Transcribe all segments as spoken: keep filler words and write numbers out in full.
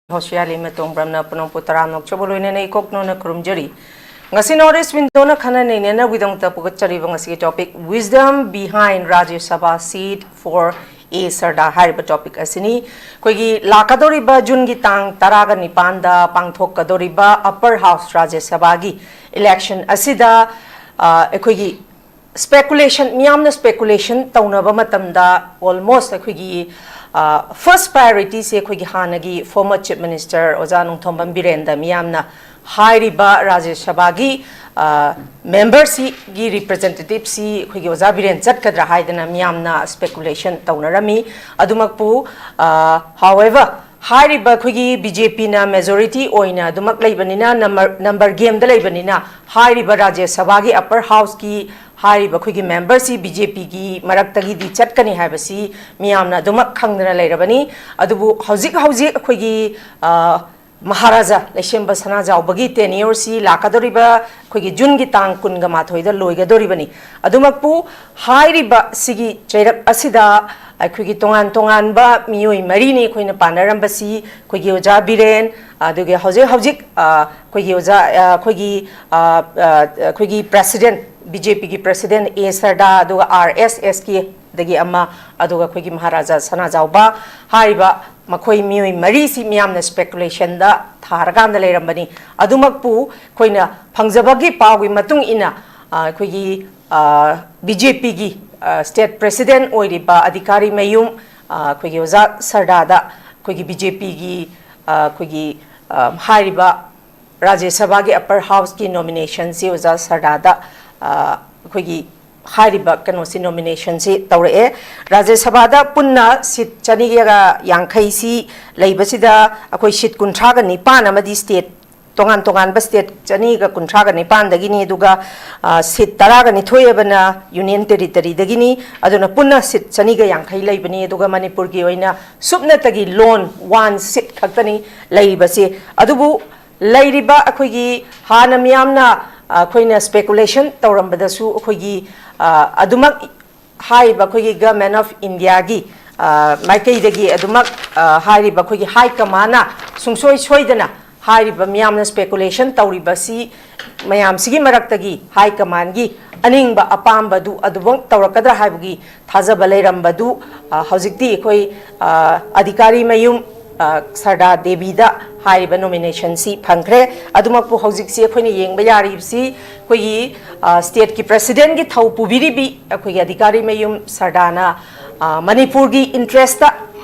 ꯍꯣꯁꯤꯌꯥꯂꯤ ꯃꯇꯣꯡꯕ꯭ꯔꯝꯅ ꯄꯨꯅꯣꯡꯄꯨ ꯇꯔꯥꯝꯅ ꯑꯣꯛꯆꯕ ꯂꯣꯏꯅꯅ ꯏꯀꯣꯛꯅꯣꯅ ꯈꯨꯔꯨꯝꯖꯔꯤ꯫ ꯉꯁꯤ North East Window-ꯅ ꯈꯟꯅ ꯅꯩꯅꯅꯕꯒꯤꯗꯃꯛꯇ ꯄꯨꯒꯠꯆꯔꯤꯕ ꯉꯁꯤꯒꯤ topic, Wisdom Behind Rajya Sabha Seat for A Sarda ꯍꯥꯏꯔꯤꯕ topic ꯑꯁꯤꯅꯤ꯫ ꯑꯩꯈꯣꯏꯒꯤ ꯂꯥꯛꯀꯗꯧꯔꯤꯕ ꯖꯨꯟꯒꯤ ꯇꯥꯡ ꯇꯔꯥꯒ ꯅꯤꯄꯥꯟꯗ ꯄꯥꯡꯊꯣꯛꯀꯗꯧꯔꯤꯕ Upper House Rajya Sabha-ꯒꯤ election ꯑꯁꯤꯗ, ꯑ, ꯑꯩꯈꯣꯏꯒꯤ speculation, ꯃꯤꯌꯥꯝꯅ speculation ꯇꯧꯅꯕ ꯃꯇꯝꯗ, almost ꯑꯩꯈꯣꯏꯒꯤ, ꯑ, first priority-ꯁꯦ ꯑꯩꯈꯣꯏꯒꯤ ꯍꯥꯟꯅꯒꯤ former Chief Minister ꯑꯣꯖꯥ ꯅꯣꯡꯊꯣꯝꯕꯝ ꯕꯤꯔꯦꯟꯗ ꯃꯤꯌꯥꯝꯅ ꯍꯥꯏꯔꯤꯕ ꯔꯥꯖ꯭ꯌ ꯁꯚꯥꯒꯤ, ꯑ, member-ꯁꯤꯒꯤ representative-ꯁꯤ ꯑꯩꯈꯣꯏꯒꯤ ꯑꯣꯖꯥ ꯕꯤꯔꯦꯟ ꯆꯠꯀꯗ꯭ꯔꯥ ꯍꯥꯏꯗꯅ ꯃꯤꯌꯥꯝꯅ speculation ꯇꯧꯅꯔꯝꯃꯤ꯫ ꯑꯗꯨꯃꯛꯄꯨ, ꯑ, however, ꯍꯥꯏꯔꯤꯕ ꯑꯩꯈꯣꯏꯒꯤ B J P-ꯅ majority ꯑꯣꯏꯅ ꯑꯗꯨꯃꯛ ꯂꯩꯕꯅꯤꯅ, number, number game-ꯗ ꯂꯩꯕꯅꯤꯅ, ꯍꯥꯏꯔꯤꯕ ꯔꯥꯖ꯭ꯌ ꯁꯚꯥꯒꯤ Upper House-ꯀꯤ ꯍꯥꯏꯔꯤꯕ ꯑꯩꯈꯣꯏꯒꯤ member-ꯁꯤ B J P-ꯒꯤ ꯃꯔꯛꯇꯒꯤꯗꯤ ꯆꯠꯀꯅꯤ ꯍꯥꯏꯕꯁꯤ ꯃꯤꯌꯥꯝꯅ ꯑꯗꯨꯃꯛ ꯈꯪꯗꯅ ꯂꯩꯔꯕꯅꯤ꯫ ꯑꯗꯨꯕꯨ ꯍꯧꯖꯤꯛ ꯍꯧꯖꯤꯛ ꯑꯩꯈꯣꯏꯒꯤ, ꯑ, ꯃꯍꯥꯔꯥꯖꯥ ꯂꯩꯁꯦꯝꯕ ꯁꯅꯥꯖꯥꯎꯕꯒꯤ tenure-ꯁꯤ ꯂꯥꯛꯀꯗꯧꯔꯤꯕ ꯑꯩꯈꯣꯏꯒꯤ ꯖꯨꯟꯒꯤ ꯇꯥꯡ ꯀꯨꯟꯒ ꯃꯥꯊꯣꯏꯗ ꯂꯣꯏꯒꯗꯧꯔꯤꯕꯅꯤ꯫ ꯑꯗꯨꯃꯛꯄꯨ ꯍꯥꯏꯔꯤꯕ ꯁꯤꯒꯤ ꯆꯩꯔꯛ ꯑꯁꯤꯗ ꯑꯩꯈꯣꯏꯒꯤ ꯇꯣꯉꯥꯟ ꯇꯣꯉꯥꯟꯕ ꯃꯤꯑꯣꯏ ꯃꯔꯤꯅꯤ ꯑꯩꯈꯣꯏꯅ ꯄꯥꯟꯅꯔꯝꯕꯁꯤ, ꯑꯩꯈꯣꯏꯒꯤ ꯑꯣꯖꯥ ꯕꯤꯔꯦꯟ, ꯑꯗꯨꯒ ꯍꯧꯖꯤꯛ ꯍꯧꯖꯤꯛ, ꯑ, ꯑꯩꯈꯣꯏꯒꯤ ꯑꯣꯖꯥ, ꯑ, ꯑꯩꯈꯣꯏꯒꯤ, ꯑ, ꯑ, ꯑꯩꯈꯣꯏꯒꯤ president, B J P-ꯒꯤ president A ꯁꯔꯗꯥ, ꯑꯗꯨꯒ R S S-ꯀꯤ ꯗꯒꯤ ꯑꯃ, ꯑꯗꯨꯒ ꯑꯩꯈꯣꯏꯒꯤ ꯃꯍꯥꯔꯥꯖꯥ ꯁꯅꯥꯖꯥꯎꯕ ꯍꯥꯏꯔꯤꯕ ꯃꯈꯣꯏ ꯃꯤꯑꯣꯏ ꯃꯔꯤꯁꯤ ꯃꯤꯌꯥꯝꯅ speculation-ꯗ ꯊꯥꯔꯀꯥꯟꯗ ꯂꯩꯔꯝꯕꯅꯤ꯫ ꯑꯗꯨꯃꯛꯄꯨ ꯑꯩꯈꯣꯏꯅ ꯐꯪꯖꯕꯒꯤ ꯄꯥꯎꯒꯤ ꯃꯇꯨꯡ ꯏꯟꯅ, ꯑ, ꯑꯩꯈꯣꯏꯒꯤ, ꯑ, B J P-ꯒꯤ, ꯑ, state president ꯑꯣꯏꯔꯤꯕ ꯑꯙꯤꯀꯥꯔꯤ ꯃꯌꯨꯝ, ꯑ, ꯑꯩꯈꯣꯏꯒꯤ ꯑꯣꯖꯥ ꯁꯔꯗꯥꯗ ꯑꯩꯈꯣꯏꯒꯤ B J P-ꯒꯤ, ꯑ, ꯑꯩꯈꯣꯏꯒꯤ, ꯑ, ꯍꯥꯏꯔꯤꯕ ꯔꯥꯖ꯭ꯌ ꯁꯚꯥꯒꯤ Upper House-ꯀꯤ nomination-ꯁꯤ ꯑꯣꯖꯥ ꯁꯔꯗꯥꯗ, ꯑ, ꯑꯩꯈꯣꯏꯒꯤ ꯍꯥꯏꯔꯤꯕ ꯀꯩꯅꯣꯁꯤ, nomination-ꯁꯤ ꯇꯧꯔꯛꯑꯦ꯫ ꯔꯥꯖ꯭ꯌ ꯁꯚꯥꯗ ꯄꯨꯟꯅ seat ꯆꯅꯤꯒ ꯌꯥꯡꯈꯩꯁꯤ ꯂꯩꯕꯁꯤꯗ ꯑꯩꯈꯣꯏ seat ꯀꯨꯟꯊ꯭ꯔꯥꯒ ꯅꯤꯄꯥꯟ ꯑꯃꯗꯤ state ꯇꯣꯉꯥꯟ ꯇꯣꯉꯥꯟꯕ ꯁ꯭ꯇꯦꯠ ꯆꯅꯤꯒ ꯀꯨꯟꯊ꯭ꯔꯥꯒ ꯅꯤꯄꯥꯟꯗꯒꯤꯅꯤ, ꯑꯗꯨꯒ, ꯑ, ꯁꯤꯠ ꯇꯔꯥꯒ ꯅꯤꯊꯣꯏ ꯑꯃꯅ ꯌꯨꯅꯤꯌꯟ ꯇꯦꯔꯤꯇꯔꯤꯗꯒꯤꯅꯤ, ꯑꯗꯨꯅ ꯄꯨꯟꯅ ꯁꯤꯠ ꯆꯅꯤꯒ ꯌꯥꯡꯈꯩ ꯂꯩꯕꯅꯤ꯫ ꯑꯗꯨꯒ ꯃꯅꯤꯄꯨꯔꯒꯤ ꯑꯣꯏꯅ ꯁꯨꯞꯅꯇꯒꯤ ꯂꯣꯟ ꯋꯥꯟ ꯁꯤꯠ ꯈꯛꯇꯅꯤ ꯂꯩꯔꯤꯕꯁꯤ꯫ ꯑꯗꯨꯕꯨ ꯂꯩꯔꯤꯕ ꯑꯩꯈꯣꯏꯒꯤ ꯍꯥꯟꯅ ꯃꯤꯌꯥꯝꯅ, ꯑ, ꯑꯩꯈꯣꯏꯅ ꯁ꯭ꯄꯦꯀꯨꯂꯦꯁꯟ ꯇꯧꯔꯝꯕꯗꯁꯨ ꯑꯩꯈꯣꯏꯒꯤ, ꯑ, ꯑꯗꯨꯃꯛ ꯍꯥꯏꯔꯤꯕ ꯑꯩꯈꯣꯏꯒꯤ Government of Indiaꯒꯤ, ꯑ, ꯃꯥꯏꯀꯩꯗꯒꯤ ꯑꯗꯨꯃꯛ, ꯑ, ꯍꯥꯏꯔꯤꯕ ꯑꯩꯈꯣꯏꯒꯤ ꯍꯥꯏ ꯀꯃꯥꯟꯅ ꯁꯨꯡꯁꯣꯏ ꯁꯣꯏꯗꯅ ꯍꯥꯏꯔꯤꯕ ꯃꯤꯌꯥꯝꯅ ꯁ꯭ꯄꯦꯀꯨꯂꯦꯁꯟ ꯇꯧꯔꯤꯕꯁꯤ ꯃꯌꯥꯝꯁꯤꯒꯤ ꯃꯔꯛꯇꯒꯤ ꯍꯥꯏ ꯀꯃꯥꯟꯒꯤ ꯑꯅꯤꯡꯕ ꯑꯄꯥꯝꯕꯗꯨ ꯑꯗꯨꯃꯛ ꯇꯧꯔꯛꯀꯗ꯭ꯔꯥ ꯍꯥꯏꯕꯒꯤ ꯊꯥꯖꯕ ꯂꯩꯔꯝꯕꯗꯨ, ꯑ, ꯍꯧꯖꯤꯛꯇꯤ ꯑꯩꯈꯣꯏ, ꯑ, ꯑꯙꯤꯀꯥꯔꯤ ꯃꯌꯨꯝ, ꯑ, ꯁꯔꯗꯥ ꯗꯦꯕꯤꯗ ꯍꯥꯏꯔꯤꯕ ꯅꯣꯃꯤꯅꯦꯁꯟꯁꯤ ꯐꯪꯈ꯭ꯔꯦ꯫ ꯑꯗꯨꯃꯛꯄꯨ ꯍꯧꯖꯤꯛꯁꯤ ꯑꯩꯈꯣꯏꯅ ꯌꯦꯡꯕ ꯌꯥꯔꯤꯕꯁꯤ ꯑꯩꯈꯣꯏꯒꯤ, ꯑ, ꯁ꯭ꯇꯦꯠꯀꯤ ꯄ꯭ꯔꯁꯤꯗꯦꯟꯒꯤ ꯊꯧ ꯄꯨꯕꯤꯔꯤꯕꯤ ꯑꯩꯈꯣꯏꯒꯤ ꯑꯙꯤꯀꯥꯔꯤ ꯃꯌꯨꯝ ꯁꯔꯗꯥꯅ, ꯑ, ꯃꯅꯤꯄꯨꯔꯒꯤ ꯏꯟꯇꯔꯦꯁꯇ,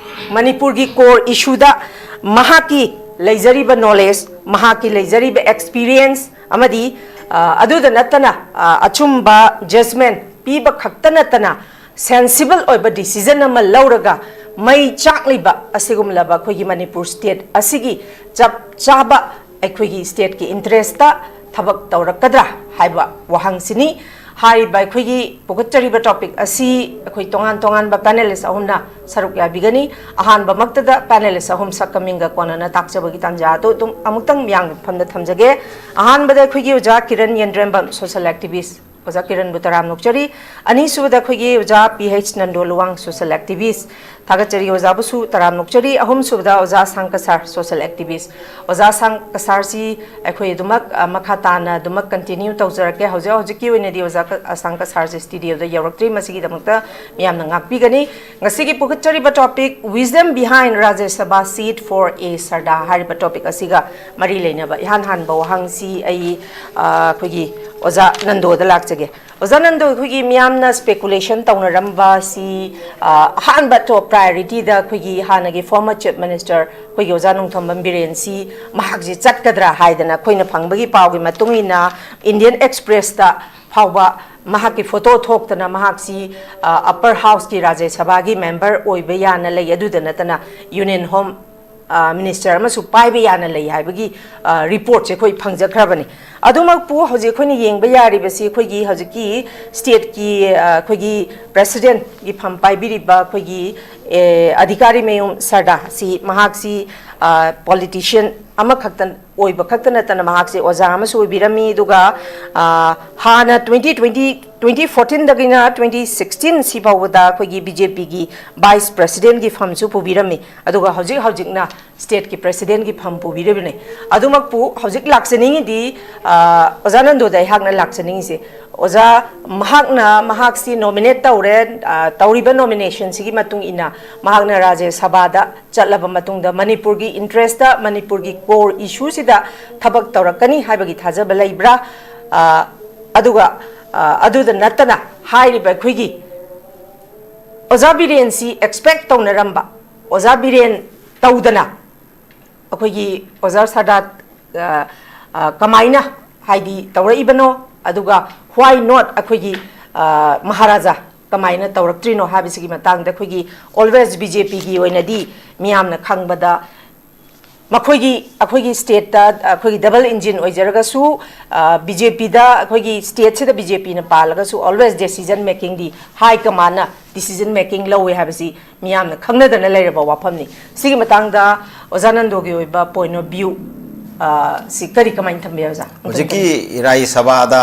ꯃꯅꯤꯄꯨꯔꯒꯤ ꯀꯣꯔ ꯏꯁꯨꯗ ꯃꯍꯥꯛꯀꯤ ꯂꯩꯖꯔꯤꯕ ꯅꯣꯂꯦꯖ, ꯃꯍꯥꯛꯀꯤ ꯂꯩꯖꯔꯤꯕ ꯑꯦꯛꯁꯄꯤꯔꯤꯌꯦꯟꯁ ꯑꯃꯗꯤ, ꯑ, ꯑꯗꯨꯗ ꯅꯠꯇꯅ, ꯑ, ꯑꯆꯨꯝꯕ ꯖꯖꯃꯦꯟ ꯄꯤꯕ ꯈꯛꯇ ꯅꯠꯇꯅ ꯁꯦꯟꯁꯤꯕꯜ ꯑꯣꯏꯕ ꯗꯤꯁꯤꯖꯟ ꯑꯃ ꯂꯧꯔꯒ ꯃꯩ ꯆꯥꯛꯂꯤꯕ ꯑꯁꯤꯒꯨꯝꯂꯕ ꯑꯩꯈꯣꯏꯒꯤ ꯃꯅꯤꯄꯨꯔ ꯁ꯭ꯇꯦꯠ ꯑꯁꯤꯒꯤ ꯆꯞ ꯆꯥꯕ ꯑꯩꯈꯣꯏꯒꯤ ꯁ꯭ꯇꯦꯠꯀꯤ ꯏꯟꯇꯔꯦꯁꯇ ꯊꯕꯛ ꯇꯧꯔꯛꯀꯗ꯭ꯔꯥ ꯍꯥꯏꯕ ꯋꯥꯍꯪꯁꯤꯅꯤ꯫ ꯍꯥꯏꯔꯤꯕ ꯑꯩꯈꯣꯏꯒꯤ ꯄꯨꯈꯠꯆꯔꯤꯕ ꯇꯣꯄꯤꯛ ꯑꯁꯤ ꯑꯩꯈꯣꯏ ꯇꯣꯉꯥꯟ ꯇꯣꯉꯥꯟꯕ ꯄꯦꯅꯦꯂꯤꯁ ꯑꯍꯨꯝꯅ ꯁꯔꯨꯛ ꯌꯥꯕꯤꯒꯅꯤ꯫ ꯑꯍꯥꯟꯕꯃꯛꯇꯗ ꯄꯦꯅꯦꯂꯤꯁ ꯑꯍꯨꯝ ꯁꯛꯀ ꯃꯤꯡꯒ ꯀꯣꯟꯅꯅ ꯇꯥꯛꯆꯕꯒꯤ ꯇꯥꯟꯖꯥ ꯑꯗꯨ ꯑꯗꯨꯝ ꯑꯃꯨꯛꯇꯪ ꯃꯤꯌꯥꯝꯒꯤ ꯃꯐꯝꯗ ꯊꯝꯖꯒꯦ꯫ ꯑꯍꯥꯟꯕꯗ ꯑꯩꯈꯣꯏꯒꯤ ꯑꯣꯖꯥ ꯀꯤꯔꯟ ꯌꯦꯟꯗ꯭ꯔꯦꯝꯕꯝ, ꯁꯣꯁꯦꯜ ꯑꯦꯛꯇꯤꯚꯤꯁ, ꯑꯣꯖꯥ ꯀꯤꯔꯟꯕꯨ ꯇꯔꯥꯝꯅ ꯑꯣꯛꯆꯔꯤ꯫ ꯑꯅꯤꯁꯨꯕꯗ ꯑꯩꯈꯣꯏꯒꯤ ꯑꯣꯖꯥ P H Nando Luwang, social ꯑꯦꯛꯇꯤꯚꯤꯁ, ꯊꯥꯒꯠꯆꯔꯤ ꯑꯣꯖꯥꯕꯨꯁꯨ ꯇꯔꯥꯝꯅ ꯑꯣꯛꯆꯔꯤ꯫ ꯑꯍꯨꯝꯁꯨꯕꯗ ꯑꯣꯖꯥ ꯑꯁꯥꯡ ꯀꯁꯥꯔ, ꯁꯣꯁꯦꯜ ꯑꯦꯛꯇꯤꯚꯤꯁ꯫ ꯑꯣꯖꯥ ꯑꯁꯥꯡ ꯀꯁꯥꯔꯁꯤ ꯑꯩꯈꯣꯏ ꯑꯗꯨꯃꯛ, ꯑ, ꯃꯈꯥ ꯇꯥꯅ ꯑꯗꯨꯃꯛ ꯀꯟꯇꯤꯅ꯭ꯌꯨ ꯇꯧꯖꯔꯛꯀꯦ꯫ ꯍꯧꯖꯤꯛ ꯍꯧꯖꯤꯛꯀꯤ ꯑꯣꯏꯅꯗꯤ ꯑꯣꯖꯥ ꯀ-, ꯑꯁꯥꯡ ꯀꯁꯥꯔꯁꯦ ꯁ꯭ꯇꯨꯗꯤꯑꯣꯗ ꯌꯧꯔꯛꯇ꯭ꯔꯤ, ꯃꯁꯤꯒꯤꯗꯃꯛꯇ ꯃꯤꯌꯥꯝꯅ ꯉꯥꯛꯄꯤꯒꯅꯤ꯫ ꯉꯁꯤꯒꯤ ꯄꯨꯈꯠꯆꯔꯤꯕ topic, Wisdom Behind Rajya Sabha Seat for A Sarda ꯍꯥꯏꯔꯤꯕ ꯇꯣꯄꯤꯛ ꯑꯁꯤꯒ ꯃꯔꯤ ꯂꯩꯅꯕ ꯏꯍꯥꯟ ꯍꯥꯟꯕ ꯋꯥꯍꯪꯁꯤ ꯑꯩ, ꯑ, ꯑꯩꯈꯣꯏꯒꯤ ꯑꯣꯖꯥ ꯅꯟꯗꯣꯗ ꯂꯥꯛꯆꯒꯦ꯫ ꯑꯣꯖꯥ ꯅꯟꯗꯣ, ꯑꯩꯈꯣꯏꯒꯤ ꯃꯤꯌꯥꯝꯅ ꯁ꯭ꯄꯦꯀꯨꯂꯦꯁꯟ ꯇꯧꯅꯔꯝꯕ ꯁꯤ, ꯑ, ꯑꯍꯥꯟꯕ ꯇꯣꯞ ꯄ꯭ꯔꯥꯏꯌꯣꯔꯤꯇꯤꯗ ꯑꯩꯈꯣꯏꯒꯤ ꯍꯥꯟꯅꯒꯤ ꯐꯣꯔꯃꯔ ꯆꯤꯐ ꯃꯤꯅꯤꯁꯇꯔ ꯑꯩꯈꯣꯏꯒꯤ ꯑꯣꯖꯥ ꯅꯣꯡꯊꯣꯝꯕꯝ ꯕꯤꯔꯦꯟꯁꯤ ꯃꯍꯥꯛꯁꯤ ꯆꯠꯀꯗ꯭ꯔꯥ ꯍꯥꯏꯗꯅ ꯑꯩꯈꯣꯏꯅ ꯐꯪꯕꯒꯤ ꯄꯥꯎꯒꯤ ꯃꯇꯨꯡ ꯏꯟꯅ ꯏꯟꯗꯤꯌꯟ ꯑꯦꯛꯁꯄ꯭ꯔꯦꯁꯇ ꯐꯥꯎꯕ ꯃꯍꯥꯛꯀꯤ ꯐꯣꯇꯣ ꯊꯣꯛꯇꯅ ꯃꯍꯥꯛꯁꯤ, ꯑ, ꯑꯞꯄꯔ ꯍꯥꯎꯁꯀꯤ ꯔꯥꯖ꯭ꯌ ꯁꯚꯥꯒꯤ ꯃꯦꯝꯕꯔ ꯑꯣꯏꯕ ꯌꯥꯅ ꯂꯩ꯫ ꯑꯗꯨꯗ ꯅꯠꯇꯅ ꯌꯨꯅꯤꯌꯟ ꯍꯣꯝ ꯃꯤꯅꯤꯁꯇꯔ ꯑꯃꯁꯨ ꯄꯥꯏꯕ ꯌꯥꯅ ꯂꯩ ꯍꯥꯏꯕꯒꯤ ꯔꯤꯄꯣꯔꯠꯁꯦ ꯑꯩꯈꯣꯏ ꯐꯪꯖꯈ꯭ꯔꯕꯅꯤ꯫ ꯑꯗꯨꯃꯛꯄꯨ ꯍꯧꯖꯤꯛ ꯑꯩꯈꯣꯏꯅ ꯌꯦꯡꯕ ꯌꯥꯔꯤꯕꯁꯤ ꯑꯩꯈꯣꯏꯒꯤ ꯍꯧꯖꯤꯛꯀꯤ ꯁ꯭ꯇꯦꯠꯀꯤ ꯑꯩꯈꯣꯏꯒꯤ ꯄ꯭ꯔꯦꯁꯤꯗꯦꯟꯒꯤ ꯐꯝ ꯄꯥꯏꯕꯤꯔꯤꯕ ꯑꯩꯈꯣꯏꯒꯤ ꯑꯦ, ꯑꯙꯤꯀꯥꯔꯤ ꯃꯌꯨꯝ ꯁꯔꯗꯥ ꯁꯤ, ꯃꯍꯥꯛꯁꯤ ꯄꯣꯂꯤꯇꯤꯁꯤꯌꯟ ꯑꯃꯈꯛꯇ ꯑꯣꯏꯕ ꯈꯛꯇ ꯅꯠꯇꯅ ꯃꯍꯥꯛꯁꯦ ꯑꯣꯖꯥ ꯑꯃꯁꯨ ꯑꯣꯏꯕꯤꯔꯝꯃꯤ꯫ ꯑꯗꯨꯒ ꯑ, ꯍꯥꯟꯅ ꯇ꯭ꯋꯦꯟꯇꯤ ꯇ꯭ꯋꯦꯟꯇꯤ ꯇ꯭ꯋꯦꯟꯇꯤ ꯐꯣꯔꯇꯤꯟꯗꯒꯤꯅ ꯇ꯭ꯋꯦꯟꯇꯤ ꯁꯤꯛꯁꯇꯤꯟ ꯁꯤ ꯐꯥꯎꯕꯗ ꯑꯩꯈꯣꯏꯒꯤ ꯕꯤ ꯖꯦ ꯄꯤꯒꯤ ꯚꯥꯏꯁ ꯄ꯭ꯔꯦꯁꯤꯗꯦꯟꯒꯤ ꯐꯝꯁꯨ ꯄꯨꯕꯤꯔꯝꯃꯤ꯫ ꯑꯗꯨꯒ ꯍꯧꯖꯤꯛ ꯍꯧꯖꯤꯛꯅ ꯁ꯭ꯇꯦꯠꯀꯤ ꯄ꯭ꯔꯦꯁꯤꯗꯦꯟꯒꯤ ꯐꯝ ꯄꯨꯕꯤꯔꯤꯕꯅꯤ꯫ ꯑꯗꯨꯃꯛꯄꯨ ꯍꯧꯖꯤꯛ ꯂꯥꯛꯆꯅꯤꯡꯉꯤꯗꯤ ꯑ, ꯑꯣꯖꯥ ꯅꯟꯗꯣꯗ ꯑꯩꯍꯥꯛꯅ ꯂꯥꯛꯆꯅꯤꯡꯉꯤꯁꯦ, ꯑꯣꯖꯥ, ꯃꯍꯥꯛꯅ, ꯃꯍꯥꯛꯁꯤ ꯅꯣꯃꯤꯅꯦꯠ ꯇꯧꯔꯦ꯫ ꯑ, ꯇꯧꯔꯤꯕ ꯅꯣꯃꯤꯅꯦꯁꯟꯁꯤꯒꯤ ꯃꯇꯨꯡ ꯏꯟꯅ ꯃꯍꯥꯛꯅ ꯔꯥꯖ꯭ꯌ ꯁꯚꯥꯗ ꯆꯠꯂꯕ ꯃꯇꯨꯡꯗ ꯃꯅꯤꯄꯨꯔꯒꯤ ꯏꯟꯇꯔꯦꯁꯇ, ꯃꯅꯤꯄꯨꯔꯒꯤ ꯀꯣꯔ ꯏꯁꯨꯁꯤꯗ ꯊꯕꯛ ꯇꯧꯔꯛꯀꯅꯤ ꯍꯥꯏꯕꯒꯤ ꯊꯥꯖꯕ ꯂꯩꯕ꯭ꯔꯥ? ꯑ, ꯑꯗꯨꯒ ꯑ, ꯑꯗꯨꯗ ꯅꯠꯇꯅ ꯍꯥꯏꯔꯤꯕ ꯑꯩꯈꯣꯏꯒꯤ ꯑꯣꯖꯥ ꯕꯤꯔꯦꯟꯁꯤ ꯑꯦꯛꯁꯄꯦꯛ ꯇꯧꯅꯔꯝꯕ, ꯑꯣꯖꯥ ꯕꯤꯔꯦꯟ ꯇꯧꯗꯅ ꯑꯩꯈꯣꯏꯒꯤ ꯑꯣꯖꯥ ꯁꯔꯗꯥꯔ, ꯑ, ꯑ, ꯀꯃꯥꯏꯅ, ꯍꯥꯏꯗꯤ, ꯇꯧꯔꯛꯏꯕꯅꯣ, ꯑꯗꯨꯒ why not ꯑꯩꯈꯣꯏꯒꯤ, ꯑ, ꯃꯍꯥꯔꯥꯖꯥ ꯀꯃꯥꯏꯅ ꯇꯧꯔꯛꯇ꯭ꯔꯤꯅꯣ ꯍꯥꯏꯕꯁꯤꯒꯤ ꯃꯇꯥꯡꯗ ꯑꯩꯈꯣꯏꯒꯤ always ꯕꯤ ꯖꯦ ꯄꯤꯒꯤ ꯑꯣꯏꯅꯗꯤ ꯃꯤꯌꯥꯝꯅ ꯈꯪꯕꯗ ꯃꯈꯣꯏꯒꯤ, ꯑꯩꯈꯣꯏꯒꯤ ꯁ꯭ꯇꯦꯠꯇ ꯑꯩꯈꯣꯏꯒꯤ ꯗꯕꯜ ꯏꯟꯖꯤꯟ ꯑꯣꯏꯖꯔꯒꯁꯨ, ꯕꯤ ꯖꯦ ꯄꯤꯗ, ꯑꯩꯈꯣꯏꯒꯤ ꯁ꯭ꯇꯦꯠꯁꯤꯗ ꯕꯤ ꯖꯦ ꯄꯤꯅ ꯄꯥꯜꯂꯒꯁꯨ always decision makingꯗꯤ ꯍꯥꯏ ꯀꯃꯥꯟꯅ decision making ꯂꯧꯋꯦ ꯍꯥꯏꯕꯁꯤ ꯃꯤꯌꯥꯝꯅ ꯈꯪꯅꯗꯅ ꯂꯩꯔꯕ ꯋꯥꯐꯝꯅꯤ꯫ ꯁꯤꯒꯤ ꯃꯇꯥꯡꯗ ꯑꯣꯖꯥ ꯅꯟꯗꯣꯒꯤ ꯑꯣꯏꯕ point of view, ꯑ, ꯁꯤ ꯀꯔꯤ, ꯀꯃꯥꯏꯅ ꯊꯝꯕꯤ, ꯑꯣꯖꯥ? ꯍꯧꯖꯤꯛꯀꯤ ꯔꯥꯖ꯭ꯌ ꯁꯚꯥꯗ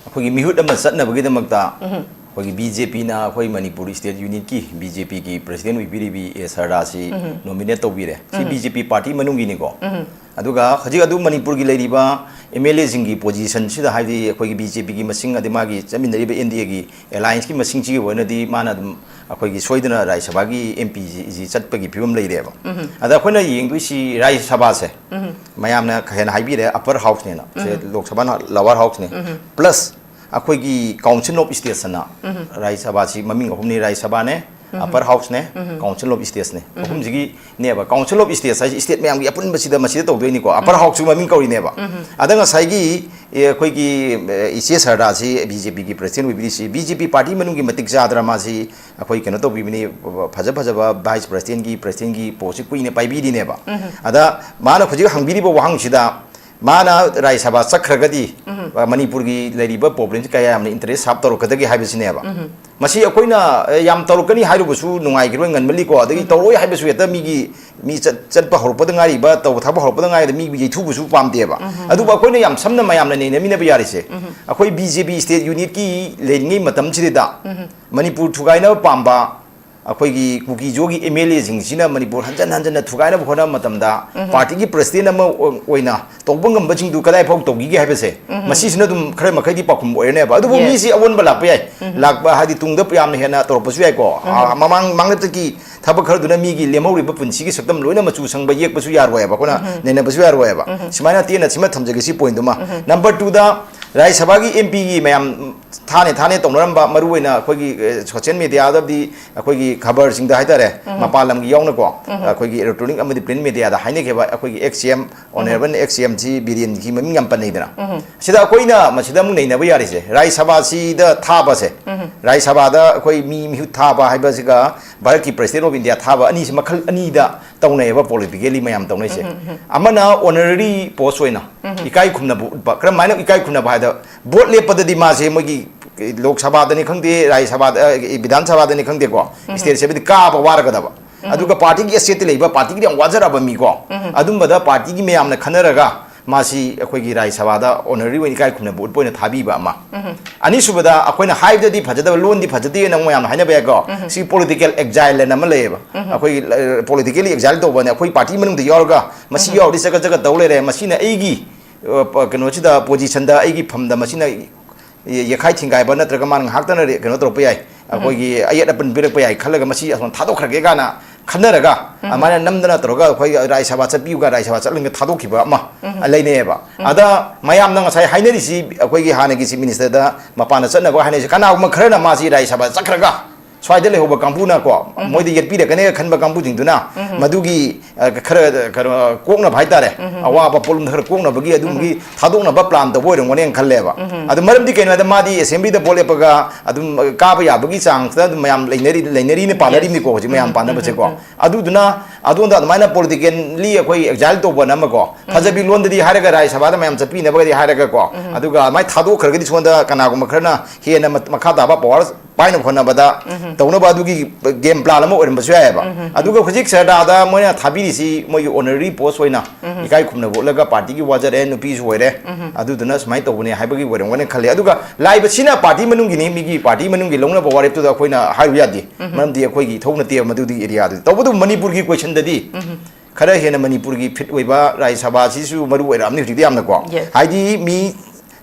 ꯑꯩꯈꯣꯏꯒꯤ ꯃꯤꯍꯨꯠ ꯑꯃ ꯆꯠꯅꯕꯒꯤꯗꯃꯛꯇ ꯎꯝꯍꯨꯝ꯫ ꯑꯩꯈꯣꯏꯒꯤ ꯕꯤ ꯖꯦ ꯄꯤꯅ ꯑꯩꯈꯣꯏ ꯃꯅꯤꯄꯨꯔ ꯁ꯭ꯇꯦꯠ ꯌꯨꯅꯤꯠꯀꯤ ꯕꯤ ꯖꯦ ꯄꯤꯒꯤ ꯄ꯭ꯔꯦꯁꯤꯗꯦꯟ ꯑꯣꯏꯕꯤꯔꯤꯕꯤ ꯑꯦ ꯁꯔꯗꯥꯁꯤ ꯎꯝꯍꯨꯝ꯫ ꯅꯣꯃꯤꯅꯦꯠ ꯇꯧꯕꯤꯔꯦ꯫ ꯁꯤ ꯎꯝꯍꯨꯝ꯫ ꯕꯤ ꯖꯦ ꯄꯤ ꯄꯥꯔꯇꯤ ꯃꯅꯨꯡꯒꯤꯅꯤꯀꯣ꯫ ꯎꯝꯍꯨꯝ꯫ ꯑꯗꯨꯒ ꯍꯧꯖꯤꯛ ꯑꯗꯨ ꯃꯅꯤꯄꯨꯔꯒꯤ ꯂꯩꯔꯤꯕ ꯑꯦꯝ ꯑꯦꯜ ꯑꯦꯁꯤꯡꯒꯤ ꯄꯣꯖꯤꯁꯟꯁꯤꯗ, ꯍꯥꯏꯗꯤ ꯑꯩꯈꯣꯏꯒꯤ ꯕꯤ ꯖꯦ ꯄꯤꯒꯤ ꯃꯁꯤꯡ, ꯑꯗꯩ ꯃꯥꯒꯤ ꯆꯠꯃꯤꯟꯅꯔꯤꯕ ꯑꯦꯟ ꯗꯤ ꯑꯦꯒꯤ ꯑꯦꯂꯥꯏꯟꯁꯀꯤ ꯃꯁꯤꯡꯁꯤꯒꯤ ꯑꯣꯏꯅꯗꯤ ꯃꯥꯅ ꯑꯗꯨꯝ ꯑꯩꯈꯣꯏꯒꯤ ꯁꯣꯏꯗꯅ ꯔꯥꯖ꯭ꯌ ꯁꯚꯥꯒꯤ ꯑꯦꯝ ꯄꯤꯁꯤ ꯆꯠꯄꯒꯤ ꯐꯤꯕꯝ ꯂꯩꯔꯦꯕ꯫ ꯎꯝꯍꯨꯝ꯫ ꯑꯗ ꯑꯩꯈꯣꯏꯅ ꯌꯦꯡꯗꯣꯏꯁꯤ ꯔꯥꯖ꯭ꯌ ꯁꯚꯥꯁꯦ, ꯎꯝꯍꯨꯝ꯫ ꯃꯌꯥꯝꯅ ꯍꯦꯟꯅ ꯍꯥꯏꯕꯤꯔꯦ, ꯑꯄꯔ ꯍꯥꯎꯁꯅꯦꯅ꯫ ꯁꯦ ꯎꯝꯍꯨꯝ꯫ ꯂꯣꯛ ꯁꯚꯥꯅ ꯂꯋꯥꯔ ꯍꯥꯎꯁꯅꯦ꯫ ꯎꯝꯍꯨꯝ꯫ ꯄ꯭ꯂꯁ ꯑꯩꯈꯣꯏꯒꯤ ꯀꯥꯎꯟꯁꯤꯜ ꯑꯣꯐ ꯁ꯭ꯇꯦꯠꯁ ꯑꯅ ꯎꯝꯍꯨꯝ꯫ ꯔꯥꯖ꯭ꯌ ꯁꯚꯥꯁꯤ ꯃꯃꯤꯡ ꯑꯍꯨꯝꯅꯤ: ꯔꯥꯖ꯭ꯌ ꯁꯚꯥꯅꯦ, ꯑꯄꯔ ꯍꯥꯎꯁꯅꯦ, ꯀꯥꯎꯟꯁꯤꯜ ꯑꯣꯐ ꯏꯁꯇꯦꯠꯁꯅꯦ, ꯑꯍꯨꯝꯁꯤꯒꯤꯅꯦꯕ꯫ ꯀꯥꯎꯟꯁꯤꯜ ꯑꯣꯐ ꯏꯁꯇꯦꯠꯁ ꯍꯥꯏꯁꯦ ꯏꯁꯇꯦꯠ ꯃꯌꯥꯝꯒꯤ ꯑꯄꯨꯟꯕꯁꯤꯗ ꯃꯁꯤꯗ ꯇꯧꯗꯣꯏꯅꯤꯀꯣ, ꯑꯄꯔ ꯍꯥꯎꯁꯁꯨ ꯃꯃꯤꯡ ꯀꯧꯔꯤꯅꯦꯕ꯫ ꯑꯗ ꯉꯁꯥꯏꯒꯤ, ꯑꯦ, ꯑꯩꯈꯣꯏꯒꯤ, ꯑꯦ, ꯏꯆꯦ ꯁꯔꯗꯥꯁꯤ ꯕꯤ ꯖꯦ ꯄꯤꯒꯤ ꯄ꯭ꯔꯁꯤꯗꯦꯟ ꯑꯣꯏꯕꯤꯔꯤꯁꯤ, ꯕꯤ ꯖꯦ ꯄꯤ ꯄꯥꯔꯇꯤ ꯃꯅꯨꯡꯒꯤ ꯃꯇꯤꯛ ꯆꯥꯗꯅ ꯃꯥꯁꯤ ꯑꯩꯈꯣꯏ ꯀꯩꯅꯣ ꯇꯧꯕꯤꯕꯅꯤ, ꯐꯖ ꯐꯖꯕ ꯚꯥꯏꯁ ꯄ꯭ꯔꯁꯤꯗꯦꯟꯒꯤ, ꯄ꯭ꯔꯁꯤꯗꯦꯟꯒꯤ ꯄꯣꯁꯁꯤ ꯀꯨꯏꯅ ꯄꯥꯏꯕꯤꯔꯤꯅꯦꯕ꯫ ꯑꯗ ꯃꯥꯅ ꯍꯧꯖꯤꯛ ꯍꯪꯕꯤꯔꯤꯕ ꯋꯥꯍꯪꯁꯤꯗ, ꯃꯥꯅ ꯔꯥꯖ꯭ꯌ ꯁꯚꯥ ꯆꯠꯈ꯭ꯔꯒꯗꯤ, ꯑ, ꯃꯅꯤꯄꯨꯔꯒꯤ ꯂꯩꯔꯤꯕ ꯄ꯭ꯔꯣꯕ꯭ꯂꯦꯝꯁꯤ ꯀꯌꯥ ꯌꯥꯝꯅ ꯏꯟꯇꯔꯦꯁ ꯁꯥꯞ ꯇꯧꯔꯛꯀꯗꯒꯦ ꯍꯥꯏꯕꯁꯤꯅꯦꯕ꯫ ꯃꯁꯤ ꯑꯩꯈꯣꯏꯅ, ꯑ, ꯌꯥꯝ ꯇꯧꯔꯛꯀꯅꯤ ꯍꯥꯏꯔꯨꯕꯁꯨ ꯅꯨꯡꯉꯥꯏꯈꯤꯔꯣꯏ, ꯉꯟꯃꯜꯂꯤꯀꯣ, ꯑꯗꯒꯤ ꯇꯧꯔꯣꯏ ꯍꯥꯏꯕꯁꯨ ꯍꯦꯛꯇ ꯃꯤꯒꯤ, ꯃꯤ ꯆꯠ-, ꯆꯠꯄ ꯍꯧꯔꯛꯄꯗ ꯉꯥꯏꯔꯤꯕ, ꯇꯧꯕ ꯊꯥꯕ ꯍꯧꯔꯛꯄꯗ ꯉꯥꯏꯔꯤꯕ ꯃꯤꯕꯨ ꯌꯩꯊꯨꯕꯁꯨ ꯄꯥꯝꯗꯦꯕ꯫ ꯑꯗꯨꯕꯨ ꯑꯩꯈꯣꯏꯅ ꯌꯥꯝ ꯁꯝꯅ ꯃꯌꯥꯝꯅ ꯅꯩꯅꯃꯤꯟꯅꯕ ꯌꯥꯔꯤꯁꯦ, ꯑꯩꯈꯣꯏ ꯕꯤ ꯖꯦ ꯄꯤ ꯁ꯭ꯇꯦꯠ ꯌꯨꯅꯤꯠꯀꯤ ꯂꯩꯔꯤꯉꯩ ꯃꯇꯝꯁꯤꯗ ꯃꯅꯤꯄꯨꯔ ꯊꯨꯒꯥꯏꯅꯕ ꯄꯥꯝꯕ ꯑꯩꯈꯣꯏꯒꯤ ꯀꯨꯀꯤ ꯖꯣꯒꯤ ꯑꯦꯝ ꯑꯦꯜ ꯑꯦꯁꯤꯡꯁꯤꯅ ꯃꯅꯤꯄꯨꯔ ꯍꯟꯖꯟ ꯍꯟꯖꯟꯅ ꯊꯨꯒꯥꯏꯅꯕ ꯍꯣꯠꯅꯕ ꯃꯇꯝꯗ, ꯄꯥꯔꯇꯤꯒꯤ ꯄ꯭ꯔꯁꯤꯗꯦꯟ ꯑꯃ ꯑꯣꯏꯅ ꯇꯧꯕ ꯉꯝꯕꯁꯤꯡꯗꯨ ꯀꯗꯥꯏ ꯐꯥꯎ ꯇꯧꯈꯤꯒꯦ ꯍꯥꯏꯕꯁꯦ, ꯃꯁꯤꯁꯤꯅ ꯑꯗꯨꯝ ꯈꯔ ꯃꯈꯩꯗꯤ ꯄꯥꯎꯈꯨꯝ ꯑꯣꯏꯔꯅꯦꯕ꯫ ꯑꯗꯨꯕꯨ ꯃꯤꯁꯤ ꯑꯑꯣꯟꯕ ꯂꯥꯛꯄ ꯌꯥꯏ, ꯂꯥꯛꯄ ꯍꯥꯏꯗꯤ ꯇꯨꯡꯗ ꯌꯥꯝꯅ ꯍꯦꯟꯅ ꯇꯧꯔꯛꯄꯁꯨ ꯌꯥꯏꯀꯣ꯫ ꯑ, ꯃꯃꯥꯡ ꯃꯥꯡꯂꯦꯞꯇꯒꯤ ꯊꯕꯛ ꯈꯔꯗꯨꯅ ꯃꯤꯒꯤ ꯂꯦꯝꯍꯧꯔꯤꯕ ꯄꯨꯟꯁꯤꯒꯤ ꯁꯛꯇꯝ ꯂꯣꯏꯅ ꯃꯆꯨ ꯁꯪꯕ ꯌꯦꯛꯄꯁꯨ ꯌꯥꯔꯣꯏꯕ, ꯑꯩꯈꯣꯏꯅ ꯅꯩꯅꯕꯁꯨ ꯌꯥꯔꯣꯏꯕ꯫ ꯁꯨꯃꯥꯏꯅ ꯇꯦꯟꯅ ꯁꯤꯃ ꯊꯝꯖꯒꯦ ꯁꯤ ꯄꯣꯏꯟꯠꯇꯨꯃ꯫ ꯅꯝꯕꯔ ꯇꯨꯗ, ꯔꯥꯖ꯭ꯌ ꯁꯚꯥꯒꯤ ꯑꯦꯝ ꯄꯤꯒꯤ ꯃꯌꯥꯝ ꯊꯥꯅꯦ ꯊꯥꯅꯦ ꯇꯧꯅꯔꯝꯕ, ꯃꯔꯨꯑꯣꯏꯅ ꯑꯩꯈꯣꯏꯒꯤ, ꯑꯦ, ꯁꯣꯁꯤꯌꯦꯜ ꯃꯦꯗꯤꯌꯥꯗꯗꯤ ꯑꯩꯈꯣꯏꯒꯤ ꯈꯕꯔꯁꯤꯡꯗ ꯍꯥꯏꯇꯥꯔꯦ, ꯃꯄꯥꯟ ꯂꯝꯒꯤ ꯌꯥꯎꯅꯀꯣ, ꯑꯩꯈꯣꯏꯒꯤ ꯏꯂꯦꯛꯇ꯭ꯔꯣꯅꯤꯛ ꯑꯃꯗꯤ ꯄ꯭ꯔꯤꯟꯠ ꯃꯦꯗꯤꯌꯥꯗ ꯍꯥꯏꯅꯈꯤꯕ ꯑꯩꯈꯣꯏꯒꯤ ꯑꯦꯛꯁ ꯁꯤ ꯑꯦꯝ, ꯑꯣꯅꯔꯦꯕꯜ ꯑꯦꯛꯁ ꯁꯤ ꯑꯦꯝ ꯁꯤ ꯕꯤꯔꯦꯟꯒꯤ ꯃꯃꯤꯡ ꯌꯥꯝ ꯄꯟꯅꯩꯗꯅ꯫ ꯁꯤꯗ ꯑꯩꯈꯣꯏꯅ ꯃꯁꯤꯗ ꯑꯃꯨꯛ ꯅꯩꯅꯕ ꯌꯥꯔꯤꯁꯦ, ꯔꯥꯖ꯭ꯌ ꯁꯚꯥꯁꯤꯗ ꯊꯥꯕꯁꯦ, ꯔꯥꯖ꯭ꯌ ꯁꯚꯥꯗ ꯑꯩꯈꯣꯏ ꯃꯤ ꯃꯤꯍꯨꯠ ꯊꯥꯕ ꯍꯥꯏꯕꯁꯤꯒ ꯚꯥꯔꯠꯀꯤ ꯄ꯭ꯔꯁꯤꯗꯦꯟ ꯑꯣꯐ ꯏꯟꯗꯤꯌꯥ ꯊꯥꯕ ꯑꯅꯤꯁꯤ ꯃꯈꯜ ꯑꯅꯤꯗ ꯇꯧꯅꯩꯌꯦꯕ, ꯄꯣꯂꯤꯇꯤꯀꯦꯜꯂꯤ ꯃꯌꯥꯝ ꯇꯧꯅꯩꯁꯦ꯫ ꯑꯃꯅ ꯑꯣꯅꯔꯔꯤ ꯄꯣꯁ ꯑꯣꯏꯅ ꯏꯀꯥꯏ ꯈꯨꯝꯅꯕ ꯎꯠꯄ꯫ ꯀꯔꯝꯍꯥꯏꯅ ꯏꯀꯥꯏ ꯈꯨꯝꯅꯕ ꯍꯥꯏꯗ, ꯚꯣꯠ ꯂꯦꯞꯄꯗꯗꯤ ꯃꯥꯁꯦ ꯃꯣꯏꯒꯤ ꯂꯣꯛ ꯁꯚꯥꯗꯅꯤ ꯈꯪꯗꯦ, ꯔꯥꯖ꯭ꯌ ꯁꯚꯥꯗ, ꯑ, ꯕꯤꯙꯥꯟ ꯁꯚꯥꯗꯅꯤ ꯈꯪꯗꯦꯀꯣ, ꯁ꯭ꯇꯦꯠ ꯑꯦꯁꯦꯝꯕ꯭ꯂꯤꯗ ꯀꯥꯕ ꯋꯥꯔꯒꯗꯕ꯫ ꯑꯗꯨꯒ ꯄꯥꯔꯇꯤꯒꯤ ꯑꯦꯁꯦꯠꯇ ꯂꯩꯕ, ꯄꯥꯔꯇꯤꯒꯤꯗꯤ ꯌꯥꯝ ꯋꯥꯖꯔꯕ ꯃꯤꯀꯣ, ꯑꯗꯨꯝꯕꯗ ꯄꯥꯔꯇꯤꯒꯤ ꯃꯌꯥꯝꯅ ꯈꯟꯅꯔꯒ ꯃꯥꯁꯤ ꯑꯩꯈꯣꯏꯒꯤ ꯔꯥꯖ꯭ꯌ ꯁꯚꯥꯗ ꯑꯣꯅꯔꯔꯤ ꯑꯣꯏꯅ ꯏꯀꯥꯏ ꯈꯨꯝꯅꯕ ꯎꯠꯄ ꯑꯣꯏꯅ ꯊꯥꯕꯤꯕ ꯑꯃ꯫ ꯑꯅꯤꯁꯨꯕꯗ, ꯑꯩꯈꯣꯏꯅ ꯍꯥꯏꯕꯗꯗꯤ ꯐꯖꯗꯕ, ꯂꯣꯟꯗꯤ ꯐꯖꯗꯦꯅ ꯑꯃꯨꯛ ꯃꯌꯥꯝꯅ ꯍꯥꯏꯅꯕ ꯌꯥꯏꯀꯣ꯫ ꯁꯤ ꯄꯣꯂꯤꯇꯤꯀꯦꯜ ꯑꯦꯛꯖꯥꯏꯜ ꯑꯅ ꯑꯃ ꯂꯩꯌꯦꯕ꯫ ꯑꯩꯈꯣꯏꯒꯤ, ꯑ, ꯄꯣꯂꯤꯇꯤꯀꯦꯜꯂꯤ ꯑꯦꯛꯖꯥꯏꯜ ꯇꯧꯕꯅꯦ, ꯑꯩꯈꯣꯏ ꯄꯥꯔꯇꯤ ꯃꯅꯨꯡꯗ ꯌꯥꯎꯔꯒ ꯃꯁꯤ ꯌꯥꯎꯔꯗꯤ ꯆꯒꯠ ꯆꯒꯠ ꯇꯧ ꯂꯩꯔꯦ, ꯃꯁꯤꯅ ꯑꯩꯒꯤ, ꯑ, ꯄ-, ꯀꯩꯅꯣꯁꯤꯗ, ꯄꯣꯖꯤꯁꯟꯗ, ꯑꯩꯒꯤ ꯐꯝꯗ ꯃꯁꯤꯅ ꯌꯦ-, ꯌꯦꯛꯈꯥꯏ ꯊꯤꯡꯒꯥꯏꯕ ꯅꯠꯇ꯭ꯔꯒ ꯃꯥꯅ ꯉꯥꯏꯍꯥꯛꯇꯅ ꯔꯦ-, ꯀꯩꯅꯣ ꯇꯧꯔꯛꯄ ꯌꯥꯏ, ꯑꯩꯈꯣꯏꯒꯤ ꯑꯌꯦꯠ ꯑꯄꯟ ꯄꯤꯔꯛꯄ ꯌꯥꯏ ꯈꯜꯂꯒ ꯃꯁꯤ ꯑꯁꯣꯝ ꯊꯥꯗꯣꯛꯈ꯭ꯔꯒꯦ ꯀꯥꯏꯅ ꯈꯟꯅꯔꯒ, ꯑꯗꯨꯃꯥꯏꯅ ꯅꯝꯗꯅ ꯇꯧꯔꯒ ꯑꯩꯈꯣꯏ ꯔꯥꯖ꯭ꯌ ꯁꯚꯥ ꯆꯠꯄꯤꯌꯨꯒ ꯔꯥꯖ꯭ꯌ ꯁꯚꯥ ꯆꯠꯂꯒ ꯊꯥꯗꯣꯛꯈꯤꯕ ꯑꯃ ꯂꯩꯅꯩꯌꯦꯕ꯫ ꯑꯗ ꯃꯌꯥꯝꯅ ꯉꯁꯥꯏ ꯍꯥꯏꯅꯔꯤꯁꯤ, ꯑꯩꯈꯣꯏꯒꯤ ꯍꯥꯟꯅꯒꯤ ꯆꯤꯐ ꯃꯤꯅꯤꯁꯇꯔꯗ ꯃꯄꯥꯟꯗ ꯆꯠꯅꯕ ꯍꯥꯏꯅꯔꯤꯁꯤ, ꯀꯅꯥꯒꯨꯝꯕ ꯈꯔꯅ ꯃꯥꯁꯤ ꯔꯥꯖ꯭ꯌ ꯁꯚꯥ ꯆꯠꯈ꯭ꯔꯒ ꯁ꯭ꯋꯥꯏꯗ ꯂꯩꯍꯧꯕ ꯀꯥꯡꯕꯨꯅꯀꯣ, ꯃꯣꯏꯗ ꯌꯦꯠꯄꯤꯔꯛꯀꯅꯦ ꯈꯟꯕ ꯀꯥꯡꯕꯨꯁꯤꯡꯗꯨꯅ ꯃꯗꯨꯒꯤ, ꯑ, ꯈꯔ, ꯈꯔ ꯀꯣꯛꯅꯕ ꯍꯥꯏꯇꯥꯔꯦ, ꯑꯋꯥꯕ ꯄꯣꯠꯂꯨꯝꯗ ꯈꯔ ꯀꯣꯛꯅꯕꯒꯤ ꯑꯗꯨꯝꯕꯒꯤ ꯊꯥꯗꯣꯛꯅꯕ ꯄ꯭ꯂꯥꯟ ꯇꯧꯕ ꯑꯣꯏꯔꯝꯒꯅꯦꯅ ꯈꯜꯂꯦꯕ꯫ ꯑꯗꯨ ꯃꯔꯝꯗꯤ ꯀꯩꯅꯣ ꯍꯥꯏꯗ, ꯃꯥꯗꯤ ꯑꯦꯁꯦꯝꯕ꯭ꯂꯤꯗ ꯚꯣꯠ ꯂꯦꯞꯄꯒ ꯑꯗꯨꯝ ꯀꯥꯕ ꯌꯥꯕꯒꯤ ꯆꯥꯡꯁꯇ ꯑꯗꯨꯝ ꯃꯌꯥꯝ ꯂꯩꯅꯔꯤ, ꯂꯩꯅꯔꯤꯅꯦ, ꯄꯥꯅꯔꯤꯕꯅꯤꯀꯣ ꯍꯧꯖꯤꯛ ꯃꯌꯥꯝ ꯄꯥꯅꯕꯁꯦꯀꯣ꯫ ꯑꯗꯨꯗꯨꯅ ꯑꯗꯣꯝꯗ ꯑꯗꯨꯃꯥꯏꯅ ꯄꯣꯂꯤꯇꯤꯀꯦꯜꯂꯤ ꯑꯩꯈꯣꯏ ꯑꯦꯛꯖꯥꯏꯜ ꯇꯧꯕꯅ ꯑꯃꯀꯣ, ꯐꯖꯕꯤ ꯂꯣꯟꯗꯗꯤ ꯍꯥꯏꯔꯒ, ꯔꯥꯖ꯭ꯌ ꯁꯚꯥꯗ ꯃꯌꯥꯝ ꯆꯠꯄꯤꯅꯕꯒꯗꯤ ꯍꯥꯏꯔꯒꯀꯣ, ꯑꯗꯨꯒ ꯑꯗꯨꯃꯥꯏꯅ ꯊꯥꯗꯣꯛꯈ꯭ꯔꯒꯗꯤ ꯁꯣꯝꯗ ꯀꯅꯥꯒꯨꯝꯕ ꯈꯔꯅ ꯍꯦꯟꯅ ꯃ-, ꯃꯈꯥ ꯇꯥꯕ ꯄꯋꯥꯔ ꯄꯥꯏꯅꯕ ꯍꯣꯠꯅꯕꯗ ꯇꯧꯅꯕ ꯑꯗꯨꯒꯤ ꯒꯦꯝ ꯄ꯭ꯂꯥꯟ ꯑꯃ ꯑꯣꯏꯔꯝꯕꯁꯨ ꯌꯥꯏꯑꯕ꯫ ꯑꯗꯨꯒ ꯍꯧꯖꯤꯛ ꯁꯔꯗꯥꯗ ꯃꯣꯏꯅ ꯊꯥꯕꯤꯔꯤꯁꯤ ꯃꯣꯏꯒꯤ ꯑꯣꯅꯔꯔꯤ ꯄꯣꯁ ꯑꯣꯏꯅ ꯏꯀꯥꯏ ꯈꯨꯝꯅꯕ ꯎꯠꯂꯒ ꯄꯥꯔꯇꯤꯒꯤ ꯋꯥꯖꯔꯦ, ꯅꯨꯄꯤꯁꯨ ꯑꯣꯏꯔꯦ, ꯑꯗꯨꯗꯨꯅ ꯁꯨꯃꯥꯏꯅ ꯇꯧꯕꯅꯦ ꯍꯥꯏꯕꯒꯤ ꯑꯣꯏꯔꯝꯒꯅꯤ ꯈꯜꯂꯦ꯫ ꯑꯗꯨꯒ ꯂꯥꯛꯏꯕꯁꯤꯅ ꯄꯥꯔꯇꯤ ꯃꯅꯨꯡꯒꯤꯅꯤ, ꯃꯤꯒꯤ ꯄꯥꯔꯇꯤ ꯃꯅꯨꯡꯒꯤ ꯂꯧꯅꯕ ꯋꯥꯔꯦꯞꯇꯨꯗ ꯑꯩꯈꯣꯏꯅ ꯍꯥꯏꯔꯨ ꯌꯥꯗꯦ, ꯃꯔꯝꯗꯤ ꯑꯩꯈꯣꯏꯒꯤ ꯏꯊꯧ ꯅꯠꯇꯦꯕ ꯃꯗꯨꯒꯤ ꯑꯦꯔꯤꯌꯥꯗꯨꯗꯤ꯫ ꯇꯧꯕꯇꯕꯨ ꯃꯅꯤꯄꯨꯔꯒꯤ ꯀꯣꯏꯁꯟꯗꯗꯤ ꯈꯔ ꯍꯦꯟꯅ ꯃꯅꯤꯄꯨꯔꯒꯤ ꯐꯤꯠ ꯑꯣꯏꯕ ꯔꯥꯖ꯭ꯌ ꯁꯚꯥꯁꯤꯁꯨ ꯃꯔꯨ ꯑꯣꯏꯔꯛꯑꯕꯅꯤ ꯍꯧꯖꯤꯛꯇꯤ ꯌꯥꯝꯅꯀꯣ꯫ Yes. ꯍꯥꯏꯗꯤ ꯃꯤ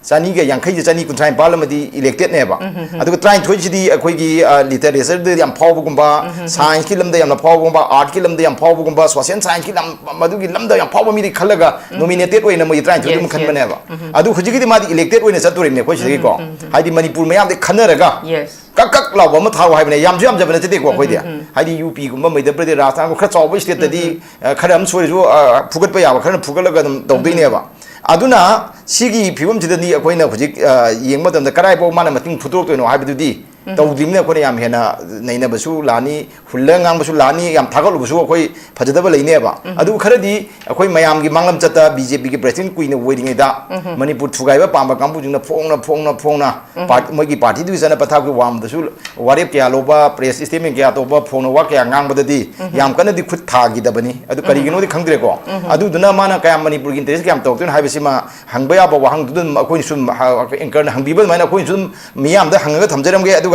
ꯆꯅꯤꯒ ꯌꯥꯡꯈꯩꯁꯦ, ꯆꯅꯤ ꯀꯨꯟꯊ꯭ꯔꯥ ꯅꯤꯄꯥꯜ ꯑꯃꯗꯤ ꯏꯂꯦꯛꯇꯦꯠꯅꯦꯕ꯫ ꯑꯗꯨꯒ ꯇꯔꯥꯅꯤꯊꯣꯏꯁꯤꯗꯤ ꯑꯩꯈꯣꯏꯒꯤ, ꯑ, ꯂꯤꯇꯔꯦꯆꯔꯗ ꯌꯥꯝ ꯐꯥꯎꯕꯒꯨꯝꯕ, ꯁꯥꯏꯟꯁꯀꯤ ꯂꯝꯗ ꯌꯥꯝꯅ ꯐꯥꯎꯕꯒꯨꯝꯕ, ꯑꯥꯔꯠꯀꯤ ꯂꯝꯗ ꯌꯥꯝ ꯐꯥꯎꯕꯒꯨꯝꯕ, ꯁꯣꯁꯤꯌꯦꯜ ꯁꯥꯏꯟꯁꯀꯤ ꯂꯝ, ꯃꯗꯨꯒꯤ ꯂꯝꯗ ꯌꯥꯝ ꯐꯥꯎꯕ ꯃꯤꯗꯤ ꯈꯜꯂꯒ ꯅꯣꯃꯤꯅꯦꯇꯦꯠ ꯑꯣꯏꯅ ꯃꯣꯏꯒꯤ ꯇꯔꯥꯅꯤꯊꯣꯏꯗ ꯑꯗꯨꯝ Yes, yes. ꯈꯟꯕꯅꯦꯕ꯫ ꯑꯗꯨ ꯍꯧꯖꯤꯛꯀꯤꯗꯤ ꯃꯥꯗꯤ ꯏꯂꯦꯛꯇꯦꯠ ꯑꯣꯏꯅ ꯆꯠꯇꯣꯔꯤꯕꯅꯦ ꯑꯩꯈꯣꯏ ꯁꯤꯗꯒꯤꯀꯣ꯫ ꯍꯥꯏꯗꯤ ꯃꯅꯤꯄꯨꯔ ꯃꯌꯥꯝꯗꯤ ꯈꯟꯅꯔꯒ Yes. ꯀꯛ ꯀꯛ ꯂꯥꯎꯕ ꯑꯃ ꯊꯥꯔꯣ ꯍꯥꯏꯕꯅꯦ꯫ ꯌꯥꯝꯁꯨ ꯌꯥꯝꯖꯕ ꯅꯠꯇꯦꯀꯣ ꯑꯩꯈꯣꯏꯗꯤ꯫ ꯍꯥꯏꯗꯤ ꯌꯨ ꯄꯤꯒꯨꯝꯕ, ꯃꯩꯙ꯭ꯌ ꯄ꯭ꯔꯗꯦꯁ, ꯔꯥꯖꯁꯊꯥꯟꯒꯨꯝꯕ ꯈꯔ ꯆꯥꯎꯕ ꯁ꯭ꯇꯦꯠꯇꯗꯤ, ꯑ, ꯈꯔ ꯑꯃ ꯁꯣꯏꯔꯁꯨ, ꯑ, ꯐꯨꯒꯠꯄ ꯌꯥꯕ ꯈꯔꯅ ꯐꯨꯒꯠꯂꯒ ꯑꯗꯨꯝ ꯇꯧꯗꯣꯏꯅꯦꯕ꯫ ꯑꯗꯨꯅ ꯁꯤꯒꯤ ꯐꯤꯕꯝꯁꯤꯗꯗꯤ ꯑꯩꯈꯣꯏꯅ ꯍꯧꯖꯤꯛ, ꯑ, ꯌꯦꯡꯕ ꯃꯇꯝꯗ ꯀꯗꯥꯏꯐꯥꯎ ꯃꯥꯅ ꯃꯇꯤꯡ ꯐꯨꯠꯇꯣꯔꯛꯇꯣꯏꯅꯣ ꯍꯥꯏꯕꯗꯨꯗꯤ ꯇꯧꯗ꯭ꯔꯤꯕꯅꯤꯅ ꯑꯩꯈꯣꯏꯅ ꯌꯥꯝ ꯍꯦꯟꯅ ꯅꯩꯅꯕꯁꯨ ꯂꯥꯛꯑꯅꯤ, ꯍꯨꯜꯂꯒ ꯉꯥꯡꯕꯁꯨ ꯂꯥꯛꯑꯅꯤ, ꯌꯥꯝ ꯊꯥꯒꯠꯂꯨꯕꯁꯨ ꯑꯩꯈꯣꯏ ꯐꯖꯗꯕ ꯂꯩꯅꯦꯕ꯫ ꯑꯗꯨ ꯈꯔꯗꯤ ꯑꯩꯈꯣꯏ ꯃꯌꯥꯝꯒꯤ ꯃꯥꯡꯂꯝ ꯆꯠꯇ ꯕꯤ ꯖꯦ ꯄꯤꯒꯤ ꯄ꯭ꯔꯦꯁꯤꯗꯦꯟꯠ ꯀꯨꯏꯅ ꯑꯣꯏꯔꯤꯉꯩꯗ ꯃꯅꯤꯄꯨꯔ ꯊꯨꯒꯥꯏꯕ ꯄꯥꯝꯕ ꯀꯥꯡꯕꯨꯁꯤꯡꯅ ꯐꯣꯡꯅ, ꯐꯣꯡꯅ, ꯐꯣꯡꯅ ꯄꯥꯔ-, ꯃꯣꯏꯒꯤ ꯄꯥꯔꯇꯤꯗꯨꯒꯤ ꯆꯠꯅ ꯄꯊꯥꯞꯀꯤ ꯋꯥꯡꯃꯗꯁꯨ ꯋꯥꯔꯦꯞ ꯀꯌꯥ ꯂꯧꯕ, ꯄ꯭ꯔꯦꯁ ꯁ꯭ꯇꯦꯠꯃꯦꯟꯠ ꯀꯌꯥ ꯇꯧꯕ, ꯐꯣꯡꯅ ꯋꯥ ꯀꯌꯥ ꯉꯥꯡꯕꯗꯗꯤ ꯌꯥꯝ ꯀꯟꯅꯗꯤ ꯈꯨꯠ ꯊꯥꯈꯤꯗꯕꯅꯤ꯫ ꯑꯗꯨ ꯀꯔꯤꯒꯤꯅꯣꯗꯤ ꯈꯪꯗ꯭ꯔꯦꯀꯣ꯫ ꯑꯗꯨꯗꯨꯅ ꯃꯥꯅ ꯀꯌꯥꯝ ꯃꯅꯤꯄꯨꯔꯒꯤ ꯏꯟꯇꯔꯦꯁ ꯀꯌꯥꯝ ꯇꯧꯔꯛꯇꯣꯏꯅꯣ ꯍꯥꯏꯕꯁꯤꯃ ꯍꯪꯕ ꯌꯥꯕ ꯋꯥꯍꯪꯗꯨ ꯑꯗꯨꯝ ꯑꯩꯈꯣꯏꯅ ꯁꯨꯝ, ꯍ-, ꯑꯦꯡꯀꯔꯅ ꯍꯪꯕꯤꯕ ꯑꯗꯨꯃꯥꯏꯅ ꯑꯩꯈꯣꯏꯅ ꯁꯨꯝ ꯃꯤꯌꯥꯝꯗ ꯍꯪꯉꯒ ꯊꯝꯖꯔꯝꯒꯦ꯫ ꯑꯗꯨꯒ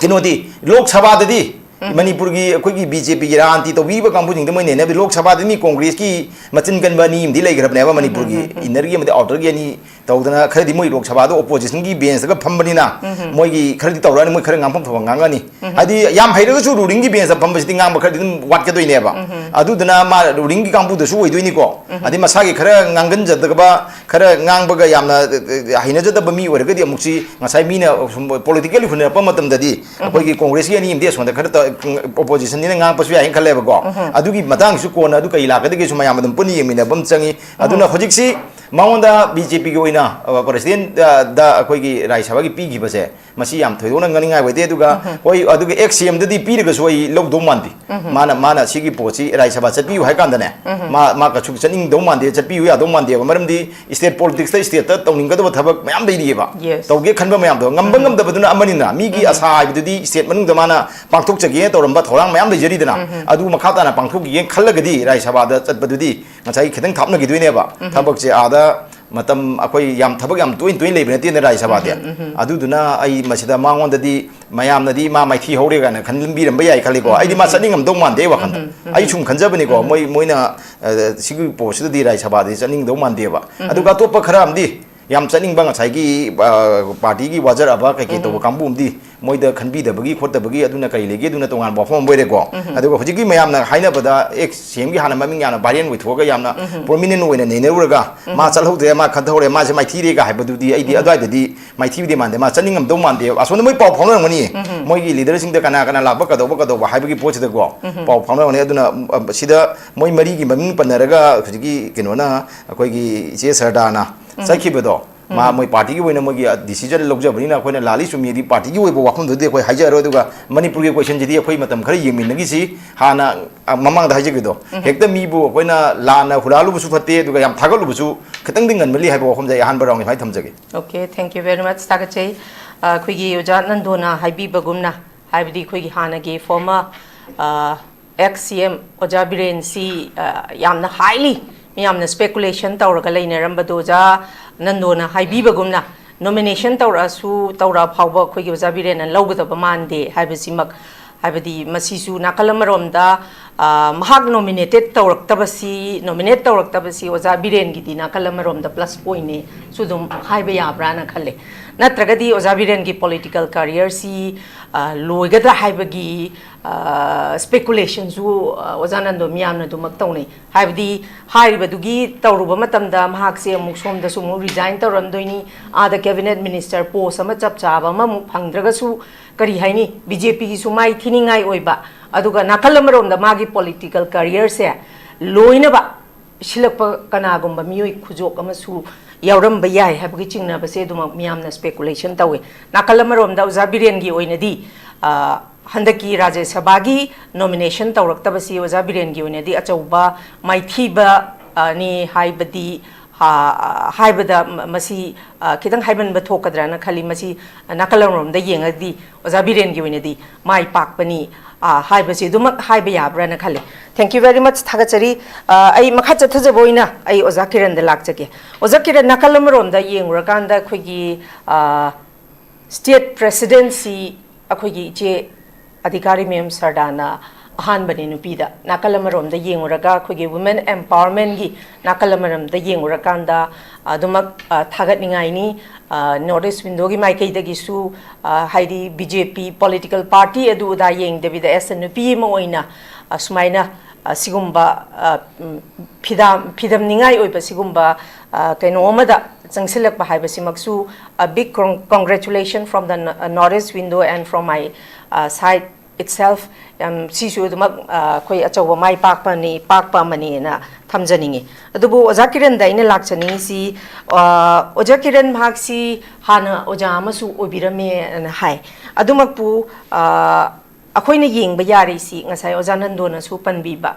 ꯀꯩꯅꯣꯗꯤ, ꯂꯣꯛ ꯁꯚꯥꯗꯗꯤ ꯃꯅꯤꯄꯨꯔꯒꯤ ꯑꯩꯈꯣꯏꯒꯤ ꯕꯤ ꯖꯦ ꯄꯤꯒꯤ ꯔꯥꯖꯅꯤꯇꯤ ꯇꯧꯕꯤꯕ ꯀꯥꯡꯕꯨꯁꯤꯡꯗ ꯃꯣꯏ ꯅꯩꯅꯕꯗꯤ ꯂꯣꯛ ꯁꯚꯥꯗ ꯃꯤ ꯀꯣꯡꯒ꯭ꯔꯦꯁꯀꯤ ꯃꯆꯤꯟ ꯀꯟꯕ ꯑꯅꯤ ꯑꯃꯗꯤ ꯂꯩꯈ꯭ꯔꯕꯅꯦꯕ ꯃꯅꯤꯄꯨꯔꯒꯤ ꯏꯟꯅꯔꯒꯤ ꯑꯃꯗꯤ ꯑꯥꯎꯇꯔꯒꯤ ꯑꯅꯤ ꯇꯧꯗꯅ ꯈꯔꯗꯤ ꯃꯣꯏ ꯂꯣꯛ ꯁꯚꯥꯗ ꯑꯣꯄꯣꯖꯤꯁꯟꯒꯤ ꯕꯦꯟꯁꯇꯒ ꯐꯝꯕꯅꯤꯅ ꯃꯣꯏꯒꯤ ꯈꯔꯗꯤ ꯇꯧꯔꯛꯑꯅꯤ, ꯃꯣꯏ ꯈꯔ ꯉꯥꯡꯐꯝ ꯊꯣꯛꯄ ꯉꯥꯡꯉꯅꯤ꯫ ꯍꯥꯏꯗꯤ ꯌꯥꯝ ꯍꯩꯔꯒꯁꯨ ꯔꯨꯂꯤꯡꯒꯤ ꯕꯦꯟꯁꯇ ꯐꯝꯕꯁꯤꯗꯤ ꯉꯥꯡꯕ ꯈꯔꯗꯤ ꯑꯗꯨꯝ ꯋꯥꯠꯀꯗꯣꯏꯅꯦꯕ꯫ ꯑꯗꯨꯗꯨꯅ ꯃꯥ ꯔꯨꯂꯤꯡꯒꯤ ꯀꯥꯡꯕꯨꯗꯁꯨ ꯑꯣꯏꯗꯣꯏꯅꯤꯀꯣ꯫ ꯑꯗꯩ ꯃꯁꯥꯒꯤ ꯈꯔ ꯉꯥꯡꯒꯟꯖꯗꯕ, ꯈꯔ ꯉꯥꯡꯕꯒ ꯌꯥꯝꯅ, ꯑ, ꯍꯩꯅꯖꯗꯕ ꯃꯤ ꯑꯣꯏꯔꯒꯗꯤ ꯑꯃꯨꯛꯁꯤ ꯉꯁꯥꯏ ꯃꯤꯅ ꯁꯨꯝ ꯄꯣꯂꯤꯇꯤꯀꯦꯜꯂꯤ ꯍꯨꯟꯅꯔꯛꯄ ꯃꯇꯝꯗꯗꯤ ꯑꯩꯈꯣꯏꯒꯤ ꯀꯣꯡꯒ꯭ꯔꯦꯁꯀꯤ ꯑꯅꯤ ꯑꯃꯗꯤ ꯑꯁꯣꯝꯗ ꯈꯔ ꯇ-, ꯑꯣꯄꯣꯖꯤꯁꯟꯅꯤꯅ ꯉꯥꯡꯉꯛꯄꯁꯨ ꯌꯥꯏꯅ ꯈꯜꯂꯦꯕꯀꯣ꯫ ꯑꯗꯨꯒꯤ ꯃꯇꯥꯡꯒꯤꯁꯨ ꯀꯣꯟꯅ ꯑꯗꯨ ꯀꯩ ꯂꯥꯛꯀꯗꯒꯦꯁꯨ ꯃꯌꯥꯝ ꯑꯗꯨꯝ ꯄꯨꯟꯅ ꯌꯦꯡꯃꯤꯟꯅꯕ ꯑꯃ ꯆꯪꯉꯤ꯫ ꯑꯗꯨꯅ ꯍꯧꯖꯤꯛꯁꯤ ꯃꯉꯣꯟꯗ ꯕꯤ ꯖꯦ ꯄꯤꯒꯤ ꯑꯣꯏꯅ, ꯑ, ꯄ꯭ꯔꯦꯁꯤꯗꯦꯟꯗ ꯑꯩꯈꯣꯏꯒꯤ ꯔꯥꯖ꯭ꯌ ꯁꯚꯥꯒꯤ ꯄꯤꯈꯤꯕꯁꯦ, ꯃꯁꯤ ꯌꯥꯝ ꯊꯣꯏꯗꯣꯛꯅ ꯉꯥꯡꯅꯤꯡꯉꯥꯏ ꯑꯣꯏꯗꯦ꯫ ꯑꯗꯨꯒ ꯍꯣꯏ, ꯑꯗꯨꯒ ꯑꯦꯛꯁ ꯁꯤ ꯑꯦꯝꯗꯗꯤ ꯄꯤꯔꯒꯁꯨ ꯑꯩ ꯂꯧꯗꯧ ꯃꯥꯟꯗꯦ꯫ ꯃꯥꯅ, ꯃꯥꯅ ꯁꯤꯒꯤ ꯄꯣꯠꯁꯤ ꯔꯥꯖ꯭ꯌ ꯁꯚꯥ ꯆꯠꯄꯤꯌꯨ ꯍꯥꯏ ꯀꯥꯟꯗꯅꯦ, ꯃꯥ, ꯃꯥ ꯀꯩꯁꯨ ꯆꯠꯅꯤꯡꯗꯧ ꯃꯥꯟꯗꯦ, ꯆꯠꯄꯤꯌꯨ ꯌꯥꯗꯧ ꯃꯥꯟꯗꯦꯕ꯫ ꯃꯔꯝꯗꯤ ꯁ꯭ꯇꯦꯠ ꯄꯣꯂꯤꯇꯤꯛꯁꯇ ꯁ꯭ꯇꯦꯠꯇ ꯇꯧꯅꯤꯡꯒꯗꯕ ꯊꯕꯛ ꯃꯌꯥꯝ ꯂꯩꯔꯤꯑꯕ꯫ Yes. ꯇꯧꯒꯦ ꯈꯟꯕ ꯃꯌꯥꯝꯗꯣ ꯉꯝꯕ ꯉꯝꯗꯕꯗꯨꯅ ꯑꯃꯅꯤꯅ, ꯃꯤꯒꯤ ꯑꯁꯥ ꯍꯥꯏꯕꯗꯨꯗꯤ ꯁ꯭ꯇꯦꯠ ꯃꯅꯨꯡꯗ ꯃꯥꯅ ꯄꯥꯡꯊꯣꯛꯆꯒꯦꯅ ꯇꯧꯔꯝꯕ ꯊꯧꯔꯥꯡ ꯃꯌꯥꯝ ꯂꯩꯖꯔꯤꯗꯅ, ꯑꯗꯨ ꯃꯈꯥ ꯇꯥꯅ ꯄꯥꯡꯊꯣꯛꯈꯤꯒꯦꯅ ꯈꯜꯂꯒꯗꯤ ꯔꯥꯖ꯭ꯌ ꯁꯚꯥꯗ ꯆꯠꯄꯗꯨꯗꯤ ꯉꯁꯥꯏꯒꯤ ꯈꯤꯇꯪ ꯊꯥꯞꯅꯈꯤꯗꯣꯏꯅꯦꯕ꯫ ꯊꯕꯛꯁꯦ ꯑꯥꯗ ꯃꯇꯝ ꯑꯩꯈꯣꯏ ꯌꯥꯝ ꯊꯕꯛ ꯌꯥꯝ ꯇꯣꯏꯅ ꯇꯣꯏꯅ ꯂꯩꯕ ꯅꯠꯇꯦꯅ ꯔꯥꯖ꯭ꯌ ꯁꯚꯥꯗꯤ꯫ ꯑꯗꯨꯗꯨꯅ ꯑꯩ ꯃꯁꯤꯗ ꯃꯉꯣꯟꯗꯗꯤ ꯃꯌꯥꯝꯅꯗꯤ ꯃꯥ ꯃꯥꯏꯊꯤ ꯍꯧꯔꯦ ꯀꯥꯏꯅ ꯈꯟꯕꯤꯔꯝꯕ ꯌꯥꯏ ꯈꯜꯂꯤꯀꯣ꯫ ꯑꯩꯗꯤ ꯃꯥ ꯆꯠꯅꯤꯡꯉꯝꯗꯧ ꯃꯥꯟꯗꯦ ꯑꯩ ꯋꯥꯈꯜꯗ꯫ ꯑꯩ ꯁꯨꯝ ꯈꯟꯖꯕꯅꯤꯀꯣ, ꯃꯣꯏ, ꯃꯣꯏꯅ, ꯑ, ꯁꯤꯒꯤ ꯄꯣꯠꯁꯤꯗꯗꯤ ꯔꯥꯖ꯭ꯌ ꯁꯚꯥꯗꯤ ꯆꯠꯅꯤꯡꯗꯧ ꯃꯥꯟꯗꯦꯕ꯫ ꯑꯗꯨꯒ ꯑꯇꯣꯞꯄ ꯈꯔ ꯑꯃꯗꯤ ꯌꯥꯝ ꯆꯠꯅꯤꯡꯕ ꯉꯁꯥꯏꯒꯤ, ꯑ, ꯄꯥꯔꯇꯤꯒꯤ ꯋꯥꯖꯔꯕ ꯀꯩꯀꯩ ꯇꯧꯕ ꯀꯥꯡꯕꯨ ꯑꯃꯗꯤ ꯃꯣꯏꯗ ꯈꯟꯕꯤꯗꯕꯒꯤ ꯈꯣꯠꯇꯕꯒꯤ ꯑꯗꯨꯅ ꯀꯔꯤ ꯂꯩꯒꯦ ꯑꯗꯨꯅ ꯇꯣꯉꯥꯟꯕ ꯋꯥꯐꯝ ꯑꯃ ꯑꯣꯏꯔꯦꯀꯣ꯫ ꯑꯗꯨꯒ ꯍꯧꯖꯤꯛꯀꯤ ꯃꯌꯥꯝꯅ ꯍꯥꯏꯅꯕꯗ ꯑꯦꯛꯁ ꯁꯤ ꯑꯦꯝꯒꯤ ꯍꯥꯟꯅ ꯃꯃꯤꯡ ꯌꯥꯝꯅ ꯚꯥꯏꯔꯦꯜ ꯑꯣꯏꯊꯣꯛꯑꯒ ꯌꯥꯝꯅ ꯄ꯭ꯔꯣꯃꯤꯅꯦꯟ ꯑꯣꯏꯅ ꯅꯩꯅꯔꯨꯔꯒ ꯃꯥ ꯆꯠꯍꯧꯗ꯭ꯔꯦ, ꯃꯥ ꯈꯟꯊꯍꯧꯔꯦ, ꯃꯥꯁꯦ ꯃꯥꯏꯊꯤꯔꯦꯒ ꯍꯥꯏꯕꯗꯨꯗꯤ ꯑꯩꯗꯤ ꯑꯗꯨꯋꯥꯏꯗꯗꯤ ꯃꯥꯏꯊꯤꯕꯗꯤ ꯃꯥꯟꯗꯦ, ꯃꯥ ꯆꯠꯅꯤꯡꯉꯝꯗꯧ ꯃꯥꯟꯗꯦ꯫ ꯑꯁꯣꯝꯗ ꯃꯣꯏ ꯄꯥꯎ ꯐꯥꯎꯅꯔꯝꯒꯅꯤ, ꯃꯣꯏꯒꯤ ꯂꯤꯗꯔꯁꯤꯡꯗ ꯀꯅꯥ ꯀꯅꯥ ꯂꯥꯛꯄ, ꯀꯩꯗꯧꯕ ꯀꯩꯗꯧꯕ ꯍꯥꯏꯕꯒꯤ ꯄꯣꯠꯁꯤꯗꯀꯣ ꯄꯥꯎ ꯐꯥꯎꯅꯔꯝꯒꯅꯤ꯫ ꯑꯗꯨꯅ, ꯑ, ꯁꯤꯗ ꯃꯣꯏ ꯃꯔꯤꯒꯤ ꯃꯃꯤꯡ ꯄꯟꯅꯔꯒ ꯍꯧꯖꯤꯛꯀꯤ ꯀꯩꯅꯣꯅ, ꯑꯩꯈꯣꯏꯒꯤ ꯏꯆꯦ ꯁꯔꯗꯥꯅ ꯆꯠꯈꯤꯕꯗꯣ, ꯃꯥ ꯃꯣꯏ ꯄꯥꯔꯇꯤꯒꯤ ꯑꯣꯏꯅ ꯃꯣꯏꯒꯤ ꯗꯤꯁꯤꯖꯟ ꯂꯧꯖꯕꯅꯤꯅ ꯑꯩꯈꯣꯏꯅ ꯂꯥꯜꯂꯤ ꯆꯨꯝꯃꯤꯗꯤ ꯄꯥꯔꯇꯤꯒꯤ ꯑꯣꯏꯕ ꯋꯥꯐꯝꯗꯨꯗꯤ ꯑꯩꯈꯣꯏ ꯍꯥꯏꯖꯔꯔꯣꯏ꯫ ꯑꯗꯨꯒ ꯃꯅꯤꯄꯨꯔꯒꯤ ꯀꯣꯏꯁꯟꯁꯤꯗꯤ ꯑꯩꯈꯣꯏ ꯃꯇꯝ ꯈꯔ ꯌꯦꯡꯃꯤꯟꯅꯈꯤꯁꯤ꯫ ꯍꯥꯟꯅ, ꯑ, ꯃꯃꯥꯡꯗ ꯍꯥꯏꯖꯈꯤꯕꯗꯣ, ꯍꯦꯛꯇ ꯃꯤꯕꯨ ꯑꯩꯈꯣꯏꯅ ꯂꯥꯟꯅ ꯍꯨꯔꯥꯜꯂꯨꯕꯁꯨ ꯐꯠꯇꯦ, ꯑꯗꯨꯒ ꯌꯥꯝ ꯊꯥꯒꯠꯂꯨꯕꯁꯨ ꯈꯤꯇꯪꯗꯤ ꯉꯟꯃꯜꯂꯤ ꯍꯥꯏꯕ ꯋꯥꯐꯝꯁꯦ ꯑꯩ ꯑꯍꯥꯟꯕ ꯔꯥꯎꯟꯒꯤ ꯁꯨꯃꯥꯏꯅ ꯊꯝꯖꯒꯦ꯫ Okay, thank you very much, ꯊꯥꯒꯠꯆꯩ꯫ ꯑ, ꯑꯩꯈꯣꯏꯒꯤ ꯑꯣꯖꯥ ꯅꯟꯗꯣꯅ ꯍꯥꯏꯕꯤꯕꯒꯨꯝꯅ, ꯍꯥꯏꯕꯗꯤ ꯑꯩꯈꯣꯏꯒꯤ ꯍꯥꯟꯅꯒꯤ former, ꯑ, ex C M ꯑꯣꯖꯥ ꯕꯤꯔꯦꯟꯁꯤ, ꯑ, ꯌꯥꯝꯅ highly ꯃꯤꯌꯥꯝꯅ speculation ꯇꯧꯔꯒ ꯂꯩꯅꯔꯝꯕꯗꯣ ꯑꯣꯖꯥ ꯅꯟꯗꯣꯅ ꯍꯥꯏꯕꯤꯕꯒꯨꯝꯅ nomination ꯇꯧꯔꯛꯑꯁꯨ, ꯇꯧꯔꯛꯑ ꯐꯥꯎꯕ ꯑꯩꯈꯣꯏꯒꯤ ꯑꯣꯖꯥ ꯕꯤꯔꯦꯟꯅ ꯂꯧꯒꯗꯕ ꯃꯥꯟꯗꯦ ꯍꯥꯏꯕꯁꯤꯃꯛ ꯍꯥꯏꯕꯗꯤ ꯃꯁꯤꯁꯨ ꯅꯥꯀꯜ ꯑꯃꯔꯣꯝꯗ, ꯑ, ꯃꯍꯥꯛ ꯅꯣꯃꯤꯅꯦꯇꯦꯠ ꯇꯧꯔꯛꯇꯕꯁꯤ, ꯅꯣꯃꯤꯅꯦꯠ ꯇꯧꯔꯛꯇꯕꯁꯤ ꯑꯣꯖꯥ ꯕꯤꯔꯦꯟꯒꯤꯗꯤ ꯅꯥꯀꯜ ꯑꯃꯔꯣꯝꯗ ꯄ꯭ꯂꯁ ꯄꯣꯏꯟꯠꯅꯦꯁꯨ ꯑꯗꯨꯝ ꯍꯥꯏꯕ ꯌꯥꯕ꯭ꯔꯥꯅ ꯈꯜꯂꯦ꯫ ꯅꯠꯇ꯭ꯔꯒꯗꯤ ꯑꯣꯖꯥ ꯕꯤꯔꯦꯟꯒꯤ ꯄꯣꯂꯤꯇꯤꯀꯦꯜ ꯀꯔꯤꯌꯔꯁꯤ, ꯑ, ꯂꯣꯏꯒꯗ꯭ꯔꯥ ꯍꯥꯏꯕꯒꯤ, ꯑ, ꯁ꯭ꯄꯦꯀꯨꯂꯦꯁꯟꯁꯨ, ꯑ, ꯑꯣꯖꯥ ꯅꯟꯗꯣ ꯃꯤꯌꯥꯝꯅ ꯑꯗꯨꯃꯛ ꯇꯧꯅꯩ꯫ ꯍꯥꯏꯕꯗꯤ ꯍꯥꯏꯔꯤꯕꯗꯨꯒꯤ ꯇꯧꯔꯨꯕ ꯃꯇꯝꯗ ꯃꯍꯥꯛꯁꯦ ꯑꯃꯨꯛ ꯁꯣꯝꯗꯁꯨ ꯑꯃꯨꯛ ꯔꯤꯖꯥꯏꯟ ꯇꯧꯔꯝꯗꯣꯏꯅꯤ, ꯑꯥꯗ ꯀꯦꯕꯤꯅꯦꯠ ꯃꯤꯅꯤꯁꯇꯔ ꯄꯣꯁ ꯑꯃ ꯆꯞ ꯆꯥꯕ ꯑꯃꯃꯨꯛ ꯐꯪꯗ꯭ꯔꯒꯁꯨ, ꯀꯔꯤ ꯍꯥꯏꯅꯤ, ꯕꯤ ꯖꯦ ꯄꯤꯒꯤꯁꯨ ꯃꯥꯏ ꯊꯤꯅꯤꯡꯉꯥꯏ ꯑꯣꯏꯕ, ꯑꯗꯨꯒ ꯅꯥꯀꯜ ꯑꯃꯔꯣꯝꯗ ꯃꯥꯒꯤ ꯄꯣꯂꯤꯇꯤꯀꯦꯜ ꯀꯔꯤꯌꯔꯁꯦ ꯂꯣꯏꯅꯕ ꯁꯤꯜꯂꯛꯄ ꯀꯅꯥꯒꯨꯝꯕ ꯃꯤꯑꯣꯏ ꯈꯨꯖꯣꯛ ꯑꯃꯁꯨ ꯌꯥꯎꯔꯝꯕ ꯌꯥꯏ ꯍꯥꯏꯕꯒꯤ ꯆꯤꯡꯅꯕꯁꯦ ꯑꯗꯨꯃꯛ ꯃꯤꯌꯥꯝꯅ ꯁ꯭ꯄꯦꯀꯨꯂꯦꯁꯟ ꯇꯧꯏ꯫ ꯅꯥꯀꯜ ꯑꯃꯔꯣꯝꯗ ꯑꯣꯖꯥ ꯕꯤꯔꯦꯟꯒꯤ ꯑꯣꯏꯅꯗꯤ, ꯑ, ꯍꯟꯗꯛꯀꯤ ꯔꯥꯖ꯭ꯌ ꯁꯚꯥꯒꯤ ꯅꯣꯃꯤꯅꯦꯁꯟ ꯇꯧꯔꯛꯇꯕꯁꯤ ꯑꯣꯖꯥ ꯕꯤꯔꯦꯟꯒꯤ ꯑꯣꯏꯅꯗꯤ ꯑꯆꯧꯕ ꯃꯥꯏꯊꯤꯕ, ꯑ, ꯅꯤ ꯍꯥꯏꯕꯗꯤ, ꯑ, ꯍꯥꯏꯕꯗ ꯃ-, ꯃꯁꯤ, ꯑ, ꯈꯤꯇꯪ ꯍꯥꯏꯃꯟꯕ ꯊꯣꯛꯀꯗ꯭ꯔꯥꯅ ꯈꯜꯂꯤ꯫ ꯃꯁꯤ ꯅꯥꯀꯜ ꯑꯃꯔꯣꯝꯗ ꯌꯦꯡꯉꯒꯗꯤ ꯑꯣꯖꯥ ꯕꯤꯔꯦꯟꯒꯤ ꯑꯣꯏꯅꯗꯤ ꯃꯥꯏ ꯄꯥꯛꯄꯅꯤ, ꯑ, ꯍꯥꯏꯕꯁꯤ ꯑꯗꯨꯃꯛ ꯍꯥꯏꯕ ꯌꯥꯕ꯭ꯔꯥꯅ ꯈꯜꯂꯤ꯫ Thank you very much, ꯊꯥꯒꯠꯆꯔꯤ꯫ ꯑ, ꯑꯩ ꯃꯈꯥ ꯆꯠꯊꯖꯕ ꯑꯣꯏꯅ ꯑꯩ ꯑꯣꯖꯥ ꯀꯤꯔꯟꯗ ꯂꯥꯛꯆꯒꯦ꯫ ꯑꯣꯖꯥ ꯀꯤꯔꯟ, ꯅꯥꯀꯜ ꯑꯃꯔꯣꯝꯗ ꯌꯦꯡꯉꯨꯔꯀꯥꯟꯗ ꯑꯩꯈꯣꯏꯒꯤ, ꯑ, ꯁ꯭ꯇꯦꯠ ꯄ꯭ꯔꯦꯁꯤꯗꯦꯟꯁꯤ ꯑꯩꯈꯣꯏꯒꯤ ꯏꯆꯦ ꯑꯙꯤꯀꯥꯔꯤ ꯃꯦꯝ ꯁꯔꯗꯥꯅ ꯑꯍꯥꯟꯕꯅꯤ ꯅꯨꯄꯤꯗ꯫ ꯅꯥꯀꯜ ꯑꯃꯔꯣꯝꯗ ꯌꯦꯡꯉꯨꯔꯒ ꯑꯩꯈꯣꯏꯒꯤ ꯋꯨꯃꯦꯟ ꯑꯦꯝꯄꯥꯋꯔꯃꯦꯟꯒꯤ ꯅꯥꯀꯜ ꯑꯃꯔꯣꯝꯗ ꯌꯦꯡꯉꯨꯔꯀꯥꯟꯗ ꯑꯗꯨꯃꯛ, ꯑ, ꯊꯥꯒꯠꯅꯤꯡꯉꯥꯏꯅꯤ꯫ ꯑ, ꯅꯣꯔꯠ ꯏꯁ ꯋꯤꯟꯗꯣꯒꯤ ꯃꯥꯏꯀꯩꯗꯒꯤꯁꯨ, ꯑ, ꯍꯥꯏꯗꯤ ꯕꯤ ꯖꯦ ꯄꯤ ꯄꯣꯂꯤꯇꯤꯀꯦꯜ ꯄꯥꯔꯇꯤ ꯑꯗꯨ ꯑꯗꯥ ꯌꯦꯡꯗꯕꯤꯗ as a ꯅꯨꯄꯤ ꯑꯃ ꯑꯣꯏꯅ, ꯑ, ꯁꯨꯃꯥꯏꯅ, ꯑ, ꯁꯤꯒꯨꯝꯕ, ꯑ, ꯎꯝ, ꯐꯤꯗꯝ-, ꯐꯤꯗꯝꯅꯤꯡꯉꯥꯏ ꯑꯣꯏꯕ ꯁꯤꯒꯨꯝꯕ, ꯑ, ꯀꯩꯅꯣ ꯑꯃꯗ ꯆꯪꯁꯤꯜꯂꯛꯄ ꯍꯥꯏꯕꯁꯤꯃꯛꯁꯨ a big con-, congratulation from the N-, North East Window and from my, uh, side itself꯫ ꯌꯥꯝ, ꯁꯤꯁꯨ ꯑꯗꯨꯃꯛ, ꯑ, ꯑꯩꯈꯣꯏ ꯑꯆꯧꯕ ꯃꯥꯏ ꯄꯥꯛꯄꯅꯤ, ꯄꯥꯛꯄ ꯑꯃꯅꯤꯅ ꯊꯝꯖꯅꯤꯡꯉꯤ꯫ ꯑꯗꯨꯕꯨ ꯑꯣꯖꯥ ꯀꯤꯔꯟꯗ ꯑꯩꯅ ꯂꯥꯛꯆꯅꯤꯡꯉꯤꯁꯤ, ꯑ, ꯑꯣꯖꯥ ꯀꯤꯔꯟ ꯃꯍꯥꯛꯁꯤ ꯍꯥꯟꯅ ꯑꯣꯖꯥ ꯑꯃꯁꯨ ꯑꯣꯏꯕꯤꯔꯝꯃꯦꯅ ꯍꯥꯏ꯫ ꯑꯗꯨꯃꯛꯄꯨ, ꯑ, ꯑꯩꯈꯣꯏꯅ ꯌꯦꯡꯕ ꯌꯥꯔꯤꯁꯤ ꯉꯁꯥꯏ ꯑꯣꯖꯥ ꯅꯟꯗꯣꯅꯁꯨ ꯄꯟꯕꯤꯕ,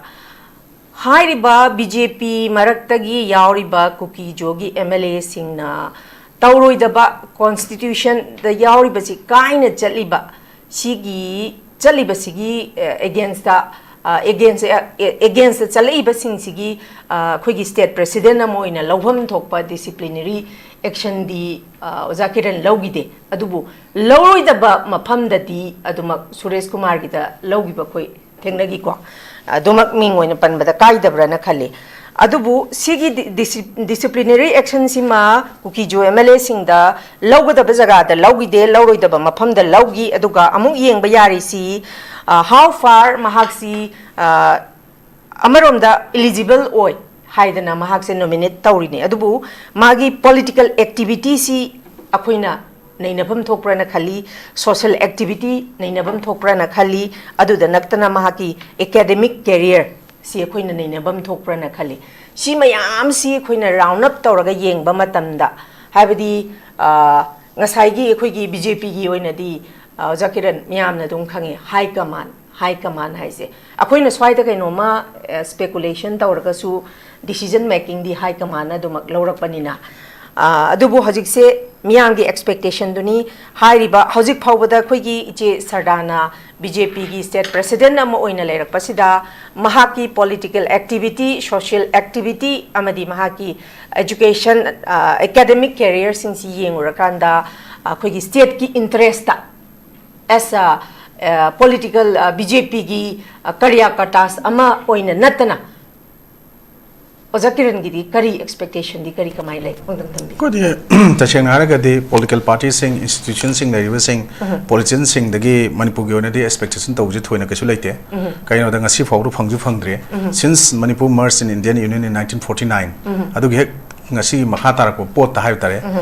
ꯍꯥꯏꯔꯤꯕ ꯕꯤ ꯖꯦ ꯄꯤ ꯃꯔꯛꯇꯒꯤ ꯌꯥꯎꯔꯤꯕ ꯀꯨꯀꯤꯖꯣꯒꯤ ꯑꯦꯝ ꯑꯦꯜ ꯑꯦꯁꯤꯡꯅ ꯇꯧꯔꯣꯏꯗꯕ, ꯀꯣꯟꯁꯇꯤꯇ꯭ꯌꯨꯁꯟꯗ ꯌꯥꯎꯔꯤꯕꯁꯤ ꯀꯥꯏꯅ ꯆꯠꯂꯤꯕ, ꯁꯤꯒꯤ ꯆꯠꯂꯤꯕꯁꯤꯒꯤ, ꯑꯦ, ꯑꯦꯒꯦꯟꯁꯇ, ꯑ, ꯑꯦꯒꯦꯟꯁ, ꯑꯦ, ꯑꯦꯒꯦꯟꯁꯇ ꯆꯠꯂꯛꯏꯕꯁꯤꯡꯁꯤꯒꯤ, ꯑ, ꯑꯩꯈꯣꯏꯒꯤ ꯁ꯭ꯇꯦꯠ ꯄ꯭ꯔꯦꯁꯤꯗꯦꯟ ꯑꯃ ꯑꯣꯏꯅ ꯂꯧꯐꯝ ꯊꯣꯛꯄ ꯗꯤꯁꯤꯄ꯭ꯂꯤꯅꯔꯤ ꯑꯦꯛꯁꯟꯗꯤ ꯑꯣꯖꯥ ꯀꯤꯔꯟ ꯂꯧꯈꯤꯗꯦ꯫ ꯑꯗꯨꯕꯨ ꯂꯧꯔꯣꯏꯗꯕ ꯃꯐꯝꯗꯗꯤ ꯑꯗꯨꯃꯛ ꯁꯨꯔꯦꯁ ꯀꯨꯃꯥꯔꯒꯤꯗ ꯂꯧꯈꯤꯕ ꯑꯩꯈꯣꯏ ꯊꯦꯡꯅꯈꯤꯀꯣ꯫ ꯑꯗꯨꯃꯛ ꯃꯤꯡ ꯑꯣꯏꯅ ꯄꯟꯕꯗ ꯀꯥꯏꯗꯕ꯭ꯔꯅ ꯈꯜꯂꯤ꯫ ꯑꯗꯨꯕꯨ ꯁꯤꯒꯤ ꯗꯤꯁꯤꯄ꯭ꯂꯤꯅꯔꯤ ꯑꯦꯛꯁꯟꯁꯤꯃ ꯀꯨꯀꯤꯖꯨ ꯑꯦꯝ ꯑꯦꯜ ꯑꯦꯁꯤꯡꯗ ꯂꯧꯒꯗꯕ ꯖꯒꯥꯗ ꯂꯧꯈꯤꯗꯦ, ꯂꯧꯔꯣꯏꯗꯕ ꯃꯐꯝꯗ ꯂꯧꯈꯤ꯫ ꯑꯗꯨꯒ ꯑꯃꯨꯛ ꯌꯦꯡꯕ ꯌꯥꯔꯤꯁꯤ, ꯍꯥꯎ ꯐꯥꯔ ꯃꯍꯥꯛꯁꯤ ꯑꯃꯔꯣꯝꯗ ꯏꯂꯤꯖꯤꯕꯜ ꯑꯣꯏ ꯍꯥꯏꯗꯅ ꯃꯍꯥꯛꯁꯦ ꯅꯣꯃꯤꯅꯦꯠ ꯇꯧꯔꯤꯅꯤ꯫ ꯑꯗꯨꯕꯨ ꯃꯥꯒꯤ ꯄꯣꯂꯤꯇꯤꯀꯦꯜ ꯑꯦꯛꯇꯤꯚꯤꯇꯤꯁꯤ ꯑꯩꯈꯣꯏꯅ ꯅꯩꯅꯐꯝ ꯊꯣꯛꯄ꯭ꯔꯅ ꯈꯜꯂꯤ, ꯁꯣꯁꯦꯜ ꯑꯦꯛꯇꯤꯚꯤꯇꯤ ꯅꯩꯅꯐꯝ ꯊꯣꯛꯄ꯭ꯔꯅ ꯈꯜꯂꯤ꯫ ꯑꯗꯨꯗ ꯅꯠꯇꯅ ꯃꯍꯥꯛꯀꯤ ꯑꯦꯀꯥꯗꯦꯃꯤꯛ ꯀꯦꯔꯤꯌꯔ ꯁꯤ ꯑꯩꯈꯣꯏꯅ ꯅꯩꯅꯐꯝ ꯊꯣꯛꯄ꯭ꯔꯅ ꯈꯜꯂꯤ꯫ ꯁꯤ ꯃꯌꯥꯝꯁꯤ ꯑꯩꯈꯣꯏꯅ ꯔꯥꯎꯟ ꯑꯞ ꯇꯧꯔꯒ ꯌꯦꯡꯕ ꯃꯇꯝꯗ, ꯍꯥꯏꯕꯗꯤ ꯉꯁꯥꯏꯒꯤ ꯑꯩꯈꯣꯏꯒꯤ ꯕꯤ ꯖꯦ ꯄꯤꯒꯤ ꯑꯣꯏꯅꯗꯤ ꯑꯣꯖꯥ ꯀꯤꯔꯟ ꯃꯌꯥꯝꯅ ꯑꯗꯨꯝ ꯈꯪꯉꯤ, ꯍꯥꯏ ꯀꯃꯥꯟ, ꯍꯥꯏ ꯀꯃꯥꯟ ꯍꯥꯏꯁꯦ꯫ ꯑꯩꯈꯣꯏꯅ ꯁ꯭ꯋꯥꯏꯗ ꯀꯩꯅꯣꯝꯃ ꯁ꯭ꯄꯦꯀꯨꯂꯦꯁꯟ ꯇꯧꯔꯒꯁꯨ ꯗꯤꯁꯤꯖꯟ ꯃꯦꯀꯤꯡꯗꯤ ꯍꯥꯏ ꯀꯃꯥꯟꯅ ꯑꯗꯨꯃꯛ ꯂꯧꯔꯛꯄꯅꯤꯅ꯫ ꯑꯗꯨꯕꯨ ꯍꯧꯖꯤꯛꯁꯦ ꯃꯤꯌꯥꯝꯒꯤ ꯑꯦꯛꯁꯄꯦꯛꯇꯦꯁꯟꯗꯨꯅꯤ꯫ ꯍꯥꯏꯔꯤꯕ ꯍꯧꯖꯤꯛ ꯐꯥꯎꯕꯗ ꯑꯩꯈꯣꯏꯒꯤ ꯏꯆꯦ ꯁꯔꯗꯥꯅ ꯕꯤ ꯖꯦ ꯄꯤꯒꯤ ꯁ꯭ꯇꯦꯠ ꯄ꯭ꯔꯦꯁꯤꯗꯦꯟꯠ ꯑꯃ ꯑꯣꯏꯅ ꯂꯩꯔꯛꯄꯁꯤꯗ ꯃꯍꯥꯛꯀꯤ ꯄꯣꯂꯤꯇꯤꯀꯦꯜ ꯑꯦꯛꯇꯤꯚꯤꯇꯤ, ꯁꯣꯁꯤꯌꯦꯜ ꯑꯦꯛꯇꯤꯚꯤꯇꯤ ꯑꯃꯗꯤ ꯃꯍꯥꯛꯀꯤ ꯑꯦꯖꯨꯀꯦꯁꯟ, ꯑꯦꯀꯥꯗꯦꯃꯤꯛ ꯀꯦꯔꯤꯌꯔꯁꯤꯡꯁꯤ ꯌꯦꯡꯉꯨꯔꯀꯥꯟꯗ ꯑꯩꯈꯣꯏꯒꯤ ꯁ꯭ꯇꯦꯠꯀꯤ ꯏꯟꯇꯔꯦꯁꯇ ꯑꯦꯁ ꯑ ꯄꯣꯂꯤꯇꯤꯀꯦꯜ ꯕꯤ ꯖꯦ ꯄꯤꯒꯤ ꯀꯔꯤꯌꯥ ꯀꯇꯥꯁ ꯑꯃ ꯑꯣꯏꯅ ꯅꯠꯇꯅ ꯑꯣꯖꯥ ꯀꯤꯔꯟꯒꯤꯗꯤ ꯀꯔꯤ ꯑꯦꯛꯁꯄꯦꯛꯇꯦꯁꯟꯗꯤ ꯀꯔꯤ ꯀꯃꯥꯏꯅ ꯂꯩ? ꯈꯣꯡꯗꯝ ꯊꯝꯕꯤꯌꯨ꯫ ꯑꯩꯈꯣꯏꯗꯤ ꯇꯁꯦꯡꯅ ꯍꯥꯏꯔꯒꯗꯤ ꯄꯣꯂꯤꯇꯤꯀꯦꯜ ꯄꯥꯔꯇꯤꯁꯤꯡ, ꯏꯟꯁꯇꯤꯇ꯭ꯌꯨꯁꯟꯁꯤꯡ ꯂꯩꯔꯤꯕꯁꯤꯡ, ꯄꯣꯂꯤꯇꯤꯁꯤꯌꯟꯁꯤꯡꯗꯒꯤ ꯃꯅꯤꯄꯨꯔꯒꯤ ꯑꯣꯏꯅꯗꯤ ꯑꯦꯛꯁꯄꯦꯛꯇꯦꯁꯟ ꯇꯧꯕꯁꯦ ꯊꯣꯏꯅ ꯀꯩꯁꯨ ꯂꯩꯇꯦ꯫ ꯀꯩꯒꯤꯅꯣꯗ ꯉꯁꯤ ꯐꯥꯎꯕꯗ ꯐꯪꯁꯨ ꯐꯪꯗ꯭ꯔꯤ꯫ Since Manipur merged in Indian Union in nineteen forty nine, ꯑꯗꯨꯒꯤ ꯍꯦꯛ ꯉꯁꯤꯒꯤ ꯃꯈꯥ ꯇꯥꯔꯛꯄ ꯄꯣꯠꯇ ꯍꯥꯏꯕ ꯇꯥꯔꯦ,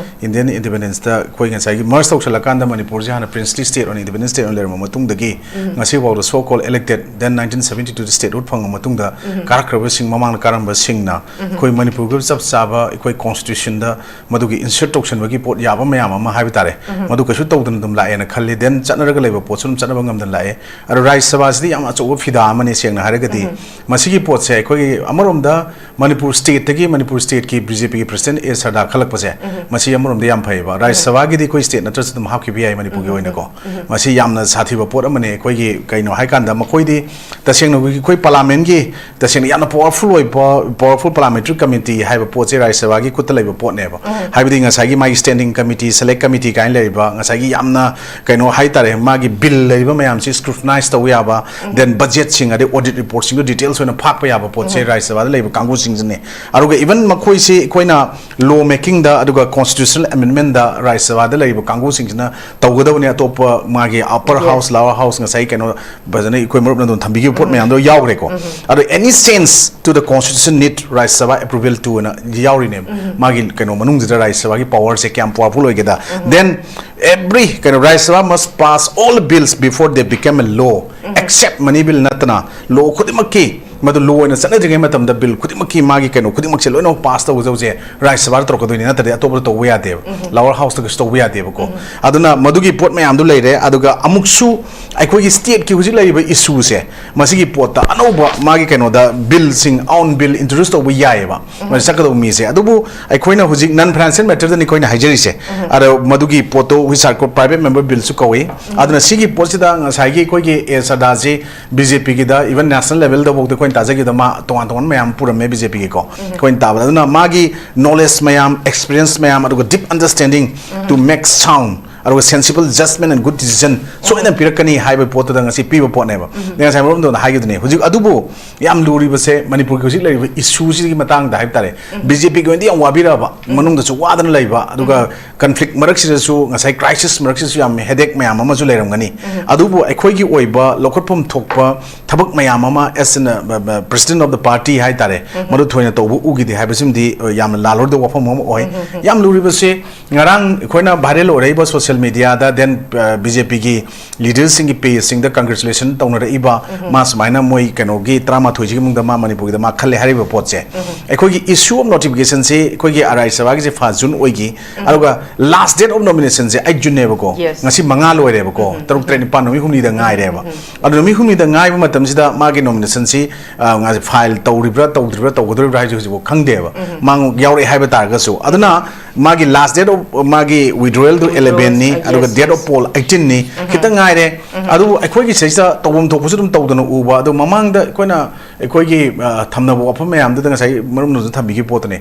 ꯏꯟꯗꯤꯌꯟ ꯏꯟꯗꯤꯄꯦꯟꯗꯦꯟꯁꯇ ꯑꯩꯈꯣꯏ ꯉꯁꯥꯏꯒꯤ ꯃꯔꯖ ꯇꯧꯁꯜꯂꯀꯥꯟꯗ ꯃꯅꯤꯄꯨꯔꯁꯦ ꯍꯥꯟꯅ ꯄ꯭ꯔꯤꯟꯁꯂꯤ ꯁ꯭ꯇꯦꯠ ꯑꯣꯏꯅ, ꯏꯟꯗꯤꯄꯦꯟꯗꯦꯟ ꯁ꯭ꯇꯦꯠ ꯑꯣꯏꯅ ꯂꯩꯔꯝꯕ ꯃꯇꯨꯡꯗꯒꯤ ꯉꯁꯤ ꯐꯥꯎꯗ so called elected, then nineteen seventy two statehood ꯐꯪꯉ ꯃꯇꯨꯡꯗ ꯀꯥꯔꯛꯈ꯭ꯔꯕꯁꯤꯡ, ꯃꯃꯥꯡꯗ ꯀꯥꯔꯝꯕꯁꯤꯡꯅ ꯑꯩꯈꯣꯏ ꯃꯅꯤꯄꯨꯔꯒꯤ ꯆꯞ ꯆꯥꯕ ꯑꯩꯈꯣꯏ ꯀꯣꯟꯁꯇꯤꯇ꯭ꯌꯨꯁꯟꯗ ꯃꯗꯨꯒꯤ ꯏꯟꯁꯔꯠ ꯇꯧꯁꯟꯕꯒꯤ ꯄꯣꯠ ꯌꯥꯕ ꯃꯌꯥꯝ ꯑꯃ ꯍꯥꯏꯕ ꯇꯥꯔꯦ, ꯃꯗꯨ ꯀꯩꯁꯨ ꯇꯧꯗꯅ ꯑꯗꯨꯝ ꯂꯥꯛꯑꯦꯅ ꯈꯜꯂꯤ꯫ Then ꯆꯠꯅꯔꯒ ꯂꯩꯕ ꯄꯣꯠꯁꯨ ꯑꯗꯨꯝ ꯆꯠꯅꯕ ꯉꯝꯗꯅ ꯂꯥꯛꯑꯦ꯫ ꯑꯗꯣ ꯔꯥꯖ꯭ꯌ ꯁꯚꯥꯁꯤꯗꯤ ꯌꯥꯝ ꯑꯆꯧꯕ ꯐꯤꯗꯥ ꯑꯃꯅꯤ꯫ ꯁꯦꯡꯅ ꯍꯥꯏꯔꯒꯗꯤ ꯃꯁꯤꯒꯤ ꯄꯣꯠꯁꯦ ꯑꯩꯈꯣꯏꯒꯤ ꯑꯃꯔꯣꯝꯗ ꯃꯅꯤꯄꯨꯔ ꯁ꯭ꯇꯦꯠꯇꯒꯤ, ꯃꯅꯤꯄꯨꯔ ꯁ꯭ꯇꯦꯠꯀꯤ ꯕꯤ ꯖꯦ ꯄꯤ ꯒꯤ ꯄ꯭ꯔꯁꯤꯗꯦꯟ ꯑꯦ ꯁꯔꯗꯥ ꯈꯜꯂꯛꯄꯁꯦ, ꯃꯁꯤ ꯑꯃꯔꯣꯝꯗ ꯌꯥꯝ ꯐꯩꯌꯦꯕ꯫ ꯔꯥꯖ꯭ꯌ ꯁꯚꯥꯒꯤꯗꯤ ꯑꯩꯈꯣꯏ ꯁ꯭ꯇꯦꯠ ꯅꯠꯇ꯭ꯔꯁꯨ ꯑꯗꯨꯝ ꯍꯥꯞꯈꯤꯕ ꯌꯥꯏ ꯃꯅꯤꯄꯨꯔꯒꯤ ꯑꯣꯏꯅꯀꯣ꯫ ꯃꯁꯤ ꯌꯥꯝꯅ ꯁꯥꯊꯤꯕ ꯄꯣꯠ ꯑꯃꯅꯦ꯫ ꯑꯩꯈꯣꯏꯒꯤ ꯀꯩꯅꯣ ꯍꯥꯏꯀꯥꯟꯗ ꯃꯈꯣꯏꯗꯤ ꯇꯁꯦꯡꯅ ꯑꯩꯈꯣꯏ ꯄꯥꯔꯂꯥꯃꯦꯟꯒꯤ ꯇꯁꯦꯡꯅ ꯌꯥꯝꯅ ꯄꯋꯥꯔꯐꯨꯜ ꯑꯣꯏꯕ, ꯄꯋꯥꯔꯐꯨꯜ ꯄꯥꯔꯂꯥꯃꯦꯟꯇꯔꯤ ꯀꯃꯤꯇꯤ ꯍꯥꯏꯕ ꯄꯣꯠꯁꯦ ꯔꯥꯖ꯭ꯌ ꯁꯚꯥꯒꯤ ꯈꯨꯠꯇ ꯂꯩꯕ ꯄꯣꯠꯅꯦꯕ꯫ ꯍꯥꯏꯕꯗꯤ ꯉꯁꯥꯏꯒꯤ ꯃꯥꯒꯤ ꯁ꯭ꯇꯦꯟꯗꯤꯡ ꯀꯃꯤꯇꯤ, ꯁꯦꯂꯦꯛ ꯀꯃꯤꯇꯤ ꯀꯥꯏꯅ ꯂꯩꯔꯤꯕ ꯉꯁꯥꯏꯒꯤ ꯌꯥꯝꯅ ꯀꯩꯅꯣ ꯍꯥꯏꯇꯥꯔꯦ, ꯃꯥꯒꯤ ꯕꯤꯜ ꯂꯩꯔꯤꯕ ꯃꯌꯥꯝꯁꯤ ꯁ꯭ꯀ꯭ꯔꯨꯇꯤꯅꯥꯏꯁ ꯇꯧꯕ ꯌꯥꯕ, ꯗꯦꯟ ꯕꯖꯦꯠꯁꯤꯡ ꯑꯗꯩ ꯑꯣꯗꯤꯠ ꯔꯤꯄꯣꯔꯠꯁꯤꯡꯗꯣ ꯗꯤꯇꯦꯜꯁ ꯑꯣꯏꯅ ꯐꯥꯛꯄ ꯌꯥꯕ ꯄꯣꯠꯁꯦ ꯔꯥꯖ꯭ꯌ ꯁꯚꯥꯗ ꯂꯩꯕ ꯀꯥꯡꯕꯨꯁꯤꯡꯁꯤꯅꯦ꯫ ꯑꯗꯨꯒ ꯏꯚꯟ ꯃꯈꯣꯏꯁꯤ ꯑꯩꯈꯣꯏꯅ ꯂꯣ ꯃꯦꯀꯤꯡꯗ ꯑꯗꯨꯒ ꯀꯣꯟꯁꯇꯤꯇ꯭ꯌꯨꯁꯅꯦꯜ ꯑꯦꯃꯦꯟꯗꯃꯦꯟꯗ ꯔꯥꯖ꯭ꯌ ꯁꯚꯥꯗ ꯂꯩꯔꯤꯕ ꯀꯥꯡꯕꯨꯁꯤꯡꯁꯤꯅ ꯇꯧꯒꯗꯕꯅꯤ꯫ ꯑꯇꯣꯞꯄ ꯃꯥꯒꯤ ꯑꯞꯄꯔ ꯍꯥꯎꯁ, ꯂꯋꯔ ꯍꯥꯎꯁ, ꯉꯁꯥꯏ ꯀꯩꯅꯣ ꯐꯖꯅ ꯑꯩꯈꯣꯏ ꯃꯔꯨꯞꯅ ꯑꯗꯨꯝ ꯊꯝꯕꯤꯈꯤꯕ ꯄꯣꯠ ꯃꯌꯥꯝꯗꯣ ꯌꯥꯎꯈ꯭ꯔꯦꯀꯣ꯫ ꯑꯗꯣ any change to the constitution need Rajya Sabha approval to ꯑꯅ ꯌꯥꯎꯔꯤꯅꯦꯕ꯫ ꯃꯥꯒꯤ ꯀꯩꯅꯣ ꯃꯅꯨꯡꯁꯤꯗ ꯔꯥꯖ꯭ꯌ ꯁꯚꯥꯒꯤ ꯄꯋꯥꯔꯁꯦ ꯀꯌꯥꯝ ꯄꯋꯥꯔꯐꯨꯜ ꯑꯣꯏꯒꯦꯗ, then every ꯀꯩꯅꯣ Rajya Sabha must pass all bills before they become a law, except money bill ꯅꯠꯇꯅ ꯂꯣ ꯈꯨꯗꯤꯡꯃꯛꯀꯤ, ꯃꯗꯨ ꯂꯣ ꯑꯣꯏꯅ ꯆꯠꯅꯗ꯭ꯔꯤꯉꯩ ꯃꯇꯝꯗ ꯕꯤꯜ ꯈꯨꯗꯤꯡꯃꯛꯀꯤ ꯃꯥꯒꯤ ꯀꯩꯅꯣ ꯈꯨꯗꯤꯡꯃꯛꯁꯦ ꯂꯣꯏꯅꯃꯛ ꯄꯥꯁ ꯇꯧꯒꯗꯧꯁꯦ ꯔꯥꯖ꯭ꯌ ꯁꯚꯥꯗ ꯇꯧꯔꯛꯀꯗꯣꯏꯅꯤ, ꯅꯠꯇ꯭ꯔꯗꯤ ꯑꯇꯣꯞꯄꯗ ꯇꯧꯕ ꯌꯥꯗꯦꯕ꯫ ꯂꯋꯔ ꯍꯥꯎꯁꯇ ꯀꯩꯁꯨ ꯇꯧꯕ ꯌꯥꯗꯦꯕꯀꯣ꯫ ꯑꯗꯨꯅ ꯃꯗꯨꯒꯤ ꯄꯣꯠ ꯃꯌꯥꯝꯗꯨ ꯂꯩꯔꯦ꯫ ꯑꯗꯨꯒ ꯑꯃꯨꯛꯁꯨ ꯑꯩꯈꯣꯏꯒꯤ ꯁ꯭ꯇꯦꯠꯀꯤ ꯍꯧꯖꯤꯛ ꯂꯩꯔꯤꯕ ꯏꯁꯨꯁꯦ, ꯃꯁꯤꯒꯤ ꯄꯣꯠꯇ ꯑꯅꯧꯕ ꯃꯥꯒꯤ ꯀꯩꯅꯣꯗ ꯕꯤꯜꯁꯤꯡ, ꯑꯥꯎꯟ ꯕꯤꯜ ꯏꯟꯇ꯭ꯔꯣꯗ꯭ꯌꯨꯁ ꯇꯧꯕ ꯌꯥꯏꯑꯕ꯫ ꯃꯁꯤ ꯆꯠꯀꯗꯧꯕ ꯃꯤꯁꯦ꯫ ꯑꯗꯨꯕꯨ ꯑꯩꯈꯣꯏꯅ ꯍꯧꯖꯤꯛ ꯅꯟ ꯐꯥꯏꯅꯥꯟꯁꯤꯌꯦꯜ ꯃꯦꯇꯔꯗꯅꯤ ꯑꯩꯈꯣꯏꯅ ꯍꯥꯏꯖꯔꯤꯁꯦ꯫ ꯑꯗꯣ ꯃꯗꯨꯒꯤ ꯄꯣꯠꯇꯣ which are called private member billꯁꯨ ꯀꯧꯏ꯫ ꯑꯗꯨꯅ ꯁꯤꯒꯤ ꯄꯣꯠꯁꯤꯗ ꯉꯁꯥꯏꯒꯤ ꯑꯩꯈꯣꯏꯒꯤ ꯑꯦ ꯁꯔꯗꯥꯁꯤ ꯕꯤ ꯖꯦ ꯄꯤꯒꯤꯗ, even national levelꯗꯐꯥꯎꯗ ꯑꯩꯈꯣꯏꯅ ꯇꯥꯖꯈꯤꯕꯗ ꯃꯥ ꯇꯣꯉꯥꯟ ꯇꯣꯉꯥꯟꯕ ꯃꯌꯥꯝ ꯄꯨꯔꯝꯃꯦ ꯕꯤ ꯖꯦ ꯄꯤꯒꯤꯀꯣ, ꯑꯩꯈꯣꯏꯅ ꯇꯥꯕꯗ꯫ ꯑꯗꯨꯅ ꯃꯥꯒꯤ ꯅꯣꯂꯦꯖ ꯃꯌꯥꯝ, ꯑꯦꯛꯁꯄꯤꯔꯤꯌꯦꯟꯁ ꯃꯌꯥꯝ, ꯑꯗꯨꯒ deep understanding to make sound, ꯑꯗꯨꯒ sensible judgment and good decision ꯁꯣꯏꯗꯅ ꯄꯤꯔꯛꯀꯅꯤ ꯍꯥꯏꯕ ꯄꯣꯠꯇꯨꯗ ꯉꯁꯤ ꯄꯤꯕ ꯄꯣꯠꯅꯦꯕ꯫ ꯑꯩ ꯉꯁꯥꯏ ꯃꯔꯨꯞꯇ ꯍꯥꯏꯈꯤꯗꯨꯅꯦ꯫ ꯍꯧꯖꯤꯛ ꯑꯗꯨꯕꯨ ꯌꯥꯝ ꯂꯨꯔꯤꯕꯁꯦ ꯃꯅꯤꯄꯨꯔꯒꯤ ꯍꯧꯖꯤꯛ ꯂꯩꯔꯤꯕ ꯏꯁꯨꯁꯤꯒꯤ ꯃꯇꯥꯡꯗ ꯍꯥꯏꯕ ꯇꯥꯔꯦ꯫ ꯕꯤ ꯖꯦ ꯄꯤꯒꯤ ꯑꯣꯏꯅꯗꯤ ꯌꯥꯝ ꯋꯥꯕꯤꯔꯛꯑꯕ, ꯃꯅꯨꯡꯗꯁꯨ ꯋꯥꯗꯅ ꯂꯩꯕ, ꯑꯗꯨꯒ ꯀꯟꯐ꯭ꯂꯤꯛ ꯃꯔꯛꯁꯤꯗꯁꯨ, ꯉꯁꯥꯏ ꯀ꯭ꯔꯥꯏꯁꯤꯁ ꯃꯔꯛꯁꯤꯗꯁꯨ ꯌꯥꯝ ꯍꯦꯗꯦꯛ ꯃꯌꯥꯝ ꯑꯃꯁꯨ ꯂꯩꯔꯝꯒꯅꯤ꯫ ꯑꯗꯨꯕꯨ ꯑꯩꯈꯣꯏꯒꯤ ꯑꯣꯏꯕ ꯂꯧꯈꯠꯐꯝ ꯊꯣꯛꯄ ꯊꯕꯛ ꯃꯌꯥꯝ ꯑꯃ as an, uh, uh, president of the party ꯍꯥꯏ ꯇꯥꯔꯦ, ꯃꯗꯨ ꯊꯣꯏꯅ ꯇꯧꯕ ꯎꯈꯤꯗꯦ ꯍꯥꯏꯕꯁꯤꯃꯗꯤ, uh, ꯌꯥꯝꯅ ꯂꯥꯜꯂꯣꯏꯗꯕ ꯋꯥꯐꯝ ꯑꯃ ꯑꯣꯏ꯫ ꯌꯥꯝ ꯂꯨꯔꯤꯕꯁꯦ ꯉꯔꯥꯡ ꯑꯩꯈꯣꯏꯅ ꯚꯥꯏꯔꯦꯜ ꯑꯣꯏꯔꯛꯏꯕ ꯁꯣꯁꯤꯌꯦꯜ ꯁꯣꯁꯤꯌꯦꯜ ꯃꯦꯗꯤꯌꯥꯗ, then ꯕꯤ ꯖꯦ ꯄꯤꯒꯤ ꯂꯤꯗꯔꯁꯤꯡꯒꯤ ꯄꯦꯖꯁꯤꯡꯗ ꯀꯪꯒ꯭ꯔꯦꯆꯨꯂꯦꯁꯟ ꯇꯧꯅꯔꯛꯏꯕ, ꯃꯥ ꯁꯨꯃꯥꯏꯅ ꯃꯣꯏ ꯀꯩꯅꯣꯒꯤ ꯇꯔꯥꯃꯥꯊꯣꯏꯁꯤꯒꯤ ꯃꯅꯨꯡꯗ ꯃꯥ ꯃꯅꯤꯄꯨꯔꯒꯤꯗ ꯃꯥ ꯈꯜꯂꯦ ꯍꯥꯏꯔꯤꯕ ꯄꯣꯠꯁꯦ, ꯑꯩꯈꯣꯏꯒꯤ ꯏꯁꯨ ꯑꯣꯐ ꯅꯣꯇꯤꯐꯤꯀꯦꯁꯟꯁꯤ ꯑꯩꯈꯣꯏꯒꯤ ꯔꯥꯖ꯭ꯌ ꯁꯚꯥꯒꯤꯁꯦ ꯐꯥꯔꯁ ꯖꯨꯟ ꯑꯣꯏꯈꯤ, ꯑꯗꯨꯒ ꯂꯥꯁ ꯗꯦꯠ ꯑꯣꯐ ꯅꯣꯃꯤꯅꯦꯁꯟꯁꯦ ꯑꯩꯠ ꯖꯨꯟꯅꯦꯕꯀꯣ꯫ Yes. ꯉꯁꯤ ꯃꯉꯥ ꯂꯣꯏꯔꯦꯕꯀꯣ, ꯇꯔꯨꯛ, ꯇꯔꯦꯠ, ꯅꯤꯄꯥꯜ, ꯅꯨꯃꯤꯠ ꯍꯨꯝꯅꯤꯗ ꯉꯥꯏꯔꯦꯕ꯫ ꯑꯗꯣ ꯅꯨꯃꯤꯠ ꯍꯨꯝꯅꯤꯗ ꯉꯥꯏꯕ ꯃꯇꯝꯁꯤꯗ ꯃꯥꯒꯤ ꯅꯣꯃꯤꯅꯦꯁꯟꯁꯤ ꯐꯥꯏꯜ ꯇꯧꯔꯤꯕ꯭ꯔꯥ, ꯇꯧꯗ꯭ꯔꯤꯕ꯭ꯔꯥ, ꯇꯧꯒꯗꯧꯔꯤꯕ꯭ꯔꯥ ꯍꯥꯏꯁꯦ ꯍꯧꯖꯤꯛꯐꯥꯎ ꯈꯪꯗꯦꯕ꯫ ꯃꯥ ꯌꯥꯎꯔꯛꯑꯦ ꯍꯥꯏꯕ ꯇꯥꯔꯒꯁꯨ, ꯑꯗꯨꯅ ꯃꯥꯒꯤ ꯂꯥꯁ ꯗꯦꯠ ꯑꯣꯐ ꯃꯥꯒꯤ ꯋꯤꯗ꯭ꯔꯣꯋꯦꯜꯗꯨ ꯏꯂꯦꯚꯦꯟꯅꯤ, ꯑꯗꯨꯒ ꯗꯦꯠ ꯑꯣꯐ ꯄꯣꯜ ꯑꯩꯠꯇꯤꯟꯅꯤ꯫ ꯈꯤꯇꯪ ꯉꯥꯏꯔꯦ꯫ ꯑꯗꯨꯕꯨ ꯑꯩꯈꯣꯏꯒꯤ ꯁꯤꯗꯩꯁꯤꯗ ꯇꯧꯐꯝ ꯊꯣꯛꯄꯁꯨ ꯑꯗꯨꯝ ꯇꯧꯗꯅ ꯎꯕ꯫ ꯑꯗꯣ ꯃꯃꯥꯡꯗ ꯑꯩꯈꯣꯏꯅ ꯑꯩꯈꯣꯏꯒꯤ, ꯑ, ꯊꯝꯅꯕ ꯋꯥꯐꯝ ꯃꯌꯥꯝꯗꯨꯗ ꯉꯁꯥꯏ ꯃꯔꯨꯞꯅꯁꯨ ꯊꯝꯕꯤꯈꯤꯕ ꯄꯣꯠꯇꯨꯅꯤ꯫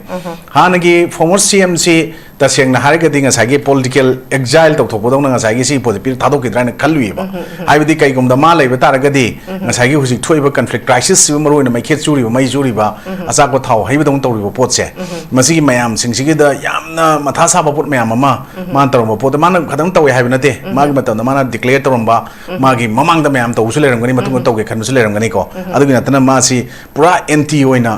ꯍꯥꯟꯅꯒꯤ ꯐꯣꯔꯃꯔ ꯁꯤ ꯑꯦꯝ ꯁꯤ ꯇꯁꯦꯡꯅ ꯍꯥꯏꯔꯒꯗꯤ ꯉꯁꯥꯏꯒꯤ ꯄꯣꯂꯤꯇꯤꯀꯦꯜ ꯑꯦꯛꯖꯥꯏꯜ ꯇꯧꯊꯣꯛꯄꯗꯧꯅ ꯉꯁꯥꯏꯒꯤ ꯁꯤ ꯄꯣꯠꯁꯦ ꯄꯤꯔ ꯊꯥꯗꯣꯛꯈꯤꯗ꯭ꯔꯥ ꯍꯥꯏꯅ ꯈꯜꯂꯨꯏꯕ꯫ ꯍꯥꯏꯕꯗꯤ ꯀꯩꯒꯨꯝꯕꯗ ꯃꯥ ꯂꯩꯕ ꯇꯥꯔꯒꯗꯤ ꯉꯁꯥꯏꯒꯤ ꯍꯧꯖꯤꯛ ꯊꯣꯛꯏꯕ ꯀꯟꯐ꯭ꯂꯤꯛ ꯀ꯭ꯔꯥꯏꯁꯤꯁꯁꯤꯕꯨ, ꯃꯔꯨꯑꯣꯏꯅ ꯃꯩꯈꯦꯠ ꯆꯨꯔꯤꯕ, ꯃꯩ ꯆꯨꯔꯤꯕ, ꯑꯆꯥꯄꯣꯠ ꯊꯥꯎ ꯍꯩꯕꯗꯧꯅ ꯇꯧꯔꯤꯕ ꯄꯣꯠꯁꯦ, ꯃꯁꯤꯒꯤ ꯃꯌꯥꯝꯁꯤꯡꯁꯤꯒꯤꯗ ꯌꯥꯝꯅ ꯃꯊꯥ ꯁꯥꯕ ꯄꯣꯠ ꯃꯌꯥꯝ ꯑꯃ ꯃꯥꯅ ꯇꯧꯔꯝꯕ ꯄꯣꯠꯇꯣ ꯃꯥꯅ ꯈꯛꯇꯪ ꯇꯧꯋꯦ ꯍꯥꯏꯕ ꯅꯠꯇꯦ꯫ ꯃꯥꯒꯤ ꯃꯇꯝꯗ ꯃꯥꯅ ꯗꯤꯀ꯭ꯂꯦꯌꯔ ꯇꯧꯔꯝꯕ, ꯃꯥꯒꯤ ꯃꯃꯥꯡꯗ ꯃꯌꯥꯝ ꯇꯧꯕꯁꯨ ꯂꯩꯔꯝꯒꯅꯤ, ꯃꯇꯨꯡꯗ ꯇꯧꯒꯦ ꯈꯟꯕꯁꯨ ꯂꯩꯔꯝꯒꯅꯤꯀꯣ꯫ ꯑꯗꯨꯒꯤ ꯅꯠꯇꯅ ꯃꯥꯁꯤ ꯄꯨꯔꯥ ꯑꯦꯟꯇꯤ ꯑꯣꯏꯅ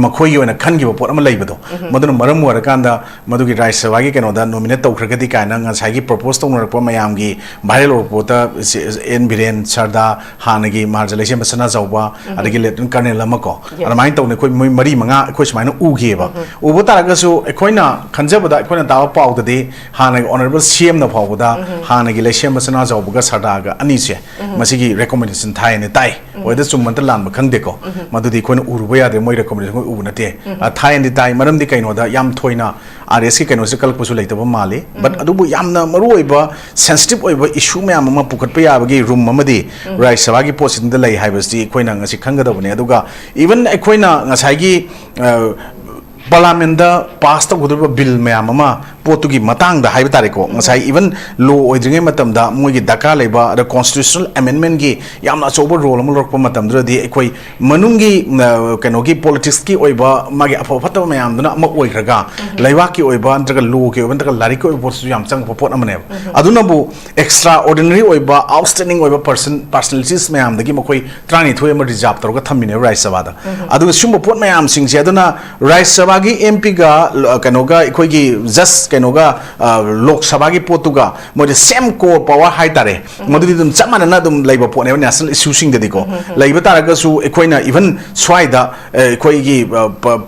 ꯃꯈꯣꯏꯒꯤ ꯑꯣꯏꯅ ꯈꯟꯈꯤꯕ ꯄꯣꯠ ꯑꯃ ꯂꯩꯕꯗꯣ, ꯃꯗꯨꯅ ꯃꯔꯝ ꯑꯣꯏꯔꯀꯥꯟꯗ ꯃꯗꯨꯒꯤ ꯔꯥꯖ꯭ꯌ ꯁꯚꯥꯒꯤ ꯀꯩꯅꯣꯗ ꯅꯣꯃꯤꯅꯦꯠ ꯇꯧꯈ꯭ꯔꯒꯗꯤ ꯀꯥꯏꯅ ꯉꯁꯥꯏꯒꯤ ꯄ꯭ꯔꯣꯄꯣꯁ ꯇꯧꯅꯔꯛꯄ ꯃꯌꯥꯝꯒꯤ ꯚꯥꯏꯔꯦꯜ ꯑꯣꯏꯕ ꯄꯣꯠꯇ ꯁꯤ-, ꯑꯦꯟ ꯕꯤꯔꯦꯟ ꯁꯔꯗꯥ, ꯍꯥꯟꯅꯒꯤ ꯃꯍꯥꯔꯥꯖꯥ ꯂꯩꯁꯦꯝꯕ ꯁꯅꯥꯖꯥꯎꯕ, ꯑꯗꯒꯤ ꯂꯦꯐꯇꯤꯅꯦꯟ ꯀꯔꯅꯦꯜ ꯑꯃ ꯀꯣ, ꯑꯗꯨꯃꯥꯏꯅ ꯇꯧꯅ ꯑꯩꯈꯣꯏ ꯃꯣꯏ ꯃꯔꯤ ꯃꯉꯥ ꯑꯩꯈꯣꯏ ꯁꯨꯃꯥꯏꯅ ꯎꯈꯤꯑꯕ꯫ ꯎꯕ ꯇꯥꯔꯒꯁꯨ ꯑꯩꯈꯣꯏꯅ ꯈꯟꯖꯕꯗ, ꯑꯩꯈꯣꯏꯅ ꯇꯥꯕ ꯄꯥꯎꯗꯗꯤ ꯍꯥꯟꯅꯒꯤ ꯑꯣꯅꯔꯦꯕꯜ ꯁꯤ ꯑꯦꯝꯅ ꯐꯥꯎꯕꯗ ꯍꯥꯟꯅꯒꯤ ꯂꯩꯁꯦꯝꯕ ꯁꯅꯥꯖꯥꯎꯕꯒ ꯁꯔꯗꯥꯒ ꯑꯅꯤꯁꯦ ꯃꯁꯤꯒꯤ ꯔꯦꯀꯣꯃꯦꯟꯗꯦꯁꯟ ꯊꯥꯏꯅ ꯇꯥꯏ꯫ ꯍꯣꯏꯗ ꯆꯨꯝꯕ ꯅꯠꯇ ꯂꯥꯟꯕ ꯈꯪꯗꯦꯀꯣ꯫ ꯃꯗꯨꯗꯤ ꯑꯩꯈꯣꯏꯅ ꯎꯔꯨꯕ ꯌꯥꯗꯦ, ꯃꯣꯏ ꯔꯦꯀꯣꯃꯦꯟꯗꯦꯁꯟ ꯑꯩꯈꯣꯏ ꯎꯕ ꯅꯠꯇꯦ꯫ ꯑ, ꯊꯥꯏꯅꯗꯤ ꯇꯥꯏ, ꯃꯔꯝꯗꯤ ꯀꯩꯅꯣꯗ ꯌꯥꯝ ꯊꯣꯏꯅ ꯑꯥꯔ ꯑꯦꯁꯀꯤ ꯀꯩꯅꯣꯁꯦ ꯀꯜꯂꯛꯄꯁꯨ ꯂꯩꯇꯕ ꯃꯥꯜꯂꯤ꯫ ꯕꯠ ꯑꯗꯨꯕꯨ ꯌꯥꯝꯅ ꯃꯔꯨ ꯑꯣꯏꯕ ꯁꯦꯟꯁꯤꯇꯤꯞ ꯑꯣꯏꯕ ꯏꯁꯨ ꯃꯌꯥꯝ ꯑꯃ ꯄꯨꯈꯠꯄ ꯌꯥꯕꯒꯤ ꯔꯨꯝ ꯑꯃꯗꯤ ꯔꯥꯖ꯭ꯌ ꯁꯚꯥꯒꯤ ꯄꯣꯠꯁꯤꯗ ꯂꯩ ꯍꯥꯏꯕꯁꯤ ꯑꯩꯈꯣꯏꯅ ꯉꯁꯤ ꯈꯪꯒꯗꯕꯅꯤ꯫ ꯑꯗꯨꯒ ꯏꯚꯟ ꯑꯩꯈꯣꯏꯅ ꯉꯁꯥꯏꯒꯤ, ꯑ, ꯄꯥꯔꯂꯥꯃꯦꯟꯗ ꯄꯥꯁ ꯇꯧꯒꯗꯧꯔꯤꯕ ꯕꯤꯜ ꯃꯌꯥꯝ ꯑꯃ ꯄꯣꯠꯇꯨꯒꯤ ꯃꯇꯥꯡꯗ ꯍꯥꯏꯕ ꯇꯥꯔꯦꯀꯣ, ꯉꯁꯥꯏ ꯏꯚꯟ ꯂꯣ ꯑꯣꯏꯗ꯭ꯔꯤꯉꯩ ꯃꯇꯝꯗ ꯃꯣꯏꯒꯤ ꯗꯔꯀꯥꯔ ꯂꯩꯕ ꯑꯗ ꯀꯣꯟꯁꯇꯤꯇ꯭ꯌꯨꯁꯅꯦꯜ ꯑꯦꯃꯦꯟꯃꯦꯟꯒꯤ ꯌꯥꯝꯅ ꯑꯆꯧꯕ ꯔꯣꯜ ꯑꯃ ꯂꯧꯔꯛꯄ ꯃꯇꯝꯗꯨꯗꯗꯤ ꯑꯩꯈꯣꯏ ꯃꯅꯨꯡꯒꯤ, ꯑ, ꯀꯩꯅꯣꯒꯤ ꯄꯣꯂꯤꯇꯤꯛꯁꯀꯤ ꯑꯣꯏꯕ ꯃꯥꯒꯤ ꯑꯐꯕ ꯐꯠꯇꯕ ꯃꯌꯥꯝꯗꯨꯅ ꯑꯃ ꯑꯣꯏꯈ꯭ꯔꯒ, ꯂꯩꯕꯥꯛꯀꯤ ꯑꯣꯏꯕ ꯅꯠꯇ꯭ꯔꯒ ꯂꯣꯒꯤ ꯑꯣꯏꯕ ꯅꯠꯇ꯭ꯔꯒ ꯂꯥꯏꯔꯤꯛꯀꯤ ꯑꯣꯏꯕ ꯄꯣꯠꯁꯤꯁꯨ ꯌꯥꯝ ꯆꯪꯕ ꯄꯣꯠ ꯑꯃꯅꯦꯕ꯫ ꯑꯗꯨꯅꯕꯨ ꯑꯦꯛꯁꯇ꯭ꯔꯥ ꯑꯣꯔꯗꯤꯅꯔꯤ ꯑꯣꯏꯕ, ꯑꯥꯎꯠꯁ꯭ꯇꯦꯟꯗꯤꯡ ꯑꯣꯏꯕ ꯄꯔꯁꯟ, ꯄꯔꯁꯅꯦꯂꯤꯇꯤꯁ ꯃꯌꯥꯝꯗꯒꯤ ꯃꯈꯣꯏ ꯇꯔꯥꯅꯤꯊꯣꯏ ꯑꯃ ꯔꯤꯖꯥꯔꯕ ꯇꯧꯔꯒ ꯊꯝꯃꯤꯅꯦꯕ ꯔꯥꯖ꯭ꯌ ꯁꯚꯥꯗ꯫ ꯑꯗꯨꯒ ꯁꯤꯒꯨꯝꯕ ꯄꯣꯠ ꯃꯌꯥꯝꯁꯤꯡꯁꯦ, ꯑꯗꯨꯅ ꯔꯥꯖ꯭ꯌ ꯁꯚꯥ ꯒꯤ ꯑꯦꯝ ꯄꯤꯒ ꯀꯩꯅꯣꯒ ꯑꯩꯈꯣꯏꯒꯤ ꯖꯁ ꯀꯩꯅꯣꯒ ꯂꯣꯛ ꯁꯚꯥꯒꯤ ꯄꯣꯠꯇꯨꯒ ꯃꯣꯏꯗ ꯁꯦꯝ ꯀꯣꯔ ꯄꯋꯥꯔ ꯍꯥꯏꯇꯥꯔꯦ, ꯃꯗꯨꯗꯤ ꯑꯗꯨꯝ ꯆꯞ ꯃꯥꯟꯅꯅ ꯑꯗꯨꯝ ꯂꯩꯕ ꯄꯣꯠꯅꯦꯕ ꯅꯦꯁꯅꯦꯜ ꯏꯁꯨꯁꯤꯡꯗꯗꯤꯀꯣ꯫ ꯂꯩꯕ ꯇꯥꯔꯒꯁꯨ ꯑꯩꯈꯣꯏꯅ ꯏꯚꯟ ꯁ꯭ꯋꯥꯏꯗ ꯑꯩꯈꯣꯏꯒꯤ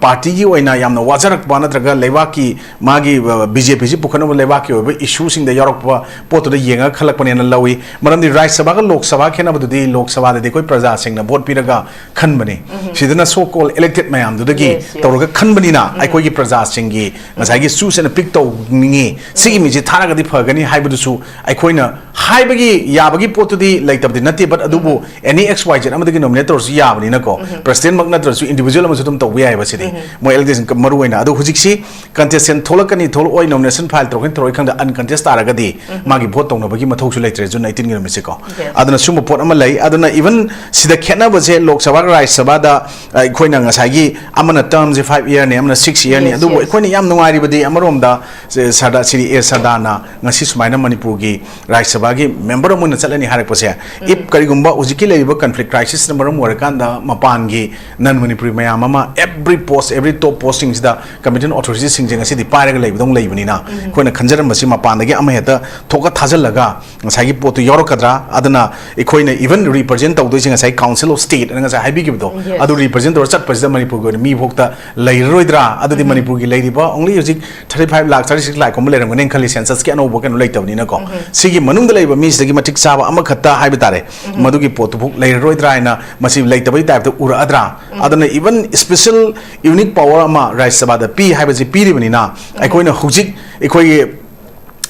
ꯄꯥꯔꯇꯤꯒꯤ ꯑꯣꯏꯅ ꯌꯥꯝꯅ ꯋꯥꯖꯔꯛꯄ ꯅꯠꯇ꯭ꯔꯒ ꯂꯩꯕꯥꯛꯀꯤ ꯃꯥꯒꯤ ꯕꯤ ꯖꯦ ꯄꯤꯁꯤ ꯄꯨꯈꯠꯅꯕ ꯂꯩꯕꯥꯛꯀꯤ ꯑꯣꯏꯕ ꯏꯁꯨꯁꯤꯡꯗ ꯌꯥꯎꯔꯛꯄ ꯄꯣꯠꯇꯨꯗ ꯌꯦꯡꯉꯒ ꯈꯜꯂꯛꯄꯅꯦꯅ ꯂꯧꯏ꯫ ꯃꯔꯝꯗꯤ ꯔꯥꯖ꯭ꯌ ꯁꯚꯥꯒ ꯂꯣꯛ ꯁꯚꯥ ꯈꯦꯠꯅꯕꯗꯨꯗꯤ ꯂꯣꯛ ꯁꯚꯥꯗꯗꯤ ꯑꯩꯈꯣꯏ ꯄ꯭ꯔꯖꯥꯁꯤꯡꯅ ꯚꯣꯠ ꯄꯤꯔꯒ ꯈꯟꯕꯅꯤ꯫ ꯁꯤꯗꯅ so called elected ꯃꯌꯥꯝꯗꯨꯗꯒꯤ ꯇꯧꯔꯒ ꯈꯟꯕꯅꯤꯅ ꯑꯩꯈꯣꯏꯒꯤ ꯄ꯭ꯔꯖꯥꯁꯤꯡꯒꯤ ꯉꯁꯥꯏꯒꯤ ꯆꯨꯁ ꯑꯦꯟ ꯄꯤꯛ ꯇꯧꯅꯤꯡꯉꯤ, ꯁꯤꯒꯤ ꯃꯤꯁꯤ ꯊꯥꯔꯒꯗꯤ ꯐꯒꯅꯤ ꯍꯥꯏꯕꯗꯨꯁꯨ ꯑꯩꯈꯣꯏꯅ ꯍꯥꯏꯕꯒꯤ ꯌꯥꯕꯒꯤ ꯄꯣꯠꯇꯨꯗꯤ ꯂꯩꯇꯕꯗꯤ ꯅꯠꯇꯦ꯫ But ꯑꯗꯨꯕꯨ ꯑꯦꯅꯤ ꯑꯦꯛꯁ ꯋꯥꯏ ꯖꯦꯠ ꯑꯃꯗꯒꯤ ꯅꯣꯃꯤꯅꯦꯠ ꯇꯧꯔꯁꯨ ꯌꯥꯕꯅꯤꯅꯀꯣ, ꯄ꯭ꯔꯁꯤꯗꯦꯟꯃꯛ ꯅꯠꯇ꯭ꯔꯁꯨ ꯏꯟꯗꯤꯚꯤꯖꯨꯋꯦꯜ ꯑꯃꯁꯨ ꯑꯗꯨꯝ ꯇꯧꯕ ꯌꯥꯏꯑꯕ꯫ ꯁꯤꯗꯤ ꯃꯣꯏ ꯑꯦꯂꯦꯛꯁꯟ ꯃꯔꯨ ꯑꯣꯏꯅ꯫ ꯑꯗꯣ ꯍꯧꯖꯤꯛꯁꯤ ꯀꯟꯇꯦꯁꯇꯦꯟ ꯊꯣꯛꯂꯛꯀꯅꯤ ꯊꯣꯛꯂꯛꯑꯣꯏ, ꯅꯣꯃꯤꯅꯦꯁꯟ ꯐꯥꯏꯜ ꯇꯧꯔꯛꯀꯅꯤ ꯇꯧꯔꯛꯑꯣꯏ ꯈꯪꯗꯦ, ꯑꯟꯀꯟꯇꯦꯁ ꯇꯥꯔꯒꯗꯤ ꯃꯥꯒꯤ ꯚꯣꯠ ꯇꯧꯅꯕꯒꯤ ꯃꯊꯧꯁꯨ ꯂꯩꯇ꯭ꯔꯦ ꯖꯨꯟ ꯑꯩꯇꯤꯟꯒꯤ ꯅꯨꯃꯤꯠꯁꯦꯀꯣ꯫ ꯑꯗꯨꯅ ꯁꯨꯝꯕ ꯄꯣꯠ ꯑꯃ ꯂꯩ꯫ ꯑꯗꯨꯅ ꯏꯚꯟ ꯁꯤꯗ ꯈꯦꯠꯅꯕꯁꯦ ꯂꯣꯛ ꯁꯚꯥ, ꯔꯥꯖ꯭ꯌ ꯁꯚꯥꯗ ꯑꯩꯈꯣꯏꯅ ꯉꯁꯥꯏꯒꯤ ꯑꯃꯅ ꯇꯔꯝꯁꯦ ꯐꯥꯏꯚ ꯏꯌꯔꯅꯤ, ꯑꯃꯅ ꯁꯤꯛꯁ ꯏꯌꯔꯅꯤ꯫ ꯑꯗꯨꯕꯨ ꯑꯩꯈꯣꯏꯅ ꯌꯥꯝ ꯅꯨꯡꯉꯥꯏꯔꯤꯕꯗꯤ ꯑꯃꯔꯣꯝꯗ ꯁꯔꯗꯥ ꯁꯤꯔꯤ ꯑꯦ ꯁꯔꯗꯥꯅ ꯉꯁꯤ ꯁꯨꯃꯥꯏꯅ ꯃꯅꯤꯄꯨꯔꯒꯤ ꯔꯥꯖ꯭ꯌ ꯁꯚꯥꯒꯤ ꯃꯦꯝꯕꯔ ꯑꯃ ꯑꯣꯏꯅ ꯆꯠꯂꯅꯤ ꯍꯥꯏꯔꯛꯄꯁꯦ, ꯏꯐ ꯀꯔꯤꯒꯨꯝꯕ ꯍꯧꯖꯤꯛꯀꯤ ꯂꯩꯔꯤꯕ ꯀꯟꯐ꯭ꯂꯤꯛ ꯀ꯭ꯔꯥꯏꯁꯤꯁꯅ ꯃꯔꯝ ꯑꯣꯏꯔꯀꯥꯟꯗ ꯃꯄꯥꯟꯒꯤ ꯅꯟ ꯃꯅꯤꯄꯨꯔꯤ ꯃꯌꯥꯝ ꯑꯃ every post, every top postꯁꯤꯡꯁꯤꯗ competent authorityꯁꯤꯡꯁꯦ ꯉꯁꯤꯗꯤ ꯄꯥꯏꯔꯒ ꯂꯩꯕꯗꯧꯅ ꯂꯩꯕꯅꯤꯅ, ꯑꯩꯈꯣꯏꯅ ꯈꯟꯖꯔꯝꯕꯁꯤ ꯃꯄꯥꯟꯗꯒꯤ ꯑꯃ ꯍꯦꯛꯇ ꯊꯣꯛꯀ ꯊꯥꯖꯤꯜꯂꯒ ꯉꯁꯥꯏꯒꯤ ꯄꯣꯠꯇꯨ ꯌꯥꯎꯔꯛꯀꯗ꯭ꯔꯥ? ꯑꯗꯨꯅ ꯑꯩꯈꯣꯏꯅ ꯏꯚꯟ ꯔꯤꯄ꯭ꯔꯖꯦꯟ ꯇꯧꯗꯣꯏꯁꯦ ꯉꯁꯥꯏ Council of State ꯑꯅ ꯉꯁꯥꯏ ꯍꯥꯏꯕꯤꯈꯤꯕꯗꯣ, ꯑꯗꯨ ꯔꯤꯄ꯭ꯔꯖꯦꯟ ꯇꯧꯔ ꯆꯠꯄꯁꯤꯗ ꯃꯅꯤꯄꯨꯔꯒꯤ ꯑꯣꯏꯅ ꯃꯤ ꯐꯥꯎꯇ ꯂꯩꯔꯔꯣꯏꯗ꯭ꯔꯥ? ꯑꯗꯨꯗꯤ ꯃꯅꯤꯄꯨꯔꯒꯤ ꯂꯩꯔꯤꯕ only ꯍꯧꯖꯤꯛ thirty five lakh, thirty six lakh ꯀꯨꯝꯕ ꯂꯩꯔꯝꯒꯅꯤ ꯈꯜꯂꯤ, censusꯀꯤ ꯑꯅꯧꯕ ꯀꯩꯅꯣ ꯂꯩꯇꯕꯅꯤꯅꯀꯣ꯫ ꯁꯤꯒꯤ ꯃꯅꯨꯡꯗ ꯂꯩꯕ ꯃꯤꯁꯤꯗꯒꯤ ꯃꯇꯤꯛ ꯆꯥꯕ ꯑꯃꯈꯛꯇ ꯍꯥꯏꯕ ꯇꯥꯔꯦ, ꯃꯗꯨꯒꯤ ꯄꯣꯠꯇꯨꯐꯥꯎ ꯂꯩꯔꯔꯣꯏꯗ꯭ꯔꯥ ꯍꯥꯏꯅ ꯃꯁꯤ ꯂꯩꯇꯕꯒꯤ ꯇꯥꯏꯞꯇ ꯎꯔꯛꯑꯗ꯭ꯔꯥ? ꯑꯗꯨꯅ ꯏꯚꯟ ꯁ꯭ꯄꯦꯁꯦꯜ ꯌꯨꯅꯤꯛ ꯄꯋꯥꯔ ꯑꯃ ꯔꯥꯖ꯭ꯌ ꯁꯚꯥꯗ ꯄꯤ ꯍꯥꯏꯕꯁꯤ ꯄꯤꯔꯤꯕꯅꯤꯅ, ꯑꯩꯈꯣꯏꯅ ꯍꯧꯖꯤꯛ ꯑꯩꯈꯣꯏꯒꯤ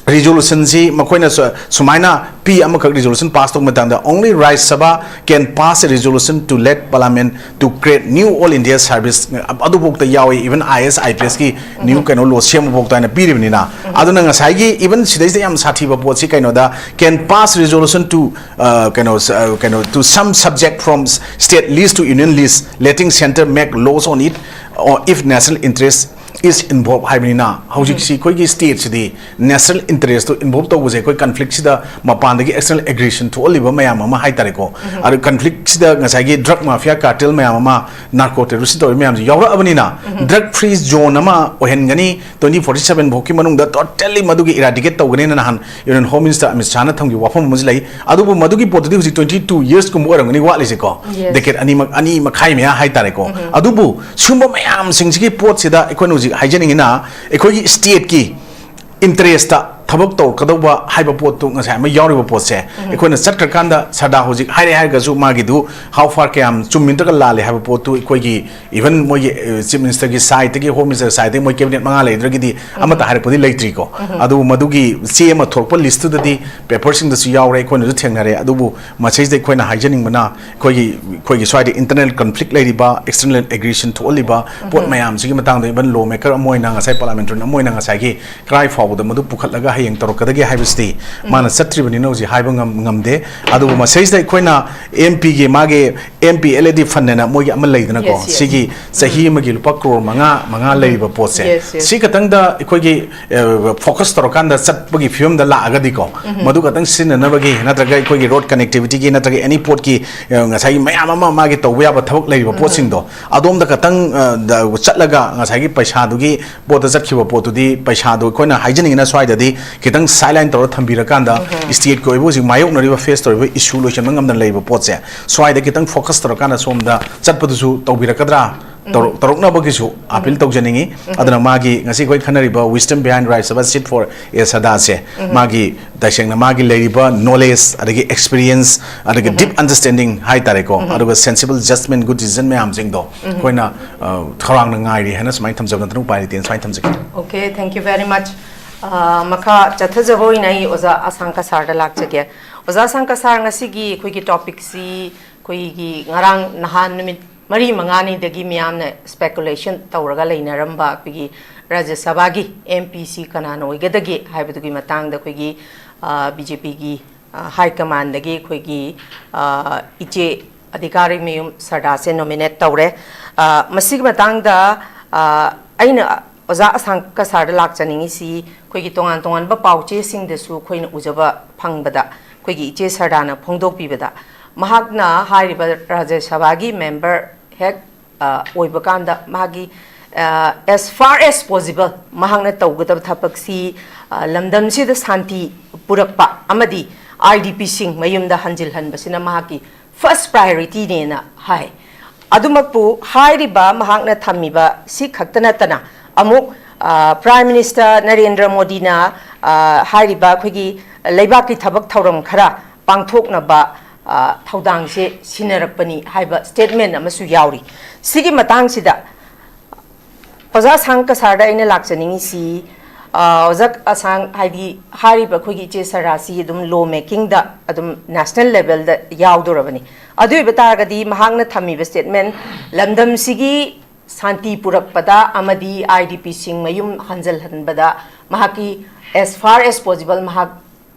ꯔꯤꯖꯣꯂꯨꯁꯟꯁꯤ ꯃꯈꯣꯏꯅ ꯁꯨ-, ꯁꯨꯃꯥꯏꯅ ꯄꯤ ꯑꯃꯈꯛ ꯔꯤꯖꯣꯂꯨꯁꯟ ꯄꯥꯁ ꯇꯧꯕ ꯃꯇꯝꯗ only Rajya Sabha can pass a resolution to let Parliament to create new All India service, ꯑꯗꯨꯐꯥꯎꯗ ꯌꯥꯎꯏ, even I A S, I P S ꯀꯤ ꯅ꯭ꯌꯨ ꯀꯩꯅꯣ ꯂꯣ ꯁꯦꯝꯕꯐꯥꯎꯗ ꯍꯥꯏꯅ ꯄꯤꯔꯤꯕꯅꯤꯅ꯫ ꯑꯗꯨꯅ ꯉꯁꯥꯏꯒꯤ ꯏꯚꯟ ꯁꯤꯗꯩꯁꯤꯗ ꯌꯥꯝ ꯁꯥꯊꯤꯕ ꯄꯣꯠꯁꯤ ꯀꯩꯅꯣꯗ can pass resolution to, uh, ꯀꯩꯅꯣ, uh, ꯀꯩꯅꯣ, to some subject from state list to union list, letting centre make laws on it, or if national interest is involved ꯍꯥꯏꯕꯅꯤꯅ, ꯍꯧꯖꯤꯛꯁꯤ ꯑꯩꯈꯣꯏꯒꯤ ꯁ꯭ꯇꯦꯠꯁꯤꯗꯤ ꯅꯦꯁꯅꯦꯜ ꯏꯟꯇꯔꯦꯁꯇꯨ ꯏꯟꯚꯣꯜꯕ ꯇꯧꯕꯁꯦ, ꯑꯩꯈꯣꯏ ꯀꯟꯐ꯭ꯂꯤꯛꯁꯤꯗ ꯃꯄꯥꯟꯗꯒꯤ ꯑꯦꯛꯁꯇꯔꯅꯦꯜ ꯑꯦꯒ꯭ꯔꯦꯁꯟ ꯊꯣꯛꯍꯜꯂꯤꯕ ꯃꯌꯥꯝ ꯑꯃ ꯍꯥꯏ ꯇꯥꯔꯦꯀꯣ꯫ ꯑꯗꯨ ꯀꯟꯐ꯭ꯂꯤꯛꯁꯤꯗ ꯉꯁꯥꯏꯒꯤ ꯗ꯭ꯔꯒ ꯃꯥꯐꯤꯌꯥ, ꯀꯥꯔꯇꯦꯜ ꯃꯌꯥꯝ ꯑꯃ, ꯅꯥꯔꯀꯣ ꯇꯦꯔꯣꯔꯤꯁ ꯇꯧꯔꯤꯕ ꯃꯌꯥꯝꯁꯤ ꯌꯥꯎꯔꯛꯑꯕꯅꯤꯅ, ꯗ꯭ꯔꯒ ꯐ꯭ꯔꯤ ꯖꯣꯟ ꯑꯃ ꯑꯣꯏꯍꯟꯒꯅꯤ, ꯇ꯭ꯋꯦꯟꯇꯤ ꯐꯣꯔꯇꯤ ꯁꯚꯦꯟ ꯐꯥꯎꯒꯤ ꯃꯅꯨꯡꯗ ꯇꯣꯇꯦꯜꯂꯤ ꯃꯗꯨꯒꯤ ꯏꯔꯥꯗꯤꯀꯦꯠ ꯇꯧꯒꯅꯤꯅ ꯅꯍꯥꯟ ꯌꯨꯅꯤꯌꯟ ꯍꯣꯝ ꯃꯤꯅꯤꯁꯇꯔ ꯑꯃꯤꯠ ꯁꯥꯍꯅ ꯊꯝꯈꯤꯕ ꯋꯥꯐꯝ ꯑꯃꯁꯨ ꯂꯩ꯫ ꯑꯗꯨꯕꯨ ꯃꯗꯨꯒꯤ ꯄꯣꯠꯇꯨꯗꯤ ꯍꯧꯖꯤꯛ ꯇ꯭ꯋꯦꯟꯇꯤ ꯇꯨ ꯌꯔꯁꯀꯨꯝꯕ ꯑꯣꯏꯔꯝꯒꯅꯤ ꯋꯥꯠꯂꯤꯁꯦꯀꯣ꯫ Yes. ꯗꯦꯀꯦꯠ ꯑꯅꯤꯃꯛ, ꯑꯅꯤ ꯃꯈꯥꯏ ꯃꯌꯥ ꯍꯥꯏꯇꯥꯔꯦꯀꯣ꯫ ꯑꯗꯨꯕꯨ ꯁꯤꯒꯨꯝꯕ ꯃꯌꯥꯝꯁꯤꯡꯁꯤꯒꯤ ꯄꯣꯠꯁꯤꯗ ꯑꯩꯈꯣꯏꯅ ꯍꯧꯖꯤꯛ ꯍꯥꯏꯖꯅꯤꯡꯉꯤꯅ, ꯑꯩꯈꯣꯏꯒꯤ ꯁ꯭ꯇꯦꯠꯀꯤ ꯏꯟꯇꯔꯦꯁꯇ ꯊꯕꯛ ꯇꯧꯔꯛꯀꯗꯧꯕ ꯍꯥꯏꯕ ꯄꯣꯠꯇꯨ ꯉꯁꯥꯏ ꯑꯃ ꯌꯥꯎꯔꯤꯕ ꯄꯣꯠꯁꯦ, ꯑꯩꯈꯣꯏꯅ ꯆꯠꯈ꯭ꯔꯀꯥꯟꯗ ꯁꯔꯗꯥ ꯍꯧꯖꯤꯛ ꯍꯥꯏꯔꯦ ꯍꯥꯏꯔꯒꯁꯨ ꯃꯥꯒꯤꯗꯨ how far ꯀꯌꯥꯝ ꯆꯨꯝꯃꯤ ꯅꯠꯇ꯭ꯔꯒ ꯂꯥꯜꯂꯤ ꯍꯥꯏꯕ ꯄꯣꯠꯇꯨ ꯑꯩꯈꯣꯏꯒꯤ even ꯃꯣꯏꯒꯤ, ꯑ, ꯆꯤꯐ ꯃꯤꯅꯤꯁꯇꯔꯒꯤ ꯁꯥꯏꯠꯇꯒꯤ, ꯍꯣꯝ ꯃꯤꯅꯤꯁꯇꯔ ꯁꯥꯏꯠꯇꯒꯤ ꯃꯣꯏ ꯀꯦꯕꯤꯅꯦꯠ ꯃꯉꯥ ꯂꯩꯗ꯭ꯔꯒꯗꯤ ꯑꯃꯠꯇ ꯍꯥꯏꯔꯛꯄꯗꯤ ꯂꯩꯇ꯭ꯔꯤꯀꯣ꯫ ꯑꯗꯨꯕꯨ ꯃꯗꯨꯒꯤ ꯆꯦ ꯑꯃ ꯊꯣꯛꯂꯛꯄ ꯂꯤꯁꯇꯨꯗꯗꯤ ꯄꯦꯄꯔꯁꯤꯡꯗꯁꯨ ꯌꯥꯎꯔꯦ, ꯑꯩꯈꯣꯏꯅꯁꯨ ꯊꯦꯡꯅꯔꯦ꯫ ꯑꯗꯨꯕꯨ ꯃꯁꯤꯗꯩꯁꯤꯗ ꯑꯩꯈꯣꯏꯅ ꯍꯥꯏꯖꯅꯤꯡꯕꯅ, ꯑꯩꯈꯣꯏꯒꯤ, ꯑꯩꯈꯣꯏꯒꯤ ꯁ꯭ꯋꯥꯏꯗ ꯏꯟꯇꯔꯅꯦꯜ ꯀꯟꯐ꯭ꯂꯤꯛ ꯂꯩꯔꯤꯕ, ꯑꯦꯛꯁꯇꯔꯅꯦꯜ ꯑꯦꯒ꯭ꯔꯦꯁꯟ ꯊꯣꯛꯍꯜꯂꯤꯕ ꯄꯣꯠ ꯃꯌꯥꯝꯁꯤꯒꯤ ꯃꯇꯥꯡꯗ even law maker ꯑꯃ ꯑꯣꯏꯅ, ꯉꯁꯥꯏ ꯄꯥꯔꯂꯥꯃꯦꯟꯇꯔꯤꯌꯟ ꯑꯃ ꯑꯣꯏꯅ ꯉꯁꯥꯏꯒꯤ ꯀꯔꯥꯏ ꯐꯥꯎꯕꯗ ꯃꯗꯨ ꯄꯨꯈꯠꯂꯒ ꯍꯌꯦꯡ ꯇꯧꯔꯛꯀꯗꯒꯦ ꯍꯥꯏꯕꯁꯤꯗꯤ ꯃꯥꯅ ꯆꯠꯇ꯭ꯔꯤꯕꯅꯤꯅ ꯍꯧꯖꯤꯛ ꯍꯥꯏꯕ ꯉꯝ-, ꯉꯝꯗꯦ꯫ ꯑꯗꯨꯕꯨ ꯃꯁꯤꯗꯩꯁꯤꯗ ꯑꯩꯈꯣꯏꯅ ꯑꯦꯝ ꯄꯤꯒꯤ, ꯃꯥꯒꯤ ꯑꯦꯝ ꯄꯤ ꯑꯦꯜ ꯑꯦ ꯗꯤ ꯐꯟ ꯍꯥꯏꯅ ꯃꯣꯏꯒꯤ ꯑꯃ ꯂꯩꯗꯅꯀꯣ, Yes, yes. ꯁꯤꯒꯤ ꯆꯍꯤ ꯑꯃꯒꯤ ꯂꯨꯄꯥ ꯀ꯭ꯔꯣꯔ ꯃꯉꯥ, ꯃꯉꯥ ꯂꯩꯔꯤꯕ ꯄꯣꯠꯁꯦ, Yes, yes. ꯁꯤ ꯈꯛꯇꯪꯗ ꯑꯩꯈꯣꯏꯒꯤ, ꯑ, ꯐꯣꯀꯁ ꯇꯧꯔꯀꯥꯟꯗ ꯆꯠꯄꯒꯤ ꯐꯤꯕꯝꯗ ꯂꯥꯛꯑꯒꯗꯤꯀꯣ, ꯃꯗꯨ ꯈꯛꯇꯪ ꯁꯤꯖꯤꯟꯅꯅꯕꯒꯤ ꯅꯠꯇ꯭ꯔꯒ ꯑꯩꯈꯣꯏꯒꯤ ꯔꯣꯗ ꯀꯅꯦꯛꯇꯤꯚꯤꯇꯤꯒꯤ ꯅꯠꯇ꯭ꯔꯒ ꯑꯦꯅꯤ ꯄꯣꯠꯀꯤ, ꯑ, ꯉꯁꯥꯏꯒꯤ ꯃꯌꯥꯝ ꯑꯃ ꯃꯥꯒꯤ ꯇꯧꯕ ꯌꯥꯕ ꯊꯕꯛ ꯂꯩꯔꯤꯕ ꯄꯣꯠꯁꯤꯡꯗꯣ ꯑꯗꯣꯝꯗ ꯈꯛꯇꯪ, ꯑ, ꯗ-, ꯆꯠꯂꯒ ꯉꯁꯥꯏꯒꯤ ꯄꯩꯁꯥꯗꯨꯒꯤ ꯄꯣꯠꯇ ꯆꯠꯈꯤꯕ ꯄꯣꯠꯇꯨꯗꯤ, ꯄꯩꯁꯥꯗꯣ ꯑꯩꯈꯣꯏꯅ ꯍꯥꯏꯖꯅꯤꯡꯉꯤꯅ ꯁ꯭ꯋꯥꯏꯗꯗꯤ ꯈꯤꯇꯪ ꯁꯥꯏꯠꯂꯥꯏꯟ ꯇꯧꯔ ꯊꯝꯕꯤꯔꯀꯥꯟꯗ, ꯁ꯭ꯇꯦꯠꯀꯤ ꯑꯣꯏꯕ ꯍꯧꯖꯤꯛ ꯃꯥꯌꯣꯛꯅꯔꯤꯕ, ꯐꯦꯁ ꯇꯧꯔꯤꯕ ꯏꯁꯨ ꯂꯣꯏꯁꯤꯟꯕ ꯉꯝꯗꯅ ꯂꯩꯔꯤꯕ ꯄꯣꯠꯁꯦ, ꯁ꯭ꯋꯥꯏꯗ ꯈꯤꯇꯪ ꯐꯣꯀꯁ ꯇꯧꯔꯀꯥꯟꯗ ꯁꯣꯝꯗ ꯆꯠꯄꯗꯨꯁꯨ ꯇꯧꯕꯤꯔꯛꯀꯗ꯭ꯔꯥ? ꯇꯧꯔꯛ-, ꯇꯧꯔꯛꯅꯕꯒꯤꯁꯨ ꯑꯄꯤꯜ ꯇꯧꯖꯅꯤꯡꯉꯤ꯫ ꯑꯗꯨꯅ ꯃꯥꯒꯤ ꯉꯁꯤ ꯑꯩꯈꯣꯏ ꯈꯟꯅꯔꯤꯕ Wisdom Behind Rajya Sabha Seat for a ꯁꯔꯗꯥꯁꯦ, ꯃꯥꯒꯤ ꯇꯁꯦꯡꯅ ꯃꯥꯒꯤ ꯂꯩꯔꯤꯕ ꯅꯣꯂꯦꯖ, ꯑꯗꯒꯤ ꯑꯦꯛꯁꯄꯤꯔꯤꯌꯦꯟꯁ, ꯑꯗꯒꯤ ꯗꯤꯞ ꯑꯟꯗꯔꯁꯇꯦꯟꯗꯤꯡ ꯍꯥꯏꯇꯥꯔꯦꯀꯣ, ꯑꯗꯨꯒ ꯁꯦꯟꯁꯤꯕꯜ ꯖꯁꯃꯦꯟ, ꯒꯨꯗ ꯗꯤꯁꯤꯖꯟ ꯃꯌꯥꯝꯁꯤꯡꯗꯣ ꯑꯩꯈꯣꯏꯅ, ꯑ, ꯈꯧꯔꯥꯡꯅ ꯉꯥꯏꯔꯤ ꯍꯥꯏꯅ ꯁꯨꯃꯥꯏꯅ ꯊꯝꯖꯕ ꯅꯠꯇꯅ ꯎꯄꯥꯏ ꯂꯩꯇꯦꯅ ꯁꯨꯃꯥꯏꯅ ꯊꯝꯖꯒꯦ꯫ Okay, thank you very much. ꯑ, ꯃꯈꯥ ꯆꯠꯊꯖꯕ ꯑꯣꯏꯅ ꯑꯩ ꯑꯣꯖꯥ ꯑꯁꯥꯡ ꯀꯁꯥꯔꯗ ꯂꯥꯛꯆꯒꯦ꯫ ꯑꯣꯖꯥ ꯑꯁꯥꯡ ꯀꯁꯥꯔ, ꯉꯁꯤꯒꯤ ꯑꯩꯈꯣꯏꯒꯤ ꯇꯣꯄꯤꯛꯁꯤ ꯑꯩꯈꯣꯏꯒꯤ ꯉꯔꯥꯡ ꯅꯍꯥꯟ ꯅꯨꯃꯤꯠ ꯃꯔꯤ ꯃꯉꯥꯅꯤꯗꯒꯤ ꯃꯤꯌꯥꯝꯅ ꯁ꯭ꯄꯦꯀꯨꯂꯦꯁꯟ ꯇꯧꯔꯒ ꯂꯩꯅꯔꯝꯕ ꯑꯩꯈꯣꯏꯒꯤ ꯔꯥꯖ꯭ꯌ ꯁꯚꯥꯒꯤ ꯑꯦꯝ ꯄꯤꯁꯤ ꯀꯅꯥꯅ ꯑꯣꯏꯒꯗꯒꯦ ꯍꯥꯏꯕꯗꯨꯒꯤ ꯃꯇꯥꯡꯗ ꯑꯩꯈꯣꯏꯒꯤ, ꯑ, ꯕꯤ ꯖꯦ ꯄꯤꯒꯤ, ꯑ, ꯍꯥꯏ ꯀꯃꯥꯟꯗꯒꯤ ꯑꯩꯈꯣꯏꯒꯤ, ꯑ, ꯏꯆꯦ ꯑꯙꯤꯀꯥꯔꯤꯃꯌꯨꯝ ꯁꯔꯗꯥꯁꯦ ꯅꯣꯃꯤꯅꯦꯠ ꯇꯧꯔꯦ꯫ ꯑ, ꯃꯁꯤꯒꯤ ꯃꯇꯥꯡꯗ ꯑ, ꯑꯩꯅ ꯑꯣꯖꯥ ꯑꯁꯥꯡꯀ ꯁꯥꯔꯗ ꯂꯥꯛꯆꯅꯤꯡꯉꯤꯁꯤ ꯑꯩꯈꯣꯏꯒꯤ ꯇꯣꯉꯥꯟ ꯇꯣꯉꯥꯟꯕ ꯄꯥꯎ ꯆꯦꯁꯤꯡꯗꯁꯨ ꯑꯩꯈꯣꯏꯅ ꯎꯖꯕ ꯐꯪꯕꯗ, ꯑꯩꯈꯣꯏꯒꯤ ꯏꯆꯦ ꯁꯔꯗꯥꯅ ꯐꯣꯡꯗꯣꯛꯄꯤꯕꯗ, ꯃꯍꯥꯛꯅ ꯍꯥꯏꯔꯤꯕ ꯔꯥꯖ꯭ꯌ ꯁꯚꯥꯒꯤ ꯃꯦꯝꯕꯔ ꯍꯦꯛ, ꯑ, ꯑꯣꯏꯕ ꯀꯥꯟꯗ ꯃꯥꯒꯤ, ꯑ, as far as possible ꯃꯍꯥꯛꯅ ꯇꯧꯒꯗꯕ ꯊꯕꯛꯁꯤ, ꯑ, ꯂꯝꯗꯝꯁꯤꯗ ꯁꯥꯟꯇꯤ ꯄꯨꯔꯛꯄ ꯑꯃꯗꯤ IDPꯁꯤꯡ ꯃꯌꯨꯝꯗ ꯍꯟꯖꯤꯜꯍꯟꯕꯁꯤꯅ ꯃꯍꯥꯛꯀꯤ first priorityꯅꯦꯅ ꯍꯥꯏ꯫ ꯑꯗꯨꯃꯛꯄꯨ ꯍꯥꯏꯔꯤꯕ ꯃꯍꯥꯛꯅ ꯊꯝꯃꯤꯕ ꯁꯤ ꯈꯛꯇ ꯅꯠꯇꯅ ꯑꯃꯨꯛ, ꯑ, Prime Minister ꯅꯔꯦꯟꯗ꯭ꯔ ꯃꯣꯗꯤꯅ, ꯑ, ꯍꯥꯏꯔꯤꯕ ꯑꯩꯈꯣꯏꯒꯤ ꯂꯩꯕꯥꯛꯀꯤ ꯊꯕꯛ ꯊꯧꯔꯝ ꯈꯔ ꯄꯥꯡꯊꯣꯛꯅꯕ, ꯑ, ꯊꯧꯗꯥꯡꯁꯦ ꯁꯤꯟꯅꯔꯛꯄꯅꯤ ꯍꯥꯏꯕ statement ꯑꯃꯁꯨ ꯌꯥꯎꯔꯤ꯫ ꯁꯤꯒꯤ ꯃꯇꯥꯡꯁꯤꯗ ꯑꯣꯖꯥ ꯑꯁꯥꯡꯀ ꯁꯥꯔꯗ ꯑꯩꯅ ꯂꯥꯛꯆꯅꯤꯡꯉꯤꯁꯤ, ꯑ, ꯑꯣꯖꯥ ꯑꯁꯥꯡ, ꯍꯥꯏꯗꯤ ꯍꯥꯏꯔꯤꯕ ꯑꯩꯈꯣꯏꯒꯤ ꯏꯆꯦ ꯁꯔꯗꯥꯁꯤ ꯑꯗꯨꯝ law makingꯗ ꯑꯗꯨꯝ national levelꯗ ꯌꯥꯎꯗꯧꯔꯕꯅꯤ꯫ ꯑꯗꯨ ꯑꯣꯏꯕ ꯇꯥꯔꯒꯗꯤ ꯃꯍꯥꯛꯅ ꯊꯝꯃꯤꯕ statement, ꯂꯝꯗꯝꯁꯤꯒꯤ ꯁꯥꯟꯇꯤ ꯄꯨꯔꯛꯄꯗ ꯑꯃꯗꯤ IDPꯁꯤꯡ ꯃꯌꯨꯝ ꯍꯟꯖꯤꯜꯍꯟꯕꯗ ꯃꯍꯥꯛꯀꯤ as far as possible ꯃꯍꯥꯛ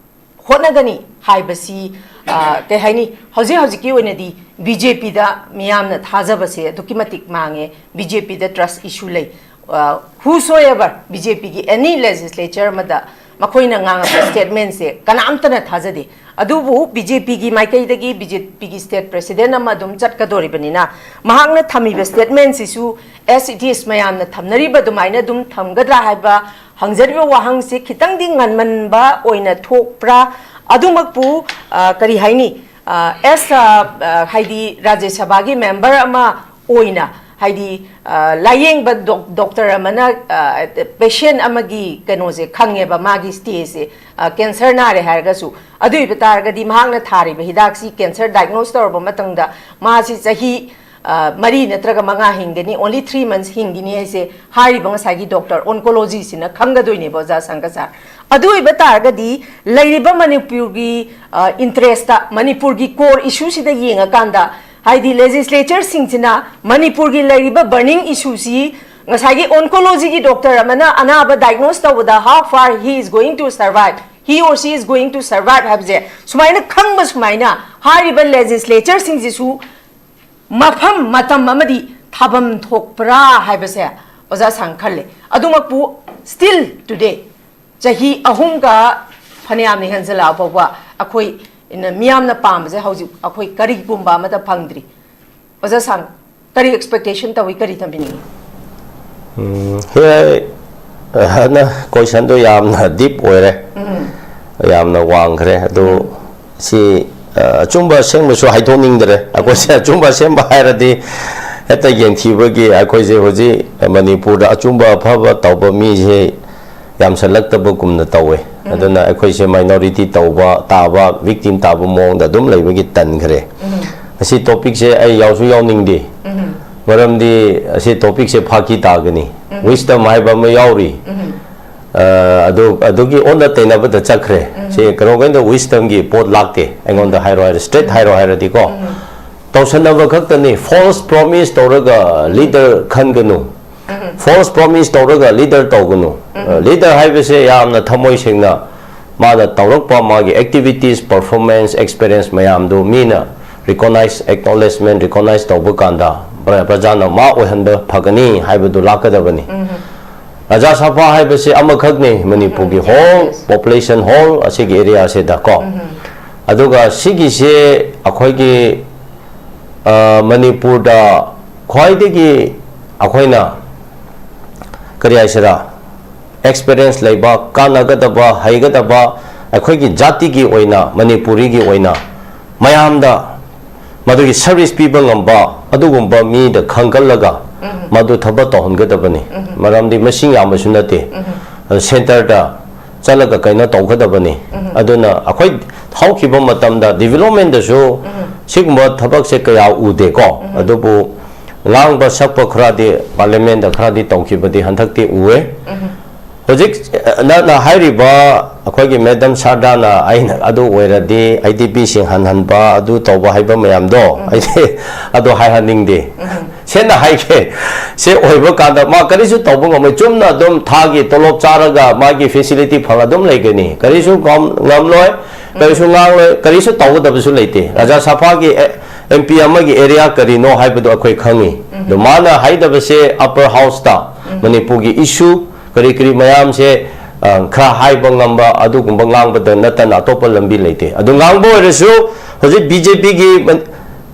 ꯍꯣꯠꯅꯒꯅꯤ ꯍꯥꯏꯕꯁꯤ, ꯑ, ꯀꯩ ꯍꯥꯏꯅꯤ, ꯍꯧꯖꯤꯛ ꯍꯧꯖꯤꯛꯀꯤ ꯑꯣꯏꯅꯗꯤ BJPꯗ ꯃꯤꯌꯥꯝꯅ ꯊꯥꯖꯕꯁꯦ ꯑꯗꯨꯛꯀꯤ ꯃꯇꯤꯛ ꯃꯥꯡꯉꯦ꯫ BJPꯗ trust issue ꯂꯩ꯫ ꯑ, whosoever, BJPꯒꯤ any legislature ꯑꯃꯗ ꯃꯈꯣꯏꯅ ꯉꯥꯡꯉꯛꯄ statementꯁꯦ ꯀꯅꯥꯝꯇꯅ ꯊꯥꯖꯗꯦ꯫ ꯑꯗꯨꯕꯨ BJPꯒꯤ ꯃꯥꯏꯀꯩꯗꯒꯤ BJPꯒꯤ state president ꯑꯃ ꯑꯗꯨꯝ ꯆꯠꯀꯗꯧꯔꯤꯕꯅꯤꯅ, ꯃꯍꯥꯛꯅ ꯊꯝꯃꯤꯕ statementꯁꯤꯁꯨ as it is ꯃꯌꯥꯝꯅ ꯊꯝꯅꯔꯤꯕ ꯑꯗꯨꯃꯥꯏꯅ ꯑꯗꯨꯝ ꯊꯝꯒꯗ꯭ꯔꯥ ꯍꯥꯏꯕ ꯍꯪꯖꯔꯤꯕ ꯋꯥꯍꯪꯁꯤ ꯈꯤꯇꯪꯗꯤ ꯉꯟꯃꯟꯕ ꯑꯣꯏꯅ ꯊꯣꯛꯄ꯭ꯔꯥ? ꯑꯗꯨꯃꯛꯄꯨ, ꯑ, ꯀꯔꯤ ꯍꯥꯏꯅꯤ, ꯑ, as a, ꯑ, ꯍꯥꯏꯗꯤ ꯔꯥꯖ꯭ꯌ ꯁꯚꯥꯒꯤ ꯃꯦꯝꯕꯔ ꯑꯃ ꯑꯣꯏꯅ, ꯍꯥꯏꯗꯤ, ꯑ, ꯂꯥꯌꯦꯡꯕ ꯗꯣꯛ-, ꯗꯣꯛꯇꯔ ꯑꯃꯅ, ꯑ, patient ꯑꯃꯒꯤ ꯀꯩꯅꯣꯁꯦ ꯈꯪꯉꯦꯕ, ꯃꯥꯒꯤ stageꯁꯦ, ꯑ, cancer ꯅꯥꯔꯦ ꯍꯥꯏꯔꯒꯁꯨ꯫ ꯑꯗꯨ ꯑꯣꯏꯕ ꯇꯥꯔꯒꯗꯤ ꯃꯍꯥꯛꯅ ꯊꯥꯔꯤꯕ ꯍꯤꯗꯥꯛꯁꯤ cancer diagnose ꯇꯧꯔꯕ ꯃꯇꯨꯡꯗ ꯃꯥꯁꯤ ꯆꯍꯤ, ꯑ, ꯃꯔꯤ ꯅꯠꯇ꯭ꯔꯒ ꯃꯉꯥ ꯍꯤꯡꯒꯅꯤ, only three months ꯍꯤꯡꯒꯅꯤ ꯍꯥꯏꯁꯦ ꯍꯥꯏꯔꯤꯕ ꯉꯁꯥꯏꯒꯤ ꯗꯣꯛꯇꯔ oncologistꯁꯤꯅ ꯈꯪꯒꯗꯣꯏꯅꯦꯕ, ꯑꯣꯖꯥ ꯁꯪꯒ ꯁꯥꯔ꯫ ꯑꯗꯨ ꯑꯣꯏꯕ ꯇꯥꯔꯒꯗꯤ ꯂꯩꯔꯤꯕ ꯃꯅꯤꯄꯨꯔꯒꯤ, ꯑ, interestꯇ, ꯃꯅꯤꯄꯨꯔꯒꯤ core issueꯁꯤꯗ ꯌꯦꯡꯉꯀꯥꯟꯗ, ꯍꯥꯏꯗꯤ legislatureꯁꯤꯡꯁꯤꯅ ꯃꯅꯤꯄꯨꯔꯒꯤ ꯂꯩꯔꯤꯕ burning issueꯁꯤ ꯉꯁꯥꯏꯒꯤ oncologyꯒꯤ ꯗꯣꯛꯇꯔ ꯑꯃꯅ ꯑꯅꯥꯕ diagnose ꯇꯧꯕꯗ how far he is going to survive, he or she is going to survive ꯍꯥꯏꯕꯁꯦ ꯁꯨꯃꯥꯏꯅ ꯈꯪꯕ, ꯁꯨꯃꯥꯏꯅ ꯍꯥꯏꯔꯤꯕ legislatureꯁꯤꯡꯁꯤꯁꯨ ꯃꯐꯝ, ꯃꯇꯝ ꯑꯃꯗꯤ ꯊꯥꯐꯝ ꯊꯣꯛꯄ꯭ꯔꯥ ꯍꯥꯏꯕꯁꯦ ꯑꯣꯖꯥ ꯁꯥꯡ ꯈꯜꯂꯦ꯫ ꯑꯗꯨꯃꯛꯄꯨ still today ꯆꯍꯤ ꯑꯍꯨꯝꯒ ꯐꯅꯌꯥꯝꯅ ꯍꯦꯟꯖꯜꯂꯛꯑ ꯐꯥꯎꯕ ꯑꯩꯈꯣꯏ ꯃꯤꯌꯥꯝꯅ ꯄꯥꯝꯕꯁꯦ ꯍꯧꯖꯤꯛ ꯑꯩꯈꯣꯏ ꯀꯔꯤꯒꯨꯝꯕ ꯑꯃꯠꯇ ꯐꯪꯗ꯭ꯔꯤ꯫ ꯑꯣꯖꯥ ꯁꯥꯡ ꯀꯔꯤ expectation ꯇꯧꯏ, ꯀꯔꯤ ꯊꯝꯕꯤꯅꯤꯡꯉꯤ? ꯎꯝ, ꯍꯣꯏ, ꯑꯅ ꯀꯣꯏꯁꯟꯗꯣ ꯌꯥꯝꯅ ꯗꯤꯞ ꯑꯣꯏꯔꯦ, ꯌꯥꯝꯅ ꯋꯥꯡꯈ꯭ꯔꯦ꯫ ꯑꯗꯨ ꯁꯤ ꯑ, ꯑꯆꯨꯝꯕ ꯑꯁꯦꯡꯕꯁꯨ ꯍꯥꯏꯗꯣꯛꯅꯤꯡꯗ꯭ꯔꯦ꯫ ꯑꯩꯈꯣꯏꯁꯦ ꯑꯆꯨꯝꯕ ꯑꯁꯦꯡꯕ ꯍꯥꯏꯔꯗꯤ ꯍꯦꯛꯇ ꯌꯦꯡꯊꯤꯕꯒꯤ ꯑꯩꯈꯣꯏꯁꯦ ꯍꯧꯖꯤꯛ ꯃꯅꯤꯄꯨꯔꯗ ꯑꯆꯨꯝꯕ ꯑꯐꯕ ꯇꯧꯕ ꯃꯤꯁꯦ ꯌꯥꯝꯁꯜꯂꯛꯇꯕꯒꯨꯝꯅ ꯇꯧꯋꯦ꯫ ꯑꯗꯨꯅ ꯑꯩꯈꯣꯏꯁꯦ minority ꯇꯧꯕ ꯇꯥꯕ, victim ꯇꯥꯕ ꯃꯑꯣꯡꯗ ꯑꯗꯨꯝ ꯂꯩꯕꯒꯤ ꯇꯟꯈ꯭ꯔꯦ꯫ ꯑꯁꯤ ꯇꯣꯄꯤꯛꯁꯦ ꯑꯩ ꯌꯥꯎꯁꯨ ꯌꯥꯎꯅꯤꯡꯗꯦ꯫ ꯃꯔꯝꯗꯤ ꯑꯁꯤ ꯇꯣꯄꯤꯛꯁꯦ ꯐꯥꯀꯤ ꯇꯥꯒꯅꯤ꯫ Wisdom ꯍꯥꯏꯕ ꯑꯃ ꯌꯥꯎꯔꯤ꯫ ꯑ, ꯑꯗꯨ, ꯑꯗꯨꯒꯤ ꯑꯣꯟꯅ ꯇꯩꯅꯕꯗ ꯆꯠꯈ꯭ꯔꯦ꯫ ꯁꯤ ꯀꯩꯅꯣꯈꯩꯗ wisdomꯒꯤ ꯄꯣꯠ ꯂꯥꯛꯇꯦ꯫ ꯑꯩꯉꯣꯟꯗ ꯍꯥꯏꯔꯣ ꯍꯥꯏꯔ, straight ꯍꯥꯏꯔꯣ ꯍꯥꯏꯔꯗꯤꯀꯣ꯫ ꯇꯧꯁꯟꯅꯕ ꯈꯛꯇꯅꯤ꯫ False promise ꯇꯧꯔꯒ leader ꯈꯟꯒꯅꯨ꯫ False promise ꯇꯧꯔꯒ leader ꯇꯧꯒꯅꯨ꯫ ꯑ, leader ꯍꯥꯏꯕꯁꯦ ꯌꯥꯝꯅ ꯊꯃꯣꯏ ꯁꯦꯡꯅ ꯃꯥꯅ ꯇꯧꯔꯛꯄ ꯃꯥꯒꯤ activities, performance, experience ꯃꯌꯥꯝꯗꯨ ꯃꯤꯅ recognize, acknowledgement, recognize ꯇꯧꯕ ꯀꯥꯟꯗ ꯄ꯭ꯔ-, ꯄ꯭ꯔꯖꯥꯅ ꯃꯥ ꯑꯣꯏꯍꯟꯕ ꯐꯒꯅꯤ ꯍꯥꯏꯕꯗꯨ ꯂꯥꯛꯀꯗꯕꯅꯤ꯫ ꯔꯥꯖꯥ ꯁꯥꯐꯥ ꯍꯥꯏꯕꯁꯤ ꯑꯃꯈꯛꯅꯤ ꯃꯅꯤꯄꯨꯔꯒꯤ whole population, whole ꯑꯁꯤꯒꯤ area ꯑꯁꯤꯗ ꯀꯣ꯫ ꯑꯗꯨꯒ ꯁꯤꯒꯤꯁꯦ ꯑꯩꯈꯣꯏꯒꯤ, ꯑ, ꯃꯅꯤꯄꯨꯔꯗ ꯈ꯭ꯋꯥꯏꯗꯒꯤ ꯑꯩꯈꯣꯏꯅ ꯀꯔꯤ ꯍꯥꯏꯁꯤꯔꯥ, experience ꯂꯩꯕ, ꯀꯥꯟꯅꯒꯗꯕ, ꯍꯩꯒꯗꯕ, ꯑꯩꯈꯣꯏꯒꯤ ꯖꯥꯇꯤꯒꯤ ꯑꯣꯏꯅ, ꯃꯅꯤꯄꯨꯔꯤꯒꯤ ꯑꯣꯏꯅ ꯃꯌꯥꯝꯗ ꯃꯗꯨꯒꯤ service ꯄꯤꯕ ꯉꯝꯕ ꯑꯗꯨꯒꯨꯝꯕ ꯃꯤꯗ ꯈꯟꯒꯠꯂꯒ ꯃꯗꯨ ꯊꯕꯛ ꯇꯧꯍꯟꯒꯗꯕꯅꯤ꯫ ꯃꯔꯝꯗꯤ ꯃꯁꯤꯡ ꯌꯥꯝꯕꯁꯨ ꯅꯠꯇꯦ꯫ ꯑꯗꯨ centreꯗ ꯆꯠꯂꯒ ꯀꯩꯅꯣ ꯇꯧꯒꯗꯕꯅꯤ꯫ ꯑꯗꯨꯅ ꯑꯩꯈꯣꯏ ꯍꯧꯈꯤꯕ ꯃꯇꯝꯗ developmentꯗꯁꯨ ꯁꯤꯒꯨꯝꯕ ꯊꯕꯛꯁꯦ ꯀꯌꯥ ꯎꯗꯦꯀꯣ꯫ ꯑꯗꯨꯕꯨ ꯉꯥꯡꯕ ꯁꯛꯄ ꯈꯔꯗꯤ parliamentꯗ ꯈꯔꯗꯤ ꯇꯧꯈꯤꯕꯗꯤ ꯍꯟꯗꯛꯇꯤ ꯎꯑꯦ꯫ ꯍꯧꯖꯤꯛ, ꯑ, ꯅꯪꯅ ꯍꯥꯏꯔꯤꯕ ꯑꯩꯈꯣꯏꯒꯤ Madam ꯁꯥꯔꯗꯥꯅ ꯑꯩꯅ ꯑꯗꯨ ꯑꯣꯏꯔꯗꯤ IDPꯁꯤꯡ ꯍꯟꯍꯟꯕ, ꯑꯗꯨ ꯇꯧꯕ ꯍꯥꯏꯕ ꯃꯌꯥꯝꯗꯣ, ꯑꯩꯗꯤ ꯑꯗꯨ ꯍꯥꯏꯍꯟꯅꯤꯡꯗꯦ꯫ ꯁꯦꯡꯅ ꯍꯥꯏꯒꯦ, ꯁꯤ ꯑꯣꯏꯕ ꯀꯥꯟꯗ ꯃꯥ ꯀꯔꯤꯁꯨ ꯇꯧꯕ ꯉꯝꯃꯣꯏ꯫ ꯆꯨꯝꯅ ꯑꯗꯨꯝ ꯊꯥꯒꯤ ꯇꯣꯂꯣꯞ ꯆꯥꯔꯒ ꯃꯥꯒꯤ facility ꯐꯪ ꯑꯗꯨꯝ ꯂꯩꯒꯅꯤ꯫ ꯀꯔꯤꯁꯨ ꯉꯝ-, ꯉꯝꯂꯣꯏ, ꯀꯔꯤꯁꯨ ꯉꯥꯡꯂꯣꯏ, ꯀꯔꯤꯁꯨ ꯇꯧꯒꯗꯕꯁꯨ ꯂꯩꯇꯦ꯫ ꯔꯥꯖꯥ ꯁꯥꯐꯥꯒꯤ, ꯑꯦ, MP ꯑꯃꯒꯤ area ꯀꯔꯤꯅꯣ ꯍꯥꯏꯕꯗꯨ ꯑꯩꯈꯣꯏ ꯈꯪꯉꯤ꯫ ꯑꯗꯣ ꯃꯥꯅ ꯍꯥꯏꯗꯕꯁꯦ ꯑꯄꯔ ꯍꯥꯎꯁꯇ ꯃꯅꯤꯄꯨꯔꯒꯤ ꯏꯁꯨ ꯀꯔꯤ ꯀꯔꯤ ꯃꯌꯥꯝꯁꯦ, ꯑ, ꯈꯔ ꯍꯥꯏꯕ ꯉꯝꯕ ꯑꯗꯨꯒꯨꯝꯕ ꯉꯥꯡꯕꯗ ꯅꯠꯇꯅ ꯑꯇꯣꯞꯄ ꯂꯝꯕꯤ ꯂꯩꯇꯦ꯫ ꯑꯗꯨ ꯉꯥꯡꯕ ꯑꯣꯏꯔꯁꯨ ꯍꯧꯖꯤꯛ ꯕꯤ ꯖꯦ ꯄꯤꯒꯤ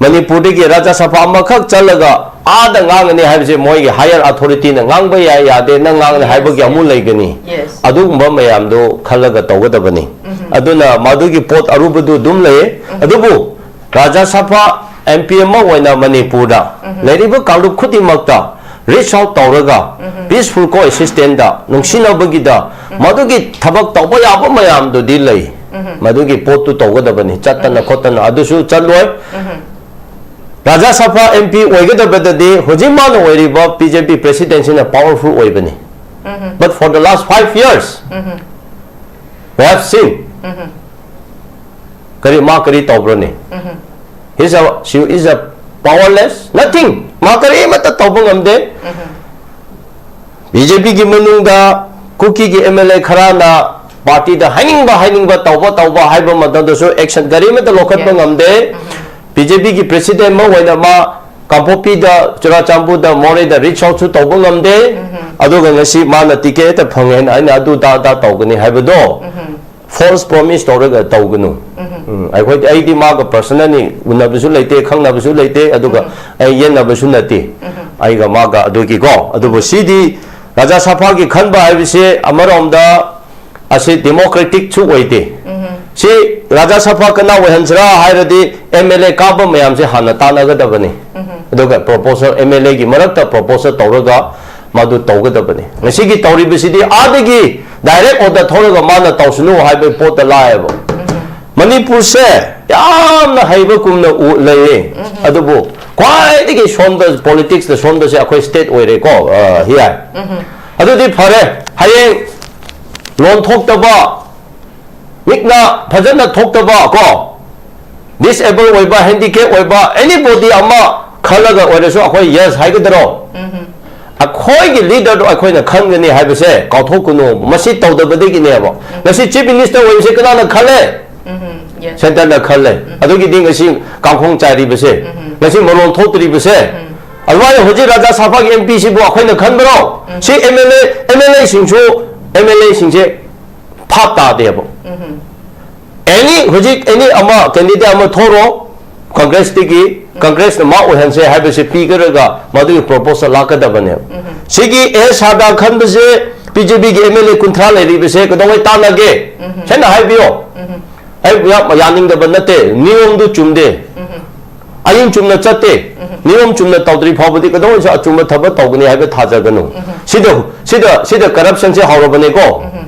ꯃꯅꯤꯄꯨꯔꯗꯒꯤ ꯔꯥꯖ꯭ꯌ ꯁꯚꯥ ꯑꯃꯈꯛ ꯆꯠꯂꯒ ꯑꯥꯗ ꯉꯥꯡꯒꯅꯤ ꯍꯥꯏꯕꯁꯦ ꯃꯣꯏꯒꯤ higher authority ꯅ ꯉꯥꯡꯕ ꯌꯥꯏ ꯌꯥꯗꯦ, ꯅꯪ ꯉꯥꯡꯒꯅꯤ ꯍꯥꯏꯕꯒꯤ ꯑꯃꯨꯛ ꯂꯩꯒꯅꯤ꯫ ꯑꯗꯨꯒꯨꯝꯕ ꯃꯌꯥꯝꯗꯣ ꯈꯜꯂꯒ ꯇꯧꯒꯗꯕꯅꯤ꯫ ꯑꯗꯨꯅ ꯃꯗꯨꯒꯤ ꯄꯣꯠ ꯑꯔꯨꯕꯗꯨ ꯑꯗꯨꯝ ꯂꯩꯌꯦ꯫ ꯑꯗꯨꯕꯨ ꯔꯥꯖ꯭ꯌ ꯁꯚꯥ ꯑꯦꯝ ꯄꯤ ꯑꯃ ꯑꯣꯏꯅ ꯃꯅꯤꯄꯨꯔꯗ ꯂꯩꯔꯤꯕ ꯀꯥꯡꯂꯨꯞ ꯈꯨꯗꯤꯡꯃꯛꯇ reach out ꯇꯧꯔꯒ peaceful coexistence ꯇ ꯅꯨꯡꯁꯤꯅꯕꯒꯤꯗ ꯃꯗꯨꯒꯤ ꯊꯕꯛ ꯇꯧꯕ ꯌꯥꯕ ꯃꯌꯥꯝꯗꯨꯗꯤ ꯂꯩ꯫ ꯃꯗꯨꯒꯤ ꯄꯣꯠꯇꯨ ꯇꯧꯒꯗꯕꯅꯤ, ꯆꯠꯇꯅ ꯈꯣꯠꯇꯅ ꯑꯗꯨꯁꯨ ꯆꯠꯂꯣꯏ꯫ ꯔꯥꯖ꯭ꯌ ꯁꯚꯥ ꯑꯦꯝ ꯄꯤ ꯑꯣꯏꯒꯗꯕꯗꯗꯤ ꯍꯧꯖꯤꯛ ꯃꯥꯅ ꯑꯣꯏꯔꯤꯕ ꯕꯤ ꯖꯦ ꯄꯤ president ꯁꯤꯅ powerful ꯑꯣꯏꯕꯅꯤ꯫ But for the last five years, we have seen ꯀꯔꯤ, ꯃꯥ ꯀꯔꯤ ꯇꯧꯕ꯭ꯔꯅꯦ? He's a, she is a powerless, nothing. ꯃꯥ ꯀꯔꯤꯃꯠꯇ ꯇꯧꯕ ꯉꯝꯗꯦ꯫ ꯕꯤ ꯖꯦ ꯄꯤꯒꯤ ꯃꯅꯨꯡꯗ ꯀꯨꯀꯤꯒꯤ ꯑꯦꯝ ꯑꯦꯜ ꯑꯦ ꯈꯔꯅ ꯄꯥꯔꯇꯤꯗ ꯍꯥꯏꯅꯤꯡꯕ ꯍꯥꯏꯅꯤꯡꯕ ꯇꯧꯕ ꯇꯧꯕ ꯍꯥꯏꯕ ꯃꯇꯝꯗꯁꯨ action ꯀꯔꯤꯃꯠꯇ ꯂꯧꯈꯠꯄ ꯉꯝꯗꯦ꯫ ꯕꯤ ꯖꯦ ꯄꯤꯒꯤ president ꯑꯃ ꯑꯣꯏꯅ ꯃꯥ ꯀꯥꯡꯄꯣꯛꯄꯤꯗ, ꯆꯨꯔꯥꯆꯥꯟꯄꯨꯔꯗ, ꯃꯣꯔꯦꯗ reach out ꯁꯨ ꯇꯧꯕ ꯉꯝꯗꯦ꯫ ꯑꯗꯨꯒ ꯉꯁꯤ ꯃꯥꯅ ticket ꯍꯦꯛꯇ ꯐꯪꯉꯦ ꯍꯥꯏꯅ ꯑꯩꯅ ꯑꯗꯨ ꯗꯥ ꯗꯥ ꯇꯧꯒꯅꯤ ꯍꯥꯏꯕꯗꯣ false promise ꯇꯧꯔꯒ ꯇꯧꯒꯅꯨ꯫ ꯎꯝ, ꯑꯩꯈꯣꯏꯗꯤ, ꯑꯩꯗꯤ ꯃꯥꯒ personally ꯎꯅꯕꯁꯨ ꯂꯩꯇꯦ, ꯈꯪꯅꯕꯁꯨ ꯂꯩꯇꯦ, ꯑꯗꯨꯒ ꯑꯩ ꯌꯦꯠꯅꯕꯁꯨ ꯅꯠꯇꯦ꯫ ꯑꯩꯒ ꯃꯥꯒ ꯑꯗꯨꯒꯤꯀꯣ꯫ ꯑꯗꯨꯕꯨ ꯁꯤꯗꯤ ꯔꯥꯖ꯭ꯌ ꯁꯚꯥꯒꯤ ꯈꯟꯕ ꯍꯥꯏꯕꯁꯦ ꯑꯃꯔꯣꯝꯗ ꯑꯁꯤ democratic ꯁꯨ ꯑꯣꯏꯗꯦ꯫ ꯁꯤ ꯔꯥꯖ꯭ꯌ ꯁꯚꯥ ꯀꯅꯥ ꯑꯣꯏꯍꯟꯁꯤꯔꯥ ꯍꯥꯏꯔꯗꯤ ꯑꯦꯝ ꯑꯦꯜ ꯑꯦ ꯀꯥꯕ ꯃꯌꯥꯝꯁꯦ ꯍꯥꯟꯅ ꯇꯥꯟꯅꯒꯗꯕꯅꯤ꯫ ꯑꯗꯨꯒ proposal, ꯑꯦꯝ ꯑꯦꯜ ꯑꯦꯒꯤ ꯃꯔꯛꯇ proposal ꯇꯧꯔꯒ ꯃꯗꯨ ꯇꯧꯒꯗꯕꯅꯤ꯫ ꯉꯁꯤꯒꯤ ꯇꯧꯔꯤꯕꯁꯤꯗꯤ ꯑꯥꯗꯒꯤ direct order ꯊꯣꯛꯂꯒ ꯃꯥꯅ ꯇꯧꯁꯅꯨ ꯍꯥꯏꯕꯒꯤ ꯄꯣꯠꯇ ꯂꯥꯛꯑꯦꯕ꯫ ꯃꯅꯤꯄꯨꯔꯁꯦ ꯌꯥꯝꯅ ꯍꯩꯕ ꯀꯨꯝꯅ ꯎ-, ꯂꯩꯌꯦ꯫ ꯑꯗꯨꯕꯨ ꯈ꯭ꯋꯥꯏꯗꯒꯤ ꯁꯣꯟꯕ politics ꯇ ꯁꯣꯟꯕꯁꯦ ꯑꯩꯈꯣꯏ state ꯑꯣꯏꯔꯦꯀꯣ, ꯑ, ꯍꯤꯌꯥꯏ꯫ ꯑꯗꯨꯗꯤ ꯐꯔꯦ, ꯍꯌꯦꯡ ꯂꯣꯟ ꯊꯣꯛꯇꯕ, ꯃꯤꯠꯅ ꯐꯖꯅ ꯊꯣꯛꯇꯕ ꯀꯣ, disable ꯑꯣꯏꯕ, handicap ꯑꯣꯏꯕ, anybody ꯑꯃ ꯈꯜꯂꯒ ꯑꯣꯏꯔꯁꯨ ꯑꯩꯈꯣꯏ yes ꯍꯥꯏꯒꯗ꯭ꯔꯣ? ꯑꯩꯈꯣꯏꯒꯤ leader ꯗꯣ ꯑꯩꯈꯣꯏꯅ ꯈꯟꯒꯅꯤ ꯍꯥꯏꯕꯁꯦ ꯀꯥꯎꯊꯣꯛꯀꯅꯨ꯫ ꯃꯁꯤ ꯇꯧꯗꯕꯗꯒꯤꯅꯦꯕ꯫ ꯉꯁꯤ chief minister ꯑꯣꯏꯕꯁꯦ ꯀꯅꯥꯅ ꯈꯜꯂꯦ? Centre ꯅ ꯈꯜꯂꯦ꯫ ꯑꯗꯨꯒꯤꯗꯤ ꯉꯁꯤ ꯀꯥꯡꯈꯣꯡ ꯆꯥꯏꯔꯤꯕꯁꯦ, ꯉꯁꯤ ꯃꯔꯣꯟ ꯊꯣꯛꯇ꯭ꯔꯤꯕꯁꯦ, ꯑꯗꯨꯃꯥꯏꯅ ꯍꯧꯖꯤꯛ ꯔꯥꯖ꯭ꯌ ꯁꯚꯥꯒꯤ ꯑꯦꯝ ꯄꯤꯁꯤꯕꯨ ꯑꯩꯈꯣꯏꯅ ꯈꯟꯕ꯭ꯔꯣ? ꯁꯤ M L A, M L ꯑꯦꯁꯤꯡꯁꯨ, ꯑꯦꯝ ꯑꯦꯜ ꯑꯦꯁꯤꯡꯁꯦ ꯚꯥꯞ ꯇꯥꯗꯦꯕ꯫ ꯑꯦꯅꯤ, ꯍꯧꯖꯤꯛ ꯑꯦꯅꯤ ꯑꯃ ꯀꯦꯟꯗꯤꯗꯦꯠ ꯑꯃ ꯊꯣꯔꯣ, ꯀꯪꯒ꯭ꯔꯦꯁꯇꯒꯤ, ꯀꯪꯒ꯭ꯔꯦꯁꯅ ꯃꯥ ꯑꯣꯏꯍꯟꯁꯦ ꯍꯥꯏꯕꯁꯦ ꯄꯤꯒꯔꯒ ꯃꯗꯨꯒꯤ ꯄ꯭ꯔꯣꯄꯣꯖꯦꯜ ꯂꯥꯛꯀꯗꯕꯅꯦꯕ꯫ ꯁꯤꯒꯤ ꯑꯦ ꯁꯥꯔꯗꯥ ꯈꯟꯕꯁꯦ ꯕꯤ ꯖꯦ ꯄꯤꯒꯤ ꯑꯦꯝ ꯑꯦꯜ ꯑꯦ ꯀꯨꯟꯊ꯭ꯔꯥ ꯂꯩꯔꯤꯕꯁꯦ ꯀꯩꯗꯧꯉꯩ ꯇꯥꯟꯅꯒꯦ? ꯁꯦꯡꯅ ꯍꯥꯏꯕꯤꯌꯣ꯫ ꯑꯩ ꯌꯥꯝ ꯌꯥꯅꯤꯡꯗꯕ ꯅꯠꯇꯦ, ꯅꯤꯌꯣꯝꯗꯨ ꯆꯨꯝꯗꯦ꯫ ꯑꯌꯤꯡ ꯆꯨꯝꯅ ꯆꯠꯇꯦ꯫ ꯅꯤꯌꯣꯝ ꯆꯨꯝꯅ ꯇꯧꯗ꯭ꯔꯤ ꯐꯥꯎꯕꯗꯤ ꯀꯩꯗꯧꯉꯩꯁꯨ ꯑꯆꯨꯝꯕ ꯊꯕꯛ ꯇꯧꯒꯅꯤ ꯍꯥꯏꯕ ꯊꯥꯖꯒꯅꯨ꯫ ꯁꯤꯗ, ꯁꯤꯗ, ꯁꯤꯗ ꯀꯔꯞꯁꯟꯁꯦ ꯍꯧꯔꯕꯅꯦꯀꯣ꯫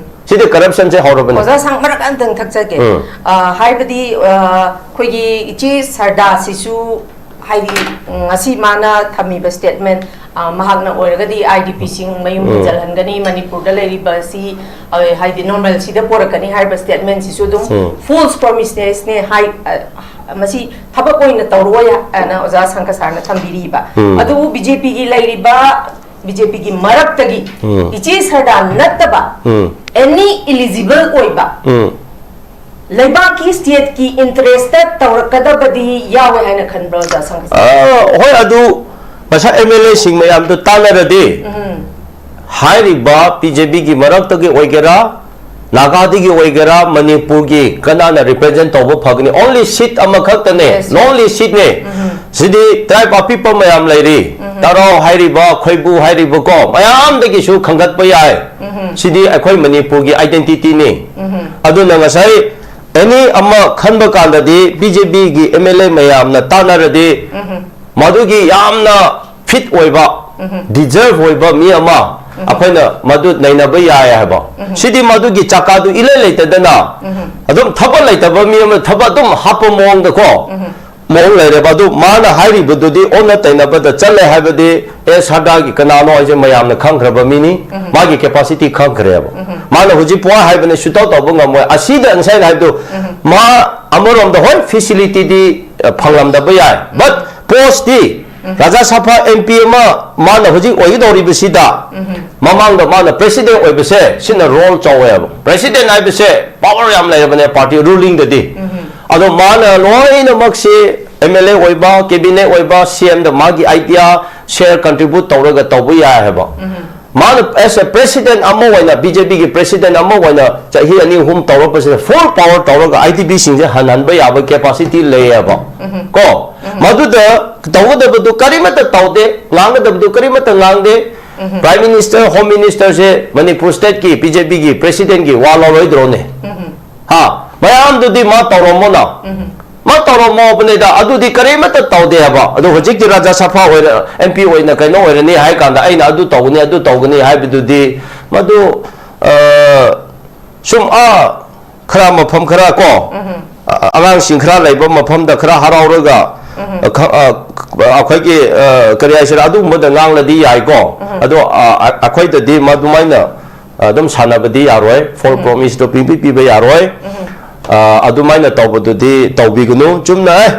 ꯁꯤꯗ ꯀꯔꯞꯁꯟꯁꯦ ꯍꯧꯔꯕꯅꯦ꯫ ꯑꯣꯖꯥ ꯁꯥꯡ, ꯃꯔꯛ ꯑꯝꯇꯪ ꯊꯛꯆꯒꯦ꯫ ꯎꯝ꯫ ꯑ, ꯍꯥꯏꯕꯗꯤ, ꯑ, ꯑꯩꯈꯣꯏꯒꯤ ꯏꯆꯦ ꯁꯔꯗꯥꯁꯤꯁꯨ, ꯍꯥꯏꯗꯤ, ꯎꯝ, ꯉꯁꯤ ꯃꯥꯅ ꯊꯝꯃꯤꯕ ꯁ꯭ꯇꯦꯠꯃꯦꯟ, ꯑ, ꯃꯍꯥꯛꯅ ꯑꯣꯏꯔꯒꯗꯤ ꯑꯥꯏ ꯗꯤ ꯄꯤꯁꯤꯡ ꯃꯌꯨꯝ ꯎꯝ꯫ ꯍꯟꯖꯤꯜꯍꯟꯒꯅꯤ, ꯃꯅꯤꯄꯨꯔꯗ ꯂꯩꯔꯤꯕ ꯑꯁꯤ, ꯑ, ꯍꯥꯏꯗꯤ ꯅꯣꯔꯃꯦꯜꯁꯤꯗ ꯄꯣꯔꯛꯀꯅꯤ ꯍꯥꯏꯔꯤꯕ ꯁ꯭ꯇꯦꯠꯃꯦꯟꯁꯤꯁꯨ ꯑꯗꯨꯝ ꯎꯝ꯫ ꯐꯣꯜꯁ ꯄ꯭ꯔꯣꯃꯤꯁꯅꯦꯁꯅꯦ ꯍꯥꯏ, ꯑ, ꯃꯁꯤ ꯊꯕꯛ ꯑꯣꯏꯅ ꯇꯧꯔꯣꯏ ꯍꯥꯏꯅ ꯑꯣꯖꯥ ꯁꯪꯀ ꯁꯥꯔꯅ ꯊꯝꯕꯤꯔꯤꯕ꯫ ꯎꯝ꯫ ꯑꯗꯨꯕꯨ ꯕꯤ ꯖꯦ ꯄꯤꯒꯤ ꯂꯩꯔꯤꯕ, ꯕꯤ ꯖꯦ ꯄꯤꯒꯤ ꯃꯔꯛꯇꯒꯤ ꯎꯝ꯫ ꯏꯆꯦ ꯁꯔꯗꯥ ꯅꯠꯇꯕ ꯎꯝ꯫ ꯑꯦꯅꯤ ꯏꯂꯤꯖꯤꯕꯜ ꯑꯣꯏꯕ ꯎꯝ꯫ ꯂꯩꯕꯥꯛꯀꯤ ꯁ꯭ꯇꯦꯠꯀꯤ ꯏꯟꯇꯔꯦꯁꯇ ꯇꯧꯔꯛꯀꯗꯕꯗꯤ ꯌꯥꯎꯋꯦ ꯍꯥꯏꯅ ꯈꯟꯕ꯭ꯔꯣ, ꯑꯣꯖꯥ ꯁꯪꯀ ꯁꯥꯔ? ꯑ, ꯍꯣꯏ, ꯑꯗꯨ ꯉꯁꯥꯏ ꯑꯦꯝ ꯑꯦꯜ ꯑꯦꯁꯤꯡ ꯃꯌꯥꯝꯗꯣ ꯇꯥꯟꯅꯔꯗꯤ ꯎꯝ꯫ ꯍꯥꯏꯔꯤꯕ ꯕꯤ ꯖꯦ ꯄꯤꯒꯤ ꯃꯔꯛꯇꯒꯤ ꯑꯣꯏꯒꯦꯔꯥ, ꯅꯥꯒꯥꯗꯒꯤ ꯑꯣꯏꯒꯦꯔꯥ, ꯃꯅꯤꯄꯨꯔꯒꯤ ꯀꯅꯥꯅ ꯔꯤꯄ꯭ꯔꯖꯦꯟ ꯇꯧꯕ ꯐꯒꯅꯤ? ꯑꯣꯟꯂꯤ ꯁꯤꯠ ꯑꯃꯈꯛꯇꯅꯦ, yes, yes. ꯂꯣꯟꯂꯤ ꯁꯤꯠꯅꯦ꯫ ꯎꯝ꯫ ꯁꯤꯗꯤ ꯇ꯭ꯔꯥꯏꯕ ꯑꯄꯤꯛꯄ ꯃꯌꯥꯝ ꯂꯩꯔꯤ꯫ ꯎꯝ꯫ ꯇꯔꯥꯎ ꯍꯥꯏꯔꯤꯕ, ꯈꯣꯏꯕꯨ ꯍꯥꯏꯔꯤꯕꯀꯣ, ꯃꯌꯥꯝꯗꯒꯤꯁꯨ ꯈꯟꯒꯠꯄ ꯌꯥꯏ꯫ ꯎꯝ꯫ ꯁꯤꯗꯤ ꯑꯩꯈꯣꯏ ꯃꯅꯤꯄꯨꯔꯒꯤ ꯑꯥꯏꯗꯦꯟꯇꯤꯇꯤꯅꯤ꯫ ꯎꯝ꯫ ꯑꯗꯨꯅ ꯉꯁꯥꯏ ꯑꯦꯅꯤ ꯑꯃ ꯈꯟꯕ ꯀꯥꯟꯗꯗꯤ ꯕꯤ ꯖꯦ ꯄꯤꯒꯤ ꯑꯦꯝ ꯑꯦꯜ ꯑꯦ ꯃꯌꯥꯝꯅ ꯇꯥꯟꯅꯔꯗꯤ ꯎꯝ꯫ ꯃꯗꯨꯒꯤ ꯌꯥꯝꯅ ꯐꯤꯠ ꯑꯣꯏꯕ, ꯎꯝ꯫ ꯗꯤꯖꯔꯚ ꯑꯣꯏꯕ ꯃꯤ ꯑꯃ ꯎꯝ꯫ ꯑꯩꯈꯣꯏꯅ ꯃꯗꯨ ꯅꯩꯅꯕ ꯌꯥꯏ ꯍꯥꯏꯕ꯫ ꯎꯝ꯫ ꯁꯤꯗꯤ ꯃꯗꯨꯒꯤ ꯆꯀꯥꯗꯨ ꯏꯂꯩ ꯂꯩꯇꯗꯅ ꯎꯝ꯫ ꯑꯗꯨꯝ ꯊꯕꯛ ꯂꯩꯇꯕ ꯃꯤ ꯑꯃ ꯊꯕꯛ ꯑꯗꯨꯝ ꯍꯥꯞꯄ ꯃꯑꯣꯡꯗꯀꯣ ꯎꯝ꯫ ꯃꯑꯣꯡ ꯂꯩꯔꯦꯕ꯫ ꯑꯗꯨ ꯃꯥꯅ ꯍꯥꯏꯔꯤꯕꯗꯨꯗꯤ ꯑꯣꯟꯅ ꯇꯩꯅꯕꯗ ꯆꯠꯂꯦ ꯍꯥꯏꯕꯗꯤ ꯑꯦ ꯁꯔꯗꯥꯒꯤ ꯀꯅꯥꯅꯣ ꯍꯥꯏꯁꯦ ꯃꯌꯥꯝꯅ ꯈꯪꯈ꯭ꯔꯕ ꯃꯤꯅꯤ꯫ ꯎꯝ꯫ ꯃꯥꯒꯤ ꯀꯦꯄꯥꯁꯤꯇꯤ ꯈꯪꯈ꯭ꯔꯦꯕ꯫ ꯎꯝ꯫ ꯃꯥꯅ ꯍꯧꯖꯤꯛ ꯄꯨꯡꯍꯥꯏ ꯍꯥꯏꯕꯅꯦ ꯁꯨꯇꯧ ꯇꯧꯕ ꯉꯝꯃꯣꯏ꯫ ꯑꯁꯤꯗ ꯉꯁꯥꯏꯅ ꯍꯥꯏꯕꯗꯨ ꯎꯝ꯫ ꯃꯥ ꯑꯃꯔꯣꯝꯗ ꯍꯣꯏ ꯐꯦꯁꯤꯂꯤꯇꯤꯗꯤ, ꯑ, ꯐꯪꯂꯝꯗꯕ ꯌꯥꯏ, ꯕꯠ ꯄꯣꯁꯇꯤ ꯎꯝ꯫ ꯔꯥꯖ꯭ꯌ ꯁꯚꯥ ꯑꯦꯝ ꯄꯤ ꯑꯃ ꯃꯥꯅ ꯍꯧꯖꯤꯛ ꯑꯣꯏꯒꯗꯧꯔꯤꯕꯁꯤꯗ ꯎꯝ꯫ ꯃꯃꯥꯡꯗ ꯃꯥꯅ ꯄ꯭ꯔꯦꯁꯤꯗꯦꯟ ꯑꯣꯏꯕꯁꯦ ꯁꯤꯅ ꯔꯣꯜ ꯆꯥꯎꯋꯦꯕ꯫ ꯄ꯭ꯔꯦꯁꯤꯗꯦꯟ ꯍꯥꯏꯕꯁꯦ ꯄꯥꯋꯔ ꯌꯥꯝ ꯂꯩꯔꯕꯅꯦ ꯄꯥꯔꯇꯤ ꯔꯨꯂꯤꯡꯗꯗꯤ꯫ ꯎꯝ꯫ ꯑꯗꯣ ꯃꯥꯅ ꯂꯣꯏꯅꯃꯛꯁꯤ ꯑꯦꯝ ꯑꯦꯜ ꯑꯦ ꯑꯣꯏꯕ, ꯀꯦꯕꯤꯅꯦꯠ ꯑꯣꯏꯕ, ꯁꯤ ꯑꯦꯝꯗ ꯃꯥꯒꯤ ꯑꯥꯏꯗꯤꯌꯥ ꯁꯦꯌꯔ, ꯀꯟꯇ꯭ꯔꯤꯕ꯭ꯌꯨꯠ ꯇꯧꯔꯒ ꯇꯧꯕ ꯌꯥꯏ ꯍꯥꯏꯕ꯫ ꯃꯥꯅ as a president ꯑꯃ ꯑꯣꯏꯅ, ꯕꯤ ꯖꯦ ꯄꯤꯒꯤ ꯄ꯭ꯔꯦꯁꯤꯗꯦꯟ ꯑꯃ ꯑꯣꯏꯅ ꯆꯍꯤ ꯑꯅꯤ ꯑꯍꯨꯝ ꯇꯧꯔꯛꯄꯁꯤꯗ ꯐꯨꯜ ꯄꯥꯋꯔ ꯇꯧꯔꯒ ꯑꯥꯏ ꯗꯤ ꯕꯤꯁꯤꯡꯁꯦ ꯍꯟꯍꯟꯕ ꯌꯥꯕ ꯀꯦꯄꯥꯁꯤꯇꯤ ꯂꯩꯌꯦꯕ꯫ ꯀꯣ, ꯃꯗꯨꯗ ꯇꯧꯒꯗꯕꯗꯨ ꯀꯔꯤꯃꯠꯇ ꯇꯧꯗꯦ, ꯉꯥꯡꯒꯗꯕꯗꯨ ꯀꯔꯤꯃꯠꯇ ꯉꯥꯡꯗꯦ꯫ ꯄ꯭ꯔꯥꯏꯝ ꯃꯤꯅꯤꯁꯇꯔ, ꯍꯣꯝ ꯃꯤꯅꯤꯁꯇꯔꯁꯦ ꯃꯅꯤꯄꯨꯔ ꯁ꯭ꯇꯦꯠꯀꯤ ꯕꯤ ꯖꯦ ꯄꯤꯒꯤ ꯄ꯭ꯔꯦꯁꯤꯗꯦꯟꯒꯤ ꯋꯥ ꯂꯧꯔꯣꯏꯗ꯭ꯔꯣꯅꯦ? ꯍꯥ? ꯃꯌꯥꯝꯗꯨꯗꯤ ꯃꯥ ꯇꯧꯔꯝꯃꯣꯅ꯫ ꯃꯥ ꯇꯧꯔꯝꯃꯣꯕꯅꯤꯗ, ꯑꯗꯨꯗꯤ ꯀꯔꯤꯃꯠꯇ ꯇꯧꯗꯦ ꯍꯥꯏꯕ꯫ ꯑꯗꯣ ꯍꯧꯖꯤꯛꯇꯤ ꯔꯥꯖ꯭ꯌ ꯁꯚꯥ ꯑꯣꯏꯔ, ꯑꯦꯝ ꯄꯤ ꯑꯣꯏꯅ ꯀꯩꯅꯣ ꯑꯣꯏꯔꯅꯤ ꯍꯥꯏ ꯀꯥꯟꯗ ꯑꯩꯅ ꯑꯗꯨ ꯇꯧꯒꯅꯤ, ꯑꯗꯨ ꯇꯧꯒꯅꯤ ꯍꯥꯏꯕꯗꯨꯗꯤ ꯃꯗꯨ, ꯑ, ꯁꯨꯝ, ꯑ, ꯈꯔ ꯃꯐꯝ ꯈꯔ ꯀꯣ, ꯑ, ꯑꯉꯥꯡꯁꯤꯡ ꯈꯔ ꯂꯩꯕ ꯃꯐꯝꯗ ꯈꯔ ꯍꯔꯥꯎꯔꯒ, ꯑ, ꯈ-, ꯑ, ꯑꯩꯈꯣꯏꯒꯤ, ꯑ, ꯀꯔꯤ ꯍꯥꯏꯁꯤꯔꯥ, ꯑꯗꯨꯒꯨꯝꯕꯗ ꯉꯥꯡꯂꯗꯤ ꯌꯥꯏꯀꯣ꯫ ꯑꯗꯣ, ꯑ, ꯑ, ꯑꯩꯈꯣꯏꯗꯗꯤ ꯃꯗꯨꯃꯥꯏꯅ ꯑꯗꯨꯝ ꯁꯥꯟꯅꯕꯗꯤ ꯌꯥꯔꯣꯏ, ꯐꯣꯜ ꯄ꯭ꯔꯣꯃꯤꯁꯇꯣ ꯄꯤꯕꯤ ꯄꯤꯕ ꯌꯥꯔꯣꯏ꯫ ꯑ, ꯑꯗꯨꯃꯥꯏꯅ ꯇꯧꯕꯗꯨꯗꯤ ꯇꯧꯕꯤꯒꯅꯨ꯫ ꯆꯨꯝꯅ, ꯑꯦ,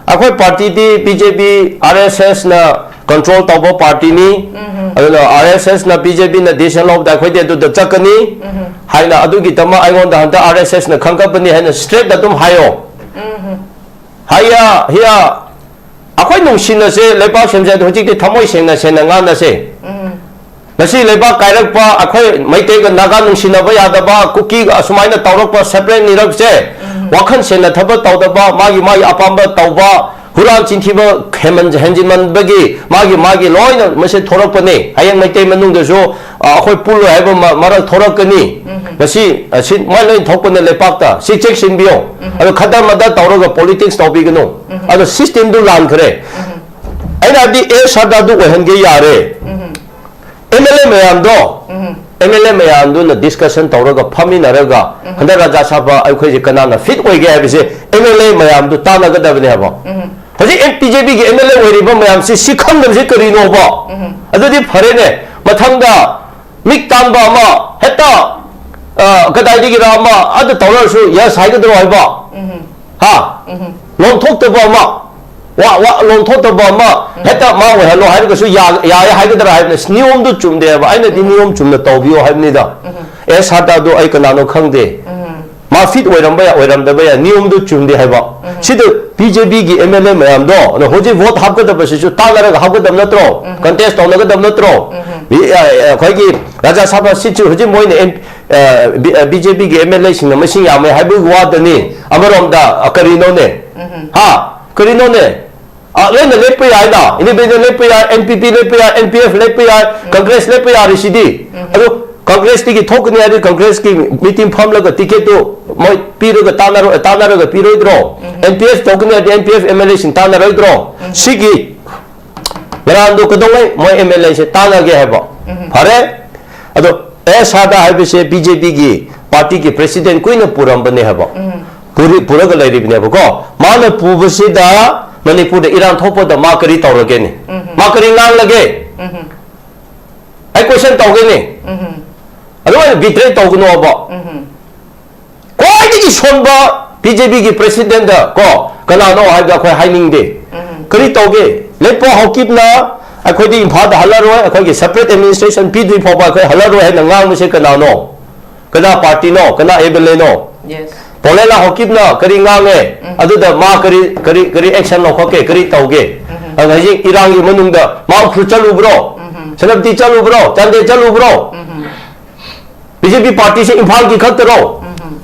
ꯑꯩꯈꯣꯏ ꯄꯥꯔꯇꯤꯗꯤ ꯕꯤ ꯖꯦ ꯄꯤ, ꯑꯥꯔ ꯑꯦꯁ ꯑꯦꯁꯅ ꯀꯟꯇ꯭ꯔꯣꯜ ꯇꯧꯕ ꯄꯥꯔꯇꯤꯅꯤ, ꯑꯗꯨꯅ ꯑꯥꯔ ꯑꯦꯁ ꯑꯦꯁꯅ ꯕꯤ ꯖꯦ ꯄꯤꯅ ꯗꯤꯁꯤꯖꯟ ꯂꯧꯕꯗ ꯑꯩꯈꯣꯏꯗꯤ ꯑꯗꯨꯗ ꯆꯠꯀꯅꯤ ꯍꯥꯏꯅ ꯑꯗꯨꯒꯤꯗꯃꯛ ꯑꯩꯉꯣꯟꯗ ꯍꯟꯗꯛ ꯑꯥꯔ ꯑꯦꯁ ꯑꯦꯁꯅ ꯈꯪꯒꯠꯄꯅꯤ ꯍꯥꯏꯅ ꯁ꯭ꯇ꯭ꯔꯦꯠ ꯑꯗꯨꯝ ꯍꯥꯏꯌꯣ꯫ ꯍꯥꯏꯌꯥ, ꯍꯤꯌꯥ, ꯑꯩꯈꯣꯏ ꯅꯨꯡꯁꯤꯅꯁꯦ, ꯂꯩꯕꯥꯛ ꯁꯦꯝꯁꯦ, ꯑꯗꯨ ꯍꯧꯖꯤꯛꯇꯤ ꯊꯃꯣꯏ ꯁꯦꯡꯅ ꯁꯦꯡꯅ ꯉꯥꯡꯅꯁꯦ꯫ ꯉꯁꯤ ꯂꯩꯕꯥꯛ ꯀꯥꯏꯔꯛꯄ, ꯑꯩꯈꯣꯏ ꯃꯩꯇꯩꯒ ꯅꯥꯒꯥ ꯅꯨꯡꯁꯤꯅꯕ ꯌꯥꯗꯕ, ꯀꯨꯀꯤꯒ ꯑꯁꯨꯃꯥꯏꯅ ꯇꯧꯔꯛꯄ, ꯁꯦꯄꯔꯦꯠ ꯅꯤꯔꯛꯁꯦ, ꯋꯥꯈꯜ ꯁꯦꯡꯅ ꯊꯕꯛ ꯇꯧꯗꯕ, ꯃꯥꯒꯤ ꯃꯥꯒꯤ ꯑꯄꯥꯝꯕ ꯇꯧꯕ, ꯍꯨꯔꯥꯟ ꯆꯤꯟꯊꯤꯕ ꯍꯦꯟꯃꯟ-, ꯍꯦꯟꯖꯤꯟꯃꯟꯕꯒꯤ ꯃꯥꯒꯤ ꯃꯥꯒꯤ ꯂꯣꯏꯅ ꯃꯁꯤ ꯊꯣꯔꯛꯄꯅꯦ꯫ ꯍꯌꯦꯡ ꯃꯩꯇꯩ ꯃꯅꯨꯡꯗꯁꯨ, ꯑ, ꯑꯩꯈꯣꯏ ꯄꯨꯜꯂꯣꯏ ꯍꯥꯏꯕ ꯃ-, ꯃꯔꯛ ꯊꯣꯔꯛꯀꯅꯤ꯫ ꯉꯁꯤ, ꯑ, ꯁꯤ ꯃꯣꯏ ꯂꯣꯏ ꯊꯣꯛꯄꯅꯦ ꯂꯩꯄꯥꯛꯇ꯫ ꯁꯤ ꯆꯦꯛꯁꯤꯟꯕꯤꯌꯣ꯫ ꯑꯗꯣ ꯈꯗꯔ ꯃꯗꯔ ꯇꯧꯔꯒ ꯄꯣꯂꯤꯇꯤꯛꯁ ꯇꯧꯕꯤꯒꯅꯨ꯫ ꯑꯗꯣ ꯁꯤꯁꯇꯦꯝꯗꯨ ꯂꯥꯟꯈ꯭ꯔꯦ꯫ ꯑꯩꯅ ꯍꯥꯏꯕꯗꯤ ꯑꯦ ꯁꯥꯔꯗ ꯑꯗꯨ ꯑꯣꯏꯍꯟꯒꯦ ꯌꯥꯔꯦ꯫ ꯑꯦꯝ ꯑꯦꯜ ꯑꯦ ꯃꯌꯥꯝꯗꯣ, ꯑꯦꯝ ꯑꯦꯜ ꯑꯦ ꯃꯌꯥꯝꯗꯨꯅ ꯗꯤꯁꯀꯁꯟ ꯇꯧꯔꯒ ꯐꯝꯃꯤꯟꯅꯔꯒ ꯍꯟꯗꯛ ꯔꯥꯖ꯭ꯌ ꯁꯚꯥ ꯑꯩꯈꯣꯏꯁꯦ ꯀꯅꯥꯅ ꯐꯤꯠ ꯑꯣꯏꯒꯦ ꯍꯥꯏꯕꯁꯦ ꯑꯦꯝ ꯑꯦꯜ ꯑꯦ ꯃꯌꯥꯝꯗꯨ ꯇꯥꯟꯅꯒꯗꯕꯅꯦꯕ꯫ ꯍꯧꯖꯤꯛ ꯕꯤ ꯖꯦ ꯄꯤꯒꯤ ꯑꯦꯝ ꯑꯦꯜ ꯑꯦ ꯑꯣꯏꯔꯤꯕ ꯃꯌꯥꯝꯁꯤ ꯁꯤ ꯈꯪꯗꯕꯁꯤ ꯀꯔꯤꯅꯣꯕ? ꯑꯗꯨꯗꯤ ꯐꯔꯦꯅꯦ, ꯃꯊꯪꯗ ꯃꯤꯛ ꯇꯥꯟꯕ ꯑꯃ ꯍꯦꯛꯇ, ꯑ, ꯀꯗꯥꯏꯗꯒꯤꯔ ꯑꯃ ꯑꯗꯨ ꯇꯧꯔꯁꯨ ꯌꯦꯁ ꯍꯥꯏꯒꯗ꯭ꯔꯣ ꯍꯥꯏꯕ? ꯍꯥ? ꯂꯣꯟꯊꯣꯛꯇꯕ ꯑꯃ, ꯋꯥ, ꯋꯥ ꯂꯣꯟꯊꯣꯛꯇꯕ ꯑꯃ ꯍꯦꯛꯇ ꯃꯥ ꯑꯣꯏꯍꯜꯂꯣ ꯍꯥꯏꯔꯒꯁꯨ ꯌꯥ-, ꯌꯥꯏ ꯍꯥꯏꯒꯗ꯭ꯔꯥ ꯍꯥꯏꯕꯅꯦ꯫ ꯅꯤꯌꯣꯝꯗꯨ ꯆꯨꯝꯗꯦꯕ꯫ ꯑꯩꯅꯗꯤ ꯅꯤꯌꯣꯝ ꯆꯨꯝꯅ ꯇꯧꯕꯤꯌꯣ ꯍꯥꯏꯕꯅꯤꯗ꯫ ꯑꯦꯁ ꯁꯥꯔꯗ ꯑꯗꯨ ꯑꯩ ꯀꯅꯥꯅꯣ ꯈꯪꯗꯦ꯫ ꯃꯥ ꯑꯐꯤꯠ ꯑꯣꯏꯔꯝꯕ ꯌꯥꯏ, ꯑꯣꯏꯔꯝꯗꯕ ꯌꯥꯏ, ꯅꯤꯌꯣꯝꯗꯨ ꯆꯨꯝꯗꯦ ꯍꯥꯏꯕ꯫ ꯁꯤꯗ ꯕꯤ ꯖꯦ ꯄꯤꯒꯤ ꯑꯦꯝ ꯑꯦꯜ ꯑꯦ ꯃꯌꯥꯝꯗꯣ, ꯑꯗꯣ ꯍꯧꯖꯤꯛ ꯚꯣꯠ ꯍꯥꯞꯀꯗꯕꯁꯤꯁꯨ ꯇꯥꯟꯅꯔꯒ ꯍꯥꯞꯀꯗꯕ ꯅꯠꯇ꯭ꯔꯣ? ꯀꯟꯇꯦꯁ ꯇꯧꯅꯒꯗꯕ ꯅꯠꯇ꯭ꯔꯣ? ꯃꯤ, ꯑ, ꯑ, ꯑꯩꯈꯣꯏꯒꯤ ꯔꯥꯖ꯭ꯌ ꯁꯚꯥ ꯁꯤꯠꯁꯨ ꯍꯧꯖꯤꯛ ꯃꯣꯏꯅ ꯑꯦꯝ-, ꯑ, ꯕꯤ-, ꯑ, ꯕꯤ ꯖꯦ ꯄꯤꯒꯤ ꯑꯦꯝ ꯑꯦꯜ ꯑꯦꯁꯤꯡꯅ ꯃꯁꯤꯡ ꯌꯥꯝꯃꯦ ꯍꯥꯏꯕꯒꯤ ꯋꯥꯗꯅꯤ꯫ ꯑꯃꯔꯣꯝꯗ, ꯑ, ꯀꯔꯤꯅꯣꯅꯦ? ꯍꯥ? ꯀꯔꯤꯅꯣꯅꯦ? ꯑ, ꯂꯣꯏꯅ ꯂꯦꯞꯄ ꯌꯥꯏꯅ, ꯏꯟꯗꯤꯄꯦꯟꯗꯦꯟ ꯂꯦꯞꯄ ꯌꯥꯏ, ꯑꯦꯟ ꯄꯤ ꯄꯤ ꯂꯦꯞꯄ ꯌꯥꯏ, ꯑꯦꯟ ꯄꯤ ꯑꯦꯐ ꯂꯦꯞꯄ ꯌꯥꯏ, ꯀꯪꯒ꯭ꯔꯦꯁ ꯂꯦꯞꯄ ꯌꯥꯔꯤꯁꯤꯗꯤ꯫ ꯑꯗꯨ ꯀꯪꯒ꯭ꯔꯦꯁꯇꯒꯤ ꯊꯣꯛꯀꯅꯤ ꯍꯥꯏꯔꯗꯤ ꯀꯪꯒ꯭ꯔꯦꯁꯀꯤ ꯃꯤꯇꯤꯡ ꯐꯝꯂꯒ ꯇꯤꯀꯦꯠꯇꯨ ꯃꯣꯏ ꯄꯤꯔꯒ ꯇꯥꯟꯅꯔꯣ-, ꯇꯥꯟꯅꯔꯒ ꯄꯤꯔꯣꯏꯗ꯭ꯔꯣ? ꯑꯦꯟ ꯄꯤ ꯑꯦꯐ ꯇꯧꯒꯅꯤ ꯍꯥꯏꯔꯗꯤ N P F M L ꯑꯦꯁꯤꯡ ꯇꯥꯟꯅꯔꯣꯏꯗ꯭ꯔꯣ? ꯁꯤꯒꯤ ꯃꯔꯥꯟꯗꯨ ꯀꯩꯗꯧꯉꯩ ꯃꯣꯏ ꯑꯦꯝ ꯑꯦꯜ ꯑꯦꯁꯦ ꯇꯥꯟꯅꯒꯦ ꯍꯥꯏꯕ? ꯐꯔꯦ, ꯑꯗꯣ ꯑꯦꯁ ꯁꯥꯗꯥ ꯍꯥꯏꯕꯁꯦ ꯕꯤ ꯖꯦ ꯄꯤꯒꯤ ꯄꯥꯔꯇꯤꯒꯤ ꯄ꯭ꯔꯦꯁꯤꯗꯦꯟ ꯀꯨꯏꯅ ꯄꯨꯔꯝꯕꯅꯦ ꯍꯥꯏꯕ꯫ ꯄꯨꯔꯤ-, ꯄꯨꯔꯒ ꯂꯩꯔꯤꯕꯅꯦꯕꯀꯣ꯫ ꯃꯥꯅ ꯄꯨꯕꯁꯤꯗ ꯃꯅꯤꯄꯨꯔꯗ ꯏꯔꯥꯡ ꯊꯣꯛꯄꯗ ꯃꯥ ꯀꯔꯤ ꯇꯧꯔꯒꯦꯅꯦ? ꯃꯥ ꯀꯔꯤ ꯉꯥꯡꯂꯒꯦ? ꯑꯩ ꯀꯣꯏꯁꯟ ꯇꯧꯒꯦꯅꯦ꯫ ꯑꯗꯨꯃꯥꯏꯅ ꯕꯤꯇ꯭ꯔꯦ ꯇꯧꯒꯅꯣꯕ꯫ ꯈ꯭ꯋꯥꯏꯗꯒꯤ ꯁꯣꯟꯕ ꯕꯤ ꯖꯦ ꯄꯤꯒꯤ ꯄ꯭ꯔꯦꯁꯤꯗꯦꯟꯗ ꯀꯣ ꯀꯅꯥꯅꯣ ꯍꯥꯏꯕꯗ ꯑꯩꯈꯣꯏ ꯍꯥꯏꯅꯤꯡꯗꯦ꯫ ꯀꯔꯤ ꯇꯧꯒꯦ? ꯂꯦꯞꯄꯣ ꯍꯥꯎꯀꯤꯞꯅ ꯑꯩꯈꯣꯏꯗꯤ ꯏꯝꯐꯥꯜꯗ ꯍꯜꯂꯔꯣꯏ, ꯑꯩꯈꯣꯏꯒꯤ ꯁꯦꯄꯔꯦꯠ ꯑꯦꯗꯃꯤꯅꯤꯁꯇ꯭ꯔꯦꯁꯟ ꯄꯤꯗ꯭ꯔꯤ ꯐꯥꯎꯕ ꯑꯩꯈꯣꯏ ꯍꯜꯂꯔꯣꯏ ꯍꯥꯏꯅ ꯉꯥꯡꯕꯁꯦ ꯀꯅꯥꯅꯣ? ꯀꯅꯥ ꯄꯥꯔꯇꯤꯅꯣ? ꯀꯅꯥ ꯑꯦꯝ ꯑꯦꯜ ꯑꯦꯅꯣ? ꯄꯣꯂꯦꯂꯥ ꯍꯥꯎꯀꯤꯞꯅ ꯀꯔꯤ ꯉꯥꯡꯉꯦ? ꯑꯗꯨꯗ ꯃꯥ ꯀꯔꯤ, ꯀꯔꯤ, ꯀꯔꯤ ꯑꯦꯛꯁꯟ ꯂꯧꯈꯠꯀꯦ? ꯀꯔꯤ ꯇꯧꯒꯦ? ꯑꯗꯨꯅ ꯍꯧꯖꯤꯛ ꯏꯔꯥꯡꯒꯤ ꯃꯅꯨꯡꯗ ꯃꯥ ꯎꯈ꯭ꯔꯨꯜ ꯆꯠꯂꯨꯕ꯭ꯔꯣ? ꯁꯦꯅꯥꯄꯇꯤ ꯆꯠꯂꯨꯕ꯭ꯔꯣ? ꯆꯥꯟꯗꯦꯜ ꯆꯠꯂꯨꯕ꯭ꯔꯣ? ꯕꯤ ꯖꯦ ꯄꯤ ꯄꯥꯔꯇꯤꯁꯦ ꯏꯝꯐꯥꯜꯒꯤ ꯈꯛꯇꯔꯣ?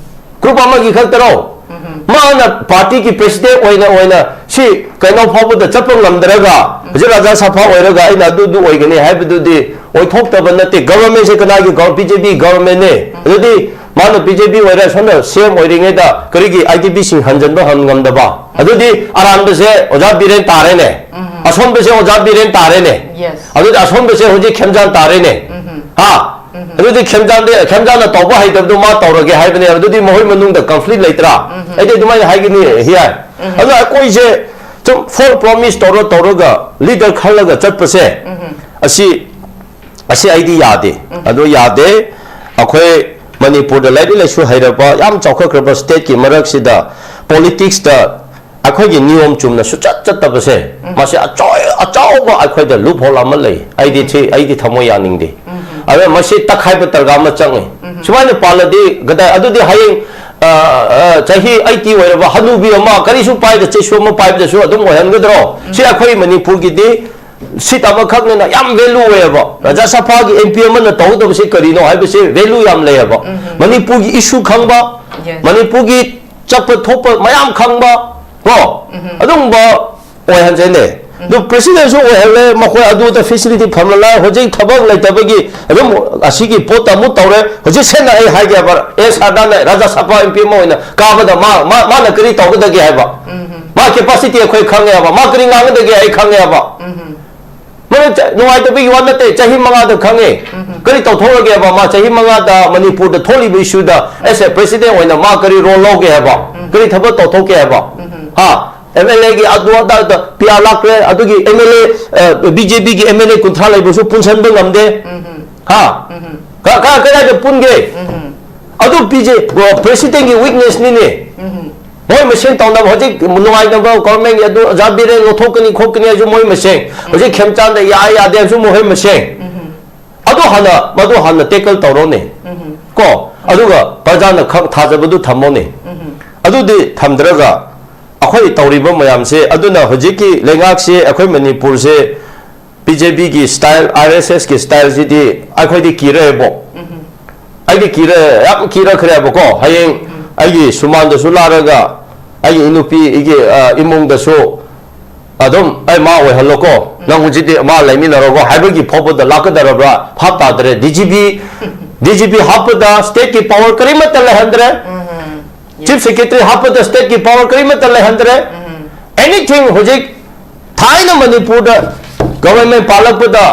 ꯒ꯭ꯔꯨꯞ ꯑꯃꯒꯤ ꯈꯛꯇꯔꯣ? ꯃꯥꯅ ꯄꯥꯔꯇꯤꯒꯤ ꯄ꯭ꯔꯦꯁꯤꯗꯦꯟ ꯑꯣꯏꯅ, ꯑꯣꯏꯅ ꯁꯤ ꯀꯩꯅꯣ ꯐꯥꯎꯕꯗ ꯆꯠꯄ ꯉꯝꯗ꯭ꯔꯒ ꯍꯧꯖꯤꯛ ꯔꯥꯖ꯭ꯌ ꯁꯚꯥ ꯑꯣꯏꯔꯒ ꯑꯩꯅ ꯑꯗꯨꯗꯨ ꯑꯣꯏꯒꯅꯤ ꯍꯥꯏꯕꯗꯨꯗꯤ ꯑꯣꯏꯊꯣꯛꯇꯕ ꯅꯠꯇꯦ꯫ ꯒꯚꯔꯟꯃꯦꯟꯁꯦ ꯀꯅꯥꯒꯤ ꯒꯚ-, ꯕꯤ ꯖꯦ ꯄꯤ ꯒꯚꯔꯟꯃꯦꯟꯅꯦ꯫ ꯑꯗꯨꯗꯤ ꯃꯥꯅ ꯕꯤ ꯖꯦ ꯄꯤ ꯑꯣꯏꯔ ꯁꯣꯝꯗ ꯁꯤ ꯑꯦꯝ ꯑꯣꯏꯔꯤꯉꯩꯗ ꯀꯔꯤꯒꯤ ꯑꯥꯏ ꯗꯤ ꯄꯤꯁꯤꯡ ꯍꯟꯖꯤꯟꯕ ꯍꯟ ꯉꯝꯗꯕ? ꯑꯗꯨꯗꯤ ꯑꯔꯥꯟꯕꯁꯦ ꯑꯣꯖꯥ ꯕꯤꯔꯦꯟ ꯇꯥꯔꯦꯅꯦ꯫ ꯑꯁꯣꯟꯕꯁꯦ ꯑꯣꯖꯥ ꯕꯤꯔꯦꯟ ꯇꯥꯔꯦꯅꯦ꯫ ꯑꯗꯨꯗꯤ ꯑꯁꯣꯟꯕꯁꯦ ꯍꯧꯖꯤꯛ ꯈꯦꯝꯖꯥꯟ ꯇꯥꯔꯦꯅꯦ꯫ ꯍꯥ? ꯑꯗꯨꯗꯤ ꯈꯦꯝꯖꯥꯟꯗꯤ, ꯈꯦꯝꯖꯥꯟꯅ ꯇꯧꯕ ꯍꯩꯇꯕꯗꯨ ꯃꯥ ꯇꯧꯔꯒꯦ ꯍꯥꯏꯕꯅꯦ꯫ ꯑꯗꯨꯗꯤ ꯃꯈꯣꯏ ꯃꯅꯨꯡꯗ ꯀꯟꯐ꯭ꯂꯤꯛ ꯂꯩꯇ꯭ꯔꯥ? ꯑꯩꯗꯤ ꯑꯗꯨꯃꯥꯏꯅ ꯍꯥꯏꯒꯅꯤ ꯍꯤꯌꯥꯏ꯫ ꯑꯗꯨꯅ ꯑꯩꯈꯣꯏꯁꯦ ꯁꯨꯝ ꯐꯣꯜ ꯄ꯭ꯔꯣꯃꯤꯁ ꯇꯧꯔ ꯇꯧꯔꯒ ꯂꯤꯗꯔ ꯈꯜꯂꯒ ꯆꯠꯄꯁꯦ ꯑꯁꯤ, ꯑꯁꯤ ꯑꯩꯗꯤ ꯌꯥꯗꯦ꯫ ꯑꯗꯣ ꯌꯥꯗꯦ꯫ ꯑꯩꯈꯣꯏ ꯃꯅꯤꯄꯨꯔꯗ ꯂꯥꯏꯔꯤꯛ ꯂꯥꯏꯁꯨ ꯍꯩꯔꯕ ꯌꯥꯝ ꯆꯥꯎꯈꯠꯈ꯭ꯔꯕ ꯁ꯭ꯇꯦꯠꯀꯤ ꯃꯔꯛꯁꯤꯗ ꯄꯣꯂꯤꯇꯤꯛꯁꯇ ꯑꯩꯈꯣꯏꯒꯤ ꯅꯤꯌꯣꯝ ꯆꯨꯝꯅ ꯁꯨꯆꯠ ꯆꯠꯇꯕꯁꯦ, ꯃꯁꯤ ꯑꯆꯧ-, ꯑꯆꯧꯕ ꯑꯩꯈꯣꯏꯗ ꯂꯨꯞ ꯍꯣꯜ ꯑꯃ ꯂꯩ꯫ ꯑꯩꯗꯤ ꯁꯤ, ꯑꯩꯗꯤ ꯊꯃꯣꯏ ꯌꯥꯅꯤꯡꯗꯦ꯫ ꯑꯗ ꯃꯁꯤ ꯇꯛꯈꯥꯏꯕ ꯗꯔꯀꯥꯔ ꯑꯃ ꯆꯪꯉꯤ꯫ ꯁꯨꯃꯥꯏꯅ ꯄꯥꯜꯂꯗꯤ ꯀꯗꯥꯏ, ꯑꯗꯨꯗꯤ ꯍꯌꯦꯡ ꯑ, ꯑ, ꯆꯍꯤ ꯑꯩꯠꯇꯤ ꯑꯣꯏꯔꯕ ꯍꯅꯨꯕꯤ ꯑꯃ, ꯀꯔꯤꯁꯨ ꯄꯥꯏꯗ, ꯆꯩꯁꯨ ꯑꯃ ꯄꯥꯏꯕꯗꯁꯨ ꯑꯗꯨꯝ ꯑꯣꯏꯍꯟꯒꯗ꯭ꯔꯣ? ꯁꯤ ꯑꯩꯈꯣꯏ ꯃꯅꯤꯄꯨꯔꯒꯤꯗꯤ ꯁꯤꯠ ꯑꯃꯈꯛꯅꯤꯅ ꯌꯥꯝ ꯚꯦꯂꯨ ꯑꯣꯏꯌꯦꯕ꯫ ꯔꯥꯖ꯭ꯌ ꯁꯚꯥꯒꯤ ꯑꯦꯝ ꯄꯤ ꯑꯃꯅ ꯇꯧꯒꯗꯕꯁꯤ ꯀꯔꯤꯅꯣ ꯍꯥꯏꯕꯁꯤ ꯚꯦꯂꯨ ꯌꯥꯝ ꯂꯩꯌꯦꯕ꯫ ꯃꯅꯤꯄꯨꯔꯒꯤ ꯏꯁꯨ ꯈꯪꯕ, Yes. ꯃꯅꯤꯄꯨꯔꯒꯤ ꯆꯠꯄ ꯊꯣꯛꯄ ꯃꯌꯥꯝ ꯈꯪꯕ, ꯀꯣ? ꯑꯗꯨꯒꯨꯝꯕ ꯑꯣꯏꯍꯟꯖꯩꯅꯦ꯫ ꯑꯗꯨ ꯄ꯭ꯔꯦꯁꯤꯗꯦꯟꯁꯨ ꯑꯣꯏꯍꯜꯂꯦ, ꯃꯈꯣꯏ ꯑꯗꯨꯗ ꯐꯦꯁꯤꯂꯤꯇꯤ ꯐꯪꯍꯜꯂꯦ꯫ ꯍꯧꯖꯤꯛ ꯊꯕꯛ ꯂꯩꯇꯕꯒꯤ ꯑꯗꯨꯝ ꯑꯁꯤꯒꯤ ꯄꯣꯠꯇ ꯑꯃꯨꯛ ꯇꯧꯔꯦ꯫ ꯍꯧꯖꯤꯛ ꯁꯦꯡꯅ ꯑꯩ ꯍꯥꯏꯒꯦꯕ, ꯑꯦ ꯁꯥꯔꯗꯥꯅ ꯔꯥꯖ꯭ꯌ ꯁꯚꯥ ꯑꯦꯝ ꯄꯤ ꯑꯃ ꯑꯣꯏꯅ ꯀꯥꯕꯗ ꯃꯥ, ꯃꯥ, ꯃꯥꯅ ꯀꯔꯤ ꯇꯧꯒꯗꯒꯦ ꯍꯥꯏꯕ? ꯃꯥ ꯀꯦꯄꯥꯁꯤꯇꯤ ꯑꯩꯈꯣꯏ ꯈꯪꯉꯦꯕ, ꯃꯥ ꯀꯔꯤ ꯉꯥꯡꯒꯗꯒꯦ ꯑꯩ ꯈꯪꯉꯦꯕ꯫ ꯃꯔꯝ ꯆ-, ꯅꯨꯡꯉꯥꯏꯇꯕꯒꯤ ꯋꯥ ꯅꯠꯇꯦ, ꯆꯍꯤ ꯃꯉꯥꯗ ꯈꯪꯉꯦ꯫ ꯀꯔꯤ ꯇꯧꯊꯣꯛꯂꯒꯦꯕ ꯃꯥ ꯆꯍꯤ ꯃꯉꯥꯗ ꯃꯅꯤꯄꯨꯔꯗ ꯊꯣꯛꯂꯤꯕ ꯏꯁꯨꯗ, as a president ꯑꯣꯏꯅ ꯃꯥ ꯀꯔꯤ ꯔꯣꯜ ꯂꯧꯒꯦ ꯍꯥꯏꯕ? ꯀꯔꯤ ꯊꯕꯛ ꯇꯧꯊꯣꯛꯀꯦ ꯍꯥꯏꯕ? ꯍꯥ? ꯑꯦꯝ ꯑꯦꯜ ꯑꯦꯒꯤ ꯑꯗꯨ ꯑꯗꯥꯗ ꯄꯤ ꯑꯥꯔ ꯂꯥꯛꯈ꯭ꯔꯦ, ꯑꯗꯨꯒꯤ ꯑꯦꯝ ꯑꯦꯜ ꯑꯦ, ꯑ, ꯕꯤ ꯖꯦ ꯄꯤꯒꯤ ꯑꯦꯝ ꯑꯦꯜ ꯑꯦ ꯀꯨꯟꯊ꯭ꯔꯥ ꯂꯩꯕꯁꯨ ꯄꯨꯟꯁꯤꯟꯕ ꯉꯝꯗꯦ꯫ ꯍꯥ? ꯀ-, ꯀ-, ꯀꯗꯥꯏꯗ ꯄꯨꯟꯒꯦ? ꯑꯗꯨ ꯄꯤ ꯖꯦ, ꯑ, ꯄ꯭ꯔꯦꯁꯤꯗꯦꯟꯒꯤ ꯋꯤꯛꯅꯦꯁꯅꯤꯅꯦ꯫ ꯃꯣꯏ ꯃꯁꯦꯟ ꯇꯧꯅꯕ ꯍꯧꯖꯤꯛ ꯅꯨꯡꯉꯥꯏꯅꯕ ꯒꯣꯔꯃꯦꯟꯒꯤ ꯑꯗꯨ ꯑꯣꯖꯥ ꯕꯤꯔꯦꯟ ꯂꯧꯊꯣꯛꯀꯅꯤ ꯈꯣꯠꯀꯅꯤ ꯍꯥꯏꯁꯨ ꯃꯣꯏ ꯃꯁꯦꯟ꯫ ꯍꯧꯖꯤꯛ ꯈꯦꯝꯆꯥꯟꯗ ꯌꯥꯏ ꯌꯥꯗꯦ ꯍꯥꯏꯁꯨ ꯃꯣꯏ ꯃꯁꯦꯟ꯫ ꯑꯗꯨ ꯍꯥꯟꯅ, ꯃꯗꯨ ꯍꯥꯟꯅ ꯇꯦꯀꯜ ꯇꯧꯔꯣꯅꯦ꯫ ꯀꯣ? ꯑꯗꯨꯒ ꯄ꯭ꯔꯖꯥꯅ ꯈꯛ ꯊꯥꯖꯕꯗꯨ ꯊꯝꯃꯣꯅꯦ꯫ ꯑꯗꯨꯗꯤ ꯊꯝꯗ꯭ꯔꯒ ꯑꯩꯈꯣꯏ ꯇꯧꯔꯤꯕ ꯃꯌꯥꯝꯁꯦ, ꯑꯗꯨꯅ ꯍꯧꯖꯤꯛꯀꯤ ꯂꯩꯉꯥꯛꯁꯦ, ꯑꯩꯈꯣꯏ ꯃꯅꯤꯄꯨꯔꯁꯦ ꯕꯤ ꯖꯦ ꯄꯤꯒꯤ ꯁ꯭ꯇꯥꯏꯜ, ꯑꯥꯔ ꯑꯦꯁ ꯑꯦꯁꯀꯤ ꯁ꯭ꯇꯥꯏꯜꯁꯤꯗꯤ ꯑꯩꯈꯣꯏꯗꯤ ꯀꯤꯔꯦꯕꯣ꯫ ꯑꯩꯗꯤ ꯀꯤꯔꯦ, ꯌꯥꯝ ꯀꯤꯔꯛꯈ꯭ꯔꯦꯕꯀꯣ꯫ ꯍꯌꯦꯡ ꯑꯩꯒꯤ ꯁꯨꯃꯥꯡꯗꯁꯨ ꯂꯥꯛꯂꯒ ꯑꯩꯒꯤ ꯏꯅꯨꯄꯤ, ꯑꯩꯒꯤ, ꯑ, ꯏꯃꯨꯡꯗꯁꯨ ꯑꯗꯨꯝ, "ꯑꯩ ꯃꯥ ꯑꯣꯏꯍꯜꯂꯣꯀꯣ, ꯅꯪ ꯍꯧꯖꯤꯛꯇꯤ ꯃꯥ ꯂꯩꯃꯤꯟꯅꯔꯣꯀꯣ" ꯍꯥꯏꯕꯒꯤ ꯐꯥꯎꯕꯗ ꯂꯥꯛꯀꯗꯧꯔꯕ꯭ꯔꯥ ꯚꯥꯞ ꯇꯥꯗ꯭ꯔꯦ꯫ D G P, D G P ꯍꯥꯞꯄꯗ ꯁ꯭ꯇꯦꯠꯀꯤ ꯄꯥꯋꯔ ꯀꯔꯤꯃꯠꯇ ꯂꯩꯍꯟꯗ꯭ꯔꯦ꯫ ꯆꯤꯐ ꯁꯦꯀ꯭ꯔꯦꯇꯔꯤ ꯍꯥꯞꯄꯗ ꯁ꯭ꯇꯦꯠꯀꯤ ꯄꯥꯋꯔ ꯀꯔꯤꯃꯠꯇ ꯂꯩꯍꯟꯗ꯭ꯔꯦ꯫ ꯑꯦꯅꯤꯊꯤꯡ ꯍꯧꯖꯤꯛ ꯊꯥꯏꯅ ꯃꯅꯤꯄꯨꯔꯗ ꯒꯣꯚꯔꯟꯃꯦꯟ ꯄꯥꯜꯂꯛꯄꯗ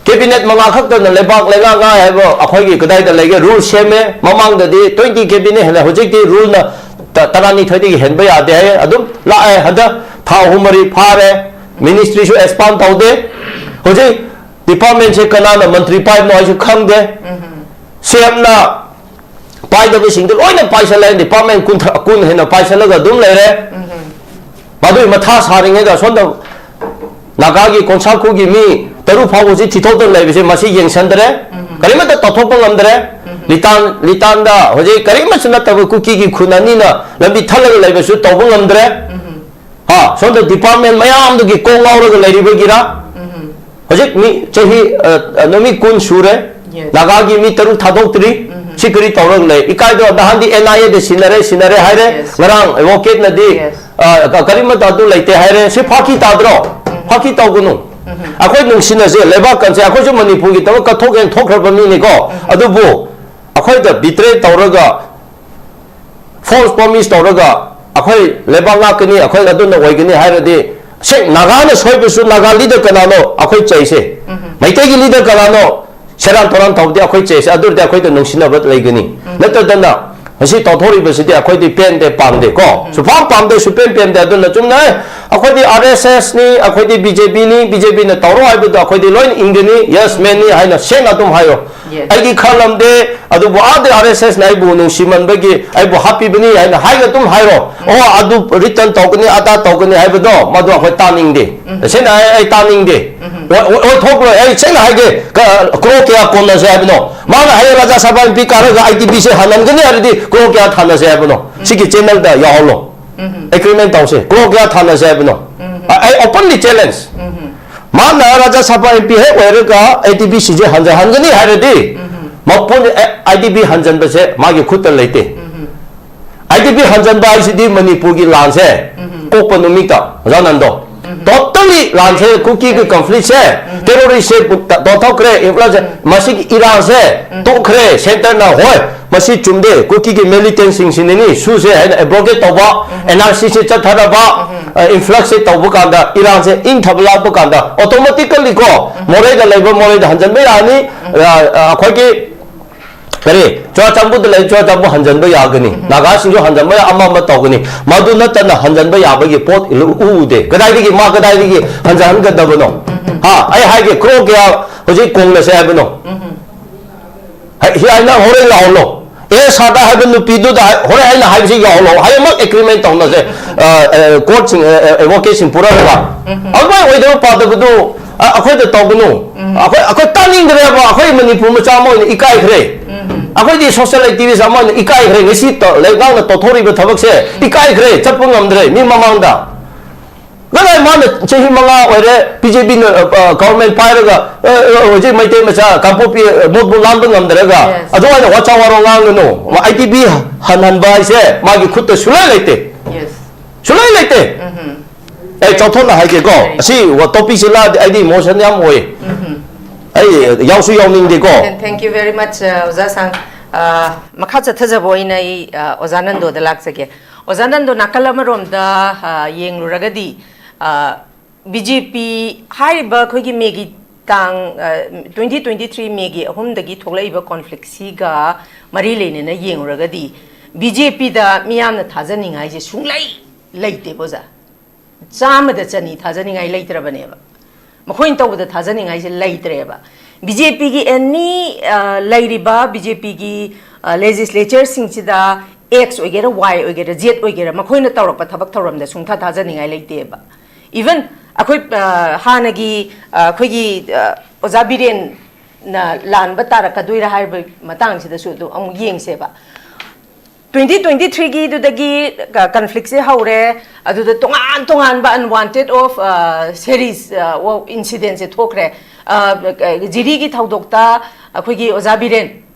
ꯀꯦꯕꯤꯅꯦꯠ ꯃꯉꯥ ꯈꯛꯇꯅ ꯂꯩꯕꯥꯛ ꯂꯩꯉꯥꯛ ꯉꯥꯛ ꯍꯥꯏꯕ ꯑꯩꯈꯣꯏꯒꯤ ꯀꯗꯥꯏꯗ ꯂꯩꯒꯦ? ꯔꯨꯜ ꯁꯦꯝꯃꯦ꯫ ꯃꯃꯥꯡꯗꯗꯤ ꯇ꯭ꯋꯦꯟꯇꯤ ꯀꯦꯕꯤꯅꯦꯠ ꯍꯦꯜꯂꯦ꯫ ꯍꯧꯖꯤꯛꯇꯤ ꯔꯨꯜꯅ ꯇ-, ꯇꯔꯥꯅꯤꯊꯣꯏꯗꯒꯤ ꯍꯦꯟꯕ ꯌꯥꯗꯦ ꯍꯥꯏꯌꯦ꯫ ꯑꯗꯨꯝ ꯂꯥꯛꯑꯦ꯫ ꯍꯟꯗꯛ ꯊꯥ ꯑꯍꯨꯝ ꯃꯔꯤ ꯐꯥꯔꯦ꯫ ꯃꯤꯅꯤꯁꯇ꯭ꯔꯤꯁꯨ ꯑꯦꯛꯁꯄꯥꯟ ꯇꯧꯗꯦ꯫ ꯍꯧꯖꯤꯛ ꯗꯤꯄꯥꯔꯠꯃꯦꯟꯁꯦ ꯀꯅꯥꯅ ꯃꯟꯇ꯭ꯔꯤ ꯄꯥꯏꯕꯅꯣ ꯍꯥꯏꯁꯨ ꯈꯪꯗꯦ꯫ ꯁꯤ ꯑꯦꯝꯅ ꯄꯥꯏꯗꯕꯁꯤꯡꯗꯣ ꯂꯣꯏꯅ ꯄꯥꯏꯁꯜꯂꯦ꯫ ꯗꯤꯄꯥꯔꯠꯃꯦꯟ ꯀꯨꯟꯊ꯭ꯔꯥ, ꯀꯨꯟ ꯍꯦꯟꯅ ꯄꯥꯏꯁꯜꯂꯒ ꯑꯗꯨꯝ ꯂꯩꯔꯦ꯫ ꯃꯗꯨꯒꯤ ꯃꯊꯥ ꯁꯥꯔꯤꯉꯩꯗ ꯁꯣꯝꯗ ꯅꯥꯒꯥꯒꯤ ꯀꯣꯟꯁꯥꯈꯨꯒꯤ ꯃꯤ ꯇꯔꯨꯛ ꯐꯥꯎꯕꯁꯤ ꯊꯤꯊꯣꯛꯇꯅ ꯂꯩꯕꯁꯦ ꯃꯁꯤ ꯌꯦꯡꯁꯟꯗ꯭ꯔꯦ꯫ ꯀꯔꯤꯃꯠꯇ ꯇꯧꯊꯣꯛꯄ ꯉꯝꯗ꯭ꯔꯦ꯫ ꯂꯤꯇꯥꯟ ꯂꯤꯇꯥꯟꯗ ꯍꯧꯖꯤꯛ ꯀꯔꯤꯃꯠꯁꯨ ꯅꯠꯇꯕ ꯀꯨꯀꯤꯒꯤ ꯈꯨꯟ ꯑꯅꯤꯅ ꯂꯝꯕꯤ ꯊꯜꯂꯒ ꯂꯩꯕꯁꯨ ꯇꯧꯕ ꯉꯝꯗ꯭ꯔꯦ꯫ ꯍꯥ, ꯁꯣꯝꯗ ꯗꯤꯄꯥꯔꯠꯃꯦꯟ ꯃꯌꯥꯝꯗꯨꯒꯤ ꯀꯣꯛ ꯉꯥꯎꯔꯒ ꯂꯩꯔꯤꯕꯒꯤꯔ? ꯍꯧꯖꯤꯛ ꯃꯤ ꯆꯍꯤ ꯑ, ꯑ, ꯅꯨꯃꯤꯠ ꯀꯨꯟ ꯁꯨꯔꯦ꯫ Yes. ꯅꯥꯒꯥꯒꯤ ꯃꯤ ꯇꯔꯨꯛ ꯊꯥꯗꯣꯛꯇ꯭ꯔꯤ꯫ ꯁꯤ ꯀꯔꯤ ꯇꯧꯔꯒ ꯂꯩ? ꯏꯀꯥꯏꯗꯣ ꯅꯍꯥꯟꯗꯤ ꯑꯦꯟ ꯑꯥꯏ ꯑꯦꯗ ꯁꯤꯟꯅꯔꯦ, ꯁꯤꯟꯅꯔꯦ ꯍꯥꯏꯔꯦ꯫ Yes. ꯉꯔꯥꯡ ꯑꯦꯗꯚꯣꯀꯦꯠꯅꯗꯤ, Yes. ꯑ, ꯀ- ꯀꯔꯤꯃꯠꯇ ꯑꯗꯨ ꯂꯩꯇꯦ ꯍꯥꯏꯔꯦ꯫ ꯁꯤ ꯐꯥꯈꯤ ꯇꯥꯗ꯭ꯔꯣ? ꯐꯥꯈꯤ ꯇꯧꯒꯅꯨ꯫ ꯑꯩꯈꯣꯏ ꯅꯨꯡꯁꯤꯅꯁꯦ, ꯂꯩꯕꯥꯛ ꯀꯟꯁꯦ, ꯑꯩꯈꯣꯏꯁꯨ ꯃꯅꯤꯄꯨꯔꯒꯤꯗꯃꯛ ꯀꯠꯊꯣꯛ ꯌꯦꯟꯊꯣꯛꯈ꯭ꯔꯕ ꯃꯤꯅꯤꯀꯣ꯫ ꯑꯗꯨꯕꯨ ꯑꯩꯈꯣꯏꯗ ꯕꯤꯇ꯭ꯔꯦ ꯇꯧꯔꯒ, ꯐꯣꯜꯁ ꯄ꯭ꯔꯣꯃꯤꯁ ꯇꯧꯔꯒ, ꯑꯩꯈꯣꯏ ꯂꯩꯕꯥꯛ ꯉꯥꯛꯀꯅꯤ, ꯑꯩꯈꯣꯏ ꯑꯗꯨꯅ ꯑꯣꯏꯒꯅꯤ ꯍꯥꯏꯔꯗꯤ, ꯁꯦ, ꯅꯥꯒꯥꯅ ꯁꯣꯏꯕꯁꯨ ꯅꯥꯒꯥ ꯂꯤꯗꯔ ꯀꯅꯥꯅꯣ ꯑꯩꯈꯣꯏ ꯆꯩꯁꯦ? ꯃꯩꯇꯩꯒꯤ ꯂꯤꯗꯔ ꯀꯅꯥꯅꯣ? ꯁꯦꯔꯥꯟ ꯇꯨꯔꯥꯟ ꯇꯧꯕꯗꯤ ꯑꯩꯈꯣꯏ ꯆꯩꯁꯦ, ꯑꯗꯨꯔꯗꯤ ꯑꯩꯈꯣꯏꯗ ꯅꯨꯡꯁꯤꯅꯕ ꯂꯩꯒꯅꯤ꯫ ꯅꯠꯇꯗꯅ ꯉꯁꯤ ꯇꯧꯊꯣꯔꯤꯕꯁꯤꯗꯤ ꯑꯩꯈꯣꯏꯗꯤ ꯄꯦꯟꯗꯦ, ꯄꯥꯝꯗꯦ ꯀꯣ꯫ ꯁꯨꯄꯥꯝ ꯄꯥꯝꯗꯦ, ꯁꯨꯄꯦꯟ ꯄꯦꯟꯗꯦ꯫ ꯑꯗꯨꯅ ꯆꯨꯝꯅ, "ꯑꯦ, ꯑꯩꯈꯣꯏꯗꯤ ꯑꯥꯔ ꯑꯦꯁ ꯑꯦꯁꯅꯤ, ꯑꯩꯈꯣꯏꯗꯤ ꯕꯤ ꯖꯦ ꯄꯤꯅꯤ, ꯕꯤ ꯖꯦ ꯄꯤꯅ ꯇꯧꯔꯣ ꯍꯥꯏꯕꯗꯣ ꯑꯩꯈꯣꯏꯗꯤ ꯂꯣꯏꯅ ꯏꯟꯒꯅꯤ, ꯌꯦꯁ ꯃꯦꯟꯅꯤ" ꯍꯥꯏꯅ ꯁꯦꯡꯅ ꯑꯗꯨꯝ ꯍꯥꯏꯌꯣ꯫ Yes. ꯑꯩꯗꯤ ꯈꯜꯂꯝꯗꯦ, ꯑꯗꯨꯕꯨ ꯑꯥꯗ ꯑꯥꯔ ꯑꯦꯁ ꯑꯦꯁꯅ ꯑꯩꯕꯨ ꯅꯨꯡꯁꯤꯃꯟꯕꯒꯤ ꯑꯩꯕꯨ ꯍꯥꯞꯄꯤꯕꯅꯤ ꯍꯥꯏꯅ ꯍꯥꯏꯅ ꯑꯗꯨꯝ ꯍꯥꯏꯔꯣ꯫ "ꯑꯣ, ꯑꯗꯨ ꯔꯤꯇꯔꯟ ꯇꯧꯒꯅꯤ, ꯑꯗꯥ ꯇꯧꯒꯅꯤ" ꯍꯥꯏꯕꯗꯣ, ꯃꯗꯨ ꯑꯩꯈꯣꯏ ꯇꯥꯅꯤꯡꯗꯦ꯫ ꯇꯁꯦꯡꯅ ꯑꯩ, ꯑꯩ ꯇꯥꯅꯤꯡꯗꯦ꯫ ꯑꯣꯏ-, ꯑꯣꯏ-, ꯑꯣꯏꯊꯣꯛꯂꯣꯏ꯫ ꯑꯩ ꯁꯦꯡꯅ ꯍꯥꯏꯒꯦ, ꯀ-, ꯀ꯭ꯔꯣꯔ ꯀꯌꯥ ꯀꯣꯟꯅꯁꯦ ꯍꯥꯏꯕꯅꯣ? ꯃꯥꯅ ꯍꯌꯦꯡ ꯔꯥꯖ꯭ꯌ ꯁꯚꯥ ꯑꯦꯝ ꯄꯤ ꯀꯥꯔꯒ ꯑꯥꯏ ꯇꯤ ꯕꯤꯁꯦ ꯍꯟꯍꯟꯒꯅꯤ ꯍꯥꯏꯔꯗꯤ ꯀ꯭ꯔꯣꯔ ꯀꯌꯥ ꯊꯥꯅꯁꯦ ꯍꯥꯏꯕꯅꯣ? ꯁꯤꯒꯤ ꯆꯦꯅꯦꯜꯗ ꯌꯥꯎꯍꯜꯂꯣ꯫ ꯑꯦꯒ꯭ꯔꯤꯃꯦꯟ ꯇꯧꯁꯦ꯫ ꯀ꯭ꯔꯣꯔ ꯀꯌꯥ ꯊꯥꯅꯁꯦ ꯍꯥꯏꯕꯅꯣ? ꯑ-, ꯑꯩ ꯑꯣꯄꯟꯂꯤ ꯆꯦꯂꯦꯟꯖ꯫ ꯃꯥꯅ ꯔꯥꯖ꯭ꯌ ꯁꯚꯥ ꯑꯦꯝ ꯄꯤ ꯍꯦꯛ ꯑꯣꯏꯔꯒ ꯑꯦ ꯗꯤ ꯕꯤ ꯁꯤꯁꯦ ꯍꯟꯖꯍꯟꯒꯅꯤ ꯍꯥꯏꯔꯗꯤ, ꯃꯄꯨꯟ ꯑꯥꯏ ꯗꯤ ꯕꯤ ꯍꯟꯖꯟꯕꯁꯦ ꯃꯥꯒꯤ ꯈꯨꯠꯇ ꯂꯩꯇꯦ꯫ ꯑꯥꯏ ꯗꯤ ꯕꯤ ꯍꯟꯖꯟꯕ ꯍꯥꯏꯁꯤꯗꯤ ꯃꯅꯤꯄꯨꯔꯒꯤ ꯂꯥꯟꯁꯦ ꯀꯣꯛꯄ ꯅꯨꯃꯤꯠꯇ, ꯑꯣꯖꯥ ꯅꯟꯗꯣ, ꯇꯣꯇꯦꯜꯂꯤ ꯂꯥꯟꯁꯦ, ꯀꯨꯀꯤꯒꯤ ꯀꯟꯐ꯭ꯂꯤꯛꯁꯦ, ꯇꯦꯔꯣꯔꯤꯁꯁꯦ ꯇꯣꯛꯊꯣꯛꯈ꯭ꯔꯦ, ꯏꯟꯐ꯭ꯂꯨꯑꯦꯟꯁ, ꯃꯁꯤꯒꯤ ꯏꯔꯥꯟꯁꯦ ꯇꯣꯛꯈ꯭ꯔꯦ, ꯁꯦꯟꯇꯔꯅ, "ꯍꯣꯏ, ꯃꯁꯤ ꯆꯨꯝꯗꯦ, ꯀꯨꯀꯤꯒꯤ ꯃꯤꯂꯤꯇꯦꯟꯁꯤꯡꯁꯤꯅꯅꯤ ꯁꯨꯁꯦ" ꯍꯥꯏꯅ ꯑꯦꯕ꯭ꯔꯣꯒꯦꯠ ꯇꯧꯕ, ꯑꯦꯟ ꯑꯥꯔ ꯁꯤꯁꯦ ꯆꯠꯊꯔꯕ, ꯏꯟꯐ꯭ꯂꯛꯁꯁꯦ ꯇꯧꯕ ꯀꯥꯟꯗ, ꯏꯔꯥꯟꯁꯦ ꯏꯪꯊꯕ ꯂꯥꯛꯄ ꯀꯥꯟꯗ, ꯑꯣꯇꯣꯃꯦꯇꯤꯀꯦꯜꯂꯤ ꯀꯣ, ꯃꯣꯔꯦꯗ ꯂꯩꯕ ꯃꯣꯔꯦꯗ ꯍꯟꯖꯟꯕ ꯌꯥꯔꯅꯤ꯫ ꯑ, ꯑ, ꯑꯩꯈꯣꯏꯒꯤ ꯀꯔꯤ, ꯆꯨꯔꯥꯆꯥꯟꯄꯨꯔꯗ ꯂꯩ, ꯆꯨꯔꯥꯆꯥꯟꯄꯨꯔ ꯍꯟꯖꯟꯕ ꯌꯥꯒꯅꯤ, ꯅꯥꯒꯥꯁꯤꯡꯁꯨ ꯍꯟꯖꯟꯕ ꯌꯥ-, ꯑꯃ ꯑꯃ ꯇꯧꯒꯅꯤ꯫ ꯃꯗꯨ ꯅꯠꯇꯅ ꯍꯟꯖꯟꯕ ꯌꯥꯕꯒꯤ ꯄꯣꯠ ꯎ-, ꯎꯗꯦ꯫ ꯀꯗꯥꯏꯗꯒꯤ, ꯃꯥ ꯀꯗꯥꯏꯗꯒꯤ ꯍꯟꯖꯍꯟꯒꯗꯕꯅꯣ? ꯍꯥ, ꯑꯩ ꯍꯥꯏꯒꯦ, ꯀ꯭ꯔꯣ ꯀꯌꯥ ꯍꯧꯖꯤꯛ ꯀꯣꯡꯅꯁꯦ ꯍꯥꯏꯕꯅꯣ? ꯍꯥꯏ-, ꯍꯤ ꯍꯥꯏꯅ ꯍꯣꯔꯦꯟ ꯂꯥꯛꯍꯜꯂꯣ꯫ ꯑꯦ, ꯁꯥꯗ ꯍꯥꯏꯕ ꯅꯨꯄꯤꯗꯨꯗ ꯍꯥꯏ-, ꯍꯣꯔꯦꯟ ꯑꯩꯅ ꯍꯥꯏꯕꯁꯤ ꯌꯥꯎꯍꯜꯂꯣ꯫ ꯍꯌꯦꯡꯃꯛ ꯑꯦꯒ꯭ꯔꯤꯃꯦꯟ ꯇꯧꯅꯁꯦ꯫ ꯑ, ꯑ, ꯀꯣꯔꯠꯁꯤꯡ, ꯑ, ꯑ, ꯑꯦꯗꯚꯣꯀꯦꯠꯁꯤꯡ ꯄꯨꯔꯛꯑꯒ꯫ ꯑꯗꯨꯃꯥꯏꯅ ꯑꯣꯏꯗꯕ ꯄꯥꯗꯕꯗꯨ, ꯑ, ꯑꯩꯈꯣꯏꯗ ꯇꯧꯒꯅꯨ꯫ ꯑꯩꯈꯣꯏ, ꯑꯩꯈꯣꯏ ꯇꯥꯅꯤꯡꯗ꯭ꯔꯦꯕ꯫ ꯑꯩꯈꯣꯏ ꯃꯅꯤꯄꯨꯔ ꯃꯆꯥ ꯑꯃ ꯑꯣꯏꯅ ꯏꯀꯥꯏꯈ꯭ꯔꯦ꯫ ꯑꯩꯈꯣꯏꯗꯤ social activist ꯑꯃ ꯑꯣꯏꯅ ꯏꯀꯥꯏꯈ꯭ꯔꯦ꯫ ꯉꯁꯤ ꯇ-, ꯂꯩꯉꯥꯛꯅ ꯇꯧꯊꯣꯔꯛꯏꯕ ꯊꯕꯛꯁꯦ ꯏꯀꯥꯏꯈ꯭ꯔꯦ, ꯆꯠꯄ ꯉꯝꯗ꯭ꯔꯦ ꯃꯤ ꯃꯃꯥꯡꯗ꯫ ꯀꯗꯥꯏ ꯃꯥꯅ ꯆꯍꯤ ꯃꯉꯥ ꯑꯣꯏꯔꯦ, ꯕꯤ ꯖꯦ ꯄꯤꯅ, ꯑ, government ꯄꯥꯏꯔꯒ, ꯑ, ꯑ, ꯍꯧꯖꯤꯛ ꯃꯩꯇꯩ ꯃꯆꯥ ꯀꯥꯡꯄꯣꯛꯄꯤ, ꯑ, ꯃꯣꯠꯄꯨ ꯂꯥꯟꯕ ꯉꯝꯗ꯭ꯔꯒ, Yes. ꯑꯗꯨꯃꯥꯏꯅ ꯋꯥꯆꯥ ꯋꯥꯔꯣ ꯉꯥꯡꯒꯅꯨ꯫ ꯑꯥꯏ ꯇꯤ ꯕꯤ ꯍꯟꯍꯟꯕ ꯍꯥꯏꯁꯦ ꯃꯥꯒꯤ ꯈꯨꯠꯇ ꯁꯨꯡꯂꯩ ꯂꯩꯇꯦ꯫ Yes. ꯁꯨꯡꯂꯩ ꯂꯩꯇꯦ꯫ ꯎꯝꯍꯨꯝ꯫ ꯑꯩ ꯆꯥꯎꯊꯣꯛꯅ ꯍꯥꯏꯒꯦꯀꯣ, ꯑꯁꯤ ꯇꯣꯄꯤꯛꯁꯤ ꯂꯥꯛꯑꯗꯤ ꯑꯩꯗꯤ emotion ꯌꯥꯝ ꯑꯣꯏ꯫ ꯎꯝꯍꯨꯝ꯫ ꯑꯩ ꯌꯥꯎꯁꯨ ꯌꯥꯎꯅꯤꯡꯗꯦꯀꯣ꯫ Thank you very much, uh, ꯑꯣꯖꯥ ꯁꯥꯡ꯫ ꯑ, ꯃꯈꯥ ꯆꯠꯊꯖꯕ ꯑꯣꯏꯅ ꯑꯩ, ꯑ, ꯑꯣꯖꯥ ꯅꯟꯗꯣꯗ ꯂꯥꯛꯆꯒꯦ꯫ ꯑꯣꯖꯥ ꯅꯟꯗꯣ, ꯅꯥꯀꯜ ꯑꯃꯔꯣꯝꯗ, ꯑ, ꯌꯦꯡꯂꯨꯔꯒꯗꯤ, ꯑ, ꯕꯤ ꯖꯦ ꯄꯤ ꯍꯥꯏꯔꯤꯕ ꯑꯩꯈꯣꯏꯒꯤ ꯃꯦꯒꯤ ꯇꯥꯡ, ꯑ, twenty twenty-three ꯃꯦꯒꯤ ꯑꯍꯨꯝꯗꯒꯤ ꯊꯣꯛꯂꯛꯏꯕ conflict ꯁꯤꯒ ꯃꯔꯤ ꯂꯩꯅꯅ ꯌꯦꯡꯂꯨꯔꯒꯗꯤ, ꯕꯤ ꯖꯦ ꯄꯤꯗ ꯃꯤꯌꯥꯝꯅ ꯊꯥꯖꯅꯤꯡꯉꯥꯏꯁꯦ ꯁꯨꯡꯂꯩ ꯂꯩꯇꯦꯕ, ꯑꯣꯖꯥ꯫ ꯆꯥꯝꯃꯗ ꯆꯅꯤ ꯊꯥꯖꯅꯤꯡꯉꯥꯏ ꯂꯩꯇ꯭ꯔꯕꯅꯦꯕ꯫ ꯃꯈꯣꯏꯅ ꯇꯧꯕꯗ ꯊꯥꯖꯅꯤꯡꯉꯥꯏꯁꯦ ꯂꯩꯇ꯭ꯔꯦꯕ꯫ ꯕꯤ ꯖꯦ ꯄꯤꯒꯤ ꯑꯦꯅꯤ, ꯑ, ꯂꯩꯔꯤꯕ ꯕꯤ ꯖꯦ ꯄꯤꯒꯤ, ꯑ, ꯂꯦꯖꯤꯁꯂꯦꯆꯔꯁꯤꯡꯁꯤꯗ ꯑꯦꯛꯁ ꯑꯣꯏꯒꯦꯔꯥ, ꯋꯥꯏ ꯑꯣꯏꯒꯦꯔꯥ, ꯖꯦꯠ ꯑꯣꯏꯒꯦꯔꯥ, ꯃꯈꯣꯏꯅ ꯇꯧꯔꯛꯄ ꯊꯕꯛ ꯊꯧꯔꯝꯗ ꯁꯨꯡꯊꯥ ꯊꯥꯖꯅꯤꯡꯉꯥꯏ ꯂꯩꯇꯦꯕ꯫ ꯏꯚꯟ ꯑꯩꯈꯣꯏ, ꯑ, ꯍꯥꯟꯅꯒꯤ, ꯑ, ꯑꯩꯈꯣꯏꯒꯤ, ꯑ, ꯑꯣꯖꯥ ꯕꯤꯔꯦꯟꯅ ꯂꯥꯟꯕ ꯇꯥꯔꯛꯀꯗꯣꯏꯔꯥ ꯍꯥꯏꯕ ꯃꯇꯥꯡꯁꯤꯗꯁꯨ ꯑꯗꯨꯝ ꯑꯃꯨꯛ ꯌꯦꯡꯁꯦꯕ꯫ Twenty twenty-three ꯒꯤꯗꯨꯗꯒꯤ ꯀ-, conflict ꯁꯦ ꯍꯧꯔꯦ꯫ ꯑꯗꯨꯗ ꯇꯣꯉꯥꯟ ꯇꯣꯉꯥꯟꯕ unwanted of, ꯑ, series, ꯑ, of incident ꯁꯦ ꯊꯣꯛꯈ꯭ꯔꯦ꯫ ꯑ, ꯖꯤꯔꯤꯒꯤ ꯊꯧꯗꯣꯛꯇ ꯑꯩꯈꯣꯏꯒꯤ ꯑꯣꯖꯥ ꯕꯤꯔꯦꯟ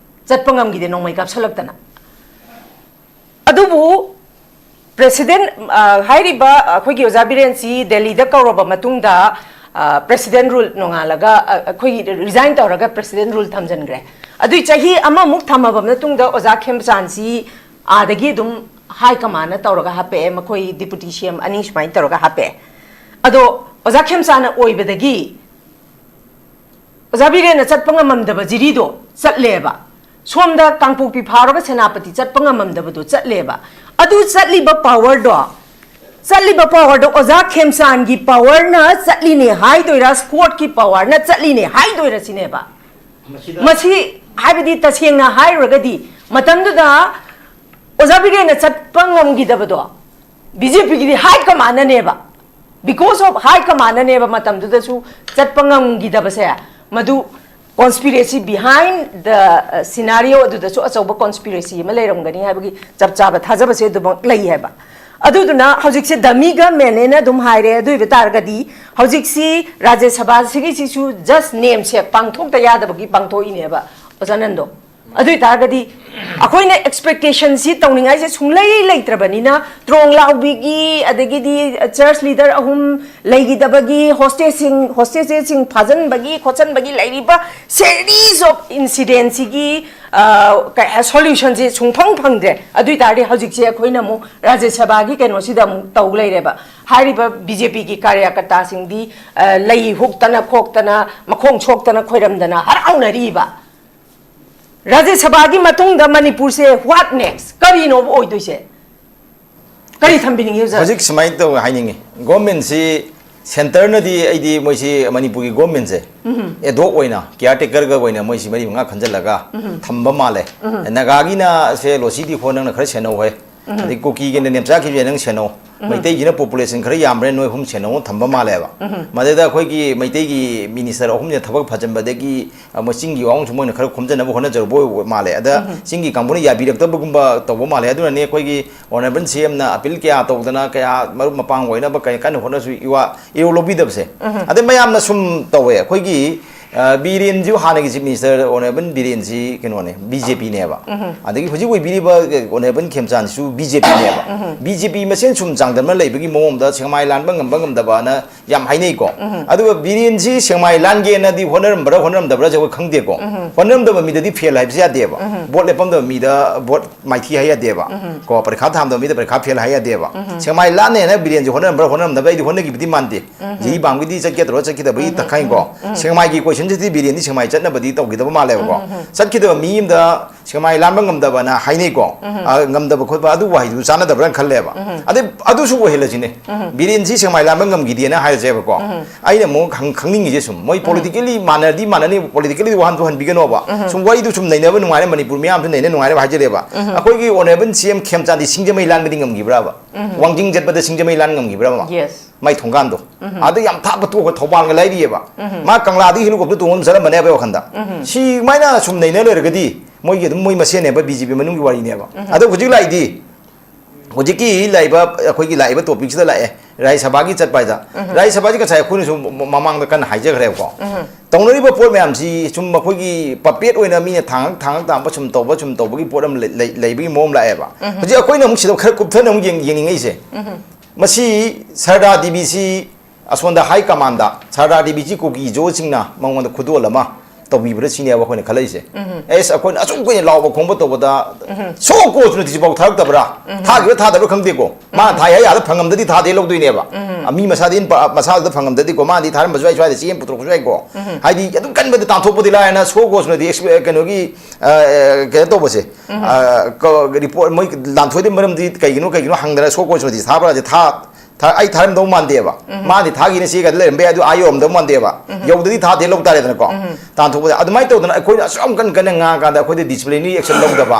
ꯆꯠꯄ ꯉꯝꯈꯤꯗꯦ, ꯅꯣꯡꯃꯩ ꯀꯥꯞꯁꯜꯂꯛꯇꯅ꯫ ꯑꯗꯨꯕꯨ president, ꯑ, ꯍꯥꯏꯔꯤꯕ ꯑꯩꯈꯣꯏꯒꯤ ꯑꯣꯖꯥ ꯕꯤꯔꯦꯟꯁꯤ ꯗꯦꯜꯂꯤꯗ ꯀꯧꯔꯕ ꯃꯇꯨꯡꯗ, ꯑ, president rule ꯅꯣꯡꯉꯥꯜꯂꯒ, ꯑ, ꯑꯩꯈꯣꯏꯒꯤ resign ꯇꯧꯔꯒ president rule ꯊꯝꯖꯤꯟꯈ꯭ꯔꯦ꯫ ꯑꯗꯨꯏ ꯆꯍꯤ ꯑꯃꯃꯨꯛ ꯊꯝꯃꯕ ꯃꯇꯨꯡꯗ ꯑꯣꯖꯥ ꯈꯦꯝꯆꯥꯟꯁꯤ ꯑꯥꯗꯒꯤ ꯑꯗꯨꯝ high command ꯅ ꯇꯧꯔꯒ ꯍꯥꯞꯄꯛꯑꯦ, ꯃꯈꯣꯏ deputy C M ꯑꯅꯤ ꯁꯨꯃꯥꯏꯅ ꯇꯧꯔꯒ ꯍꯥꯞꯄꯛꯑꯦ꯫ ꯑꯗꯣ ꯑꯣꯖꯥ ꯈꯦꯝꯆꯥꯟꯅ ꯑꯣꯏꯕꯗꯒꯤ ꯑꯣꯖꯥ ꯕꯤꯔꯦꯟꯅ ꯆꯠꯄ ꯉꯝꯃꯝꯗꯕ ꯖꯤꯔꯤꯗꯣ ꯆꯠꯂꯦꯕ꯫ ꯁꯣꯝꯗ ꯀꯥꯡꯄꯣꯛꯄꯤ ꯐꯥꯎꯔꯒ ꯁꯦꯅꯥꯄꯇꯤ ꯆꯠꯄ ꯉꯝꯃꯝꯗꯕꯗꯣ ꯆꯠꯂꯦꯕ꯫ ꯑꯗꯨ ꯆꯠꯂꯤꯕ power ꯗꯣ, ꯆꯠꯂꯤꯕ power ꯗꯣ ꯑꯣꯖꯥ ꯈꯦꯝꯆꯥꯟꯒꯤ power ꯅ ꯆꯠꯂꯤꯅꯦ ꯍꯥꯏꯗꯣꯏꯔꯥ, ꯁ꯭ꯀꯣꯔꯠꯀꯤ power ꯅ ꯆꯠꯂꯤꯅꯦ ꯍꯥꯏꯗꯣꯏꯔꯥ ꯁꯤꯅꯦꯕ꯫ ꯃꯁꯤ ꯍꯥꯏꯕꯗꯤ ꯇꯁꯦꯡꯅ ꯍꯥꯏꯔꯨꯔꯒꯗꯤ ꯃꯇꯝꯗꯨꯗ ꯑꯣꯖꯥ ꯕꯤꯔꯦꯟꯅ ꯆꯠꯄ ꯉꯝꯈꯤꯗꯕꯗꯣ ꯕꯤ ꯖꯦ ꯄꯤꯒꯤꯗꯤ high command ꯅꯅꯦꯕ꯫ Because of high command ꯅꯅꯦꯕ ꯃꯇꯝꯗꯨꯗꯁꯨ ꯆꯠꯄ ꯉꯝꯈꯤꯗꯕꯁꯦ꯫ ꯃꯗꯨ conspiracy behind the scenario ꯑꯗꯨꯗꯁꯨ ꯑꯆꯧꯕ conspiracy ꯑꯃ ꯂꯩꯔꯝꯒꯅꯤ ꯍꯥꯏꯕꯒꯤ ꯆꯞ ꯆꯥꯕ ꯊꯥꯖꯕꯁꯦ ꯑꯗꯨꯃꯛ ꯂꯩ ꯍꯥꯏꯕ꯫ ꯑꯗꯨꯗꯨꯅ ꯍꯧꯖꯤꯛꯁꯦ dummy government ꯅꯦꯅ ꯑꯗꯨꯝ ꯍꯥꯏꯔꯦ꯫ ꯑꯗꯨ ꯑꯣꯏꯕ ꯇꯥꯔꯒꯗꯤ ꯍꯧꯖꯤꯛꯁꯤ ꯔꯥꯖ꯭ꯌ ꯁꯚꯥꯁꯤꯒꯤꯁꯤꯁꯨ just ꯅꯦꯝꯁꯦꯛ ꯄꯥꯡꯊꯣꯛꯇ ꯌꯥꯗꯕꯒꯤ ꯄꯥꯡꯊꯣꯛꯏꯅꯦꯕ, ꯑꯣꯖꯥ ꯅꯟꯗꯣ꯫ ꯑꯗꯨ ꯑꯣꯏ ꯇꯥꯔꯒꯗꯤ ꯑꯩꯈꯣꯏꯅ expectation ꯁꯤ ꯇꯧꯅꯤꯡꯉꯥꯏꯁꯦ ꯁꯨꯡꯂꯩ ꯂꯩꯇ꯭ꯔꯕꯅꯤꯅ, ꯇ꯭ꯔꯣꯡ ꯂꯥꯎꯕꯤꯒꯤ, ꯑꯗꯒꯤꯗꯤ church leader ꯑꯍꯨꯝ ꯂꯩꯈꯤꯗꯕꯒꯤ, hostageꯁꯤꯡ, hostageꯁꯤꯡ ꯐꯥꯖꯤꯟꯕꯒꯤ ꯈꯣꯠꯆꯟꯕꯒꯤ ꯂꯩꯔꯤꯕ series of incident ꯁꯤꯒꯤ, ꯑ, ꯀꯩ-, solution ꯁꯦ ꯁꯨꯡꯐꯪ ꯐꯪꯗ꯭ꯔꯦ꯫ ꯑꯗꯨ ꯑꯣꯏ ꯇꯥꯔꯗꯤ ꯍꯧꯖꯤꯛꯁꯦ ꯑꯩꯈꯣꯏꯅ ꯑꯃꯨꯛ ꯔꯥꯖ꯭ꯌ ꯁꯚꯥꯒꯤ ꯀꯩꯅꯣꯁꯤꯗ ꯑꯃꯨꯛ ꯇꯧ ꯂꯩꯔꯦꯕ꯫ ꯍꯥꯏꯔꯤꯕ BJP ꯒꯤ ꯀꯥꯔꯌꯀꯔꯇꯥꯁꯤꯡꯗꯤ, ꯑ, ꯂꯩ ꯍꯨꯛꯇꯅ ꯈꯣꯛꯇꯅ, ꯃꯈꯣꯡ ꯁꯣꯛꯇꯅ ꯈꯣꯏꯔꯝꯗꯅ ꯍꯔꯥꯎꯅꯔꯤꯕ꯫ ꯔꯥꯖ꯭ꯌ ꯁꯚꯥꯒꯤ ꯃꯇꯨꯡꯗ ꯃꯅꯤꯄꯨꯔꯁꯦ what next? ꯀꯔꯤꯅꯣꯕ ꯑꯣꯏꯗꯣꯏꯁꯦ? ꯀꯔꯤ ꯊꯝꯕꯤꯅꯤꯡꯉꯤ, ꯑꯣꯖꯥ? ꯍꯧꯖꯤꯛ ꯁꯨꯃꯥꯏꯅ ꯇꯧꯋꯦ ꯍꯥꯏꯅꯤꯡꯉꯤ꯫ Government ꯁꯤ, centre ꯅꯗꯤ ꯑꯩꯗꯤ ꯃꯣꯏꯁꯤ ꯃꯅꯤꯄꯨꯔꯒꯤ government ꯁꯦ ad hoc ꯑꯣꯏꯅ, caretaker ꯒ ꯑꯣꯏꯅ ꯃꯣꯏꯁꯤ ꯃꯔꯤ ꯃꯉꯥ ꯈꯟꯖꯜꯂꯒ ꯊꯝꯕ ꯃꯥꯜꯂꯦ꯫ ꯅꯥꯒꯥꯒꯤꯅ ꯁꯦ ꯂꯣꯁꯤꯗꯤ ꯈꯣ ꯅꯪꯅ ꯈꯔ ꯁꯦꯟꯅꯧ ꯍꯦ꯫ ꯑꯗꯩ ꯀꯨꯀꯤꯒꯤꯅ ꯅꯦꯝꯆꯥꯛꯈꯤꯕꯁꯦ ꯅꯪ ꯁꯦꯟꯅꯧ꯫ ꯃꯩꯇꯩꯒꯤꯅ population ꯈꯔ ꯌꯥꯝꯕꯅꯤꯅ ꯅꯣꯏ ꯑꯍꯨꯝ ꯁꯦꯟꯅꯧ ꯊꯝꯕ ꯃꯥꯜꯂꯦꯕ꯫ ꯃꯗꯩꯗ ꯑꯩꯈꯣꯏꯒꯤ ꯃꯩꯇꯩꯒꯤ minister ꯑꯍꯨꯝꯁꯤꯅ ꯊꯕꯛ ꯐꯖꯟꯕꯗꯒꯤ, ꯑ, ꯃꯣꯏ ꯆꯤꯡꯒꯤ ꯋꯥꯍꯪꯁꯨ ꯃꯣꯏꯅ ꯈꯔ ꯈꯣꯝꯖꯅꯕ ꯍꯣꯠꯅꯖꯔꯨꯕ ꯑꯣꯏꯕ ꯃꯥꯜꯂꯦ꯫ ꯑꯗ ꯆꯤꯡꯒꯤ ꯀꯥꯡꯕꯨꯅ ꯌꯥꯕꯤꯔꯛꯇꯕꯒꯨꯝꯕ ꯇꯧꯕ ꯃꯥꯜꯂꯦ꯫ ꯑꯗꯨꯅꯅꯦ ꯑꯩꯈꯣꯏꯒꯤ honourable CM ꯅ appeal ꯀꯌꯥ ꯇꯧꯗꯅ, ꯀꯌꯥ ꯃꯔꯨꯞ ꯃꯄꯥꯡ ꯑꯣꯏꯅꯕ ꯀꯌꯥ ꯀꯟꯅ ꯍꯣꯠꯅꯁꯨ ꯏꯋꯥ, ꯏꯔꯧ ꯂꯧꯕꯤꯗꯕꯁꯦ꯫ ꯑꯗꯩ ꯃꯌꯥꯝꯅ ꯁꯨꯝ ꯇꯧꯋꯦ, ꯑꯩꯈꯣꯏꯒꯤ, ꯑ, ꯕꯤꯔꯦꯟꯁꯤꯁꯨ ꯍꯥꯟꯅꯒꯤ chief minister honourable ꯕꯤꯔꯦꯟꯁꯤ ꯀꯩꯅꯣꯅꯦ, BJP ꯅꯦꯕ꯫ ꯑꯗꯒꯤ ꯍꯧꯖꯤꯛ ꯑꯣꯏꯕꯤꯔꯤꯕ, ꯑ, honourable ꯈꯦꯝꯆꯥꯟꯁꯤꯁꯨ BJP ꯅꯦꯕ꯫ BJP ꯃꯁꯦꯟ ꯁꯨꯝ ꯆꯥꯡꯗꯝꯅ ꯂꯩꯕꯒꯤ ꯃꯑꯣꯡꯗ ꯁꯦꯛꯃꯥꯏ ꯂꯥꯟꯕ ꯉꯝꯕ ꯉꯝꯗꯕꯅ ꯌꯥꯝ ꯍꯥꯏꯅꯩꯀꯣ꯫ ꯑꯗꯨꯒ ꯕꯤꯔꯦꯟꯁꯤ ꯁꯦꯛꯃꯥꯏ ꯂꯥꯟꯒꯦꯅꯗꯤ ꯍꯣꯠꯅꯔꯝꯕ꯭ꯔꯥ ꯍꯣꯠꯅꯔꯝꯗꯕ꯭ꯔꯥꯁꯦ ꯑꯩꯈꯣꯏ ꯈꯪꯗꯦꯀꯣ꯫ ꯍꯣꯠꯅꯔꯝꯗꯕ ꯃꯤꯗꯗꯤ ꯐꯦꯜ ꯍꯥꯏꯕꯁꯦ ꯌꯥꯗꯦꯕ꯫ ꯚꯣꯠ ꯂꯦꯞꯄꯝꯗꯕ ꯃꯤꯗ ꯚꯣꯠ ꯃꯥꯏꯊꯤ ꯍꯥꯏ ꯌꯥꯗꯦꯕ꯫ ꯀꯣ, ꯄꯔꯤꯈꯥ ꯊꯥꯝꯗꯕ ꯃꯤꯗ ꯄꯔꯤꯈꯥ ꯐꯦꯜ ꯍꯥꯏ ꯌꯥꯗꯦꯕ꯫ ꯁꯦꯛꯃꯥꯏ ꯂꯥꯟꯅꯦꯅ ꯕꯤꯔꯦꯟꯁꯦ ꯍꯣꯠꯅꯔꯝꯕ꯭ꯔꯥ ꯍꯣꯠꯅꯔꯝꯗꯕ꯭ꯔꯥ ꯑꯩꯗꯤ ꯍꯣꯠꯅꯈꯤꯕꯗꯤ ꯃꯥꯟꯗꯦ꯫ ꯖꯤꯔꯤꯕꯥꯝꯒꯤꯗꯤ ꯆꯠꯀꯗ꯭ꯔꯣ ꯆꯠꯈꯤꯗꯕꯒꯤ ꯈꯪꯉꯤꯀꯣ꯫ ꯁꯦꯛꯃꯥꯏꯒꯤ question ꯁꯤꯗꯤ ꯕꯤꯔꯦꯟꯗꯤ ꯁꯦꯛꯃꯥꯏ ꯆꯠꯅꯕꯗꯤ ꯇꯧꯈꯤꯗꯕ ꯃꯥꯜꯂꯦꯕꯀꯣ꯫ ꯆꯠꯈꯤꯗꯕ ꯃꯤ ꯑꯃꯗ ꯁꯦꯛꯃꯥꯏ ꯂꯥꯟꯕ ꯉꯝꯗꯕꯅ ꯍꯥꯏꯅꯩꯀꯣ꯫ ꯑ, ꯉꯝꯗꯕ ꯈꯣꯠꯄ ꯑꯗꯨ ꯋꯥꯍꯩꯗꯨ ꯆꯥꯟꯅꯗꯕ꯭ꯔꯥꯅ ꯈꯜꯂꯦꯕ꯫ ꯑꯗꯩ ꯑꯗꯨꯁꯨ ꯑꯣꯏꯍꯜꯂꯁꯤꯅꯦ꯫ ꯕꯤꯔꯦꯟꯁꯤ ꯁꯦꯛꯃꯥꯏ ꯂꯥꯟꯕ ꯉꯝꯈꯤꯗꯦꯅ ꯍꯥꯏꯔꯁꯦꯕꯀꯣ꯫ ꯑꯩꯅ ꯑꯃꯨꯛ ꯈꯪ-, ꯈꯪꯅꯤꯡꯉꯤꯁꯦ ꯁꯨꯝ ꯃꯣꯏ politically ꯃꯥꯟꯅꯔꯗꯤ ꯃꯥꯟꯅꯅꯤ, politically ꯋꯥꯍꯟ ꯊꯣꯛꯍꯟꯕꯤꯒꯅꯣꯕ꯫ ꯁꯨꯝ ꯋꯥꯔꯤꯗꯨ ꯁꯨꯝ ꯅꯩꯅꯕ ꯅꯨꯡꯉꯥꯏꯅ, ꯃꯅꯤꯄꯨꯔ ꯃꯤꯌꯥꯝꯁꯨ ꯅꯩꯅ ꯅꯨꯡꯉꯥꯏꯅꯕ ꯍꯥꯏꯖꯔꯦꯕ꯫ ꯑꯩꯈꯣꯏꯒꯤ honourable CM ꯈꯦꯝꯆꯥꯟꯗꯤ ꯁꯤꯡꯖꯃꯩ ꯂꯥꯟꯕꯗꯤ ꯉꯝꯈꯤꯕ꯭ꯔꯥꯕ? ꯋꯥꯡꯖꯤꯡ ꯆꯠꯄꯗ ꯁꯤꯡꯖꯃꯩ ꯂꯥꯟ ꯉꯝꯈꯤꯕ꯭ꯔꯥꯕ? Yes꯫ ꯃꯥꯏ ꯊꯣꯡꯒꯥꯟꯗꯣ꯫ ꯑꯗ ꯌꯥꯝ ꯊꯥꯞꯄ ꯇꯣꯛꯈ꯭ꯔ ꯊꯧꯕꯥꯜꯒ ꯂꯩꯔꯤꯑꯕ꯫ ꯃꯥ ꯀꯪꯂꯥꯗꯒꯤ helicopter ꯇꯣꯡꯉ ꯑꯗꯨꯝ ꯆꯠꯂꯝꯕꯅꯦꯕ ꯋꯥꯈꯟꯗ꯫ ꯁꯤꯃꯥꯏꯅ ꯁꯨꯝ ꯅꯩꯅ ꯂꯩꯔꯒꯗꯤ ꯃꯣꯏꯒꯤ ꯑꯗꯨꯝ ꯃꯣꯏ ꯃꯁꯦꯟꯅꯦꯕ, ꯕꯤ ꯖꯦ ꯄꯤ ꯃꯅꯨꯡꯒꯤ ꯋꯥꯔꯤꯅꯦꯕ꯫ ꯑꯗꯣ ꯍꯧꯖꯤꯛ ꯂꯥꯛꯏꯗꯤ, ꯍꯧꯖꯤꯛꯀꯤ ꯂꯥꯛꯏꯕ, ꯑꯩꯈꯣꯏꯒꯤ ꯂꯥꯛꯏꯕ topic ꯁꯤꯗ ꯂꯥꯛꯑꯦ, ꯔꯥꯖ꯭ꯌ ꯁꯚꯥꯒꯤ ꯆꯠꯄ ꯍꯥꯏꯗ꯫ ꯔꯥꯖ꯭ꯌ ꯁꯚꯥꯒꯤ ꯉꯁꯥꯏ ꯑꯩꯈꯣꯏꯅꯁꯨ ꯃ-, ꯃꯃꯥꯡꯗ ꯀꯟꯅ ꯍꯥꯏꯖꯈ꯭ꯔꯦꯕꯀꯣ꯫ ꯇꯧꯅꯔꯤꯕ ꯄꯣꯠ ꯃꯌꯥꯝꯁꯤ ꯁꯨꯝ ꯃꯈꯣꯏꯒꯤ puppet ꯑꯣꯏꯅ ꯃꯤꯅ ꯊꯥꯡꯉꯛ, ꯊꯥꯡꯉꯛ ꯇꯥꯡꯕ ꯁꯨꯝ ꯇꯧꯕ, ꯁꯨꯝ ꯇꯧꯕꯒꯤ ꯄꯣꯠ ꯑꯃ ꯂꯩ-, ꯂꯩ-, ꯂꯩꯕꯒꯤ ꯃꯑꯣꯡ ꯂꯥꯛꯑꯦꯕ꯫ ꯍꯧꯖꯤꯛ ꯑꯩꯈꯣꯏꯅ ꯑꯃꯨꯛ ꯁꯤꯗ ꯈꯔ ꯀꯨꯞꯊꯅ ꯑꯃꯨꯛ ꯌꯦꯡ-, ꯌꯦꯡꯅꯤꯡꯉꯛꯏꯁꯦ꯫ ꯃꯁꯤ ꯁꯔꯗꯥꯔ ꯗꯦꯕꯤꯁꯤ ꯑꯁꯣꯝꯗ high commandꯗ ꯁꯔꯗꯥꯔ ꯗꯦꯕꯤꯁꯤ ꯀꯨꯀꯤ ꯖꯣꯁꯤꯡꯅ ꯃꯉꯣꯟꯗ ꯈꯨꯗꯣꯜ ꯑꯃ ꯇꯧꯕꯤꯕ꯭ꯔꯥ ꯁꯤꯅꯦꯕ ꯑꯩꯈꯣꯏꯅ ꯈꯜꯂꯛꯏꯁꯦ꯫ ꯑꯦꯁ, ꯑꯩꯈꯣꯏꯅ ꯑꯁꯨꯛ ꯀꯨꯏꯅ ꯂꯥꯎꯕ ꯈꯣꯡꯕ ꯇꯧꯕꯗ ꯁꯣ ꯀꯣꯁꯅ ꯍꯧꯖꯤꯛꯐꯥꯎ ꯊꯥꯔꯛꯇꯕ꯭ꯔꯥ? ꯊꯥꯈꯤꯕ꯭ꯔꯥ ꯊꯥꯗꯕ꯭ꯔꯥ ꯈꯪꯗꯦꯀꯣ꯫ ꯃꯥꯅ ꯊꯥꯏ ꯍꯥꯏ ꯑꯥꯗ ꯐꯪꯉꯝꯗꯗꯤ ꯊꯥꯗꯦ ꯂꯧꯗꯣꯏꯅꯦꯕ꯫ ꯑ, ꯃꯤ ꯃꯁꯥꯗꯤ ꯏꯟ ꯄ-, ꯃꯁꯥꯗꯨꯗ ꯐꯪꯉꯝꯗꯗꯤꯀꯣ, ꯃꯥꯅꯗꯤ ꯊꯥꯔꯝꯕꯁꯨ ꯌꯥꯏ, ꯁ꯭ꯋꯥꯏꯗ ꯆꯦ ꯑꯃ ꯄꯨꯊꯣꯔꯛꯄꯁꯨ ꯌꯥꯏꯀꯣ꯫ ꯍꯥꯏꯗꯤ ꯑꯗꯨꯝ ꯀꯟꯕꯗ ꯇꯥꯟꯊꯣꯛꯄꯗꯤ ꯂꯥꯏꯔꯅ ꯁꯣ ꯀꯣꯁꯅꯗꯤ ꯑꯦꯛꯁ-, ꯀꯩꯅꯣꯒꯤ, ꯑ, ꯑ, ꯀꯩꯅꯣ ꯇꯧꯕꯁꯦ꯫ ꯑ, ꯀ-, report ꯃꯣꯏ ꯂꯥꯟꯊꯣꯏꯗ ꯃꯔꯝꯗꯤ ꯀꯩꯒꯤꯅꯣ, ꯀꯩꯒꯤꯅꯣ ꯍꯪꯗꯅ ꯁꯣ ꯀꯣꯁꯅꯗꯤ ꯊꯥꯕ꯭ꯔꯥꯗꯤ ꯊꯥ-, ꯊꯥ-, ꯑꯩ ꯊꯥꯔꯝꯗꯧ ꯃꯥꯟꯗꯦꯕ꯫ ꯃꯥꯗꯤ ꯊꯥꯒꯤꯅ ꯆꯦꯒꯗꯤ ꯂꯩꯔꯝꯕ ꯌꯥꯏ, ꯑꯗꯨ ꯑꯥ ꯌꯧꯔꯝꯗꯧ ꯃꯥꯟꯗꯦꯕ꯫ ꯌꯧꯗꯗꯤ ꯊꯥꯗꯦ ꯂꯧ ꯇꯥꯔꯦꯗꯅꯀꯣ꯫ ꯇꯥꯟꯊꯣꯛꯄꯗ ꯑꯗꯨꯃꯥꯏꯅ ꯇꯧꯗꯅ ꯑꯩꯈꯣꯏꯅ ꯑꯁꯨꯛ ꯌꯥꯝ ꯀꯟꯅ ꯀꯟꯅ ꯉꯥꯡꯉꯀꯥꯟꯗ ꯑꯩꯈꯣꯏꯗ disciplinary action ꯂꯧꯗꯕ꯫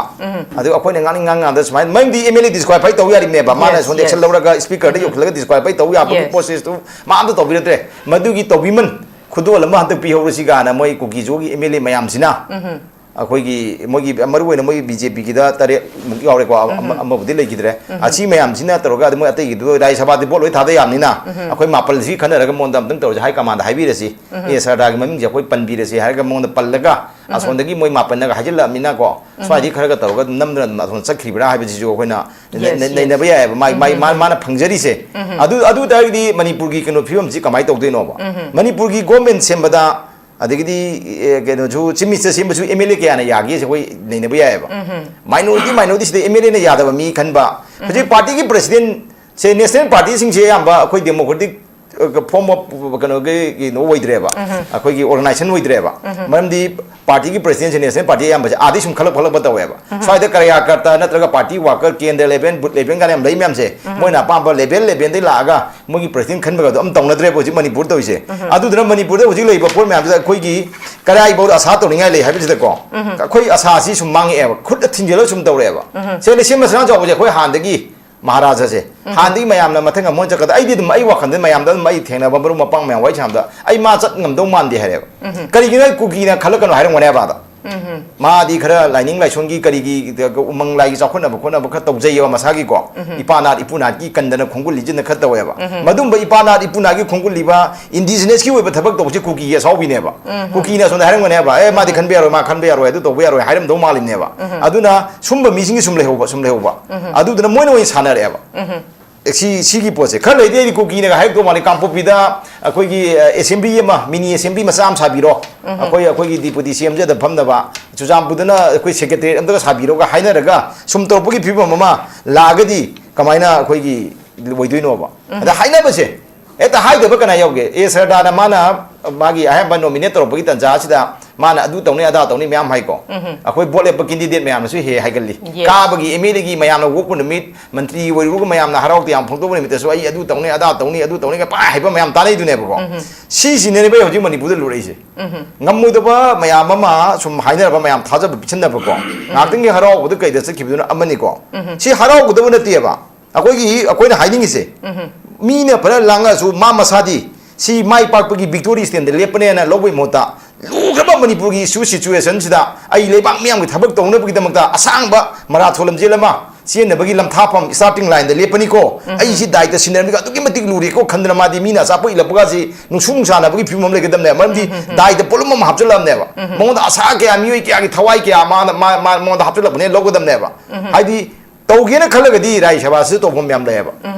ꯑꯗꯨ ꯑꯩꯈꯣꯏꯅ ꯉꯥꯡꯅꯤꯡ ꯉꯥꯡꯉꯀꯥꯟꯗ ꯁꯨꯃꯥꯏꯅ, ꯃꯔꯝꯗꯤ M L A disqualify ꯇꯧ ꯌꯥꯔꯤꯕꯅꯦꯕ꯫ ꯃꯥꯅ Yes, ꯁꯣꯝꯗ action yes. ꯂꯧꯔꯒ speakerꯗ ꯌꯧꯈꯠꯂꯒ disqualify ꯇꯧ ꯌꯥꯕꯒꯤ Yes. processꯇꯨ ꯃꯥ ꯑꯝꯇ ꯇꯧꯕꯤꯔꯛꯇ꯭ꯔꯦ꯫ ꯃꯗꯨꯒꯤ ꯇꯧꯕꯤꯃꯟ ꯈꯨꯗꯣꯜ ꯑꯃ ꯍꯟꯗꯛ ꯄꯤꯍꯧꯔꯁꯤ ꯀꯥꯏꯅ ꯃꯣꯏ ꯀꯨꯀꯤ ꯖꯣꯒꯤ M L A ꯃꯌꯥꯝꯁꯤꯅ ꯑꯩꯈꯣꯏꯒꯤ ꯃꯣꯏꯒꯤ ꯃꯔꯨ ꯑꯣꯏꯅ ꯃꯣꯏꯒꯤ B J P ꯒꯤꯗ ꯇꯔꯦꯠꯃꯨꯛ ꯌꯥꯎꯔꯦꯀꯣ, ꯑꯃ-, ꯑꯃꯕꯨꯗꯤ ꯂꯩꯈꯤꯗ꯭ꯔꯦ꯫ ꯑꯁꯤ ꯃꯌꯥꯝꯁꯤꯅ ꯇꯧꯔꯒ ꯑꯗꯨ ꯃꯣꯏ ꯑꯇꯩꯒꯤꯗꯨ ꯔꯥꯖ꯭ꯌ ꯁꯚꯥꯗꯤ vote ꯂꯣꯏ ꯊꯥꯗ ꯌꯥꯕꯅꯤꯅ ꯑꯩꯈꯣꯏ ꯃꯥꯄꯜꯁꯤ ꯈꯟꯅꯔꯒ ꯃꯉꯣꯟꯗ ꯑꯝꯇꯪ ꯇꯧꯔꯁꯤ, high commandꯗ ꯍꯥꯏꯕꯤꯔꯁꯤ꯫ ꯑꯦ, ꯁꯔꯗꯥꯔꯒꯤ ꯃꯃꯤꯡꯁꯦ ꯑꯩꯈꯣꯏ ꯄꯟꯕꯤꯔꯁꯤ ꯍꯥꯏꯔꯒ ꯃꯉꯣꯟꯗ ꯄꯜꯂꯒ ꯑꯁꯣꯝꯗꯒꯤ ꯃꯣꯏ ꯃꯥꯄꯜꯅꯒ ꯍꯥꯏꯖꯤꯜꯂꯛꯑꯃꯤꯅꯀꯣ, ꯁ꯭ꯋꯥꯏꯗꯒꯤ ꯈꯔꯒ ꯇꯧꯔꯒ ꯑꯗꯨꯝ ꯅꯝꯗꯅ ꯑꯗꯨꯝ ꯑꯁꯣꯝꯗ ꯆꯠꯈ꯭ꯔꯤꯕ꯭ꯔꯥ ꯍꯥꯏꯕꯁꯤꯁꯨ ꯑꯩꯈꯣꯏꯅ Yes, ꯅꯩ-, yes. ꯅꯩꯅꯕ ꯌꯥꯏꯑꯕ꯫ ꯃꯥꯏ, ꯃꯥꯏ, ꯃꯥ-, ꯃꯥꯅ ꯐꯪꯖꯔꯤꯁꯦ꯫ ꯑꯗꯨ, ꯑꯗꯨ ꯇꯥꯔꯒꯗꯤ ꯃꯅꯤꯄꯨꯔꯒꯤ ꯀꯩꯅꯣ ꯐꯤꯕꯝꯁꯤ ꯀꯃꯥꯏꯅ ꯇꯧꯗꯣꯏꯅꯣꯕ? ꯃꯅꯤꯄꯨꯔꯒꯤ government ꯁꯦꯝꯕꯗ ꯑꯗꯒꯤꯗꯤ, ꯑꯦ, ꯀꯩꯅꯣꯁꯨ, Chief Minister ꯁꯦꯝꯕꯁꯨ M L A ꯀꯌꯥꯅ ꯌꯥꯒꯦꯁꯦ ꯑꯩꯈꯣꯏ ꯅꯩꯅꯕ ꯌꯥꯏꯑꯕ꯫ Minority, minority ꯁꯤꯗ M L Aꯅ ꯌꯥꯗꯕ ꯃꯤ ꯈꯟꯕ꯫ ꯍꯧꯖꯤꯛ partyꯒꯤ presidentꯁꯦ national partyꯁꯤꯡꯁꯦ ꯑꯌꯥꯝꯕ ꯑꯩꯈꯣꯏ democratic, ꯑ, form of ꯀꯩꯅꯣꯒꯤ, ꯀꯩꯅꯣ ꯑꯣꯏꯗ꯭ꯔꯦꯕ꯫ ꯑꯩꯈꯣꯏꯒꯤ organization ꯑꯣꯏꯗ꯭ꯔꯦꯕ꯫ ꯃꯔꯝꯗꯤ partyꯒꯤ presidentꯁꯦ national party ꯑꯌꯥꯝꯕꯁꯦ ꯑꯥꯗꯩ ꯁꯨꯝ ꯈꯜꯂꯛ ꯈꯜꯂꯛꯄ ꯇꯧꯋꯦꯕ꯫ ꯁ꯭ꯋꯥꯏꯗ ꯀꯔꯌꯥꯀꯔꯇ ꯅꯠꯇ꯭ꯔꯒ party worker, ꯀꯦꯟꯗ꯭ꯔ level, booth level ꯀꯥꯏꯅ ꯌꯥꯝ ꯂꯩ ꯃꯌꯥꯝꯁꯦ, ꯃꯣꯏꯅ ꯑꯄꯥꯝꯕ level levelꯗꯩ ꯂꯥꯛꯑꯒ ꯃꯣꯏꯒꯤ president ꯈꯟꯕꯒꯗꯣ ꯑꯝ ꯇꯧꯅꯗ꯭ꯔꯦꯕ ꯍꯧꯖꯤꯛ ꯃꯅꯤꯄꯨꯔ ꯇꯧꯔꯤꯁꯦ꯫ ꯑꯗꯨꯗꯨꯅ ꯃꯅꯤꯄꯨꯔꯗ ꯍꯧꯖꯤꯛ ꯂꯩꯔꯤꯕ ꯄꯣꯠ ꯃꯌꯥꯝꯁꯤꯗ ꯑꯩꯈꯣꯏꯒꯤ ꯀꯔꯥꯏꯐꯥꯎꯗ ꯑꯁꯥ ꯇꯧꯅꯤꯡꯉꯥꯏ ꯂꯩ ꯍꯥꯏꯕꯁꯤꯗꯀꯣ, ꯑꯩꯈꯣꯏ ꯑꯁꯥꯁꯤ ꯁꯨꯝ ꯃꯥꯡꯉꯛꯑꯦꯕ, ꯈꯨꯠꯇ ꯊꯤꯡꯖꯤꯜꯂꯒ ꯁꯨꯝ ꯇꯧꯔꯛꯑꯦꯕ꯫ ꯁꯦ, ꯂꯤꯁꯤꯡ ꯑꯃ ꯆꯥꯝꯃꯉꯥ ꯆꯥꯎꯕꯁꯦ ꯑꯩꯈꯣꯏ ꯍꯥꯟꯅꯗꯒꯤ ꯃꯍꯥꯔꯥꯖꯥꯁꯦ꯫ ꯍꯥꯟꯅꯗꯒꯤ ꯃꯌꯥꯝꯅ ꯃꯊꯪ ꯑꯃꯨꯛ ꯆꯠꯀꯗ, ꯑꯩꯗꯤ ꯑꯗꯨꯝ, ꯑꯩ ꯋꯥꯈꯜꯗ ꯃꯌꯥꯝꯗ ꯑꯗꯨꯝ, ꯑꯩ ꯊꯦꯡꯅꯕ ꯃꯔꯨꯞ ꯃꯄꯥꯡ ꯃꯌꯥꯝ ꯋꯥꯔꯤ ꯁꯥꯟꯅꯕꯗ, "ꯑꯩ ꯃꯥ ꯆꯠ ꯉꯝꯗꯧ ꯃꯥꯟꯗꯦ" ꯍꯥꯏꯔꯦꯕ꯫ ꯀꯔꯤꯒꯤꯅꯣ? ꯑꯩ ꯀꯨꯀꯤꯅ ꯈꯜꯂꯛꯀꯅꯣ ꯍꯥꯏꯔꯝꯒꯅꯦꯕ ꯑꯗ꯫ ꯃꯥꯗꯤ ꯈꯔ ꯂꯥꯏꯅꯤꯡ ꯂꯥꯏꯁꯣꯟꯒꯤ ꯀꯔꯤꯒꯤ ꯎꯃꯪ ꯂꯥꯏꯒꯤ ꯆꯥꯎꯈꯠꯅꯕ ꯈꯣꯠꯅꯕ ꯈꯔ ꯇꯧꯖꯩꯌꯦꯕ ꯃꯁꯥꯒꯤꯀꯣ꯫ ꯏꯄꯥ ꯅꯥꯠ ꯏꯄꯨ ꯅꯥꯠꯀꯤ ꯀꯟꯗꯅ ꯈꯣꯡꯒꯨꯜ ꯂꯤꯖꯤꯟꯗꯅ ꯈꯔ ꯇꯧꯋꯦꯕ꯫ ꯃꯗꯨꯝꯕ ꯏꯄꯥ ꯅꯥꯠ ꯏꯄꯨ ꯅꯥꯠꯀꯤ ꯈꯣꯡꯒꯨꯜꯂꯤꯕ, indigenous ꯀꯤ ꯑꯣꯏꯕ ꯊꯕꯛ ꯇꯧꯕꯁꯦ ꯀꯨꯀꯤꯒꯤ ꯑꯁꯥꯎꯕꯤꯅꯦꯕ꯫ ꯀꯨꯀꯤꯅ ꯑꯁꯣꯝꯗ ꯍꯥꯏꯔꯝꯒꯅꯦꯕ, "ꯑꯦ, ꯃꯥꯗꯤ ꯈꯟꯕ ꯌꯥꯔꯣꯏ, ꯃꯥ ꯈꯟꯕ ꯌꯥꯔꯣꯏ, ꯑꯗꯨ ꯇꯧꯕ ꯌꯥꯔꯣꯏ" ꯍꯥꯏꯔꯝꯗꯧ ꯃꯥꯜꯂꯤꯅꯦꯕ꯫ ꯑꯗꯨꯅ ꯁꯨꯝꯕ ꯃꯤꯁꯤꯡꯒꯤ ꯁꯨꯝ ꯂꯩꯍꯧꯕ, ꯁꯨꯝ ꯂꯩꯍꯧꯕ꯫ ꯑꯗꯨꯗꯨꯅ ꯃꯣꯏꯅ ꯑꯣꯏꯅ ꯁꯥꯟꯅꯔꯛꯑꯦꯕ꯫ ꯑꯦ, ꯁꯤ, ꯁꯤꯒꯤ ꯄꯣꯠꯁꯦ ꯈꯔ ꯂꯩꯗꯤ ꯑꯩꯗꯤ ꯀꯨꯀꯤꯅꯒ ꯍꯥꯏꯔꯛꯇꯧ ꯃꯥꯜꯂꯤ, "ꯀꯥꯡꯄꯣꯛꯄꯤꯗ ꯑꯩꯈꯣꯏꯒꯤ, ꯑ, assembly ꯑꯃ, mini assembly ꯃꯆꯥ ꯑꯃ ꯁꯥꯕꯤꯔꯣ, ꯑꯩꯈꯣꯏ, ꯑꯩꯈꯣꯏꯒꯤ deputy C M ꯁꯤꯗ ꯐꯝꯅꯕ, ꯆꯨꯔꯆꯥꯟꯄꯨꯔꯗꯅ ꯑꯩꯈꯣꯏ secretariat ꯑꯝꯇꯒ ꯁꯥꯕꯤꯔꯣꯒ" ꯍꯥꯏꯅꯔꯒ ꯁꯨꯝ ꯇꯧꯔꯛꯄꯒꯤ ꯐꯤꯕꯝ ꯑꯃ ꯂꯥꯛꯑꯒꯗꯤ ꯀꯃꯥꯏꯅ ꯑꯩꯈꯣꯏꯒꯤ ꯑꯣꯏꯗꯣꯏꯅꯣꯕ? ꯑꯗ ꯍꯥꯏꯅꯕꯁꯦ ꯍꯦꯛꯇ ꯍꯥꯏꯗꯕ ꯀꯅꯥ ꯌꯥꯎꯒꯦ? ꯑꯦ ꯁꯔꯗꯥꯅ ꯃꯥꯅ ꯃꯥꯒꯤ ꯑꯍꯥꯟꯕ nominate ꯇꯧꯔꯛꯄꯒꯤ ꯇꯥꯟꯖꯥ ꯑꯁꯤꯗ ꯃꯥꯅ ꯑꯗꯨ ꯇꯧꯅꯤ, ꯑꯗꯥ ꯇꯧꯅꯤ ꯃꯌꯥꯝ ꯍꯥꯏꯀꯣ꯫ ꯑꯩꯈꯣꯏ ꯚꯣꯠ ꯂꯦꯞꯄ candidate ꯃꯌꯥꯝꯅꯁꯨ ꯍꯦꯛ ꯍꯦꯛ ꯍꯥꯏꯒꯜꯂꯤ꯫ Yes. ꯀꯥꯕꯒꯤ MLA ꯒꯤ ꯃꯌꯥꯝꯅ ꯑꯣꯛꯄ ꯅꯨꯃꯤꯠ, ꯃꯟꯇ꯭ꯔꯤ ꯑꯣꯏꯔꯨꯔꯒ ꯃꯌꯥꯝꯅ ꯍꯔꯥꯎ ꯇꯌꯥꯝ ꯐꯣꯡꯗꯣꯛꯄ ꯅꯨꯃꯤꯠꯇꯁꯨ "ꯑꯩ ꯑꯗꯨ ꯇꯧꯅꯤ, ꯑꯗꯥ ꯇꯧꯅꯤ, ꯑꯗꯨ ꯇꯧꯅꯤ" ꯀꯥꯏ ꯄꯥꯏ ꯍꯥꯏꯕ ꯃꯌꯥꯝ ꯇꯥꯟꯅꯩꯗꯨꯅꯦꯕꯀꯣ꯫ ꯁꯤꯁꯤꯅꯦꯕ ꯍꯧꯖꯤꯛ ꯃꯅꯤꯄꯨꯔꯗ ꯂꯨꯔꯛꯏꯁꯦ꯫ ꯉꯝꯃꯣꯏꯗꯕ ꯃꯌꯥꯝ ꯑꯃ ꯁꯨꯝ ꯍꯥꯏꯅꯔꯕ ꯃꯌꯥꯝ ꯊꯥꯖꯕ ꯄꯤꯁꯤꯟꯅꯕꯀꯣ꯫ ꯉꯥꯏꯍꯥꯛꯇꯪꯒꯤ ꯍꯔꯥꯎꯕꯗ ꯀꯩꯗ ꯆꯠꯈꯤꯕꯗꯨꯅ ꯑꯃꯅꯤꯀꯣ꯫ ꯁꯤ ꯍꯔꯥꯎꯒꯗꯕ ꯅꯠꯇꯦꯕ꯫ ꯑꯩꯈꯣꯏꯒꯤ, ꯑꯩꯈꯣꯏꯅ ꯍꯥꯏꯅꯤꯡꯉꯤꯁꯦ, ꯃꯤꯅ ꯐꯅ ꯂꯥꯡꯉꯛꯑꯁꯨ ꯃꯥ ꯃꯁꯥꯗꯤ ꯁꯤ ꯃꯥꯏ ꯄꯥꯛꯄꯒꯤ victory stand ꯗ ꯂꯦꯞꯄꯅꯦꯅ ꯂꯧꯕꯒꯤ ꯃꯍꯨꯠꯇ, ꯂꯨꯈ꯭ꯔꯕ ꯃꯅꯤꯄꯨꯔꯒꯤ issue situation ꯁꯤꯗ ꯑꯩ ꯂꯩꯕꯥꯛ ꯃꯤꯌꯥꯝꯒꯤ ꯊꯕꯛ ꯇꯧꯅꯕꯒꯤꯗꯃꯛꯇ ꯑꯁꯥꯡꯕ ꯃꯔꯥꯊꯣꯟ ꯂꯝꯖꯦꯜ ꯑꯃ ꯆꯦꯟꯅꯕꯒꯤ ꯂꯝꯊꯥꯐꯝ starting line ꯗ ꯂꯦꯞꯄꯅꯤꯀꯣ, ꯑꯩ ꯁꯤ ꯗꯥꯏꯇ ꯁꯤꯟꯅꯔꯝꯃꯤꯒ ꯑꯗꯨꯛꯀꯤ ꯃꯇꯤꯛ ꯂꯨꯔꯦꯀꯣ ꯈꯟꯗꯅ ꯃꯥꯗꯤ ꯃꯤꯅ ꯑꯆꯥꯄꯣꯠ ꯏꯜꯂꯛꯄꯒꯁꯤ ꯅꯨꯡꯁꯨ ꯅꯨꯡꯁꯥꯅꯕꯒꯤ ꯐꯤꯕꯝ ꯑꯃ ꯂꯩꯒꯗꯕꯅꯦꯕ꯫ ꯃꯔꯝꯗꯤ ꯗꯥꯏꯇ ꯄꯣꯠꯂꯨꯝ ꯑꯃ ꯍꯥꯞꯆꯤꯜꯂꯛꯑꯕꯅꯦꯕ꯫ ꯃꯉꯣꯟꯗ ꯑꯁꯥ ꯀꯌꯥ, ꯃꯤꯑꯣꯏ ꯀꯌꯥꯒꯤ ꯊꯋꯥꯏ ꯀꯌꯥ ꯃꯥꯅ, ꯃꯥ, ꯃꯥ, ꯃꯉꯣꯟꯗ ꯍꯥꯞꯆꯤꯜꯂꯛꯄꯅꯦ, ꯂꯧꯒꯗꯕꯅꯦꯕ꯫ ꯍꯥꯏꯗꯤ ꯇꯧꯒꯦꯅ ꯈꯜꯂꯒꯗꯤ ꯔꯥꯖ꯭ꯌ ꯁꯚꯥꯁꯤꯁꯨ ꯇꯧꯐꯝ ꯌꯥꯝ ꯂꯩꯌꯦꯕ꯫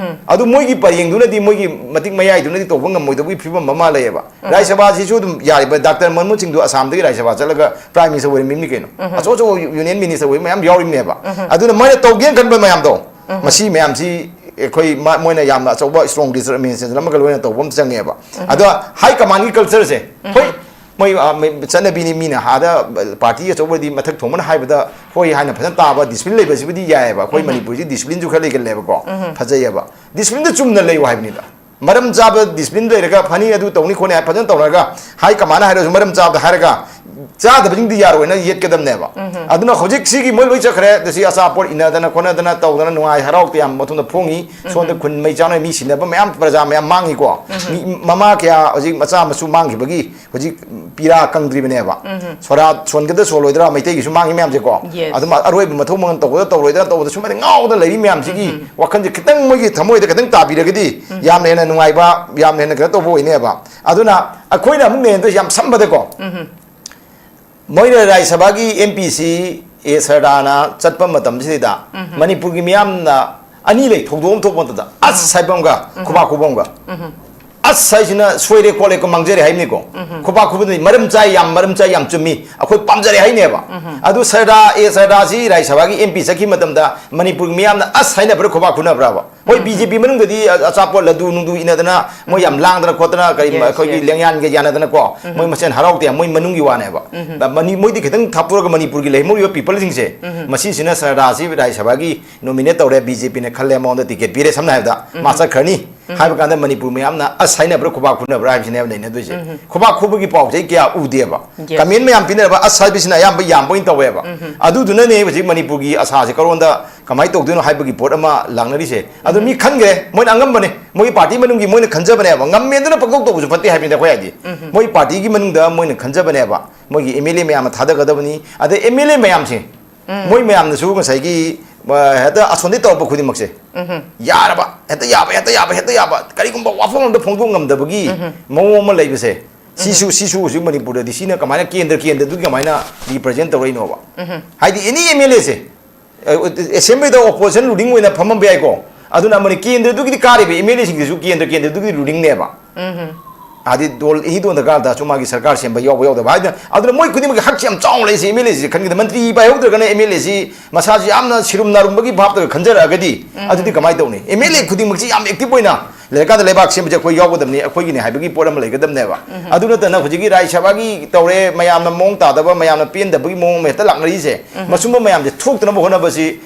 ꯑꯗꯨ ꯃꯣꯏꯒꯤ ꯄꯔꯦꯡꯗꯨꯅꯗꯤ, ꯃꯣꯏꯒꯤ ꯃꯇꯤꯛ ꯃꯌꯥꯏꯗꯨꯅꯗꯤ ꯇꯧꯕ ꯉꯝꯃꯣꯏꯗꯕꯒꯤ ꯐꯤꯕꯝ ꯑꯃ ꯂꯩꯌꯦꯕ꯫ ꯔꯥꯖ꯭ꯌ ꯁꯚꯥꯁꯤꯁꯨ ꯑꯗꯨꯝ ꯌꯥꯔꯤꯕ, ꯗꯥꯛꯇꯔ ꯃꯟꯃꯣꯍꯟ ꯁꯤꯡꯗꯨ ꯑꯁꯥꯝꯗꯒꯤ ꯔꯥꯖ꯭ꯌ ꯁꯚꯥ ꯆꯠꯂꯒ Prime Minister ꯑꯣꯏꯔꯝꯃꯤꯕꯅꯤ ꯀꯩꯅꯣ꯫ ꯑꯆꯧ ꯑꯆꯧꯕ union minister ꯑꯣꯏꯕ ꯃꯌꯥꯝ ꯌꯥꯎꯔꯤꯕꯅꯦꯕ꯫ ꯑꯗꯨꯅ ꯃꯣꯏꯅ ꯇꯧꯒꯦꯅ ꯈꯟꯕ ꯃꯌꯥꯝꯗꯣ, ꯃꯁꯤ ꯃꯌꯥꯝꯁꯤ ꯑꯩꯈꯣꯏ ꯃ-, ꯃꯣꯏꯅ ꯌꯥꯝꯅ ꯑꯆꯧꯕ strong leader administration ꯑꯃꯒ ꯂꯣꯏꯅ ꯇꯧꯕ ꯑꯃ ꯆꯪꯉꯦꯕ꯫ ꯑꯗꯣ high command ꯒꯤ culture ꯁꯦ, ꯍꯣꯏ, ꯃꯣꯏ, ꯑ, ꯃꯣꯏ ꯆꯠꯅꯕꯤꯅꯤ, ꯃꯤꯅ ꯑꯥꯗ party ꯑꯆꯧꯕꯗꯤ ꯃꯊꯛ ꯊꯣꯡꯕꯅ ꯍꯥꯏꯕꯗ ꯍꯣꯏ ꯍꯥꯏꯅ ꯐꯖꯅ ꯇꯥꯕ, discipline ꯂꯩꯕꯁꯤꯕꯨꯗꯤ ꯌꯥꯏꯑꯕ꯫ ꯑꯩꯈꯣꯏ ꯃꯅꯤꯄꯨꯔꯁꯤ discipline ꯁꯨ ꯈꯔ ꯂꯩꯒꯜꯂꯦꯕꯀꯣ꯫ ꯐꯖꯩꯑꯕ꯫ Discipline ꯗ ꯆꯨꯝꯅ ꯂꯩꯌꯨ ꯍꯥꯏꯕꯅꯤꯗ꯫ ꯃꯔꯝ ꯆꯥꯕ discipline ꯂꯩꯔꯒ ꯐꯅꯤ, ꯑꯗꯨ ꯇꯧꯅꯤ ꯈꯣꯠꯅꯤ ꯍꯥꯏ ꯐꯖꯅ ꯇꯧꯔꯒ, high command ꯅ ꯍꯥꯏꯔꯁꯨ ꯃꯔꯝ ꯆꯥꯕꯗ ꯍꯥꯏꯔꯒ, ꯆꯥꯗꯕꯁꯤꯡꯗꯤ ꯌꯥꯔꯣꯏꯅ ꯌꯦꯠꯀꯗꯕꯅꯦꯕ꯫ ꯑꯗꯨꯅ ꯍꯧꯖꯤꯛ ꯁꯤꯒꯤ ꯃꯣꯏ ꯂꯣꯏ ꯆꯠꯈ꯭ꯔꯦ, ꯑꯗ ꯁꯤ ꯑꯆꯥꯄꯣꯠ ꯏꯟꯅꯗꯅ ꯈꯣꯠꯅꯗꯅ ꯇꯧꯗꯅ ꯅꯨꯡꯉꯥꯏ ꯍꯔꯥꯎ ꯇꯌꯥꯝ ꯃꯊꯨꯝꯗ ꯐꯣꯡꯉꯤ꯫ ꯁꯣꯝꯗ ꯈꯨꯟ ꯃꯩ ꯆꯥꯅ ꯃꯤ ꯁꯤꯟꯅꯕ ꯃꯌꯥꯝ, ꯄ꯭ꯔꯖꯥ ꯃꯌꯥꯝ ꯃꯥꯡꯉꯤꯀꯣ꯫ ꯃꯤ ꯃꯃꯥ ꯀꯌꯥ ꯍꯧꯖꯤꯛ ꯃꯆꯥ ꯃꯁꯨ ꯃꯥꯡꯈꯤꯕꯒꯤ ꯍꯧꯖꯤꯛ ꯄꯤꯔꯥ ꯀꯪꯗ꯭ꯔꯤꯕꯅꯦꯕ꯫ ꯁꯣꯔꯥ ꯁꯣꯟꯒꯗ꯭ꯔꯥ ꯁꯣꯜꯂꯣꯏꯗ꯭ꯔꯥ, ꯃꯩꯇꯩꯒꯤꯁꯨ ꯃꯥꯡꯉꯤ ꯃꯌꯥꯝꯁꯦꯀꯣ꯫ Yes. ꯑꯗꯨꯝ ꯑꯔꯣꯏꯕ ꯃꯊꯧ ꯃꯉꯝ ꯇꯧꯒꯗ꯭ꯔꯥ ꯇꯧꯔꯣꯏꯗ꯭ꯔꯥ ꯇꯧꯕꯗ ꯁꯨꯃꯥꯏꯅ ꯉꯥꯎꯗꯅ ꯂꯩꯔꯤ ꯃꯌꯥꯝꯁꯤꯒꯤ ꯋꯥꯈꯜꯁꯦ ꯈꯤꯇꯪ ꯃꯣꯏꯒꯤ ꯊꯃꯣꯏꯗ ꯈꯤꯇꯪ ꯇꯥꯕꯤꯔꯒꯗꯤ ꯌꯥꯝꯅ ꯍꯦꯟꯅ ꯅꯨꯡꯉꯥꯏꯕ, ꯌꯥꯝꯅ ꯍꯦꯟꯅ ꯀꯩꯅꯣ ꯇꯧꯕ ꯑꯣꯏꯅꯦꯕ꯫ ꯑꯗꯨꯅ ꯑꯩꯈꯣꯏꯅ ꯑꯃꯨꯛ ꯅꯦꯟꯗꯣꯏꯁꯦ ꯌꯥꯝ ꯁꯝꯕꯗꯀꯣ꯫ ꯃꯣꯏꯅ ꯔꯥꯖ꯭ꯌ ꯁꯚꯥꯒꯤ ꯑꯦꯝ ꯄꯤ ꯁꯤ ꯑꯦ ꯁꯔꯗꯥꯅ ꯆꯠꯄ ꯃꯇꯝꯁꯤꯗ ꯃꯅꯤꯄꯨꯔꯒꯤ ꯃꯤꯌꯥꯝꯅ ꯑꯅꯤ ꯂꯩ, ꯊꯧꯗꯣꯛ ꯑꯃ ꯊꯣꯛꯄ ꯃꯇꯝꯗ ꯑꯁ ꯍꯥꯏꯕ ꯑꯃꯒ ꯈꯨꯕꯥꯛ ꯈꯨꯕ ꯑꯃꯒ꯫ ꯑꯁ ꯍꯥꯏꯁꯤꯅ ꯁꯣꯏꯔꯦ ꯈꯣꯠꯂꯦ ꯀꯣ, ꯃꯥꯡꯖꯔꯦ ꯍꯥꯏꯕꯅꯤꯀꯣ꯫ ꯈꯨꯕꯥꯛ ꯈꯨꯕꯗꯨꯗꯤ ꯃꯔꯝ ꯆꯥꯏ, ꯌꯥꯝ ꯃꯔꯝ ꯆꯥꯏ, ꯌꯥꯝ ꯆꯨꯝꯃꯤ, ꯑꯩꯈꯣꯏ ꯄꯥꯝꯖꯔꯦ ꯍꯥꯏꯅꯦꯕ꯫ ꯑꯗꯨ ꯁꯔꯗꯥ, ꯑꯦ ꯁꯔꯗꯥꯁꯤ ꯔꯥꯖ꯭ꯌ ꯁꯚꯥꯒꯤ ꯑꯦꯝ ꯄꯤ ꯆꯠꯈꯤꯕ ꯃꯇꯝꯗ ꯃꯅꯤꯄꯨꯔꯒꯤ ꯃꯤꯌꯥꯝꯅ ꯑꯁ ꯍꯥꯏꯅꯕ꯭ꯔꯥ, ꯈꯨꯕꯥꯛ ꯈꯨꯅꯕ꯭ꯔꯥꯕ? ꯍꯣꯏ, ꯕꯤ ꯖꯦ ꯄꯤ ꯃꯅꯨꯡꯗꯗꯤ ꯑ-, ꯑꯆꯥꯄꯣꯠ ꯂꯗꯨ ꯅꯨꯡꯗꯨ ꯏꯟꯅꯗꯅ ꯃꯣꯏ ꯌꯥꯝ ꯂꯥꯡꯗꯅ ꯈꯣꯠꯇꯅ ꯀꯔꯤ Yes, ꯑꯩꯈꯣꯏꯒꯤ yes. ꯂꯦꯡꯌꯥꯟꯒ ꯌꯥꯅꯗꯅꯀꯣ, ꯃꯣꯏ ꯃꯁꯦꯟ ꯍꯔꯥꯎ ꯇꯌꯥꯝ ꯃꯣꯏ ꯃꯅꯨꯡꯒꯤ ꯋꯥꯅꯦꯕ꯫ ꯃꯅꯤ-, ꯃꯣꯏꯗꯤ ꯈꯤꯇꯪ ꯊꯥꯞꯇꯣꯔꯒ ꯃꯅꯤꯄꯨꯔꯒꯤ ꯂꯩꯍꯧꯔꯤꯕ people ꯁꯤꯡꯁꯦ, ꯃꯁꯤꯁꯤꯅ ꯁꯔꯗꯥꯁꯤ ꯔꯥꯖ꯭ꯌ ꯁꯚꯥꯒꯤ nominate ꯇꯧꯔꯦ, ꯕꯤ ꯖꯦ ꯄꯤꯅ ꯈꯜꯂꯦ, ꯃꯉꯣꯟꯗ ticket ꯄꯤꯔꯦ, ꯁꯝꯅ ꯍꯥꯏꯔꯕꯗ ꯃꯥ ꯆꯠꯈ꯭ꯔꯅꯤ ꯍꯥꯏꯕ ꯀꯥꯟꯗ ꯃꯅꯤꯄꯨꯔ ꯃꯌꯥꯝꯅ ꯑꯁ ꯍꯥꯏꯅꯕ꯭ꯔꯥ, ꯈꯨꯕꯥꯛ ꯈꯨꯅꯕ꯭ꯔꯥ ꯍꯥꯏꯕꯁꯤꯅꯦꯕ ꯅꯩꯅꯗꯣꯏꯁꯦ꯫ ꯈꯨꯕꯥꯛ ꯈꯨꯕꯒꯤ ꯄꯥꯎꯁꯦ ꯑꯩ ꯀꯌꯥ ꯎꯗꯦꯕ꯫ Yes. Comment ꯃꯌꯥꯝ ꯄꯤꯅꯔꯕ ꯑꯁ ꯍꯥꯏꯕꯁꯤꯅ ꯑꯌꯥꯝꯕ ꯌꯥꯝꯕ ꯑꯣꯏꯅ ꯇꯧꯋꯦꯕ꯫ ꯑꯗꯨꯗꯨꯅꯅꯦ ꯍꯧꯖꯤꯛ ꯃꯅꯤꯄꯨꯔꯒꯤ ꯑꯁꯥꯁꯦ ꯀꯔꯣꯟꯗ ꯀꯃꯥꯏꯅ ꯇꯧꯗꯣꯏꯅꯣ ꯍꯥꯏꯕꯒꯤ ꯄꯣꯠ ꯑꯃ ꯂꯥꯛꯅꯔꯤꯁꯦ꯫ ꯑꯗꯣ ꯃꯤ ꯈꯟꯈ꯭ꯔꯦ, ꯃꯣꯏꯅ ꯑꯉꯝꯕꯅꯦ, ꯃꯣꯏꯒꯤ party ꯃꯅꯨꯡꯒꯤ ꯃꯣꯏꯅ ꯈꯟꯖꯕꯅꯦꯕ, ꯉꯝꯃꯦꯗꯅ ꯄꯪꯇꯧ ꯇꯧꯕꯁꯨ ꯐꯠꯇꯦ ꯍꯥꯏꯕꯅꯤꯗ ꯑꯩꯈꯣꯏ ꯍꯥꯏꯗꯤ꯫ ꯃꯣꯏ party ꯒꯤ ꯃꯅꯨꯡꯗ ꯃꯣꯏꯅ ꯈꯟꯖꯕꯅꯦꯕ, ꯃꯣꯏꯒꯤ ꯑꯦꯝ ꯑꯦꯜ ꯑꯦ ꯃꯌꯥꯝꯅ ꯊꯥꯗꯒꯗꯕꯅꯤ꯫ ꯑꯗꯩ ꯑꯦꯝ ꯑꯦꯜ ꯑꯦ ꯃꯌꯥꯝꯁꯦ, ꯃꯣꯏ ꯃꯌꯥꯝꯅꯁꯨ ꯉꯁꯥꯏꯒꯤ, ꯑ, ꯍꯦꯛꯇ ꯑꯁꯣꯝꯗꯒꯤ ꯇꯧꯔꯛꯄ ꯈꯨꯗꯤꯡꯃꯛꯁꯦ ꯌꯥꯔꯕ, ꯍꯦꯛꯇ ꯌꯥꯕ, ꯍꯦꯛꯇ ꯌꯥꯕ, ꯍꯦꯛꯇ ꯌꯥꯕ, ꯀꯔꯤꯒꯨꯝꯕ ꯋꯥꯐꯝ ꯑꯃꯗ ꯐꯣꯡꯗꯣꯛ ꯉꯝꯗꯕꯒꯤ ꯃꯑꯣꯡ ꯑꯃ ꯂꯩꯕꯁꯦ, ꯁꯤꯁꯨ, ꯁꯤꯁꯨ ꯍꯧꯖꯤꯛ ꯃꯅꯤꯄꯨꯔꯗꯗꯤ ꯁꯤꯅ ꯀꯃꯥꯏꯅ ꯀꯦꯟꯗ꯭ꯔ, ꯀꯦꯟꯗ꯭ꯔꯗꯨꯒꯤ ꯀꯃꯥꯏꯅ represent ꯇꯧꯔꯛꯏꯅꯣꯕ? ꯍꯥꯏꯗꯤ any ꯑꯦꯝ ꯑꯦꯜ ꯑꯦꯁꯦ, ꯑꯦꯁꯦꯝꯕ꯭ꯂꯤꯗ opposition ruling ꯑꯣꯏꯅ ꯐꯝꯃꯝꯕ ꯌꯥꯏꯀꯣ, ꯑꯗꯨꯅ ꯑꯃꯅ ꯀꯦꯟꯗ꯭ꯔꯗꯨꯒꯤꯗꯤ ꯀꯥꯔꯤꯕ ꯑꯦꯝ ꯑꯦꯜ ꯑꯦꯁꯤꯡꯗꯨꯁꯨ ꯀꯦꯟꯗ꯭ꯔ, ꯀꯦꯟꯗ꯭ꯔꯗꯨꯒꯤ ruling ꯅꯦꯕ꯫ ꯍꯥꯏꯗꯤ ꯗꯣꯜ ꯏꯍꯤ ꯗꯣꯟꯗ ꯀꯥꯔ ꯇꯥꯔꯁꯨ ꯃꯥꯒꯤ ꯁꯔꯀꯥꯔ ꯁꯦꯝꯕ ꯌꯥꯎꯕ ꯌꯥꯎꯗꯕ ꯍꯥꯏꯗꯅ, ꯑꯗꯨꯅ ꯃꯣꯏ ꯈꯨꯗꯤꯡꯃꯛꯀꯤ ꯍꯛꯁꯦ ꯌꯥꯝ ꯆꯥꯎꯅ ꯂꯩꯁꯦ꯫ ꯑꯦꯝ ꯑꯦꯜ ꯑꯦꯁꯤ ꯈꯟꯒꯗ, ꯃꯟꯇ꯭ꯔꯤ ꯄꯥꯏꯍꯧꯗ꯭ꯔꯒꯅ ꯑꯦꯝ ꯑꯦꯜ ꯑꯦꯁꯤ ꯃꯁꯥꯁꯤ ꯌꯥꯝꯅ ꯁꯤꯔꯨꯝ ꯅꯥꯔꯨꯝꯕꯒꯤ ꯚꯥꯞꯇꯒ ꯈꯟꯖꯔꯛꯑꯒꯗꯤ, ꯑꯗꯨꯗꯤ ꯀꯃꯥꯏꯅ ꯇꯧꯅꯤ? ꯑꯦꯝ ꯑꯦꯜ ꯑꯦ ꯈꯨꯗꯤꯡꯃꯛꯁꯤ ꯌꯥꯝ active ꯑꯣꯏꯅ ꯂꯩꯔꯀꯥꯟꯗ ꯂꯩꯕꯥꯛ ꯁꯦꯝꯕꯁꯦ ꯑꯩꯈꯣꯏ ꯌꯥꯎꯒꯗꯕꯅꯤ, ꯑꯩꯈꯣꯏꯒꯤꯅꯤ ꯍꯥꯏꯕꯒꯤ ꯄꯣꯠ ꯑꯃ ꯂꯩꯒꯗꯕꯅꯦꯕ꯫ ꯑꯗꯨ ꯅꯠꯇꯅ ꯍꯧꯖꯤꯛꯀꯤ ꯔꯥꯖ꯭ꯌ ꯁꯚꯥꯒꯤ ꯇꯧꯔꯦ, ꯃꯌꯥꯝꯅ ꯃꯑꯣꯡ ꯇꯥꯗꯕ, ꯃꯌꯥꯝꯅ ꯄꯦꯟꯗꯕꯒꯤ ꯃꯑꯣꯡ ꯑꯃ ꯍꯦꯛꯇ ꯂꯥꯛꯅꯔꯤꯁꯦ, ꯃꯁꯨꯝꯕ ꯃꯌꯥꯝꯁꯦ ꯊꯣꯛꯇꯅꯕ ꯍꯣꯠꯅꯕꯁꯤ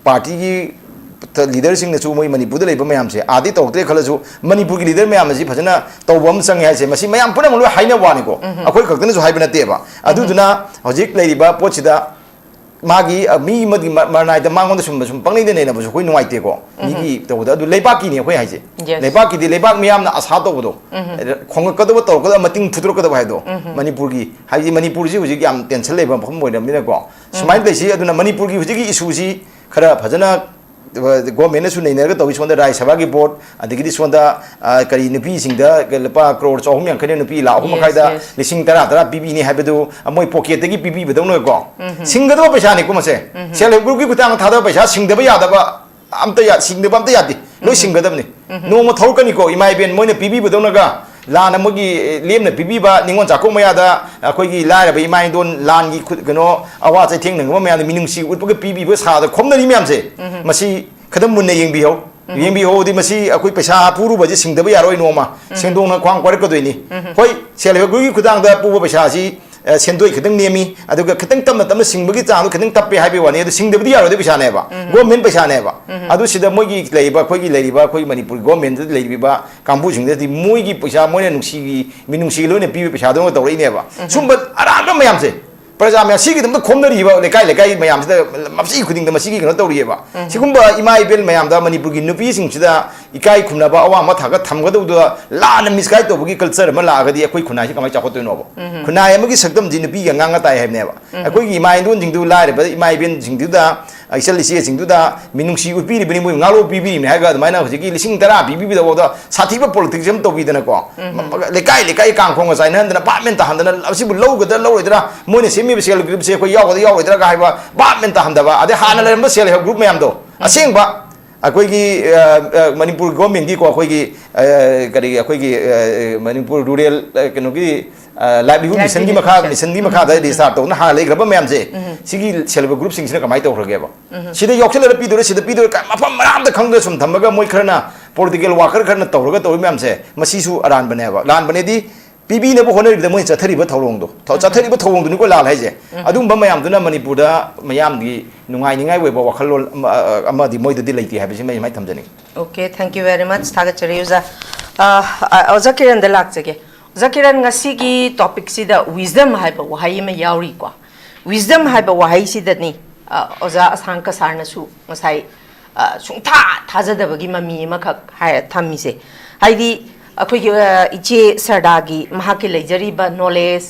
party ꯒꯤ ꯂꯤꯗꯔꯁꯤꯡꯅꯁꯨ ꯃꯣꯏ ꯃꯅꯤꯄꯨꯔꯗ ꯂꯩꯕ ꯃꯌꯥꯝꯁꯦ ꯑꯥꯗꯤ ꯇꯧꯔꯛꯇ꯭ꯔꯦ ꯈꯜꯂꯁꯨ, ꯃꯅꯤꯄꯨꯔꯒꯤ ꯂꯤꯗꯔ ꯃꯌꯥꯝ ꯑꯁꯤ ꯐꯖꯅ ꯇꯧꯕ ꯑꯃ ꯆꯪꯉꯦ ꯍꯥꯏꯁꯦ, ꯃꯁꯤ ꯃꯌꯥꯝ ꯄꯨꯝꯅꯃꯛ ꯂꯣꯏ ꯍꯥꯏꯅꯕ ꯋꯥꯅꯤꯀꯣ꯫ ꯑꯩꯈꯣꯏ ꯈꯛꯇꯅꯁꯨ ꯍꯥꯏꯕ ꯅꯠꯇꯦꯕ꯫ ꯑꯗꯨꯗꯨꯅ ꯍꯧꯖꯤꯛ ꯂꯩꯔꯤꯕ ꯄꯣꯠꯁꯤꯗ ꯃꯥꯒꯤ, ꯑ, ꯃꯤ ꯑꯃꯒꯤ ꯃ-, ꯃꯔꯅꯥꯏꯗ ꯃꯉꯣꯟꯗ ꯁꯨꯝꯕ ꯁꯨꯝ ꯄꯪꯅꯩꯗ ꯅꯩꯅꯕꯁꯨ ꯑꯩꯈꯣꯏ ꯅꯨꯡꯉꯥꯏꯇꯦꯀꯣ꯫ ꯃꯤꯒꯤ ꯇꯧꯕꯗ꯫ ꯑꯗꯨ ꯂꯩꯕꯥꯛꯀꯤꯅꯤ ꯑꯩꯈꯣꯏ ꯍꯥꯏꯁꯦ꯫ Yes. ꯂꯩꯕꯥꯛꯀꯤꯗꯤ ꯂꯩꯕꯥꯛ ꯃꯤꯌꯥꯝꯅ ꯑꯁꯥ ꯇꯧꯕꯗꯣ, ꯈꯣꯡꯉꯛꯀꯗꯕ, ꯇꯧꯔꯛꯀꯗꯕ, ꯃꯇꯤꯡ ꯐꯨꯠꯇꯣꯔꯛꯀꯗꯕ ꯍꯥꯏꯗꯣ꯫ ꯃꯅꯤꯄꯨꯔꯒꯤ, ꯍꯥꯏꯕꯗꯤ ꯃꯅꯤꯄꯨꯔꯁꯤ ꯍꯧꯖꯤꯛ ꯌꯥꯝ tension ꯂꯩꯕ ꯃꯐꯝ ꯑꯣꯏꯔꯕꯅꯤꯅꯀꯣ꯫ ꯁꯨꯃꯥꯏꯅ ꯂꯩꯁꯤ꯫ ꯑꯗꯨꯅ ꯃꯅꯤꯄꯨꯔꯒꯤ ꯍꯧꯖꯤꯛꯀꯤ issue ꯁꯤ ꯈꯔ ꯐꯖꯅ, ꯑ, government ꯅꯁꯨ ꯅꯩꯅꯔꯒ ꯇꯧꯏ꯫ ꯁꯣꯝꯗ ꯔꯥꯖ꯭ꯌ ꯁꯚꯥꯒꯤ vote, ꯑꯗꯒꯤꯗꯤ ꯁꯣꯝꯗ, ꯑ, ꯀꯔꯤ, ꯅꯨꯄꯤꯁꯤꯡꯗ ꯂꯨꯄꯥ ꯀ꯭ꯔꯣꯔ ꯆꯍꯨꯝ ꯌꯥꯡꯈꯩꯅ ꯅꯨꯄꯤ ꯂꯥꯈ ꯑꯍꯨꯝ Yes, ꯃꯈꯥꯏꯗ yes. ꯂꯤꯁꯤꯡ ꯇꯔꯥ ꯇꯔꯥ ꯄꯤꯕꯤꯅꯤ ꯍꯥꯏꯕꯗꯨ ꯃꯣꯏ pocket ꯇꯒꯤ ꯄꯤꯕꯤꯕꯗꯧꯅꯀꯣ꯫ ꯁꯤꯡꯒꯗꯕ ꯄꯩꯁꯥꯅꯤꯀꯣ ꯃꯁꯦ꯫ Self help group ꯀꯤ ꯈꯨꯠꯊꯥꯡꯗ ꯊꯥꯗꯕ ꯄꯩꯁꯥ ꯁꯤꯡꯗꯕ ꯌꯥꯗꯕ ꯑꯝꯇ ꯌꯥ-, ꯁꯤꯡꯗꯕ ꯑꯝꯇ ꯌꯥꯗꯦ꯫ ꯂꯣꯏ ꯁꯤꯡꯒꯗꯕꯅꯤ꯫ ꯅꯣꯡꯃ ꯊꯧꯔꯛꯀꯅꯤꯀꯣ, ꯏꯃꯥ ꯏꯕꯦꯟ ꯃꯣꯏꯅ ꯄꯤꯕꯤꯕꯗꯧꯅꯒ ꯂꯥꯟꯅ ꯃꯣꯏꯒꯤ, ꯑꯦ, ꯂꯦꯝꯅ ꯄꯤꯕꯤꯕ, ꯅꯤꯉꯣꯜ ꯆꯥꯛꯀꯧ ꯃꯌꯥꯗ ꯑꯩꯈꯣꯏꯒꯤ ꯂꯥꯏꯔꯕ ꯏꯃꯥ ꯏꯟꯗꯣꯟ ꯂꯥꯟꯒꯤ ꯈꯨꯠ-, ꯀꯩꯅꯣ, ꯑꯋꯥ ꯆꯩꯊꯦꯡ ꯅꯪꯕ ꯃꯌꯥꯝꯗ ꯃꯤꯅꯨꯡꯁꯤ ꯎꯠꯄꯒ ꯄꯤꯕꯤꯕ ꯁꯥꯗ ꯈꯣꯝꯅꯔꯤ ꯃꯌꯥꯝꯁꯦ, ꯃꯁꯤ ꯈꯤꯇꯪ ꯃꯨꯟꯅ ꯌꯦꯡꯕꯤꯍꯧ꯫ ꯌꯦꯡꯕꯤꯍꯧꯗꯤ ꯃꯁꯤ ꯑꯩꯈꯣꯏ ꯄꯩꯁꯥ ꯄꯨꯔꯨꯕꯁꯦ ꯁꯤꯡꯗꯕ ꯌꯥꯔꯣꯏ ꯅꯣꯡꯃ꯫ ꯁꯦꯟꯗꯣꯡꯅ ꯈ꯭ꯋꯥꯡ ꯀꯣꯏꯔꯛꯀꯗꯣꯏꯅꯤ꯫ ꯍꯣꯏ, self help group ꯀꯤ ꯈꯨꯠꯊꯥꯡꯗ ꯄꯨꯕ ꯄꯩꯁꯥꯁꯤ ꯑ, ꯁꯦꯟꯗꯣꯏ ꯈꯤꯇꯪ ꯅꯦꯝꯃꯤ, ꯑꯗꯨꯒ ꯈꯤꯇꯪ ꯇꯞꯅ ꯇꯞꯅ ꯁꯤꯡꯕꯒꯤ ꯆꯥꯡꯗꯣ ꯈꯤꯇꯪ ꯇꯞꯄꯦ ꯍꯥꯏꯕꯒꯤ ꯋꯥꯅꯤ, ꯑꯗꯨ ꯁꯤꯡꯗꯕꯗꯤ ꯌꯥꯔꯣꯏꯗꯕ ꯄꯩꯁꯥꯅꯦꯕ, government ꯄꯩꯁꯥꯅꯦꯕ꯫ ꯑꯗꯨ ꯁꯤꯗ ꯃꯣꯏꯒꯤ ꯂꯩꯔꯤꯕ, ꯑꯩꯈꯣꯏꯒꯤ ꯂꯩꯔꯤꯕ, ꯑꯩꯈꯣꯏ ꯃꯅꯤꯄꯨꯔ government ꯇ ꯂꯩꯔꯤꯕ ꯀꯥꯡꯕꯨꯁꯤꯡꯗꯗꯤ ꯃꯣꯏꯒꯤ ꯄꯩꯁꯥ ꯃꯣꯏꯅ ꯅꯨꯡꯁꯤꯒꯤ, ꯃꯤꯅꯨꯡꯁꯤꯒꯤ ꯂꯣꯏꯅ ꯄꯤꯕ ꯄꯩꯁꯥꯗꯧꯅ ꯇꯧꯔꯛꯏꯅꯦꯕ꯫ ꯁꯨꯝꯕ ꯑꯔꯥꯟꯕ ꯃꯌꯥꯝꯁꯦ, ꯄ꯭ꯔꯖꯥ ꯃꯌꯥꯝ ꯁꯤꯒꯤꯗꯃꯛꯇ ꯈꯣꯝꯅꯔꯤꯕ ꯂꯩꯀꯥꯏ ꯂꯩꯀꯥꯏ ꯃꯌꯥꯝꯁꯤꯗ ꯃꯁꯤ ꯈꯨꯗꯤꯡꯗ ꯃꯁꯤꯒꯤ ꯀꯩꯅꯣ ꯇꯧꯔꯤꯑꯕ꯫ ꯁꯤꯒꯨꯝꯕ ꯏꯃꯥ ꯏꯕꯦꯜ ꯃꯌꯥꯝꯗ, ꯃꯅꯤꯄꯨꯔꯒꯤ ꯅꯨꯄꯤꯁꯤꯡꯁꯤꯗ ꯏꯀꯥꯏ ꯈꯨꯝꯅꯕ, ꯑꯋꯥꯡꯕ ꯊꯥꯛꯇ ꯊꯝꯒꯗꯧꯗꯨꯗ ꯂꯥꯟꯅ misguide ꯇꯧꯕꯒꯤ culture ꯑꯃ ꯂꯥꯛꯑꯒꯗꯤ ꯑꯩꯈꯣꯏ ꯈꯨꯟꯅꯥꯏꯁꯤ ꯀꯃꯥꯏꯅ ꯆꯥꯎꯈꯠꯇꯣꯏꯅꯣꯕ? ꯈꯨꯟꯅꯥꯏ ꯑꯃꯒꯤ ꯁꯛꯇꯝꯁꯤ ꯅꯨꯄꯤꯒꯤ ꯑꯉꯥꯡꯅ ꯇꯥꯏ ꯍꯥꯏꯕꯅꯦꯕ꯫ ꯑꯩꯈꯣꯏꯒꯤ ꯏꯃꯥ ꯏꯟꯗꯣꯟꯁꯤꯡꯗꯨ, ꯂꯥꯏꯔꯕ ꯏꯃꯥ ꯏꯕꯦꯟꯁꯤꯡꯗꯨꯗ, ꯏꯆꯜ ꯏꯆꯦꯁꯤꯡꯗꯨꯗ ꯃꯤꯅꯨꯡꯁꯤ ꯎꯠꯄꯤꯔꯤꯕꯅꯤ, ꯃꯣꯏ ꯉꯥꯂꯣ ꯄꯤꯕꯤꯔꯤꯕꯅꯤ ꯍꯥꯏꯔꯒ ꯑꯗꯨꯃꯥꯏꯅ ꯍꯧꯖꯤꯛꯀꯤ ꯂꯤꯁꯤꯡ ꯇꯔꯥ ꯄꯤꯕꯤꯕꯗꯐꯥꯎꯗ ꯁꯥꯊꯤꯕ politics ꯑꯃ ꯇꯧꯕꯤꯗꯅꯀꯣ꯫ ꯂꯩꯀꯥꯏ ꯂꯩꯀꯥꯏ ꯀꯥꯡꯈꯣꯡꯒ ꯆꯥꯏꯅꯍꯟꯗꯅ, ꯚꯥꯞ ꯃꯦꯟ ꯇꯥꯍꯟꯗꯅ, ꯑꯁꯤꯕꯨ ꯂꯧꯒꯗ꯭ꯔꯥ ꯂꯧꯔꯣꯏꯗ꯭ꯔꯥ, ꯃꯣꯏꯅ ꯁꯦꯝꯃꯤꯕ self help group ꯁꯦ ꯑꯩꯈꯣꯏ ꯌꯥꯎꯒꯗ꯭ꯔꯥ ꯌꯥꯎꯔꯣꯏꯗ꯭ꯔꯥꯒ ꯍꯥꯏꯕ ꯚꯥꯞ ꯃꯦꯟ ꯇꯥꯍꯟꯗꯕ, ꯑꯗꯩ ꯍꯥꯟꯅ ꯂꯩꯔꯝꯕ self help group ꯃꯌꯥꯝꯗꯣ, ꯑꯁꯦꯡꯕ ꯑꯩꯈꯣꯏꯒꯤ, ꯑ, ꯑ, ꯃꯅꯤꯄꯨꯔ government ꯀꯤꯀꯣ, ꯑꯩꯈꯣꯏꯒꯤ, ꯑ, ꯀꯔꯤ, ꯑꯩꯈꯣꯏꯒꯤ, ꯑ, ꯃꯅꯤꯄꯨꯔ rural, ꯑ, ꯀꯩꯅꯣꯒꯤ, ꯑ, livelihood mission ꯒꯤ ꯃꯈꯥ, livelihood mission ꯒꯤ ꯃꯈꯥꯗ register ꯇꯧꯗꯨꯅ ꯍꯥꯟꯅ ꯂꯩꯈ꯭ꯔꯕ ꯃꯌꯥꯝꯁꯦ, ꯁꯤꯒꯤ self help group ꯁꯤꯡꯁꯤꯅ ꯀꯃꯥꯏꯅ ꯇꯧꯈ꯭ꯔꯒꯦꯕ? ꯁꯤꯗ ꯌꯥꯎꯁꯜꯂꯒ ꯄꯤꯗꯣꯏꯔꯥ, ꯁꯤꯗ ꯄꯤꯗꯣꯏꯔꯥ, ꯀ-, ꯃꯐꯝ ꯃꯔꯥ ꯑꯝꯇ ꯈꯪꯗꯅ ꯁꯨꯝ ꯊꯝꯃꯒ ꯃꯣꯏ ꯈꯔꯅ political worker ꯈꯔꯅ ꯇꯧꯔꯒ ꯇꯧꯔꯤ ꯃꯌꯥꯝꯁꯦ, ꯃꯁꯤꯁꯨ ꯑꯔꯥꯟꯕꯅꯦꯕ꯫ ꯂꯥꯟꯕꯅꯦꯗꯤ ꯄꯤꯕꯤꯅꯕ ꯍꯣꯠꯅꯔꯤꯕꯗ ꯃꯣꯏꯅ ꯆꯠꯊꯔꯤꯕ ꯊꯧꯑꯣꯡꯗꯣ, ꯊꯧ-, ꯆꯠꯊꯔꯤꯕ ꯊꯧꯑꯣꯡꯗꯨꯅꯤꯀꯣ ꯂꯥꯜ ꯍꯥꯏꯁꯦ꯫ ꯑꯗꯨꯝꯕ ꯃꯌꯥꯝꯗꯨꯅ ꯃꯅꯤꯄꯨꯔꯗ ꯃꯌꯥꯝꯒꯤ ꯅꯨꯡꯉꯥꯏꯅꯤꯡꯉꯥꯏ ꯑꯣꯏꯕ ꯋꯥꯈꯜꯂꯣꯟ ꯑꯃ, ꯑ, ꯑꯃꯗꯤ ꯃꯣꯏꯗꯗꯤ ꯂꯩꯇꯦ ꯍꯥꯏꯕꯁꯤꯃ ꯑꯩ ꯁꯨꯃꯥꯏꯅ ꯊꯝꯖꯅꯤꯡꯉꯤ꯫ Okay, thank you very much. ꯊꯥꯒꯠꯆꯔꯤ ꯑꯣꯖꯥ꯫ ꯑ, ꯑ, ꯑꯣꯖꯥ ꯀꯤꯔꯟꯗ ꯂꯥꯛꯆꯒꯦ꯫ ꯑꯣꯖꯥ ꯀꯤꯔꯟ, ꯉꯁꯤꯒꯤ topic ꯁꯤꯗ wisdom ꯍꯥꯏꯕ ꯋꯥꯍꯩ ꯑꯃ ꯌꯥꯎꯔꯤꯀꯣ꯫ Wisdom ꯍꯥꯏꯕ ꯋꯥꯍꯩꯁꯤꯗꯅꯤ, ꯑ, ꯑꯣꯖꯥ ꯑꯁꯥꯡ ꯀꯁꯥꯔꯅꯁꯨ ꯉꯁꯥꯏ, ꯑ, ꯁꯨꯡꯊꯥ ꯊꯥꯖꯗꯕꯒꯤ ꯃꯃꯤ ꯑꯃꯈꯛ ꯍꯥꯏ ꯊꯝꯃꯤꯁꯦ꯫ ꯍꯥꯏꯗꯤ ꯑꯩꯈꯣꯏꯒꯤ, ꯑ, ꯏꯆꯦ ꯁꯔꯗꯥꯒꯤ ꯃꯍꯥꯛꯀꯤ ꯂꯩꯖꯔꯤꯕ knowledge,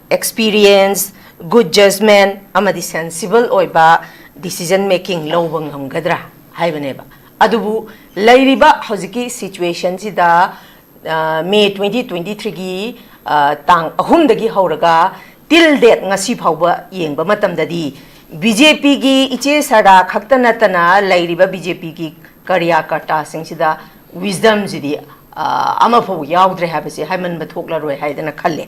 experience, good judgment ꯑꯃꯗꯤ sensible ꯑꯣꯏꯕ decision making ꯂꯧꯕ ꯉꯝꯒꯗ꯭ꯔꯥ ꯍꯥꯏꯕꯅꯦꯕ꯫ ꯑꯗꯨꯕꯨ ꯂꯩꯔꯤꯕ ꯍꯧꯖꯤꯛꯀꯤ situation ꯁꯤꯗ, ꯑ, May twenty twenty three ꯒꯤ, ꯑ, ꯇꯥꯡ ꯑꯍꯨꯝꯗꯒꯤ ꯍꯧꯔꯒ till date ꯉꯁꯤ ꯐꯥꯎꯕ ꯌꯦꯡꯕ ꯃꯇꯝꯗꯗꯤ BJP ꯒꯤ ꯏꯆꯦ ꯁꯔꯗꯥ ꯈꯛꯇ ꯅꯠꯇꯅ ꯂꯩꯔꯤꯕ BJP ꯒꯤ ꯀꯔꯤꯌꯥꯀꯔꯇꯥꯁꯤꯡꯁꯤꯗ wisdom ꯁꯤꯗꯤ, ꯑ, ꯑꯃꯐꯥꯎ ꯌꯥꯎꯗ꯭ꯔꯦ ꯍꯥꯏꯕꯁꯤ ꯍꯥꯏꯃꯟꯕ ꯊꯣꯛꯂꯔꯣꯏ ꯍꯥꯏꯗꯅ ꯈꯜꯂꯦ꯫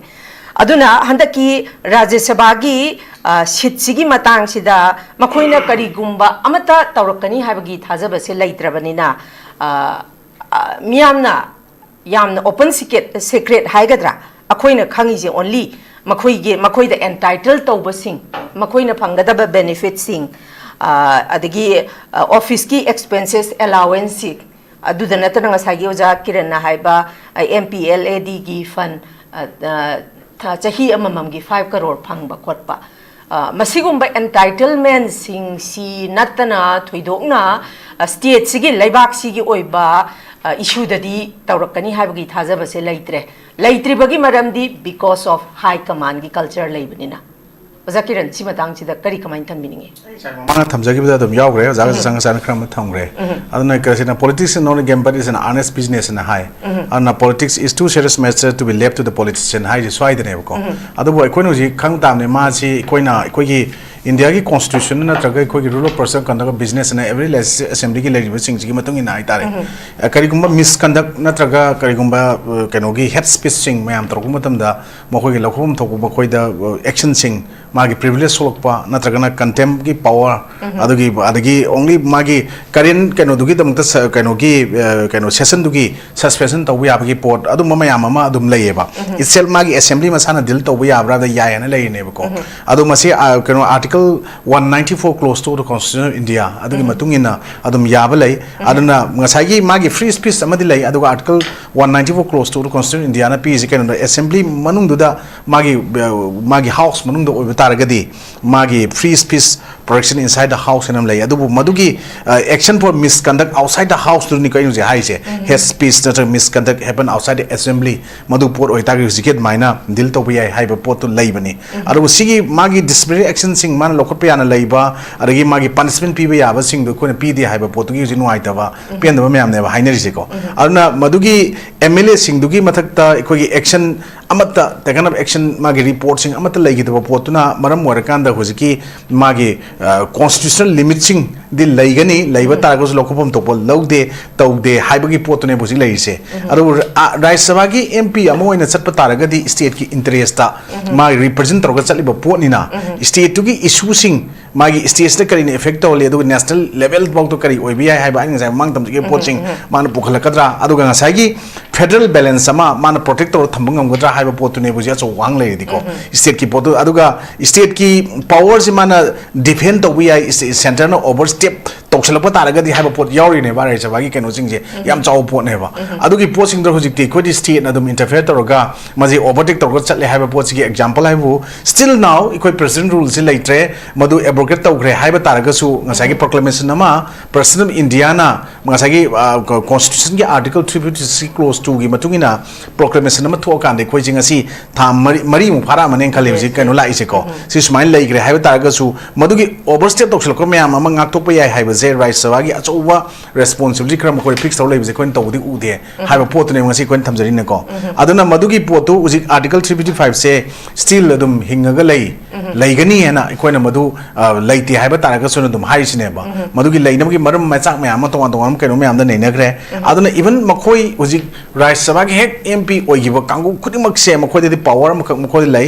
ꯑꯗꯨꯅ ꯍꯟꯗꯛꯀꯤ ꯔꯥꯖ꯭ꯌ ꯁꯚꯥꯒꯤ, ꯑ, seat ꯁꯤꯒꯤ ꯃꯇꯥꯡꯁꯤꯗ ꯃꯈꯣꯏꯅ ꯀꯔꯤꯒꯨꯝꯕ ꯑꯃꯠꯇ ꯇꯧꯔꯛꯀꯅꯤ ꯍꯥꯏꯕꯒꯤ ꯊꯥꯖꯕꯁꯦ ꯂꯩꯇ꯭ꯔꯕꯅꯤꯅ, ꯑ, ꯑ, ꯃꯤꯌꯥꯝꯅ ꯌꯥꯝꯅ open secret, secret ꯍꯥꯏꯒꯗ꯭ꯔꯥ, ꯑꯩꯈꯣꯏꯅ ꯈꯪꯉꯤꯁꯦ only ꯃꯈꯣꯏꯒꯤ, ꯃꯈꯣꯏꯗ entitle ꯇꯧꯕꯁꯤꯡ, ꯃꯈꯣꯏꯅ ꯐꯪꯒꯗꯕ benefit ꯁꯤꯡ, ꯑ, ꯑꯗꯒꯤ, ꯑ, office ꯀꯤ expenses allowance ꯁꯤ, ꯑꯗꯨꯗ ꯅꯠꯇꯅ ꯉꯁꯥꯏꯒꯤ ꯑꯣꯖꯥ ꯀꯤꯔꯟꯅ ꯍꯥꯏꯕ, ꯑ, MPLAD ꯒꯤ fund, ꯑ, ꯑ, ꯊ-, ꯆꯍꯤ ꯑꯃꯃꯝꯒꯤ five crore ꯐꯪꯕ ꯈꯣꯠꯄ, ꯑ, ꯃꯁꯤꯒꯨꯝꯕ entitlement ꯁꯤꯡꯁꯤ ꯅꯠꯇꯅ ꯊꯣꯏꯗꯣꯛꯅ, ꯑ, state ꯁꯤꯒꯤ, ꯂꯩꯕꯥꯛꯁꯤꯒꯤ ꯑꯣꯏꯕ, ꯑ, issue ꯗꯗꯤ ꯇꯧꯔꯛꯀꯅꯤ ꯍꯥꯏꯕꯒꯤ ꯊꯥꯖꯕꯁꯦ ꯂꯩꯇ꯭ꯔꯦ꯫ ꯂꯩꯇ꯭ꯔꯤꯕꯒꯤ ꯃꯔꯝꯗꯤ because of high command ꯒꯤ culture ꯂꯩꯕꯅꯤꯅ꯫ ꯑꯣꯖꯥ ꯀꯤꯔꯟ, ꯁꯤ ꯃꯇꯥꯡꯁꯤꯗ ꯀꯔꯤ ꯀꯃꯥꯏꯅ ꯊꯝꯕꯤꯅꯤꯡꯉꯤ? ꯃꯃꯥꯡꯗ ꯊꯝꯖꯈꯤꯕꯗ ꯑꯗꯨꯝ ꯌꯥꯎꯈ꯭ꯔꯦ, ꯑꯣꯖꯥꯒ ꯆꯪ ꯆꯪ ꯈꯔ ꯑꯃ ꯊꯝꯈ꯭ꯔꯦ꯫ ꯑꯗꯨꯅ ꯀꯔꯤꯁꯤꯅ, politics is not a game but it's an honest business ꯅ ꯍꯥꯏ꯫ ꯑꯗꯨꯅ politics is too serious matter to be left to the politician ꯍꯥꯏꯁꯦ ꯁ꯭ꯋꯥꯏꯗꯅꯦꯕꯀꯣ꯫ ꯑꯗꯨꯕꯨ ꯑꯩꯈꯣꯏꯅ ꯍꯧꯖꯤꯛ ꯈꯪ ꯇꯥꯕꯅꯤ, ꯃꯥꯁꯤ ꯑꯩꯈꯣꯏꯅ ꯑꯩꯈꯣꯏꯒꯤ ꯏꯟꯗꯤꯌꯥꯒꯤ ꯀꯣꯟꯁꯇꯤꯇ꯭ꯌꯨꯁꯟ ꯅꯠꯇ꯭ꯔꯒ ꯑꯩꯈꯣꯏꯒꯤ Rule of Personal Conduct of Business ꯑꯅ every legislative assemblyꯒꯤ ꯂꯩꯔꯤꯕꯁꯤꯡꯁꯤꯒꯤ ꯃꯇꯨꯡ ꯏꯟꯅ ꯍꯥꯏꯇꯥꯔꯦ, ꯑ, ꯀꯔꯤꯒꯨꯝꯕ ꯃꯤꯁꯀꯟꯗꯛ ꯅꯠꯇ꯭ꯔꯒ ꯀꯔꯤꯒꯨꯝꯕ, ꯑ, ꯀꯩꯅꯣꯒꯤ ꯍꯦꯠ ꯁ꯭ꯄꯤꯆꯁꯤꯡ ꯃꯌꯥꯝ ꯇꯧꯔꯛꯄ ꯃꯇꯝꯗ ꯃꯈꯣꯏꯒꯤ ꯂꯧꯐꯝ ꯊꯣꯛꯄ ꯃꯈꯣꯏꯗ, ꯑ, ꯑꯦꯛꯁꯟꯁꯤꯡ, ꯃꯥꯒꯤ ꯄ꯭ꯔꯤꯚꯤꯂꯦꯖ ꯁꯣꯛꯂꯛꯄ ꯅꯠꯇ꯭ꯔꯒꯅ ꯀꯟꯇꯦꯝꯒꯤ ꯄꯋꯥꯔ, ꯑꯗꯨꯒꯤ, ꯑꯗꯒꯤ only ꯃꯥꯒꯤ ꯀꯔꯦꯟ ꯀꯩꯅꯣꯗꯨꯒꯤꯗꯃꯛꯇ ꯁ-, ꯀꯩꯅꯣꯒꯤ, ꯑ, ꯀꯩꯅꯣ ꯁꯦꯁꯟꯗꯨꯒꯤ ꯁꯁꯄꯦꯟꯁꯟ ꯇꯧꯕ ꯌꯥꯕꯒꯤ ꯄꯣꯠ, ꯑꯗꯨꯝꯕ ꯃꯌꯥꯝ ꯑꯃ ꯑꯗꯨꯝ ꯂꯩꯌꯦꯕ꯫ Itself ꯃꯥꯒꯤ ꯑꯦꯁꯦꯝꯕ꯭ꯂꯤ ꯃꯁꯥꯅ ꯗꯤꯜ ꯇꯧꯕ ꯌꯥꯕ꯭ꯔꯥꯗ ꯌꯥꯏ ꯍꯥꯏꯅ ꯂꯩꯔꯤꯅꯦꯕꯀꯣ꯫ ꯑꯗꯣ ꯃꯁꯤ, ꯑ, ꯀꯩꯅꯣ, Article one ninety four clause two of the Constitution of India ꯑꯗꯨꯒꯤ ꯃꯇꯨꯡ ꯏꯟꯅ ꯑꯗꯨꯝ ꯌꯥꯕ ꯂꯩ꯫ ꯑꯗꯨꯅ ꯉꯁꯥꯏꯒꯤ ꯃꯥꯒꯤ free speech ꯑꯃꯗꯤ ꯂꯩ, ꯑꯗꯨꯒ Article one ninety four clause two of the Constitution of Indiaꯅ ꯄꯤꯔꯤꯁꯦ ꯀꯩꯅꯣꯗ, ꯑꯦꯁꯦꯝꯕ꯭ꯂꯤ ꯃꯅꯨꯡꯗꯨꯗ ꯃꯥꯒꯤ, ꯑ, ꯃꯥꯒꯤ ꯍꯥꯎꯁ ꯃꯅꯨꯡꯗ ꯑꯣꯏꯕ ꯇꯥꯔꯒꯗꯤ ꯃꯥꯒꯤ free speech protection inside the house ꯍꯥꯏꯅ ꯑꯃ ꯂꯩ꯫ ꯑꯗꯨꯕꯨ ꯃꯗꯨꯒꯤ, ꯑ, action for misconduct outside the houseꯗꯨꯅꯤ ꯀꯩꯅꯣ ꯍꯧꯖꯤꯛ ꯍꯥꯏꯔꯤꯁꯦ꯫ Hate speech ꯅꯠꯇ꯭ꯔꯒ misconduct happen outside the assembly, ꯃꯗꯨ ꯄꯣꯠ ꯑꯣꯏꯇꯥꯔꯒꯗꯤ ꯍꯧꯖꯤꯛꯀꯤ ꯑꯗꯨꯃꯥꯏꯅ ꯗꯤꯜ ꯇꯧꯕ ꯌꯥꯏ ꯍꯥꯏꯕ ꯄꯣꯠꯇꯨ ꯂꯩꯕꯅꯤ꯫ ꯑꯗꯨꯕꯨ ꯁꯤꯒꯤ ꯃꯥꯒꯤ disciplinary actionꯁꯤꯡ ꯃꯥꯅ ꯂꯧꯈꯠꯄ ꯌꯥꯅ ꯂꯩꯕ, ꯑꯗꯒꯤ ꯃꯥꯒꯤ punishment ꯄꯤꯕ ꯌꯥꯕꯁꯤꯡꯗꯣ ꯑꯩꯈꯣꯏꯅ ꯄꯤꯗꯦ ꯍꯥꯏꯕ ꯄꯣꯠꯇꯨꯒꯤ ꯍꯧꯖꯤꯛ ꯅꯨꯡꯉꯥꯏꯇꯕ, ꯄꯦꯟꯗꯕ ꯃꯌꯥꯝꯅꯦꯕ ꯍꯥꯏꯅꯔꯤꯁꯦꯀꯣ꯫ ꯑꯗꯨꯅ ꯃꯗꯨꯒꯤ MLAꯁꯤꯡꯗꯨꯒꯤ ꯃꯊꯛꯇ ꯑꯩꯈꯣꯏꯒꯤ action ꯑꯃꯠꯇ, taken up action, ꯃꯥꯒꯤ ꯔꯤꯄꯣꯔꯠꯁꯤꯡ ꯑꯃꯠꯇ ꯂꯩꯈꯤꯗꯕ ꯄꯣꯠꯇꯨꯅ ꯃꯔꯝ ꯑꯣꯏꯔꯀꯥꯟꯗ ꯍꯧꯖꯤꯛꯀꯤ ꯃꯥꯒꯤ, ꯑ, constitutional limitꯁꯤꯡꯗꯤ ꯂꯩꯒꯅꯤ, ꯂꯩꯕ ꯇꯥꯔꯒꯁꯨ ꯂꯧꯈꯠꯐꯝ ꯊꯣꯛꯄ ꯂꯧꯗꯦ, ꯇꯧꯗꯦ ꯍꯥꯏꯕꯒꯤ ꯄꯣꯠꯇꯨꯅꯦꯕ ꯍꯧꯖꯤꯛ ꯂꯩꯔꯤꯁꯦ꯫ ꯑꯗꯨꯕꯨ, ꯑ, ꯔꯥꯖ꯭ꯌ ꯁꯚꯥꯒꯤ MP ꯑꯃ ꯑꯣꯏꯅ ꯆꯠꯄ ꯇꯥꯔꯒꯗꯤ stateꯀꯤ interestꯇ ꯃꯥꯒꯤ represent ꯇꯧꯔꯒ ꯆꯠꯂꯤꯕ ꯄꯣꯠꯅꯤꯅ, stateꯇꯨꯒꯤ issueꯁꯤꯡ, ꯃꯥꯒꯤ stateꯇ ꯀꯔꯤꯅ effect ꯇꯧꯍꯜꯂꯤ, ꯑꯗꯨꯒ national level ꯐꯥꯎꯗ ꯀꯔꯤ ꯑꯣꯏꯕ ꯌꯥꯏ ꯍꯥꯏꯕ ꯑꯩꯅ ꯉꯁꯥꯏ ꯃꯃꯥꯡ ꯇꯝꯖꯈꯤꯕ ꯄꯣꯠꯁꯤꯡ ꯃꯥꯅ ꯄꯨꯈꯠꯂꯛꯀꯗ꯭ꯔꯥ, ꯑꯗꯨꯒ ꯉꯁꯥꯏꯒꯤ federal balance ꯑꯃ ꯃꯥꯅ protect ꯇꯧꯔꯒ ꯊꯝꯕ ꯉꯝꯒꯗ꯭ꯔꯥ ꯍꯥꯏꯕ ꯄꯣꯠꯇꯨꯅꯦꯕ ꯍꯧꯖꯤꯛ ꯑꯆꯧꯕ ꯋꯥꯍꯪ ꯂꯩꯔꯤꯗꯤꯀꯣ꯫ Stateꯀꯤ ꯄꯣꯠꯇꯨ, ꯑꯗꯨꯒ stateꯀꯤ powerꯁꯤ ꯃꯥꯅ defend ꯇꯧꯕ ꯌꯥꯏ, ꯏꯁ-, centreꯅ overstep ꯇꯧꯁꯜꯂꯛꯄ ꯇꯥꯔꯒꯗꯤ ꯍꯥꯏꯕ ꯄꯣꯠ ꯌꯥꯎꯔꯤꯅꯦꯕ ꯔꯥꯖ꯭ꯌ ꯁꯚꯥꯒꯤ ꯀꯩꯅꯣꯁꯤꯡꯁꯦ꯫ ꯌꯥꯝ ꯆꯥꯎꯕ ꯄꯣꯠꯅꯦꯕ꯫ ꯑꯗꯨꯒꯤ ꯄꯣꯠꯁꯤꯡꯗꯣ ꯍꯧꯖꯤꯛꯇꯤ ꯑꯩꯈꯣꯏꯗꯤ stateꯅ ꯑꯗꯨꯝ interfere ꯇꯧꯔꯒ ꯃꯁꯤ overtake ꯇꯧꯔꯒ ꯆꯠꯂꯦ ꯍꯥꯏꯕ ꯄꯣꯠꯁꯤꯒꯤ example ꯍꯥꯏꯕꯨ, still now ꯑꯩꯈꯣꯏ president ruleꯁꯤ ꯂꯩꯇ꯭ꯔꯦ, ꯃꯗꯨ abrogate ꯇꯧꯈ꯭ꯔꯦ ꯍꯥꯏꯕ ꯇꯥꯔꯒꯁꯨ ꯉꯁꯥꯏꯒꯤ proclamation ꯑꯃ President of Indiaꯅ ꯉꯁꯥꯏꯒꯤ, ꯑ, ꯀ-, Constitutionꯒꯤ Article three fifty six clause twoꯒꯤ ꯃꯇꯨꯡ ꯏꯟꯅ proclamation ꯑꯃ ꯊꯣꯛꯑꯀꯥꯟꯗ ꯑꯩꯈꯣꯏꯁꯦ ꯉꯁꯤ ꯊꯥ ꯃꯔꯤ, ꯃꯔꯤꯃꯨꯛ ꯐꯥꯔꯛꯑꯃꯅꯦꯅ ꯈꯜꯂꯤ ꯍꯧꯖꯤꯛ ꯀꯩꯅꯣ ꯂꯥꯛꯏꯁꯦꯀꯣ꯫ ꯁꯤ ꯁꯨꯃꯥꯏꯅ ꯂꯩꯈ꯭ꯔꯦ ꯍꯥꯏꯕ ꯇꯥꯔꯒꯁꯨ ꯃꯗꯨꯒꯤ overstep ꯇꯧꯁꯤꯜꯂꯛꯄ ꯃꯌꯥꯝ ꯑꯃ ꯉꯥꯛꯊꯣꯛꯄ ꯌꯥꯏ ꯍꯥꯏꯕꯁꯦ ꯁꯦ ꯔꯥꯖ꯭ꯌ ꯁꯚꯥꯒꯤ ꯑꯆꯧꯕ ꯔꯦꯁꯄꯣꯟꯁꯤꯕꯤꯂꯤꯇꯤ ꯈꯔ ꯃꯈꯣꯏꯗ ꯐꯤꯛꯁ ꯇꯧꯔ ꯂꯩꯕꯁꯦ ꯑꯩꯈꯣꯏꯅ ꯇꯧꯕꯗꯤ ꯎꯗꯦ ꯍꯥꯏꯕ ꯄꯣꯠꯇꯨꯅꯦꯕ ꯉꯁꯤ ꯑꯩꯈꯣꯏꯅ ꯊꯝꯖꯔꯤꯅꯀꯣ꯫ ꯑꯗꯨꯅ ꯃꯗꯨꯒꯤ ꯄꯣꯠꯇꯨ ꯍꯧꯖꯤꯛ ꯑꯥꯔꯇꯤꯀꯜ ꯊ꯭ꯔꯤ ꯐꯤꯐꯇꯤ ꯐꯥꯏꯚꯁꯦ ꯁ꯭ꯇꯤꯜ ꯑꯗꯨꯝ ꯍꯤꯡꯉꯒ ꯂꯩ, ꯂꯩꯒꯅꯤ ꯍꯥꯏꯅ ꯑꯩꯈꯣꯏꯅ ꯃꯗꯨ, ꯑ, ꯂꯩꯇꯦ ꯍꯥꯏꯕ ꯇꯥꯔꯒꯁꯨ ꯑꯗꯨꯝ ꯍꯥꯏꯔꯤꯁꯤꯅꯦꯕ꯫ ꯃꯗꯨꯒꯤ ꯂꯩꯅꯕꯒꯤ ꯃꯔꯝ ꯃꯆꯥꯛ ꯃꯌꯥꯝ ꯑꯃ, ꯇꯣꯉꯥꯟ ꯇꯣꯉꯥꯟꯕ ꯀꯩꯅꯣ ꯃꯌꯥꯝꯗ ꯅꯩꯅꯈ꯭ꯔꯦ꯫ ꯑꯗꯨꯅ ꯏꯚꯟ ꯃꯈꯣꯏ ꯍꯧꯖꯤꯛ ꯔꯥꯖ꯭ꯌ ꯁꯚꯥꯒꯤ ꯍꯦꯛ ꯑꯦꯝ ꯄꯤ ꯑꯣꯏꯈꯤꯕ ꯀꯥꯡꯕꯨ ꯈꯨꯗꯤꯡꯃꯛꯁꯦ ꯃꯈꯣꯏꯗꯗꯤ ꯄꯥꯋꯔ ꯑꯃꯈꯛ ꯃꯈꯣꯏꯗ ꯂꯩ꯫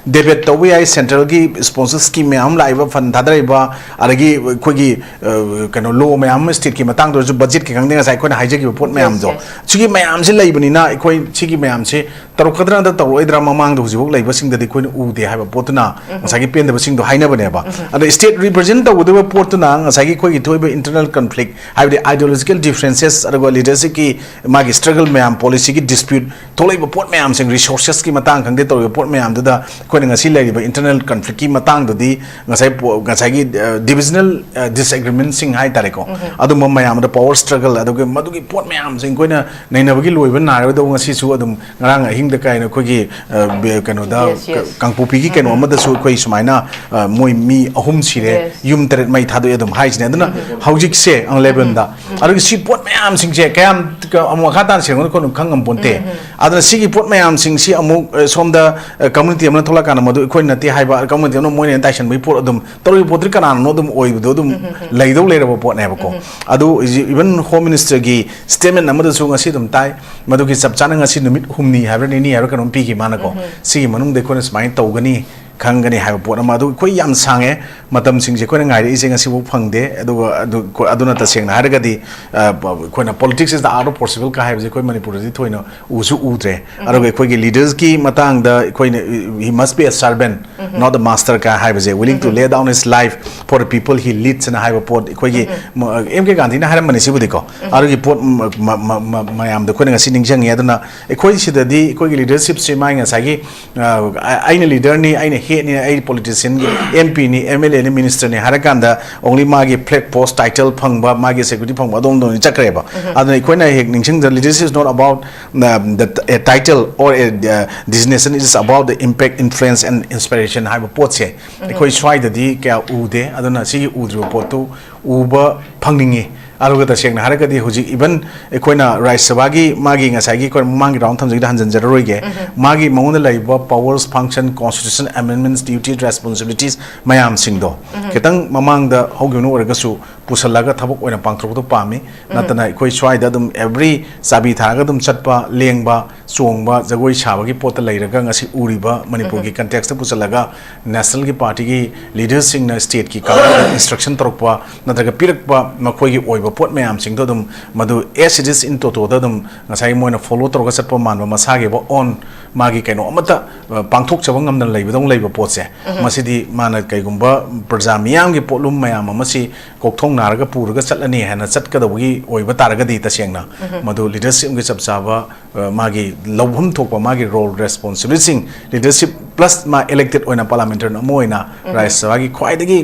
ꯗꯦꯕꯦꯠ ꯇꯧꯕ ꯌꯥꯏ, ꯁꯦꯟꯇ꯭ꯔꯦꯜꯒꯤ ꯁ꯭ꯄꯣꯟꯁꯔ ꯁ꯭ꯀꯤꯝ ꯃꯌꯥꯝ ꯑꯃ ꯂꯥꯛꯏꯕ, ꯐꯟ ꯊꯥꯗꯔꯛꯏꯕ, ꯑꯗꯒꯤ ꯑꯩꯈꯣꯏꯒꯤ, ꯑ, ꯀꯩꯅꯣ, ꯂꯣ ꯃꯌꯥꯝ ꯑꯃ ꯁ꯭ꯇꯦꯠꯀꯤ ꯃꯇꯥꯡꯗ ꯑꯣꯏꯔꯁꯨ, ꯕꯖꯦꯠꯀꯤ ꯈꯪꯗꯦ, ꯉꯁꯥꯏ ꯑꯩꯈꯣꯏꯅ ꯍꯥꯏꯖꯈꯤꯕ ꯄꯣꯠ ꯃꯌꯥꯝꯗꯣ, ꯁꯤꯒꯤ ꯃꯌꯥꯝꯁꯤ ꯂꯩꯕꯅꯤꯅ ꯑꯩꯈꯣꯏ ꯁꯤꯒꯤ ꯃꯌꯥꯝꯁꯤ ꯇꯧꯔꯛꯀꯗ꯭ꯔꯥ ꯅꯠꯇ꯭ꯔ ꯇꯧꯔꯛꯑꯣꯏꯗ꯭ꯔꯥ ꯃꯃꯥꯡꯗ ꯍꯧꯖꯤꯛꯐꯥꯎ ꯂꯩꯕꯁꯤꯡꯗꯗꯤ ꯑꯩꯈꯣꯏꯅ ꯎꯗꯦ ꯍꯥꯏꯕ ꯄꯣꯠꯇꯨꯅ ꯉꯁꯥꯏꯒꯤ ꯄꯦꯟꯗꯕꯁꯤꯡꯗꯣ ꯍꯥꯏꯅꯕꯅꯦꯕ꯫ ꯑꯗꯣ ꯁ꯭ꯇꯦꯠ ꯔꯤꯄ꯭ꯔꯖꯦꯟ ꯇꯧꯒꯗꯕ ꯄꯣꯠꯇꯨꯅ ꯉꯁꯥꯏꯒꯤ ꯑꯩꯈꯣꯏꯒꯤ ꯊꯣꯛꯏꯕ ꯏꯟꯇꯔꯅꯦꯜ ꯀꯟꯐ꯭ꯂꯤꯛ, ꯍꯥꯏꯕꯗꯤ ideological differences, ꯑꯗꯨꯒ ꯂꯤꯗꯔꯁꯤꯞꯀꯤ ꯃꯥꯒꯤ ꯁ꯭ꯇ꯭ꯔꯒꯜ ꯃꯌꯥꯝ, ꯄꯣꯂꯤꯁꯤꯒꯤ ꯗꯤꯁꯄ꯭ꯌꯨꯠ ꯊꯣꯛꯂꯛꯏꯕ ꯄꯣꯠ ꯃꯌꯥꯝꯁꯤꯡ, ꯔꯤꯁꯣꯔꯁꯦꯁꯀꯤ ꯃꯇꯥꯡ ꯈꯪꯗꯦ, ꯇꯧꯔꯤꯕ ꯄꯣꯠ ꯃꯌꯥꯝꯗꯨꯗ ꯑꯩꯈꯣꯏꯅ ꯉꯁꯤ ꯂꯩꯔꯤꯕ ꯏꯟꯇꯔꯅꯦꯜ ꯀꯟꯐ꯭ꯂꯤꯛꯀꯤ ꯃꯇꯥꯡꯗꯨꯗꯤ ꯉꯁꯥꯏ ꯄꯣ-, ꯉꯁꯥꯏꯒꯤ, ꯑ, ꯗꯤꯕꯤꯖꯅꯦꯜ, ꯑ, ꯗꯤꯁꯑꯦꯒ꯭ꯔꯤꯃꯦꯟꯁꯤꯡ ꯍꯥꯏ ꯇꯥꯔꯦꯀꯣ, ꯑꯗꯨꯝꯕ ꯃꯌꯥꯝꯗ ꯄꯥꯋꯔ ꯁ꯭ꯇ꯭ꯔꯒꯜ, ꯑꯗꯨꯒ ꯃꯗꯨꯒꯤ ꯄꯣꯠ ꯃꯌꯥꯝꯁꯤꯡ ꯑꯩꯈꯣꯏꯅ ꯅꯩꯅꯕꯒꯤ ꯂꯣꯏꯕ ꯅꯥꯏꯔꯣꯏꯗꯧꯕ, ꯉꯁꯤꯁꯨ ꯑꯗꯨꯝ ꯉꯔꯥꯡ ꯑꯍꯤꯡꯗ ꯀꯥꯏꯅ ꯑꯩꯈꯣꯏꯒꯤ, ꯑ, ꯕꯦ-, ꯀꯩꯅꯣꯗ, Yes, yes. ꯀꯥꯡꯄꯣꯛꯄꯤꯒꯤ ꯀꯩꯅꯣ ꯑꯃꯗꯁꯨ ꯑꯩꯈꯣꯏ ꯁꯨꯃꯥꯏꯅ, ꯑ, ꯃꯣꯏ ꯃꯤ ꯑꯍꯨꯝ ꯁꯤꯔꯦ, Yes. ꯌꯨꯝ ꯇꯔꯦꯠ ꯃꯩ ꯊꯥꯗꯣꯛꯑꯦ ꯑꯗꯨꯝ ꯍꯥꯏꯁꯤꯅꯦ꯫ ꯑꯗꯨꯅ ꯍꯧꯖꯤꯛꯁꯦ ꯑꯦꯂꯦꯚꯦꯟꯗ, ꯑꯗꯨꯒ ꯁꯤ ꯄꯣꯠ ꯃꯌꯥꯝꯁꯤꯡꯁꯦ ꯀꯌꯥꯝ ꯀ-, ꯑꯃꯨꯛ ꯃꯈꯥ ꯇꯥꯅ ꯁꯦꯡꯅ ꯑꯩꯈꯣꯏꯅ ꯈꯪ ꯉꯝ ꯄꯣꯟꯇꯦ꯫ ꯑꯗꯨꯅ ꯁꯤꯒꯤ ꯄꯣꯠ ꯃꯌꯥꯝꯁꯤꯡꯁꯤ ꯑꯃꯨꯛ, ꯑ, ꯁꯣꯝꯗ, ꯑ, ꯀꯝꯃꯨꯅꯤꯇꯤ ꯑꯃꯅ ꯊꯣꯛꯂꯛꯀꯥꯟꯗ ꯃꯗꯨ ꯑꯩꯈꯣꯏꯅ ꯅꯠꯇꯦ ꯍꯥꯏꯕ, ꯀꯝꯃꯨꯅꯤꯇꯤ ꯑꯃꯅ ꯃꯣꯏꯅ ꯇꯥꯏꯁꯟꯕꯒꯤ ꯄꯣꯠ ꯑꯗꯨꯝ ꯇꯧꯔꯤꯕ ꯄꯣꯠꯇꯨꯗꯤ ꯀꯅꯥꯅꯣ ꯑꯗꯨꯝ ꯑꯣꯏꯕꯗꯣ ꯑꯗꯨꯝ ꯂꯩꯗꯧ ꯂꯩꯔꯕ ꯄꯣꯠꯅꯦꯕꯀꯣ꯫ ꯑꯗꯨ ꯏꯚꯟ ꯍꯣꯝ ꯃꯤꯅꯤꯁꯇꯔꯒꯤ ꯁ꯭ꯇꯦꯠꯃꯦꯟ ꯑꯃꯗꯁꯨ ꯉꯁꯤ ꯑꯗꯨꯝ ꯇꯥꯏ, ꯃꯗꯨꯒꯤ ꯆꯞ ꯆꯥꯅ ꯉꯁꯤ ꯅꯨꯃꯤꯠ ꯍꯨꯝꯅꯤ ꯍꯥꯏꯕ꯭ꯔꯥ ꯅꯤꯅꯤ ꯍꯥꯏꯕ꯭ꯔꯥ ꯀꯩꯅꯣꯝ ꯄꯤꯈꯤ ꯃꯥꯅꯀꯣ꯫ ꯁꯤꯒꯤ ꯃꯅꯨꯡꯗ ꯑꯩꯈꯣꯏꯅ ꯁꯨꯃꯥꯏꯅ ꯇꯧꯒꯅꯤ, ꯈꯪꯒꯅꯤ ꯍꯥꯏꯕ ꯄꯣꯠ ꯑꯃ꯫ ꯑꯗꯨ ꯑꯩꯈꯣꯏ ꯌꯥꯝ ꯁꯥꯡꯉꯦ, ꯃꯇꯝꯁꯤꯡꯁꯦ ꯑꯩꯈꯣꯏꯅ ꯉꯥꯏꯔꯛꯏꯁꯦ ꯉꯁꯤꯐꯥꯎ ꯐꯪꯗꯦ꯫ ꯑꯗꯨꯒ ꯑꯗꯨ, ꯑꯗꯨꯅ ꯇꯁꯦꯡꯅ ꯍꯥꯏꯔꯒꯗꯤ, ꯑ, ꯑꯩꯈꯣꯏꯅ politics is the art of possible ꯀ ꯍꯥꯏꯕꯁꯦ ꯑꯩꯈꯣꯏ ꯃꯅꯤꯄꯨꯔꯗꯗꯤ ꯊꯣꯏꯅ ꯎꯁꯨ ꯎꯗ꯭ꯔꯦ꯫ ꯑꯗꯨꯒ ꯑꯩꯈꯣꯏꯒꯤ ꯂꯤꯗꯔꯁꯀꯤ ꯃꯇꯥꯡꯗ ꯑꯩꯈꯣꯏꯅ, "He must be a servant, not a master" ꯀ ꯍꯥꯏꯕꯁꯦ, "Willing to lay down his life for the people he leads" ꯑꯅ ꯍꯥꯏꯕ ꯄꯣꯠ ꯑꯩꯈꯣꯏꯒꯤ, ꯃ-, ꯑꯦꯝ ꯀꯦ ꯒꯥꯟꯙꯤꯅ ꯍꯥꯏꯔꯝꯕꯅꯤ ꯁꯤꯕꯨꯗꯤꯀꯣ꯫ ꯑꯗꯨꯒꯤ ꯄꯣꯠ ꯃ-, ꯃ-, ꯃ-, ꯃ-, ꯃꯌꯥꯝꯗꯣ ꯑꯩꯈꯣꯏꯅ ꯉꯁꯤ ꯅꯤꯡꯁꯤꯡꯉꯤ꯫ ꯑꯗꯨꯅ ꯑꯩꯈꯣꯏ ꯁꯤꯗꯗꯤ ꯑꯩꯈꯣꯏꯒꯤ ꯂꯤꯗꯔꯁꯤꯞꯁꯦ ꯃꯥꯒꯤ ꯉꯁꯥꯏꯒꯤ, ꯑ, ꯑ-, ꯑꯩꯅ ꯂꯤꯗꯔꯅꯤ, ꯑꯩꯅ ꯍꯦꯠꯅꯤ, ꯑꯩ ꯄꯣꯂꯤꯇꯤꯁꯤꯌꯟꯒꯤ ꯑꯦꯝ ꯄꯤꯅꯤ, ꯑꯦꯝ ꯑꯦꯜ ꯑꯦꯅꯤ, ꯃꯤꯅꯤꯁꯇꯔꯅꯤ ꯍꯥꯏꯔꯀꯥꯟꯗ only ꯃꯥꯒꯤ ꯐ꯭ꯂꯦꯛ ꯄꯣꯁ, ꯇꯥꯏꯇꯜ ꯐꯪꯕ, ꯃꯥꯒꯤ ꯁꯦꯀ꯭ꯌꯨꯔꯤꯇꯤ ꯐꯪꯕ, ꯑꯗꯣꯝꯗ ꯑꯣꯏꯅ ꯆꯠꯈ꯭ꯔꯦꯕ꯫ ꯑꯗꯨꯅ ꯑꯩꯈꯣꯏꯅ ꯍꯦꯛ ꯅꯤꯡꯁꯤꯡꯗ, leadership is not about the, the, a title or a, uh, designation, it is about the impact, influence and inspiration ꯍꯥꯏꯕ ꯄꯣꯠꯁꯦ ꯑꯩꯈꯣꯏ ꯁ꯭ꯋꯥꯏꯗꯗꯤ ꯀꯌꯥ ꯎꯗꯦ꯫ ꯑꯗꯨꯅ ꯁꯤꯒꯤ ꯎꯗ꯭ꯔꯤꯕ ꯄꯣꯠꯇꯨ ꯎꯕ ꯐꯪꯅꯤꯡꯉꯤ꯫ ꯑꯗꯨꯒ ꯇꯁꯦꯡꯅ ꯍꯥꯏꯔꯒꯗꯤ ꯍꯧꯖꯤꯛ even ꯑꯩꯈꯣꯏꯅ ꯔꯥꯖ꯭ꯌ ꯁꯚꯥꯒꯤ ꯃꯥꯒꯤ ꯉꯁꯥꯏꯒꯤ ꯑꯩꯈꯣꯏ ꯃꯃꯥꯡꯒꯤ ꯔꯥꯎꯟ ꯊꯝꯖꯒꯦꯗ ꯍꯟꯖꯤꯟꯖꯔꯔꯣꯏꯒꯦ꯫ ꯃꯥꯒꯤ ꯃꯉꯣꯟꯗ ꯂꯩꯔꯤꯕ powers, function, constitution, amendments, duties, responsibilities ꯃꯌꯥꯝꯁꯤꯡꯗꯣ ꯈꯤꯇꯪ ꯃꯃꯥꯡꯗ ꯍꯧꯈꯤꯕꯅ ꯑꯣꯏꯔꯒꯁꯨ ꯄꯨꯁꯜꯂꯒ ꯊꯕꯛ ꯑꯣꯏꯅ ꯄꯥꯡꯊꯣꯔꯛꯄꯗꯣ ꯄꯥꯝꯃꯤ꯫ ꯅꯠꯇꯅ ꯑꯩꯈꯣꯏ ꯁ꯭ꯋꯥꯏꯗ ꯑꯗꯨꯝ every ꯆꯥꯕꯤ ꯊꯥꯔꯒ ꯑꯗꯨꯝ ꯆꯠꯄ, ꯂꯦꯡꯕ, ꯆꯣꯡꯕ, ꯖꯒꯣꯏ ꯁꯥꯕꯒꯤ ꯄꯣꯠꯇ ꯂꯩꯔꯒ ꯉꯁꯤ ꯎꯔꯤꯕ ꯃꯅꯤꯄꯨꯔꯒꯤ ꯀꯟꯇꯦꯛꯁꯇ ꯄꯨꯁꯜꯂꯒ ꯅꯦꯁꯅꯦꯜꯒꯤ ꯄꯥꯔꯇꯤꯒꯤ ꯂꯤꯗꯔꯁꯤꯡꯅ ꯁ꯭ꯇꯦꯠꯀꯤ ꯀꯥꯡꯕꯨꯗ ꯏꯟꯁꯇ꯭ꯔꯛꯁꯟ ꯇꯧꯔꯛꯄ ꯅꯠꯇ꯭ꯔꯒ ꯄꯤꯔꯛꯄ ꯃꯈꯣꯏꯒꯤ ꯑꯣꯏꯕ ꯄꯣꯠ ꯃꯌꯥꯝꯁꯤꯡꯗꯣ ꯑꯗꯨꯝ ꯃꯗꯨ as it is in totoꯗ ꯑꯗꯨꯝ ꯉꯁꯥꯏꯒꯤ ꯃꯣꯏꯅ ꯐꯣꯂꯣ ꯇꯧꯔꯒ ꯆꯠꯄ ꯃꯥꯟꯕ, ꯃꯁꯥꯒꯤ ꯑꯣꯟ ꯃꯥꯒꯤ ꯀꯩꯅꯣ ꯑꯃꯠꯇ ꯑ, ꯄꯥꯡꯊꯣꯛꯆꯕ ꯉꯝꯗꯅ ꯂꯩꯕꯗꯧꯅ ꯂꯩꯕ ꯄꯣꯠꯁꯦ, ꯃꯁꯤꯗꯤ ꯃꯥꯅ ꯀꯩꯒꯨꯝꯕ ꯄ꯭ꯔꯖꯥ ꯃꯤꯌꯥꯝꯒꯤ ꯄꯣꯠꯂꯨꯝ ꯃꯌꯥꯝ ꯑꯃꯁꯤ ꯀꯣꯛꯊꯣꯡꯅꯔꯒ ꯄꯨꯔꯒ ꯆꯠꯂꯅꯤ ꯍꯥꯏꯅ ꯆꯠꯀꯗꯧꯕꯒꯤ ꯑꯣꯏꯕ ꯇꯥꯔꯒꯗꯤ, ꯇꯁꯦꯡꯅ ꯃꯗꯨ ꯂꯤꯗꯔꯁꯤꯞꯒꯤ ꯆꯞ ꯆꯥꯕ, ꯑ, ꯃꯥꯒꯤ ꯂꯧꯐꯝ ꯊꯣꯛꯄ ꯃꯥꯒꯤ ꯔꯣꯜ ꯔꯦꯁꯄꯣꯟꯁꯤꯕꯤꯂꯤꯇꯤꯁꯤꯡ, ꯂꯤꯗꯔꯁꯤꯞ ꯄ꯭ꯂꯁ ꯃꯥ ꯏꯂꯦꯛꯇꯦꯠ ꯑꯣꯏꯅ ꯄꯥꯔꯂꯥꯃꯦꯟꯇꯔ ꯑꯃ ꯑꯣꯏꯅ ꯔꯥꯖ꯭ꯌ ꯁꯚꯥꯒꯤ ꯈ꯭ꯋꯥꯏꯗꯒꯤ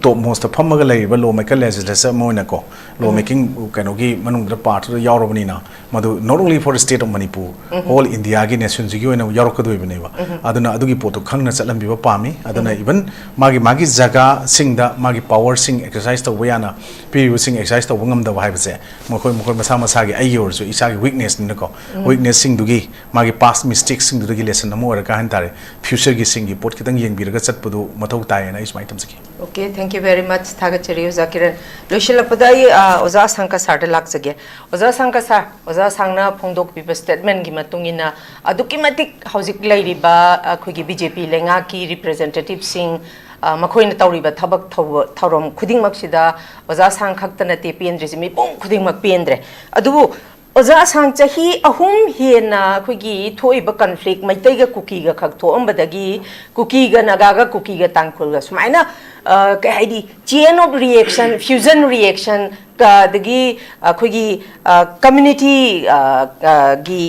ꯇꯣꯞ ꯃꯣꯁꯇ ꯐꯝꯃꯒ ꯂꯩꯔꯤꯕ ꯂꯣ ꯃꯦꯀꯔ ꯂꯦꯖꯤꯁꯂꯦꯆꯔ ꯑꯃ ꯑꯣꯏꯅꯀꯣ, ꯂꯣ ꯃꯦꯀꯤꯡ ꯀꯩꯅꯣꯒꯤ ꯃꯅꯨꯡꯗ ꯄꯥꯔꯠꯇꯨꯗ ꯌꯥꯎꯔꯕꯅꯤꯅ, ꯃꯗꯨ not only for the state of Manipur, whole Indiaꯒꯤ nationꯁꯤꯒꯤ ꯑꯣꯏꯅ ꯌꯥꯎꯔꯛꯀꯗꯣꯏꯕꯅꯦꯕ꯫ ꯑꯗꯨꯅ ꯑꯗꯨꯒꯤ ꯄꯣꯠꯇꯣ ꯈꯪꯅ ꯆꯠꯍꯟꯕꯤꯕ ꯄꯥꯝꯃꯤ꯫ ꯑꯗꯨꯅ even ꯃꯥꯒꯤ ꯃꯥꯒꯤ ꯖꯒꯥꯁꯤꯡꯗ ꯃꯥꯒꯤ powerꯁꯤꯡ exercise ꯇꯧꯕ ꯌꯥꯅ ꯄꯤꯔꯤꯕꯁꯤꯡ exercise ꯇꯧꯕ ꯉꯝꯗꯕ ꯍꯥꯏꯕꯁꯦ ꯃꯈꯣꯏ ꯃꯈꯣꯏ ꯃꯁꯥ ꯃꯁꯥꯒꯤ, ꯑꯩꯒꯤ ꯑꯣꯏꯔꯁꯨ ꯏꯁꯥꯒꯤ weaknessꯅꯤꯅꯀꯣ, weaknessꯁꯤꯡꯗꯨꯒꯤ, ꯃꯥꯒꯤ past mistakeꯁꯤꯡꯗꯨꯗꯒꯤ lesson ꯑꯃ ꯑꯣꯏꯔꯒ ꯍꯥꯏ ꯇꯥꯔꯦ, futureꯒꯤꯁꯤꯡꯒꯤ ꯄꯣꯠ ꯈꯤꯇꯪ ꯌꯦꯡꯕꯤꯔꯒ ꯆꯠꯄꯗꯨ ꯃꯊꯧ ꯇꯥꯏꯌꯦꯅ ꯑꯩ ꯁꯨꯃꯥꯏꯅ ꯊꯝꯖꯒꯦ꯫ Okay, thank you very much꯫ ꯊꯥꯒꯠꯆꯔꯤ ꯑꯣꯖꯥ ꯀꯤꯔꯟ꯫ ꯂꯣꯏꯁꯤꯜꯂꯛꯄꯗ ꯑꯩ, ꯑ, ꯑꯣꯖꯥ ꯑꯁꯥꯡꯀ ꯁꯥꯔꯗ ꯂꯥꯛꯆꯒꯦ꯫ ꯑꯣꯖꯥ ꯑꯁꯥꯡꯀ ꯁꯥꯔ, ꯑꯣꯖꯥ ꯑꯁꯥꯡꯅ ꯐꯣꯡꯗꯣꯛꯄꯤꯕ statementꯀꯤ ꯃꯇꯨꯡ ꯏꯟꯅ ꯑꯗꯨꯛꯀꯤ ꯃꯇꯤꯛ ꯍꯧꯖꯤꯛ ꯂꯩꯔꯤꯕ ꯑꯩꯈꯣꯏꯒꯤ BJP ꯂꯩꯉꯥꯛꯀꯤ representativeꯁꯤꯡ, ꯑ, ꯃꯈꯣꯏꯅ ꯇꯧꯔꯤꯕ ꯊꯕꯛ ꯊꯧꯕ-, ꯊꯧꯔꯝ ꯈꯨꯗꯤꯡꯃꯛꯁꯤꯗ ꯑꯣꯖꯥ ꯑꯁꯥꯡ ꯈꯛꯇ ꯅꯠꯇꯦ ꯄꯦꯟꯗ꯭ꯔꯤꯁꯤ, ꯃꯤꯄꯨꯝ ꯈꯨꯗꯤꯡꯃꯛ ꯄꯦꯟꯗ꯭ꯔꯦ꯫ ꯑꯗꯨꯕꯨ ꯑꯣꯖꯥ ꯑꯁꯥꯡ ꯆꯍꯤ ꯑꯍꯨꯝ ꯍꯦꯟꯅ ꯑꯩꯈꯣꯏꯒꯤ ꯊꯣꯛꯏꯕ conflict, ꯃꯩꯇꯩꯒ ꯀꯨꯀꯤꯒ ꯈꯛ ꯊꯣꯛꯑꯝꯕꯗꯒꯤ ꯀꯨꯀꯤꯒ ꯅꯥꯒꯥꯒ ꯀꯨꯀꯤꯒ ꯇꯥꯡꯈꯨꯜꯒ ꯁꯨꯃꯥꯏꯅ, ꯑ, ꯀꯩ ꯍꯥꯏꯗꯤ, chain of reaction, fusion reaction, ꯀ-, ꯑꯗꯒꯤ ꯑꯩꯈꯣꯏꯒꯤ, ꯑ, community, ꯑ, ꯑ, ꯒꯤ,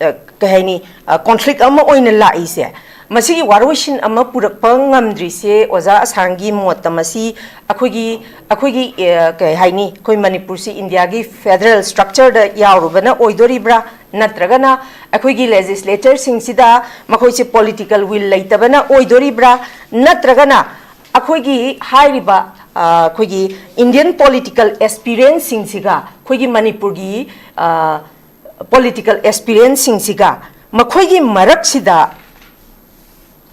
ꯑ, ꯀꯩ ꯍꯥꯏꯅꯤ, ꯑ, conflict ꯑꯃ ꯑꯣꯏꯅ ꯂꯥꯛꯏꯁꯦ꯫ ꯃꯁꯤꯒꯤ ꯋꯥꯔꯣꯏꯁꯤꯟ ꯑꯃ ꯄꯨꯔꯛꯄ ꯉꯝꯗ꯭ꯔꯤꯁꯦ ꯑꯣꯖꯥ ꯑꯁꯥꯡꯒꯤ ꯃꯣꯠꯇ ꯃꯁꯤ ꯑꯩꯈꯣꯏꯒꯤ, ꯑꯩꯈꯣꯏꯒꯤ, ꯑꯦ, ꯀꯩ ꯍꯥꯏꯅꯤ, ꯑꯩꯈꯣꯏ ꯃꯅꯤꯄꯨꯔꯁꯤ ꯏꯟꯗꯤꯌꯥꯒꯤ ꯐꯦꯗꯔꯦꯜ ꯁ꯭ꯇ꯭ꯔꯛꯆꯔꯗ ꯌꯥꯎꯔꯨꯕꯅ ꯑꯣꯏꯗꯣꯔꯤꯕ꯭ꯔꯥ, ꯅꯠꯇ꯭ꯔꯒꯅ ꯑꯩꯈꯣꯏꯒꯤ ꯂꯦꯖꯤꯁꯂꯦꯆꯔꯁꯤꯡꯁꯤꯗ ꯃꯈꯣꯏꯁꯦ ꯄꯣꯂꯤꯇꯤꯀꯦꯜ ꯋꯤꯜ ꯂꯩꯇꯕꯅ ꯑꯣꯏꯗꯣꯔꯤꯕ꯭ꯔꯥ, ꯅꯠꯇ꯭ꯔꯒꯅ ꯑꯩꯈꯣꯏꯒꯤ ꯍꯥꯏꯔꯤꯕ, ꯑ, ꯑꯩꯈꯣꯏꯒꯤ ꯏꯟꯗꯤꯌꯟ ꯄꯣꯂꯤꯇꯤꯀꯦꯜ ꯑꯦꯁꯄꯤꯔꯦꯟꯁꯁꯤꯡꯁꯤꯒ ꯑꯩꯈꯣꯏꯒꯤ ꯃꯅꯤꯄꯨꯔꯒꯤ, ꯑ, ꯄꯣꯂꯤꯇꯤꯀꯦꯜ ꯑꯦꯁꯄꯤꯔꯦꯟꯁꯁꯤꯡꯁꯤꯒ ꯃꯈꯣꯏꯒꯤ ꯃꯔꯛꯁꯤꯗ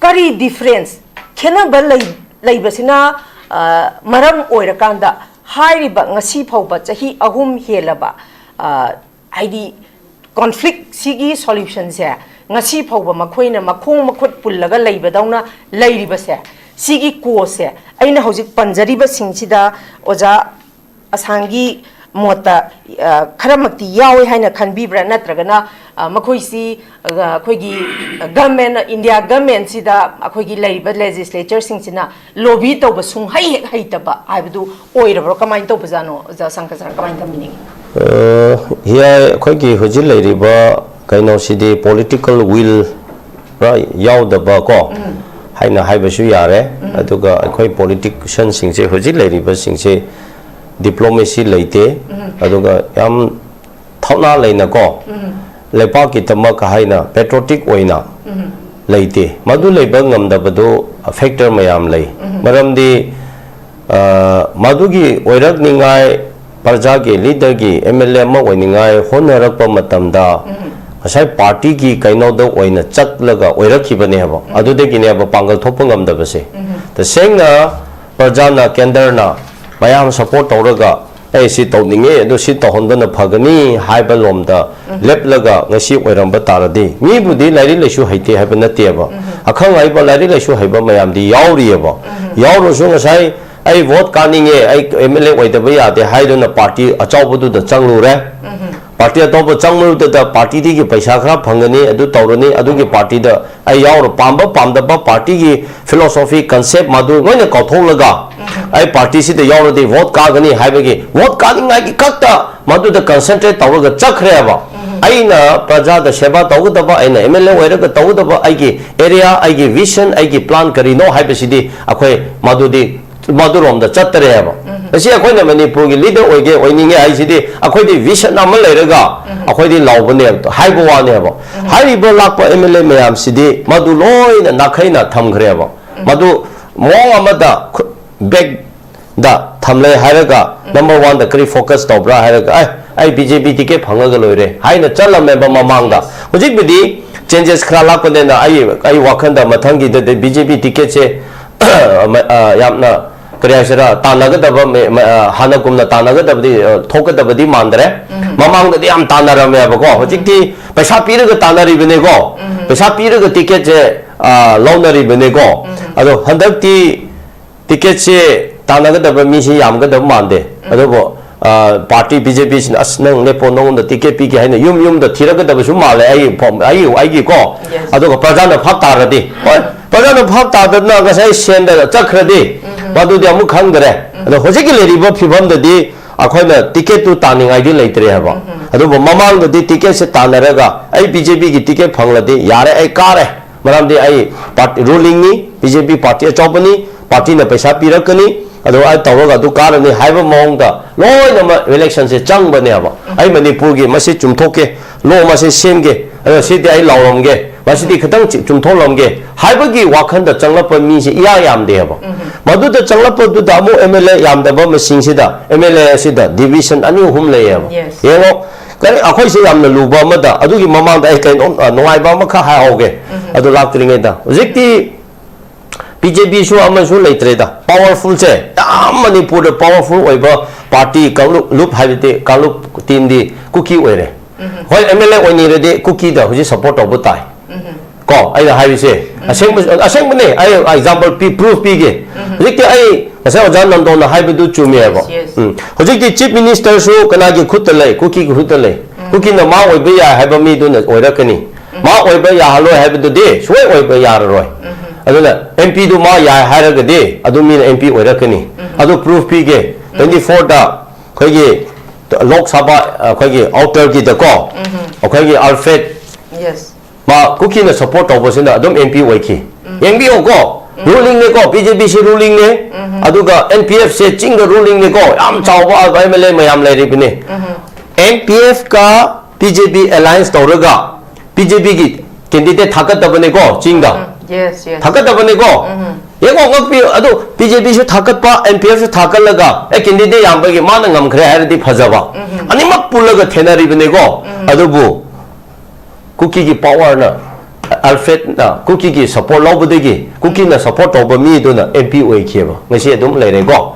ꯀꯔꯤ ꯗꯤꯐꯔꯦꯟꯁ, ꯈꯦꯠꯅꯕ ꯂꯩ-, ꯂꯩꯕꯁꯤꯅ, ꯑ, ꯃꯔꯝ ꯑꯣꯏꯔꯀꯥꯟꯗ ꯍꯥꯏꯔꯤꯕ ꯉꯁꯤ ꯐꯥꯎꯕ ꯆꯍꯤ ꯑꯍꯨꯝ ꯍꯦꯜꯂꯕ, ꯑ, ꯍꯥꯏꯗꯤ ꯀꯣꯟꯐ꯭ꯂꯤꯛꯁꯤꯒꯤ ꯁꯣꯂ꯭ꯌꯨꯁꯟꯁꯦ ꯉꯁꯤ ꯐꯥꯎꯕ ꯃꯈꯣꯏꯅ ꯃꯈꯣꯡ ꯃꯈꯨꯠ ꯄꯨꯜꯂꯒ ꯂꯩꯕꯗꯧꯅ ꯂꯩꯔꯤꯕꯁꯦ, ꯁꯤꯒꯤ ꯀꯣꯁꯁꯦ ꯑꯩꯅ ꯍꯧꯖꯤꯛ ꯄꯟꯖꯔꯤꯕꯁꯤꯡꯁꯤꯗ ꯑꯣꯖꯥ ꯑꯁꯥꯡꯒꯤ ꯃꯣꯠꯇ, ꯑ, ꯈꯔꯃꯛꯇꯤ ꯌꯥꯎꯏ ꯍꯥꯏꯅ ꯈꯟꯕꯤꯕ꯭ꯔꯥ? ꯅꯠꯇ꯭ꯔꯒꯅ, ꯑ, ꯃꯈꯣꯏꯁꯤ, ꯑ, ꯑꯩꯈꯣꯏꯒꯤ ꯒꯚꯔꯟꯃꯦꯟ, ꯏꯟꯗꯤꯌꯥ ꯒꯚꯔꯟꯃꯦꯟꯁꯤꯗ ꯑꯩꯈꯣꯏꯒꯤ ꯂꯩꯔꯤꯕ ꯂꯦꯖꯤꯁꯂꯦꯆꯔꯁꯤꯡꯁꯤꯅ ꯂꯣꯕꯤ ꯇꯧꯕ ꯁꯨꯡꯍꯩ ꯍꯦꯛ ꯍꯩꯇꯕ ꯍꯥꯏꯕꯗꯨ ꯑꯣꯏꯔꯕ꯭ꯔꯣ? ꯀꯃꯥꯏꯅ ꯇꯧꯕꯖꯥꯠꯅꯣ, ꯑꯣꯖꯥ ꯁꯪꯀ ꯁꯥꯔ, ꯀꯃꯥꯏꯅ ꯊꯝꯕꯤꯅꯤꯡꯉꯤ? ꯑ, ꯌꯥꯏ, ꯑꯩꯈꯣꯏꯒꯤ ꯍꯧꯖꯤꯛ ꯂꯩꯔꯤꯕ ꯀꯩꯅꯣꯁꯤꯗꯤ ꯄꯣꯂꯤꯇꯤꯀꯦꯜ ꯋꯤꯜ ꯄꯨꯔꯥ ꯌꯥꯎꯗꯕ ꯀꯣ ꯍꯥꯏꯅ ꯍꯥꯏꯕꯁꯨ ꯌꯥꯔꯦ꯫ ꯑꯗꯨꯒ ꯑꯩꯈꯣꯏ ꯄꯣꯂꯤꯇꯤꯁꯤꯌꯟꯁꯤꯡꯁꯦ ꯍꯧꯖꯤꯛ ꯂꯩꯔꯤꯕꯁꯤꯡꯁꯦ ꯗꯤꯄ꯭ꯂꯣꯃꯦꯁꯤ ꯂꯩꯇꯦ꯫ ꯑꯗꯨꯒ ꯌꯥꯝ ꯊꯧꯅꯥ ꯂꯩꯅꯀꯣ ꯂꯩꯄꯥꯛꯀꯤꯗꯃꯛ ꯍꯥꯏꯅ ꯄꯦꯇ꯭ꯔꯣꯇꯤꯛ ꯑꯣꯏꯅ ꯂꯩꯇꯦ꯫ ꯃꯗꯨ ꯂꯩꯕ ꯉꯝꯗꯕꯗꯨ ꯐꯦꯛꯇꯔ ꯃꯌꯥꯝ ꯂꯩ꯫ ꯃꯔꯝꯗꯤ, ꯑ, ꯃꯗꯨꯒꯤ ꯑꯣꯏꯔꯛꯅꯤꯉꯥꯏ, ꯄ꯭ꯔꯖꯥꯒꯤ ꯂꯤꯗꯔꯒꯤ ꯑꯦꯝ ꯑꯦꯜ ꯑꯦ ꯑꯃ ꯑꯣꯏꯅꯤꯡꯉꯥꯏ ꯍꯣꯠꯅꯔꯛꯄ ꯃꯇꯝꯗ ꯉꯁꯥꯏ ꯄꯥꯔꯇꯤꯒꯤ ꯀꯩꯅꯣꯗ ꯑꯣꯏꯅ ꯆꯠꯂꯒ ꯑꯣꯏꯔꯛꯈꯤꯕꯅꯦꯕ꯫ ꯑꯗꯨꯗꯒꯤꯅꯦꯕ ꯄꯥꯡꯒꯜ ꯊꯣꯛꯄ ꯉꯝꯗꯕꯁꯦ꯫ ꯇꯁꯦꯡꯅ ꯄ꯭ꯔꯖꯥꯅ, ꯀꯦꯟꯗꯔꯅ ꯃꯌꯥꯝ ꯁꯄꯣꯔꯠ ꯇꯧꯔꯒ, "ꯑꯩ ꯁꯤ ꯇꯧꯅꯤꯡꯉꯦ, ꯑꯗꯨ ꯁꯤ ꯇꯧꯍꯟꯕꯅ ꯐꯒꯅꯤ" ꯍꯥꯏꯕ ꯂꯣꯝꯗ ꯂꯦꯞꯂꯒ ꯉꯁꯤ ꯑꯣꯏꯔꯝꯕ ꯇꯥꯔꯗꯤ, ꯃꯤꯕꯨꯗꯤ ꯂꯥꯏꯔꯤꯛ ꯂꯥꯏꯁꯨ ꯍꯩꯇꯦ ꯍꯥꯏꯕ ꯅꯠꯇꯦꯕ꯫ ꯑꯈꯪ ꯑꯍꯩꯕ, ꯂꯥꯏꯔꯤꯛ ꯂꯥꯏꯁꯨ ꯍꯩꯕ ꯃꯌꯥꯝꯗꯤ ꯌꯥꯎꯔꯤꯑꯕ꯫ ꯌꯥꯎꯔꯁꯨ ꯉꯁꯥꯏ "ꯑꯩ ꯚꯣꯠ ꯀꯥꯅꯤꯡꯉꯦ, ꯑꯩ ꯑꯦꯝ ꯑꯦꯜ ꯑꯦ ꯑꯣꯏꯗꯕ ꯌꯥꯗꯦ" ꯍꯥꯏꯗꯨꯅ ꯄꯥꯔꯇꯤ ꯑꯆꯧꯕꯗꯨꯗ ꯆꯪꯂꯨꯔꯦ꯫ ꯄꯥꯔꯇꯤ ꯑꯇꯣꯞꯄ ꯆꯪꯕꯗꯨꯗ ꯄꯥꯔꯇꯤꯗꯒꯤ ꯄꯩꯁꯥ ꯈꯔ ꯐꯪꯒꯅꯤ, ꯑꯗꯨ ꯇꯧꯔꯅꯤ, ꯑꯗꯨꯒꯤ ꯄꯥꯔꯇꯤꯗ ꯑꯩ ꯌꯥꯎꯔ, ꯄꯥꯝꯕ ꯄꯥꯝꯗꯕ ꯄꯥꯔꯇꯤꯒꯤ ꯐꯤꯂꯣꯁꯣꯐꯤ, ꯀꯟꯁꯦꯞ ꯃꯗꯨ ꯂꯣꯏꯅ ꯀꯥꯎꯊꯣꯛꯂꯒ ꯑꯩ ꯄꯥꯔꯇꯤꯁꯤꯗ ꯌꯥꯎꯔꯗꯤ ꯚꯣꯠ ꯀꯥꯒꯅꯤ ꯍꯥꯏꯕꯒꯤ ꯚꯣꯠ ꯀꯥꯅꯤꯡꯉꯥꯏꯒꯤ ꯈꯛꯇ ꯃꯗꯨꯗ ꯀꯟꯁꯦꯟꯇ꯭ꯔꯦꯠ ꯇꯧꯔꯒ ꯆꯠꯈ꯭ꯔꯦꯕ꯫ ꯑꯩꯅ ꯄ꯭ꯔꯖꯥꯗ ꯁꯦꯕꯥ ꯇꯧꯒꯗꯕ, ꯑꯩꯅ ꯑꯦꯝ ꯑꯦꯜ ꯑꯦ ꯑꯣꯏꯔꯒ ꯇꯧꯒꯗꯕ, ꯑꯩꯒꯤ ꯑꯦꯔꯤꯌꯥ, ꯑꯩꯒꯤ ꯚꯤꯖꯟ, ꯑꯩꯒꯤ ꯄ꯭ꯂꯥꯟ ꯀꯔꯤꯅꯣ ꯍꯥꯏꯕꯁꯤꯗꯤ ꯑꯩꯈꯣꯏ ꯃꯗꯨꯗꯤ ꯃꯗꯨꯔꯣꯝꯗ ꯆꯠꯇꯔꯦꯕ꯫ ꯉꯁꯤ ꯑꯩꯈꯣꯏꯅ ꯃꯅꯤꯄꯨꯔꯒꯤ ꯂꯤꯗꯔ ꯑꯣꯏꯒꯦ, ꯑꯣꯏꯅꯤꯡꯉꯦ ꯍꯥꯏꯁꯤꯗꯤ ꯑꯩꯈꯣꯏꯗꯤ ꯚꯤꯖꯟ ꯑꯃ ꯂꯩꯔꯒ ꯑꯩꯈꯣꯏꯗꯤ ꯂꯥꯎꯕꯅꯦꯕ ꯍꯥꯏꯕ ꯋꯥꯅꯦꯕ꯫ ꯍꯥꯏꯔꯤꯕ ꯂꯥꯛꯄ ꯑꯦꯝ ꯑꯦꯜ ꯑꯦ ꯃꯌꯥꯝꯁꯤꯗꯤ ꯃꯗꯨ ꯂꯣꯏꯅ ꯅꯥꯈꯩꯅ ꯊꯝꯈ꯭ꯔꯦꯕ꯫ ꯃꯗꯨ ꯃꯑꯣꯡ ꯑꯃꯗ ꯈꯨ-, ꯕꯦꯛꯗ ꯊꯝꯂꯦ ꯍꯥꯏꯔꯒ ꯅꯝꯕꯔ ꯋꯥꯟꯗ ꯀꯔꯤ ꯐꯣꯀꯁ ꯇꯧꯕ꯭ꯔꯥ ꯍꯥꯏꯔꯒ, "ꯑꯦ, ꯑꯩ ꯕꯤ ꯖꯦ ꯄꯤ ꯇꯤꯀꯦꯠ ꯐꯪꯉꯒ ꯂꯣꯏꯔꯦ" ꯍꯥꯏꯅ ꯆꯠꯂꯝꯃꯦꯕ ꯃꯃꯥꯡꯗ꯫ ꯍꯧꯖꯤꯛꯄꯨꯗꯤ ꯆꯦꯟꯖꯦꯁ ꯈꯔ ꯂꯥꯛꯄꯅꯤꯅ ꯑꯩ, ꯑꯩ ꯋꯥꯈꯜꯗ ꯃꯊꯪꯒꯤꯗꯗꯤ ꯕꯤ ꯖꯦ ꯄꯤ ꯇꯤꯀꯦꯠꯁꯦ ꯌꯥꯝꯅ, ꯀꯔꯤ ꯍꯥꯏꯁꯤꯔꯥ, ꯇꯥꯟꯅꯒꯗꯕ, ꯃꯦ-, ꯃ-, ꯑ, ꯍꯥꯟꯅꯒꯨꯝꯅ ꯇꯥꯟꯅꯒꯗꯕꯗꯤ, ꯑ, ꯊꯣꯛꯀꯗꯕꯗꯤ ꯃꯥꯟꯗ꯭ꯔꯦ꯫ ꯃꯃꯥꯡꯗꯗꯤ ꯌꯥꯝ ꯇꯥꯟꯅꯔꯝꯃꯦꯕꯀꯣ, ꯍꯧꯖꯤꯛꯇꯤ ꯄꯩꯁꯥ ꯄꯤꯔꯒ ꯇꯥꯟꯅꯔꯤꯕꯅꯦꯀꯣ, ꯄꯩꯁꯥ ꯄꯤꯔꯒ ꯇꯤꯀꯦꯠꯁꯦ, ꯑ, ꯂꯧꯅꯔꯤꯕꯅꯦꯀꯣ꯫ ꯑꯗꯣ ꯍꯟꯗꯛꯇꯤ ꯇꯤꯀꯦꯠꯁꯦ ꯇꯥꯟꯅꯒꯗꯕ ꯃꯤꯁꯤ ꯌꯥꯝꯒꯗꯕ ꯃꯥꯟꯗꯦ꯫ ꯑꯗꯨꯕꯨ, ꯑ, ꯄꯥꯔꯇꯤ ꯕꯤ ꯖꯦ ꯄꯤꯁꯤꯅ, "ꯑꯁ, ꯅꯪ ꯂꯦꯞꯄꯣ, ꯅꯉꯣꯟꯗ ꯇꯤꯀꯦꯠ ꯄꯤꯒꯦ" ꯍꯥꯏꯅ ꯌꯨꯝ ꯌꯨꯝꯗ ꯊꯤꯔꯛꯀꯗꯕꯁꯨ ꯃꯥꯜꯂꯦ, ꯑꯩꯒꯤ ꯐꯣꯝ, ꯑꯩꯒꯤ, ꯑꯩꯒꯤꯀꯣ꯫ ꯑꯗꯨꯒ ꯄ꯭ꯔꯖꯥꯅ ꯚꯥꯞ ꯇꯥꯔꯗꯤ, ꯍꯣꯏ, ꯄ꯭ꯔꯖꯥꯅ ꯚꯥꯞ ꯇꯥꯗꯅ ꯉꯁꯥꯏ ꯁꯦꯟꯗ ꯆꯠꯈ꯭ꯔꯗꯤ, ꯃꯗꯨꯗꯤ ꯑꯃꯨꯛ ꯈꯪꯗ꯭ꯔꯦ꯫ ꯑꯗꯣ ꯍꯧꯖꯤꯛꯀꯤ ꯂꯩꯔꯤꯕ ꯐꯤꯕꯝꯗꯗꯤ ꯑꯩꯈꯣꯏꯅ ꯇꯤꯀꯦꯠꯇꯨ ꯇꯥꯅꯤꯡꯉꯥꯏꯗꯤ ꯂꯩꯇ꯭ꯔꯦ ꯍꯥꯏꯕ꯫ ꯑꯗꯨꯕꯨ ꯃꯃꯥꯡꯗꯗꯤ ꯇꯤꯀꯦꯠꯁꯦ ꯇꯥꯟꯅꯔꯒ, "ꯑꯩ ꯕꯤ ꯖꯦ ꯄꯤꯒꯤ ꯇꯤꯀꯦꯠ ꯐꯪꯂꯗꯤ ꯌꯥꯔꯦ, ꯑꯩ ꯀꯥꯔꯦ, ꯃꯔꯝꯗꯤ ꯑꯩ ꯄꯥꯔꯇꯤ, ꯔꯨꯂꯤꯡꯅꯤ, ꯕꯤ ꯖꯦ ꯄꯤ ꯄꯥꯔꯇꯤ ꯑꯆꯧꯕꯅꯤ, ꯄꯥꯔꯇꯤꯅ ꯄꯩꯁꯥ ꯄꯤꯔꯛꯀꯅꯤ, ꯑꯗꯣ ꯑꯩ ꯇꯧꯔꯒ ꯑꯗꯨ ꯀꯥꯔꯅꯤ" ꯍꯥꯏꯕ ꯃꯑꯣꯡꯗ ꯂꯣꯏꯅꯃꯛ ꯏꯂꯦꯛꯁꯟꯁꯦ ꯆꯪꯕꯅꯦꯕ꯫ "ꯑꯩ ꯃꯅꯤꯄꯨꯔꯒꯤ ꯃꯁꯤ ꯆꯨꯝꯊꯣꯛꯀꯦ, ꯂꯣ ꯃꯁꯤ ꯁꯦꯝꯒꯦ, ꯑꯗꯣ ꯁꯤꯗꯤ ꯑꯩ ꯂꯥꯎꯔꯝꯒꯦ, ꯃꯁꯤꯗꯤ ꯈꯤꯇꯪ ꯆꯤ-, ꯆꯨꯝꯊꯣꯛꯂꯝꯒꯦ" ꯍꯥꯏꯕꯒꯤ ꯋꯥꯈꯜꯗ ꯆꯪꯂꯛꯄ ꯃꯤꯁꯦ ꯏꯌꯥ ꯌꯥꯝꯗꯦꯕ꯫ ꯃꯗꯨꯗ ꯆꯪꯂꯛꯄꯗꯨꯗ ꯑꯃꯨꯛ ꯑꯦꯝ ꯑꯦꯜ ꯑꯦ ꯌꯥꯝꯗꯕ ꯃꯁꯤꯡꯁꯤꯗ, ꯑꯦꯝ ꯑꯦꯜ ꯑꯦ ꯑꯁꯤꯗ ꯗꯤꯚꯤꯖꯟ ꯑꯅꯤ ꯑꯍꯨꯝ ꯂꯩꯌꯦꯕ꯫ Yes. ꯌꯦꯡꯉꯣ, ꯀꯔꯤ, ꯑꯩꯈꯣꯏꯁꯦ ꯌꯥꯝꯅ ꯂꯨꯕ ꯑꯃꯗ, ꯑꯗꯨꯒꯤ ꯃꯃꯥꯡꯗ ꯑꯩ ꯀꯩꯅꯣ, ꯑ, ꯅꯨꯡꯉꯥꯏꯕ ꯑꯃꯈꯛ ꯍꯥꯏꯍꯧꯒꯦ꯫ ꯑꯗꯨ ꯂꯥꯛꯇ꯭ꯔꯤꯉꯩꯗ, ꯍꯧꯖꯤꯛꯇꯤ ꯕꯤ ꯖꯦ ꯄꯤꯁꯨ ꯑꯃꯁꯨ ꯂꯩꯇ꯭ꯔꯦꯗ꯫ ꯄꯥꯋꯔꯐꯨꯜꯁꯦ ꯌꯥꯝ, ꯃꯅꯤꯄꯨꯔꯗ ꯄꯥꯋꯔꯐꯨꯜ ꯑꯣꯏꯕ ꯄꯥꯔꯇꯤ, ꯀꯥꯡꯂꯨꯞ, ꯂꯨꯞ ꯍꯥꯏꯕꯗꯤ ꯀꯥꯡꯂꯨꯞ ꯇꯤꯝꯗꯤ ꯀꯨꯀꯤ ꯑꯣꯏꯔꯦ꯫ ꯍꯣꯏ, ꯑꯦꯝ ꯑꯦꯜ ꯑꯦ ꯑꯣꯏꯅꯤꯡꯔꯗꯤ ꯀꯨꯀꯤꯗ ꯍꯧꯖꯤꯛ ꯁꯄꯣꯔꯠ ꯇꯧꯕ ꯇꯥꯏ꯫ ꯀꯣ, ꯑꯩꯅ ꯍꯥꯏꯔꯤꯁꯦ ꯑꯁꯦꯡꯕ, ꯑꯁꯦꯡꯕꯅꯦ꯫ ꯑꯩ ꯑꯦꯛꯖꯥꯝꯄꯜ ꯄꯤ, ꯄ꯭ꯔꯨꯐ ꯄꯤꯒꯦ꯫ ꯍꯧꯖꯤꯛꯇꯤ ꯑꯩ ꯉꯁꯥꯏ ꯑꯣꯖꯥ ꯅꯟꯗꯣꯅ ꯍꯥꯏꯕꯗꯨ ꯆꯨꯝꯃꯦꯕ꯫ Yes, yes. ꯎꯝ꯫ ꯍꯧꯖꯤꯛꯇꯤ ꯆꯤꯐ ꯃꯤꯅꯤꯁꯇꯔꯁꯨ ꯀꯅꯥꯒꯤ ꯈꯨꯠꯇ ꯂꯩ? ꯀꯨꯀꯤꯒꯤ ꯈꯨꯠꯇ ꯂꯩ꯫ ꯀꯨꯀꯤꯅ ꯃꯥ ꯑꯣꯏꯕ ꯌꯥꯏ ꯍꯥꯏꯕ ꯃꯤꯗꯨꯅ ꯑꯣꯏꯔꯛꯀꯅꯤ꯫ ꯃꯥ ꯑꯣꯏꯕ ꯌꯥꯍꯜꯂꯣꯏ ꯍꯥꯏꯕꯗꯨꯗꯤ ꯁꯨꯡꯑꯣꯏ ꯑꯣꯏꯕ ꯌꯥꯔꯔꯣꯏ꯫ ꯑꯗꯨꯅ M P ꯗꯨ ꯃꯥ ꯌꯥꯏ ꯍꯥꯏꯔꯒꯗꯤ ꯑꯗꯨ ꯃꯤꯅ M P ꯑꯣꯏꯔꯛꯀꯅꯤ꯫ ꯑꯗꯨ proof ꯄꯤꯒꯦ꯫ Twenty fourꯗ ꯑꯩꯈꯣꯏꯒꯤ ꯂꯣꯛ ꯁꯚꯥ, ꯑꯩꯈꯣꯏꯒꯤ outerꯒꯤꯗꯀꯣ, ꯑꯩꯈꯣꯏꯒꯤ Alfred, Yes. ꯃꯥ ꯀꯨꯀꯤꯅ support ꯇꯧꯕꯁꯤꯅ ꯑꯗꯨꯝ M P ꯑꯣꯏꯈꯤ꯫ ꯌꯦꯡꯕꯤꯌꯣꯀꯣ, rulingꯅꯦꯀꯣ, B J P ꯁꯤ rulingꯅꯦ꯫ ꯑꯗꯨꯒ N P Fꯁꯦ ꯆꯤꯡꯗ rulingꯅꯦꯀꯣ, ꯌꯥꯝ ꯆꯥꯎꯕ M L A ꯃꯌꯥꯝ ꯂꯩꯔꯤꯕꯅꯦ꯫ N P Fꯀ B J P alliance ꯇꯧꯔꯒ B J Pꯒꯤ candidate ꯊꯥꯒꯠꯇꯕꯅꯦꯀꯣ ꯆꯤꯡꯗ꯫ Yes, yes. ꯊꯥꯒꯠꯇꯕꯅꯦꯀꯣ꯫ ꯌꯦꯡꯉꯣ, ꯉꯛꯄꯤꯌꯨ꯫ ꯑꯗꯨ B J Pꯁꯨ ꯊꯥꯒꯠꯄ, N P Fꯁꯨ ꯊꯥꯒꯠꯂꯒ ꯑꯦ candidate ꯌꯥꯝꯕꯒꯤ ꯃꯥꯅ ꯉꯝꯈ꯭ꯔꯦ ꯍꯥꯏꯔꯗꯤ ꯐꯖꯕ꯫ ꯑꯅꯤꯃꯛ ꯄꯨꯜꯂꯒ ꯊꯦꯅꯔꯤꯕꯅꯦꯀꯣ꯫ ꯑꯗꯨꯕꯨ ꯀꯨꯀꯤꯒꯤ powerꯅ, Alfredꯅ ꯀꯨꯀꯤꯒꯤ support ꯂꯧꯕꯗꯒꯤ ꯀꯨꯀꯤꯅ support ꯇꯧꯕ ꯃꯤꯗꯨꯅ M P ꯑꯣꯏꯈꯤꯑꯕ꯫ ꯉꯁꯤ ꯑꯗꯨꯝ ꯂꯩꯔꯦꯀꯣ꯫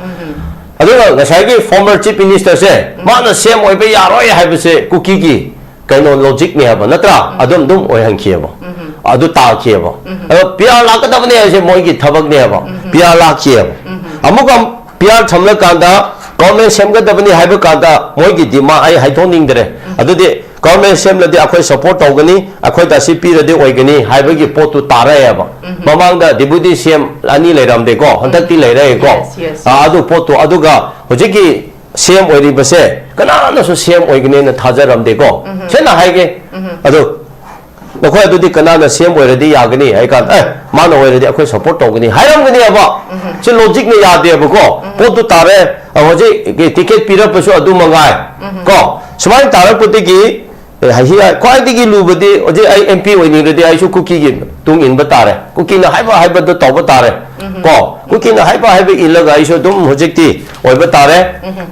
ꯑꯗꯨꯒ ꯉꯁꯥꯏꯒꯤ former chief ministerꯁꯦ ꯃꯥꯅ C M ꯑꯣꯏꯕ ꯌꯥꯔꯣꯏ ꯍꯥꯏꯕꯁꯦ ꯀꯨꯀꯤꯒꯤ ꯀꯩꯅꯣ logicꯅꯦ ꯍꯥꯏꯕ ꯅꯠꯇ꯭ꯔꯥ? ꯑꯗꯨꯝ ꯑꯗꯨꯝ ꯑꯣꯏꯍꯟꯈꯤꯑꯕ꯫ ꯑꯗꯨ ꯇꯥꯈꯤꯑꯕ꯫ ꯑꯗꯣ P R ꯂꯥꯛꯀꯗꯕꯅꯦ ꯍꯥꯏꯁꯦ ꯃꯣꯏꯒꯤ ꯊꯕꯛꯅꯦꯕ꯫ P R ꯂꯥꯛꯈꯤꯑꯕ꯫ ꯑꯃꯨꯛꯀ P R ꯊꯝꯂꯀꯥꯟꯗ government ꯁꯦꯝꯒꯗꯕꯅꯤ ꯍꯥꯏꯕ ꯀꯥꯟꯗ ꯃꯣꯏꯒꯤ demand ꯑꯩ ꯍꯥꯏꯗꯣꯛꯅꯤꯡꯗ꯭ꯔꯦ꯫ ꯑꯗꯨꯗꯤ government ꯁꯦꯝꯂꯗꯤ ꯑꯩꯈꯣꯏ support ꯇꯧꯒꯅꯤ, ꯑꯩꯈꯣꯏꯗ ꯑꯁꯤ ꯄꯤꯔꯗꯤ ꯑꯣꯏꯒꯅꯤ ꯍꯥꯏꯕꯒꯤ ꯄꯣꯠꯇꯨ ꯇꯥꯔꯛꯑꯦꯕ꯫ ꯃꯃꯥꯡꯗ deputy C M ꯑꯅꯤ ꯂꯩꯔꯝꯗꯦꯀꯣ, ꯍꯟꯗꯛꯇꯤ ꯂꯩꯔꯛꯑꯦꯀꯣ꯫ Yes, yes, ꯑꯥ, yes. ꯑꯗꯨ ꯄꯣꯠꯇꯨ, ꯑꯗꯨꯒ ꯍꯧꯖꯤꯛꯀꯤ C M ꯑꯣꯏꯔꯤꯕꯁꯦ ꯀꯅꯥꯅꯁꯨ C M ꯑꯣꯏꯒꯅꯦꯅ ꯊꯥꯖꯔꯝꯗꯦꯀꯣ꯫ ꯁꯦꯡꯅ ꯍꯥꯏꯒꯦ꯫ ꯑꯗꯣ ꯅꯈꯣꯏ ꯑꯗꯨꯗꯤ ꯀꯅꯥꯅ C M ꯑꯣꯏꯔꯗꯤ ꯌꯥꯒꯅꯤ ꯍꯥꯏ ꯀꯥꯟꯗ, "ꯑꯦ, ꯃꯥꯅ ꯑꯣꯏꯔꯗꯤ ꯑꯩꯈꯣꯏ support ꯇꯧꯒꯅꯤ" ꯍꯥꯏꯔꯝꯒꯅꯦꯕ꯫ ꯁꯤ logicꯅ ꯌꯥꯗꯦꯕꯀꯣ꯫ ꯄꯣꯠꯇꯨ ꯇꯥꯔꯦ, ꯑ, ꯍꯧꯖꯤꯛ ticket ꯄꯤꯔꯛꯄꯁꯨ ꯑꯗꯨ ꯃꯉꯥꯏ꯫ ꯀꯣ? ꯁꯨꯃꯥꯏꯅ ꯇꯥꯔꯛꯄꯗꯒꯤ, ꯑꯦ, ꯍꯥꯏꯁꯤ ꯈ꯭ꯋꯥꯏꯗꯒꯤ ꯂꯨꯕꯗꯤ ꯍꯧꯖꯤꯛ ꯑꯩ M P ꯑꯣꯏꯅꯤꯡꯔꯗꯤ ꯑꯩꯁꯨ ꯀꯨꯀꯤꯒꯤ ꯃꯇꯨꯡ ꯏꯟꯕ ꯇꯥꯔꯦ꯫ ꯀꯨꯀꯤꯅ ꯍꯥꯏꯕ ꯍꯥꯏꯕꯗꯣ ꯇꯧꯕ ꯇꯥꯔꯦ꯫ ꯀꯣ? ꯀꯨꯀꯤꯅ ꯍꯥꯏꯕ ꯍꯥꯏꯕ ꯏꯜꯂꯒ ꯑꯩꯁꯨ ꯑꯗꯨꯝ ꯍꯧꯖꯤꯛꯇꯤ ꯑꯣꯏꯕ ꯇꯥꯔꯦ꯫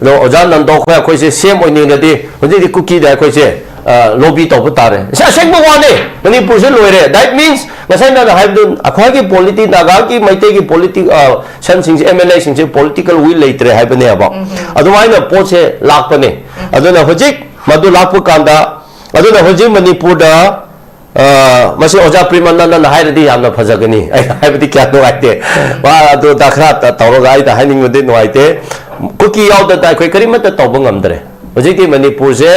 ꯑꯗꯣ ꯑꯣꯖꯥ ꯅꯟꯗꯣ ꯑꯩꯈꯣꯏ, ꯑꯩꯈꯣꯏꯁꯦ C M ꯑꯣꯏꯅꯤꯡꯔꯗꯤ ꯍꯧꯖꯤꯛꯇꯤ ꯀꯨꯀꯤꯗ ꯑꯩꯈꯣꯏꯁꯦ, ꯑ, lobby ꯇꯧꯕ ꯇꯥꯔꯦ꯫ ꯁꯤ ꯑꯁꯦꯡꯕ ꯋꯥꯅꯦ꯫ ꯃꯅꯤꯄꯨꯔꯁꯦ ꯂꯣꯏꯔꯦ꯫ That means ꯉꯁꯥꯏ ꯅꯪꯅ ꯍꯥꯏꯕꯗꯨ ꯑꯩꯈꯣꯏꯒꯤ politi-, ꯅꯥꯒꯥꯒꯤ ꯃꯩꯇꯩꯒꯤ politi-, ꯑ, ꯁꯟꯁꯤꯡꯁꯦ, M L Aꯁꯤꯡꯁꯦ political will ꯂꯩꯇ꯭ꯔꯦ ꯍꯥꯏꯕꯅꯦꯕ꯫ ꯑꯗꯨꯃꯥꯏꯅ ꯄꯣꯠꯁꯦ ꯂꯥꯛꯄꯅꯦ꯫ ꯑꯗꯨꯅ ꯍꯧꯖꯤꯛ ꯃꯗꯨ ꯂꯥꯛꯄ ꯀꯥꯟꯗ, ꯑꯗꯨꯅ ꯍꯧꯖꯤꯛ ꯃꯅꯤꯄꯨꯔꯗ ꯑ, ꯃꯁꯤ ꯑꯣꯖꯥ ꯄ꯭ꯔꯤꯃꯟꯗꯅ ꯍꯥꯏꯔꯗꯤ ꯌꯥꯝꯅ ꯐꯖꯒꯅꯤ꯫ ꯑꯩꯅ ꯍꯥꯏꯕꯗꯤ ꯀꯌꯥ ꯅꯨꯡꯉꯥꯏꯇꯦ꯫ ꯋꯥ ꯑꯗꯨ ꯗꯈ꯭ꯔꯥ ꯇ-, ꯇꯧꯔꯒ ꯑꯩꯅ ꯍꯥꯏꯅꯤꯡꯕꯗꯤ ꯅꯨꯡꯉꯥꯏꯇꯦ꯫ ꯀꯨꯀꯤ ꯌꯥꯎꯗꯅ ꯑꯩꯈꯣꯏ ꯀꯔꯤꯃꯠꯇ ꯇꯧꯕ ꯉꯝꯗ꯭ꯔꯦ꯫ ꯍꯧꯖꯤꯛꯇꯤ ꯃꯅꯤꯄꯨꯔꯁꯦ,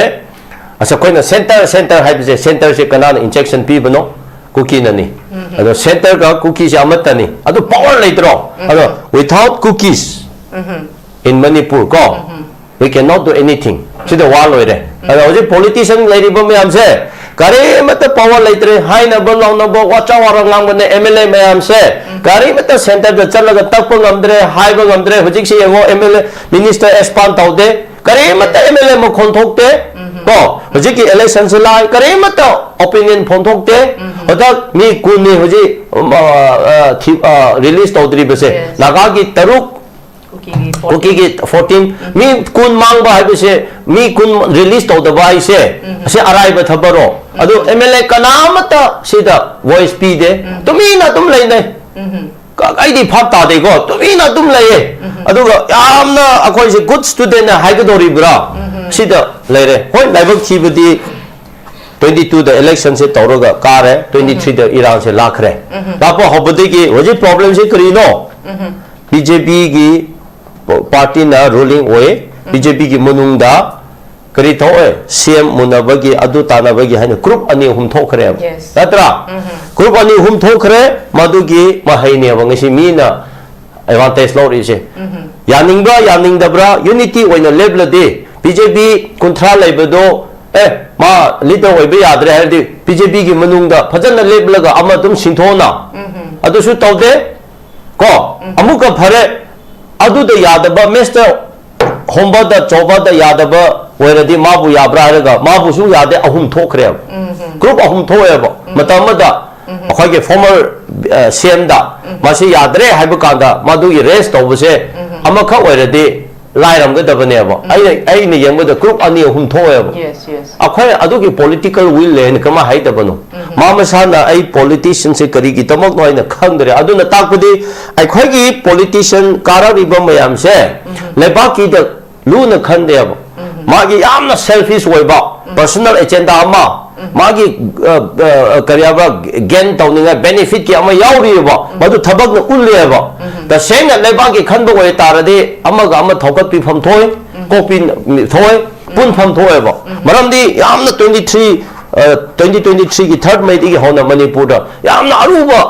ꯑꯁ, ꯑꯩꯈꯣꯏꯅ ꯁꯦꯟꯇꯔ, ꯁꯦꯟꯇꯔ ꯍꯥꯏꯕꯁꯦ, ꯁꯦꯟꯇꯔꯁꯦ ꯀꯅꯥꯅ injection ꯄꯤꯕꯅꯣ? ꯀꯨꯀꯤꯅꯅꯤ꯫ ꯑꯗꯣ ꯁꯦꯟꯇꯔꯒ ꯀꯨꯀꯤꯁꯦ ꯑꯃꯠꯇꯅꯤ꯫ ꯑꯗꯨ power ꯂꯩꯇ꯭ꯔꯣ? ꯑꯗꯣ without Kukis in Manipur ꯀꯣ, we cannot do anything꯫ ꯁꯤꯗ ꯋꯥ ꯂꯣꯏꯔꯦ꯫ ꯑꯗꯣ ꯍꯧꯖꯤꯛ politician ꯂꯩꯔꯤꯕ ꯃꯌꯥꯝꯁꯦ ꯀꯔꯤꯃꯠꯇ power ꯂꯩꯇ꯭ꯔꯦ꯫ ꯍꯥꯏꯅꯕ ꯂꯥꯎꯅꯕ, ꯋꯥꯆꯥ ꯋꯥꯔ ꯉꯥꯡꯕꯅꯦ꯫ M L A ꯃꯌꯥꯝꯁꯦ ꯀꯔꯤꯃꯠꯇ centreꯗ ꯆꯠꯂꯒ ꯇꯛꯄ ꯉꯝꯗ꯭ꯔꯦ, ꯍꯥꯏꯕ ꯉꯝꯗ꯭ꯔꯦ꯫ ꯍꯧꯖꯤꯛꯁꯦ ꯌꯦꯡꯉꯣ, M L A, minister expand ꯇꯧꯗꯦ꯫ ꯀꯔꯤꯃꯠꯇ M L A ꯃꯈꯣꯟ ꯊꯣꯛꯇꯦ꯫ ꯀꯣ, ꯍꯧꯖꯤꯛꯀꯤ electionꯁꯦ ꯂꯥꯛꯑꯦ, ꯀꯔꯤꯃꯠꯇ opinion ꯐꯣꯡꯊꯣꯛꯇꯦ꯫ ꯍꯟꯗꯛ ꯃꯤ ꯀꯨꯟꯅꯤ ꯍꯧꯖꯤꯛ, ꯎꯝ, ꯑ, ꯑ, ꯊꯤ-, ꯑ, release ꯇꯧꯗ꯭ꯔꯤꯕꯁꯦ꯫ Yes꯫ ꯅꯥꯒꯥꯒꯤ ꯇꯔꯨꯛ, ꯀꯨꯀꯤꯒꯤ ꯐꯣꯔꯇꯤꯟ꯫ ꯀꯨꯀꯤꯒꯤ ꯐꯣꯔꯇꯤꯟ꯫ ꯃꯤ ꯀꯨꯟ ꯃꯥꯡꯕ ꯍꯥꯏꯕꯁꯦ, ꯃꯤ ꯀꯨꯟ release ꯇꯧꯗꯕ ꯍꯥꯏꯁꯦ, ꯑꯁꯤ ꯑꯔꯥꯏꯕ ꯊꯕꯛꯔꯣ? ꯑꯗꯨ M L A ꯀꯅꯥꯃꯠꯇ ꯁꯤꯗ voice ꯄꯤꯗꯦ꯫ ꯇꯨꯃꯤꯟꯅ ꯑꯗꯨꯝ ꯂꯩꯅꯩ꯫ ꯀ-, ꯑꯩꯗꯤ ꯚꯥꯞ ꯇꯥꯗꯦꯀꯣ, ꯇꯨꯃꯤꯟꯅ ꯑꯗꯨꯝ ꯂꯩꯌꯦ꯫ ꯑꯗꯨꯒ ꯌꯥꯝꯅ ꯑꯩꯈꯣꯏꯁꯦ good studentꯅ ꯍꯥꯏꯒꯗꯧꯔꯤꯕ꯭ꯔꯥ? ꯁꯤꯗ ꯂꯩꯔꯦ꯫ ꯍꯣꯏ, ꯂꯥꯏꯕꯛ ꯊꯤꯕꯗꯤ twenty twoꯗ electionꯁꯦ ꯇꯧꯔꯒ ꯀꯥꯔꯦ, twenty threeꯗ ꯏꯔꯥꯡꯁꯦ ꯂꯥꯛꯈ꯭ꯔꯦ꯫ ꯂꯥꯛꯄ ꯍꯧꯕꯗꯒꯤ ꯍꯧꯖꯤꯛ problemꯁꯦ ꯀꯔꯤꯅꯣ? BJPꯒꯤ partyꯅ ruling ꯑꯣꯏ, BJPꯒꯤ ꯃꯅꯨꯡꯗ ꯀꯔꯤ ꯊꯣꯛꯑꯦ? CM ꯃꯨꯟꯅꯕꯒꯤ, ꯑꯗꯨ ꯇꯥꯟꯅꯕꯒꯤ ꯍꯥꯏꯅ group ꯑꯅꯤ ꯑꯍꯨꯝ ꯊꯣꯛꯈ꯭ꯔꯦꯕ꯫ Yes꯫ ꯅꯠꯇ꯭ꯔꯥ? Group ꯑꯅꯤ ꯑꯍꯨꯝ ꯊꯣꯛꯈ꯭ꯔꯦ, ꯃꯗꯨꯒꯤ ꯃꯍꯩꯅꯦꯕ ꯉꯁꯤ ꯃꯤꯅ advantage ꯂꯧꯔꯤꯁꯦ꯫ ꯌꯥꯅꯤꯡꯕ꯭ꯔꯥ ꯌꯥꯅꯤꯡꯗꯕ꯭ꯔꯥ, unity ꯑꯣꯏꯅ ꯂꯦꯞꯂꯗꯤ, BJP ꯀꯨꯟꯊ꯭ꯔꯥ ꯂꯩꯕꯗꯣ, ꯑꯦ, ꯃꯥ leader ꯑꯣꯏꯕ ꯌꯥꯗ꯭ꯔꯦ ꯍꯥꯏꯔꯗꯤ, BJPꯒꯤ ꯃꯅꯨꯡꯗ ꯐꯖꯅ ꯂꯦꯞꯂꯒ ꯑꯃ ꯑꯗꯨꯝ ꯁꯤꯟꯊꯣꯛꯑꯣꯅ꯫ ꯑꯗꯨꯁꯨ ꯇꯧꯗꯦ꯫ ꯀꯣ? ꯑꯃꯨꯛꯀ ꯐꯔꯦ, ꯑꯗꯨꯗ ꯌꯥꯗꯕ, ꯃꯦꯁꯇ ꯍꯣꯝꯕꯗ ꯆꯣꯕꯗ ꯌꯥꯗꯕ ꯑꯣꯏꯔꯗꯤ ꯃꯥꯕꯨ ꯌꯥꯕ꯭ꯔꯥ ꯍꯥꯏꯔꯒ ꯃꯥꯕꯨꯁꯨ ꯌꯥꯗꯦ, ꯑꯍꯨꯝ ꯊꯣꯛꯈ꯭ꯔꯦꯕ꯫ Group ꯑꯍꯨꯝ ꯊꯣꯛꯑꯦꯕ꯫ ꯃꯇꯝ ꯑꯃꯗ ꯑꯩꯈꯣꯏꯒꯤ former, ꯑ, CMꯗ ꯃꯁꯤ ꯌꯥꯗ꯭ꯔꯦ ꯍꯥꯏꯕ ꯀꯥꯟꯗ ꯃꯗꯨꯒꯤ raise ꯇꯧꯕꯁꯦ ꯑꯃꯈꯛ ꯑꯣꯏꯔꯗꯤ ꯂꯥꯏꯔꯝꯒꯗꯕꯅꯦꯕ꯫ ꯑꯩꯅ, ꯑꯩꯅ ꯌꯦꯡꯕꯗ group ꯑꯅꯤ ꯑꯍꯨꯝ ꯊꯣꯛꯑꯦꯕ꯫ Yes, yes꯫ ꯑꯩꯈꯣꯏ ꯑꯗꯨꯒꯤ political will ꯂꯩ ꯍꯥꯏꯅ ꯀꯃꯥꯏ ꯍꯥꯏꯗꯕꯅꯣ? ꯃꯥ ꯃꯁꯥꯅ ꯑꯩ politicianꯁꯦ ꯀꯔꯤꯒꯤꯗꯃꯛꯅꯣ ꯍꯥꯏꯅ ꯈꯪꯗ꯭ꯔꯦ꯫ ꯑꯗꯨꯅ ꯇꯥꯛꯄꯗꯤ ꯑꯩꯈꯣꯏꯒꯤ politician ꯀꯥꯔꯛꯂꯤꯕ ꯃꯌꯥꯝꯁꯦ ꯂꯩꯕꯥꯛꯀꯤꯗ ꯂꯨꯅ ꯈꯟꯗꯦꯕ꯫ ꯃꯥꯒꯤ ꯌꯥꯝꯅ selfish ꯑꯣꯏꯕ personal agenda ꯑꯃ, ꯃꯥꯒꯤ, ꯑ, ꯑ, ꯀꯔꯤ ꯍꯥꯏꯕ, gain ꯇꯧꯅꯤꯡꯉꯥꯏ benefitꯀꯤ ꯑꯃ ꯌꯥꯎꯔꯤꯑꯕ, ꯃꯗꯨ ꯊꯕꯛꯅ ꯎꯠꯂꯦꯕ꯫ ꯇꯁꯦꯡꯅ ꯂꯩꯕꯥꯛꯀꯤ ꯈꯟꯕ ꯑꯣꯏꯇꯥꯔꯗꯤ ꯑꯃꯒ ꯑꯃ ꯊꯧꯒꯠꯄꯤꯐꯝ ꯊꯣꯛꯏ, ꯀꯣꯛꯄꯤ ꯊꯣꯛꯏ꯫ ꯄꯨꯟꯐꯝ ꯊꯣꯛꯑꯦꯕ꯫ ꯃꯔꯝꯗꯤ ꯌꯥꯝꯅ twenty three, twenty twenty three ꯒꯤ third May ꯗꯒꯤ ꯍꯧꯅ ꯃꯅꯤꯄꯨꯔꯗ ꯌꯥꯝꯅ ꯑꯔꯨꯕ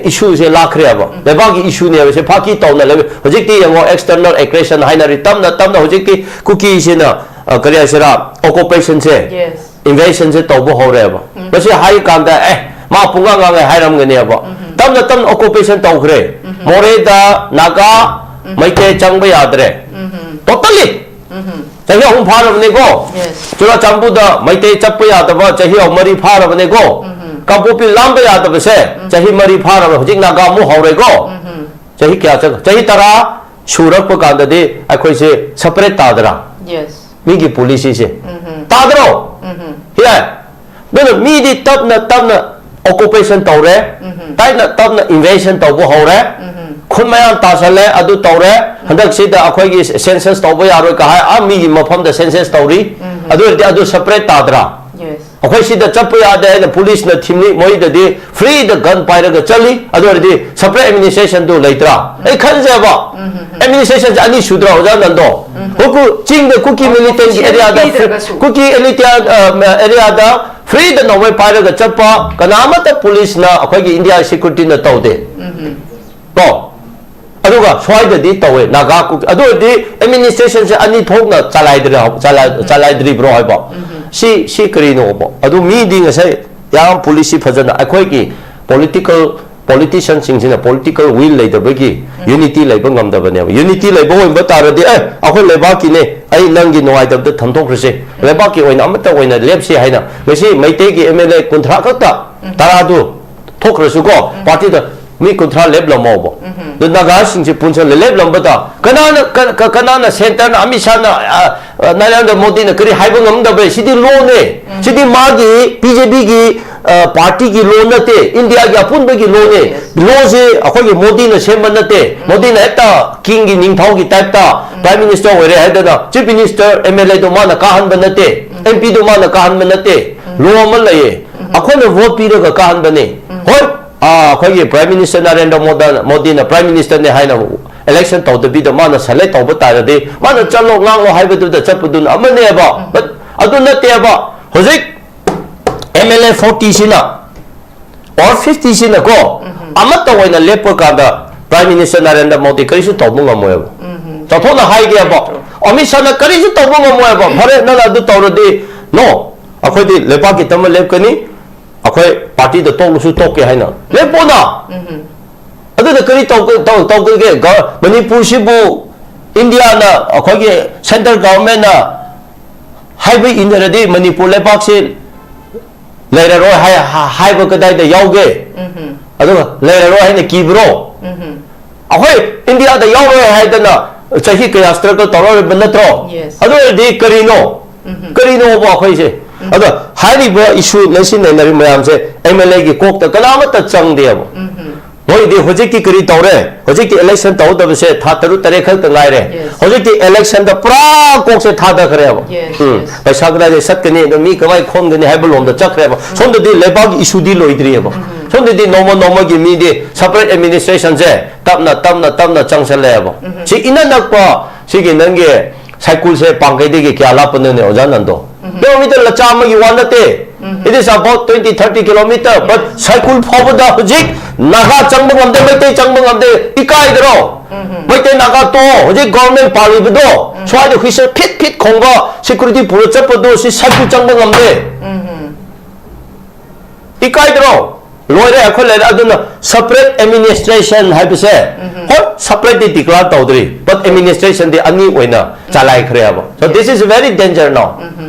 ꯏꯁꯨꯁꯦ ꯂꯥꯛꯈ꯭ꯔꯦꯕ꯫ ꯂꯩꯕꯥꯛꯀꯤ ꯏꯁꯨꯅꯦꯕ ꯁꯦ, ꯐꯥꯀꯤ ꯇꯧꯅ ꯂꯩꯕ꯫ ꯍꯧꯖꯤꯛꯇꯤ ꯌꯦꯡꯉꯣ, external aggression ꯍꯥꯏꯅꯔꯤ꯫ ꯇꯞꯅ ꯇꯞꯅ ꯍꯧꯖꯤꯛꯇꯤ ꯀꯨꯀꯤꯁꯤꯅ, ꯑ, ꯀꯔꯤ ꯍꯥꯏꯁꯤꯔꯥ, occupationꯁꯦ, Yes. invasionꯁꯦ ꯇꯧꯕ ꯍꯧꯔꯦꯕ꯫ ꯃꯁꯤ ꯍꯥꯏ ꯀꯥꯟꯗ, ꯑꯦ, ꯃꯥ ꯄꯨꯡꯉꯥꯡ ꯉꯥꯡꯉꯦ ꯍꯥꯏꯔꯝꯒꯅꯦꯕ꯫ ꯇꯞꯅ ꯇꯞꯅ occupation ꯇꯧꯈ꯭ꯔꯦ꯫ ꯃꯣꯔꯦꯗ ꯅꯥꯒꯥ, ꯃꯩꯇꯩ ꯆꯪꯕ ꯌꯥꯗ꯭ꯔꯦ꯫ Totally꯫ ꯆꯍꯤ ꯑꯍꯨꯝ ꯐꯥꯔꯕꯅꯦꯀꯣ꯫ Yes. ꯆꯨꯔꯥꯆꯥꯟꯄꯨꯔꯗ ꯃꯩꯇꯩ ꯆꯠꯄ ꯌꯥꯗꯕ ꯆꯍꯤ ꯑꯍꯨꯝ ꯃꯔꯤ ꯐꯥꯔꯕꯅꯦꯀꯣ꯫ ꯀꯥꯡꯄꯣꯛꯄꯤ ꯂꯥꯟꯕ ꯌꯥꯗꯕꯁꯦ ꯆꯍꯤ ꯃꯔꯤ ꯐꯥꯔꯕ, ꯍꯧꯖꯤꯛ ꯅꯥꯒꯥ ꯑꯃꯨꯛ ꯍꯧꯔꯦꯀꯣ꯫ ꯆꯍꯤ ꯀꯌꯥ ꯆꯠ-, ꯆꯍꯤ ꯇꯔꯥ ꯁꯨꯔꯛꯄ ꯀꯥꯟꯗꯗꯤ ꯑꯩꯈꯣꯏꯁꯦ separate ꯇꯥꯗ꯭ꯔꯥ? Yes. ꯃꯤꯒꯤ policyꯁꯦ꯫ ꯇꯥꯗ꯭ꯔꯣ? ꯌꯥꯏ꯫ ꯑꯗꯨꯅ ꯃꯤꯗꯤ ꯇꯞꯅ ꯇꯞꯅ occupation ꯇꯧꯔꯦ, ꯇꯞꯅ ꯇꯞꯅ invasion ꯇꯧꯕ ꯍꯧꯔꯦ, ꯈꯨꯟ ꯃꯌꯥꯝ ꯇꯥꯁꯜꯂꯦ, ꯑꯗꯨ ꯇꯧꯔꯦ꯫ ꯍꯟꯗꯛꯁꯤꯗ ꯑꯩꯈꯣꯏꯒꯤ census ꯇꯧꯕ ꯌꯥꯔꯣꯏ ꯀ ꯍꯥꯏ, ꯑꯥ ꯃꯤꯒꯤ ꯃꯐꯝꯗ census ꯇꯧꯔꯤ꯫ ꯑꯗꯨ ꯑꯣꯏꯔꯗꯤ ꯑꯗꯨ separate ꯇꯥꯗ꯭ꯔꯥ? Yes. ꯑꯩꯈꯣꯏ ꯁꯤꯗ ꯆꯠꯄ ꯌꯥꯗꯦ ꯍꯥꯏꯅ policeꯅ ꯊꯤꯡꯂꯤ, ꯃꯣꯏꯗꯗꯤ freeꯗ gun ꯄꯥꯏꯔꯒ ꯆꯠꯂꯤ꯫ ꯑꯗꯨ ꯑꯣꯏꯔꯗꯤ separate administrationꯗꯨ ꯂꯩꯇ꯭ꯔꯥ? ꯑꯩ ꯈꯟꯖꯕ, administrationꯁꯦ ꯑꯅꯤ ꯁꯨꯗ꯭ꯔꯥ, ꯑꯣꯖꯥ ꯅꯟꯗꯣ? ꯍꯨꯀꯨ ꯆꯤꯡꯗ ꯀꯨꯀꯤ militantꯀꯤ areaꯗ, ꯄꯤꯗ꯭ꯔꯒꯁꯨ꯫ ꯀꯨꯀꯤ elite, ꯑ, areaꯗ freeꯗ ꯅꯣꯡꯃꯩ ꯄꯥꯏꯔꯒ ꯆꯠꯄ ꯀꯅꯥ ꯑꯃꯠꯇ policeꯅ, ꯑꯩꯈꯣꯏꯒꯤ India securityꯅ ꯇꯧꯗꯦ꯫ ꯀꯣ? ꯑꯗꯨꯒ ꯁ꯭ꯋꯥꯏꯗꯗꯤ ꯇꯧꯋꯦ, ꯅꯥꯒꯥ, ꯀꯨꯀꯤ꯫ ꯑꯗꯨ ꯑꯣꯏꯔꯗꯤ administrationꯁꯦ ꯑꯅꯤ ꯊꯣꯛꯅ ꯆꯂꯥꯏꯗ꯭ꯔ-, ꯆꯂꯥꯏ-, ꯆꯂꯥꯏꯗ꯭ꯔꯤꯕ꯭ꯔꯣ ꯍꯥꯏꯕ? ꯁꯤ, ꯁꯤ ꯀꯔꯤꯅꯣꯕ? ꯑꯗꯨ ꯃꯤꯗꯤ ꯉꯁꯥꯏ ꯌꯥꯝ policy ꯐꯖꯅ, ꯑꯩꯈꯣꯏꯒꯤ political, politicianꯁꯤꯡꯁꯤꯅ political will ꯂꯩꯇꯕꯒꯤ, unity ꯂꯩꯕ ꯉꯝꯗꯕꯅꯦꯕ꯫ Unity ꯂꯩꯕ ꯑꯣꯏꯕ ꯇꯥꯔꯗꯤ, "ꯑꯦ, ꯑꯩꯈꯣꯏ ꯂꯩꯕꯥꯛꯀꯤꯅꯦ, ꯑꯩ ꯅꯪꯒꯤ ꯅꯨꯡꯉꯥꯏꯇꯕꯗ ꯊꯝꯗꯣꯛꯈ꯭ꯔꯁꯦ, ꯂꯩꯕꯥꯛꯀꯤ ꯑꯣꯏꯅ ꯑꯃꯠꯇ ꯑꯣꯏꯅ ꯂꯦꯞꯁꯤ" ꯍꯥꯏꯅ ꯉꯁꯤ ꯃꯩꯇꯩꯒꯤ MLA ꯀꯨꯟꯊ꯭ꯔꯥ ꯈꯛꯇ, ꯇꯔꯥꯗꯨ ꯊꯣꯛꯈ꯭ꯔꯁꯨꯀꯣ, partyꯗ ꯃꯤ ꯀꯨꯟꯊ꯭ꯔꯥ ꯂꯦꯞꯂꯝꯃꯣꯕ꯫ ꯑꯗꯨ ꯅꯥꯒꯥꯁꯤꯡꯁꯦ ꯄꯨꯟꯁꯤꯜꯂ ꯂꯦꯞꯂꯝꯕꯗ ꯀꯅꯥꯅ, ꯀ-, ꯀ-, ꯀꯅꯥꯅ centreꯅ, ꯑꯃꯤꯠ ꯁꯥꯍꯅ, ꯑ, ꯑ, ꯅꯔꯦꯟꯗ꯭ꯔ ꯃꯣꯗꯤꯅ ꯀꯔꯤ ꯍꯥꯏꯕ ꯉꯝꯗꯕ꯭ꯔꯦ? ꯁꯤꯗꯤ lawꯅꯦ꯫ ꯁꯤꯗꯤ ꯃꯥꯒꯤ BJPꯒꯤ, ꯑ, partyꯒꯤ law ꯅꯠꯇꯦ, Indiaꯒꯤ ꯑꯄꯨꯟꯕꯒꯤ lawꯅꯦ꯫ Lawꯁꯦ ꯑꯩꯈꯣꯏꯒꯤ ꯃꯣꯗꯤꯅ ꯁꯦꯝꯕ ꯅꯠꯇꯦ꯫ ꯃꯣꯗꯤꯅ ꯍꯦꯛꯇ kingꯒꯤ, ꯅꯤꯡꯊꯧꯒꯤ typeꯇ prime minister ꯑꯣꯏꯔꯦ ꯍꯥꯏꯗꯅ chief minister, MLAꯗꯣ ꯃꯥꯅ ꯀꯥꯍꯟꯕ ꯅꯠꯇꯦ, MPꯗꯣ ꯃꯥꯅ ꯀꯥꯍꯟꯕ ꯅꯠꯇꯦ꯫ Law ꯑꯃ ꯂꯩꯌꯦ꯫ ꯑꯩꯈꯣꯏꯅ vote ꯄꯤꯔꯒ ꯀꯥꯍꯟꯕꯅꯦ꯫ ꯍꯣꯏ, ꯑꯥ, ꯑꯩꯈꯣꯏꯒꯤ Prime Minister ꯅꯔꯦꯟꯗ꯭ꯔ ꯃꯣꯗ-, ꯃꯣꯗꯤꯅ Prime Ministerꯅꯦ ꯍꯥꯏꯅ Election ꯇꯧꯗꯕꯤꯗ ꯃꯥꯅ select ꯇꯧꯕ ꯇꯥꯔꯗꯤ, ꯃꯥꯅ ꯆꯠꯂꯣ ꯉꯥꯡꯂꯣ ꯍꯥꯏꯕꯗꯨꯗ ꯆꯠꯄꯗꯨꯅ ꯑꯃꯅꯦꯕ꯫ But ꯑꯗꯨ ꯅꯠꯇꯦꯕ꯫ ꯍꯧꯖꯤꯛ M L A forty ꯁꯤꯅ, or fifty ꯁꯤꯅꯀꯣ, ꯑꯃꯠꯇ ꯑꯣꯏꯅ ꯂꯦꯞꯄ ꯀꯥꯟꯗ Prime Minister ꯅꯔꯦꯟꯗ꯭ꯔ ꯃꯣꯗꯤ ꯀꯔꯤꯁꯨ ꯇꯧꯕ ꯉꯝꯃꯣꯏꯕ꯫ ꯆꯥꯎꯊꯣꯛꯅ ꯍꯥꯏꯒꯦꯕ, ꯑꯃꯤꯠ ꯁꯥꯍꯅ ꯀꯔꯤꯁꯨ ꯇꯧꯕ ꯉꯝꯃꯣꯏꯕ꯫ ꯐꯔꯦ, ꯅꯪꯅ ꯑꯗꯨ ꯇꯧꯔꯗꯤ, no, ꯑꯩꯈꯣꯏꯗꯤ ꯂꯩꯕꯥꯛꯀꯤꯗꯃꯛ ꯂꯦꯞꯀꯅꯤ, ꯑꯩꯈꯣꯏ party ꯗ ꯇꯣꯛꯂꯁꯨ ꯇꯣꯛꯀꯦ ꯍꯥꯏꯅ ꯂꯦꯞꯄꯣꯅ꯫ ꯑꯗꯨꯗ ꯀꯔꯤ ꯇꯧ-, ꯇꯧ-, ꯇꯧꯒꯗꯒꯦ? ꯒ-, ꯃꯅꯤꯄꯨꯔꯁꯤꯕꯨ India ꯅ, ꯑꯩꯈꯣꯏꯒꯤ central government ꯅ ꯍꯥꯏꯕ ꯏꯟꯗ꯭ꯔꯗꯤ ꯃꯅꯤꯄꯨꯔ ꯂꯩꯕꯥꯛꯁꯤ ꯂꯩꯔꯔꯣꯏ ꯍꯥꯏ-, ꯍꯥ-, ꯍꯥꯏꯕ ꯀꯗꯥꯏꯗ ꯌꯥꯎꯒꯦ? ꯑꯗꯨꯒ ꯂꯩꯔꯔꯣꯏ ꯍꯥꯏꯅ ꯀꯤꯕ꯭ꯔꯣ? ꯑꯩꯈꯣꯏ India ꯗ ꯌꯥꯎꯔꯣꯏ ꯍꯥꯏꯗꯅ ꯆꯍꯤ ꯀꯌꯥ struggle ꯇꯧꯔꯛꯂꯤꯕ ꯅꯠꯇ꯭ꯔꯣ? Yes. ꯑꯗꯨ ꯑꯣꯏꯔꯗꯤ ꯀꯔꯤꯅꯣ? ꯀꯔꯤꯅꯣꯕ ꯑꯩꯈꯣꯏꯁꯦ? ꯑꯗꯣ ꯍꯥꯏꯔꯤꯕ issue ꯉꯁꯤ ꯅꯩꯅꯔꯤꯕ ꯃꯌꯥꯝꯁꯦ M L A ꯒꯤ ꯀꯣꯛꯇ ꯀꯅꯥꯃꯠꯇ ꯆꯪꯗꯦꯕ꯫ ꯃꯣꯏꯗꯤ ꯍꯧꯖꯤꯛꯇꯤ ꯀꯔꯤ ꯇꯧꯔꯦ? ꯍꯧꯖꯤꯛꯇꯤ election ꯇꯧꯒꯗꯕꯁꯦ ꯊꯥ ꯇꯔꯨꯛ ꯇꯔꯦꯠ ꯈꯛꯇ ꯉꯥꯏꯔꯦ꯫ Yes. ꯍꯧꯖꯤꯛꯇꯤ election ꯗ ꯄꯨꯔꯥ ꯀꯣꯛꯁꯦ ꯊꯥꯗꯈ꯭ꯔꯦꯕ꯫ Yes, ꯎꯝ, yes. ꯄꯩꯁꯥ ꯀꯗꯥꯏꯗ ꯆꯠꯀꯅꯤ, ꯑꯗꯣ ꯃꯤ ꯀꯃꯥꯏ ꯈꯣꯝꯒꯅꯤ ꯍꯥꯏꯕ ꯂꯣꯝꯗ ꯆꯠꯈ꯭ꯔꯦꯕ꯫ ꯁꯣꯝꯗꯗꯤ ꯂꯩꯕꯥꯛꯀꯤ issue ꯗꯤ ꯂꯣꯏꯗ꯭ꯔꯤꯑꯕ꯫ ꯁꯣꯝꯗꯗꯤ ꯅꯣꯡꯃ ꯅꯣꯡꯃꯒꯤ ꯃꯤꯗꯤ separate administration ꯁꯦ ꯇꯞꯅ, ꯇꯞꯅ, ꯇꯞꯅ ꯆꯪꯁꯜꯂꯛꯑꯦꯕ꯫ ꯁꯤ ꯏꯅꯛ ꯅꯛꯄ ꯁꯤꯒꯤ ꯅꯪꯒꯤ ꯁꯥꯏꯀꯨꯜꯁꯦ ꯄꯥꯡꯒꯩꯗꯒꯤ ꯀꯌꯥ ꯂꯥꯞꯄꯅꯣꯅꯦ, ꯑꯣꯖꯥ ꯅꯟꯗꯣ? Kilometre ꯂꯆꯥ ꯑꯃꯒꯤ ꯋꯥ ꯅꯠꯇꯦ꯫ It is about twenty, thirty kilometre, but ꯁꯥꯏꯀꯨꯜ ꯐꯥꯎꯕꯗ ꯍꯧꯖꯤꯛ ꯅꯥꯒꯥ ꯆꯪꯕ ꯉꯝꯗꯦ, ꯃꯩꯇꯩ ꯆꯪꯕ ꯉꯝꯗꯦ꯫ ꯏꯀꯥꯏꯗ꯭ꯔꯣ? ꯃꯩꯇꯩ ꯅꯥꯒꯥ ꯇꯣ, ꯍꯧꯖꯤꯛ government ꯄꯥꯜꯂꯤꯕꯗꯣ, ꯁ꯭ꯋꯥꯏꯗ whistle ꯐꯤꯠ ꯐꯤꯠ ꯈꯣꯡꯕ security ꯄꯨꯔ ꯆꯠꯄꯗꯣ, ꯁꯤ ꯁꯥꯏꯀꯨꯜ ꯆꯪꯕ ꯉꯝꯗꯦ꯫ ꯏꯀꯥꯏꯗ꯭ꯔꯣ? ꯂꯣꯏꯔꯦ, ꯑꯩꯈꯣꯏ ꯂꯩꯔꯦ꯫ ꯑꯗꯨꯅ separate administration ꯍꯥꯏꯕꯁꯦ, ꯍꯣꯏ, separate ꯗꯤ declare ꯇꯧꯗ꯭ꯔꯤ, but administration ꯗꯤ ꯑꯅꯤ ꯑꯣꯏꯅ ꯆꯂꯥꯏꯈ꯭ꯔꯦꯕ꯫ So this is very danger now.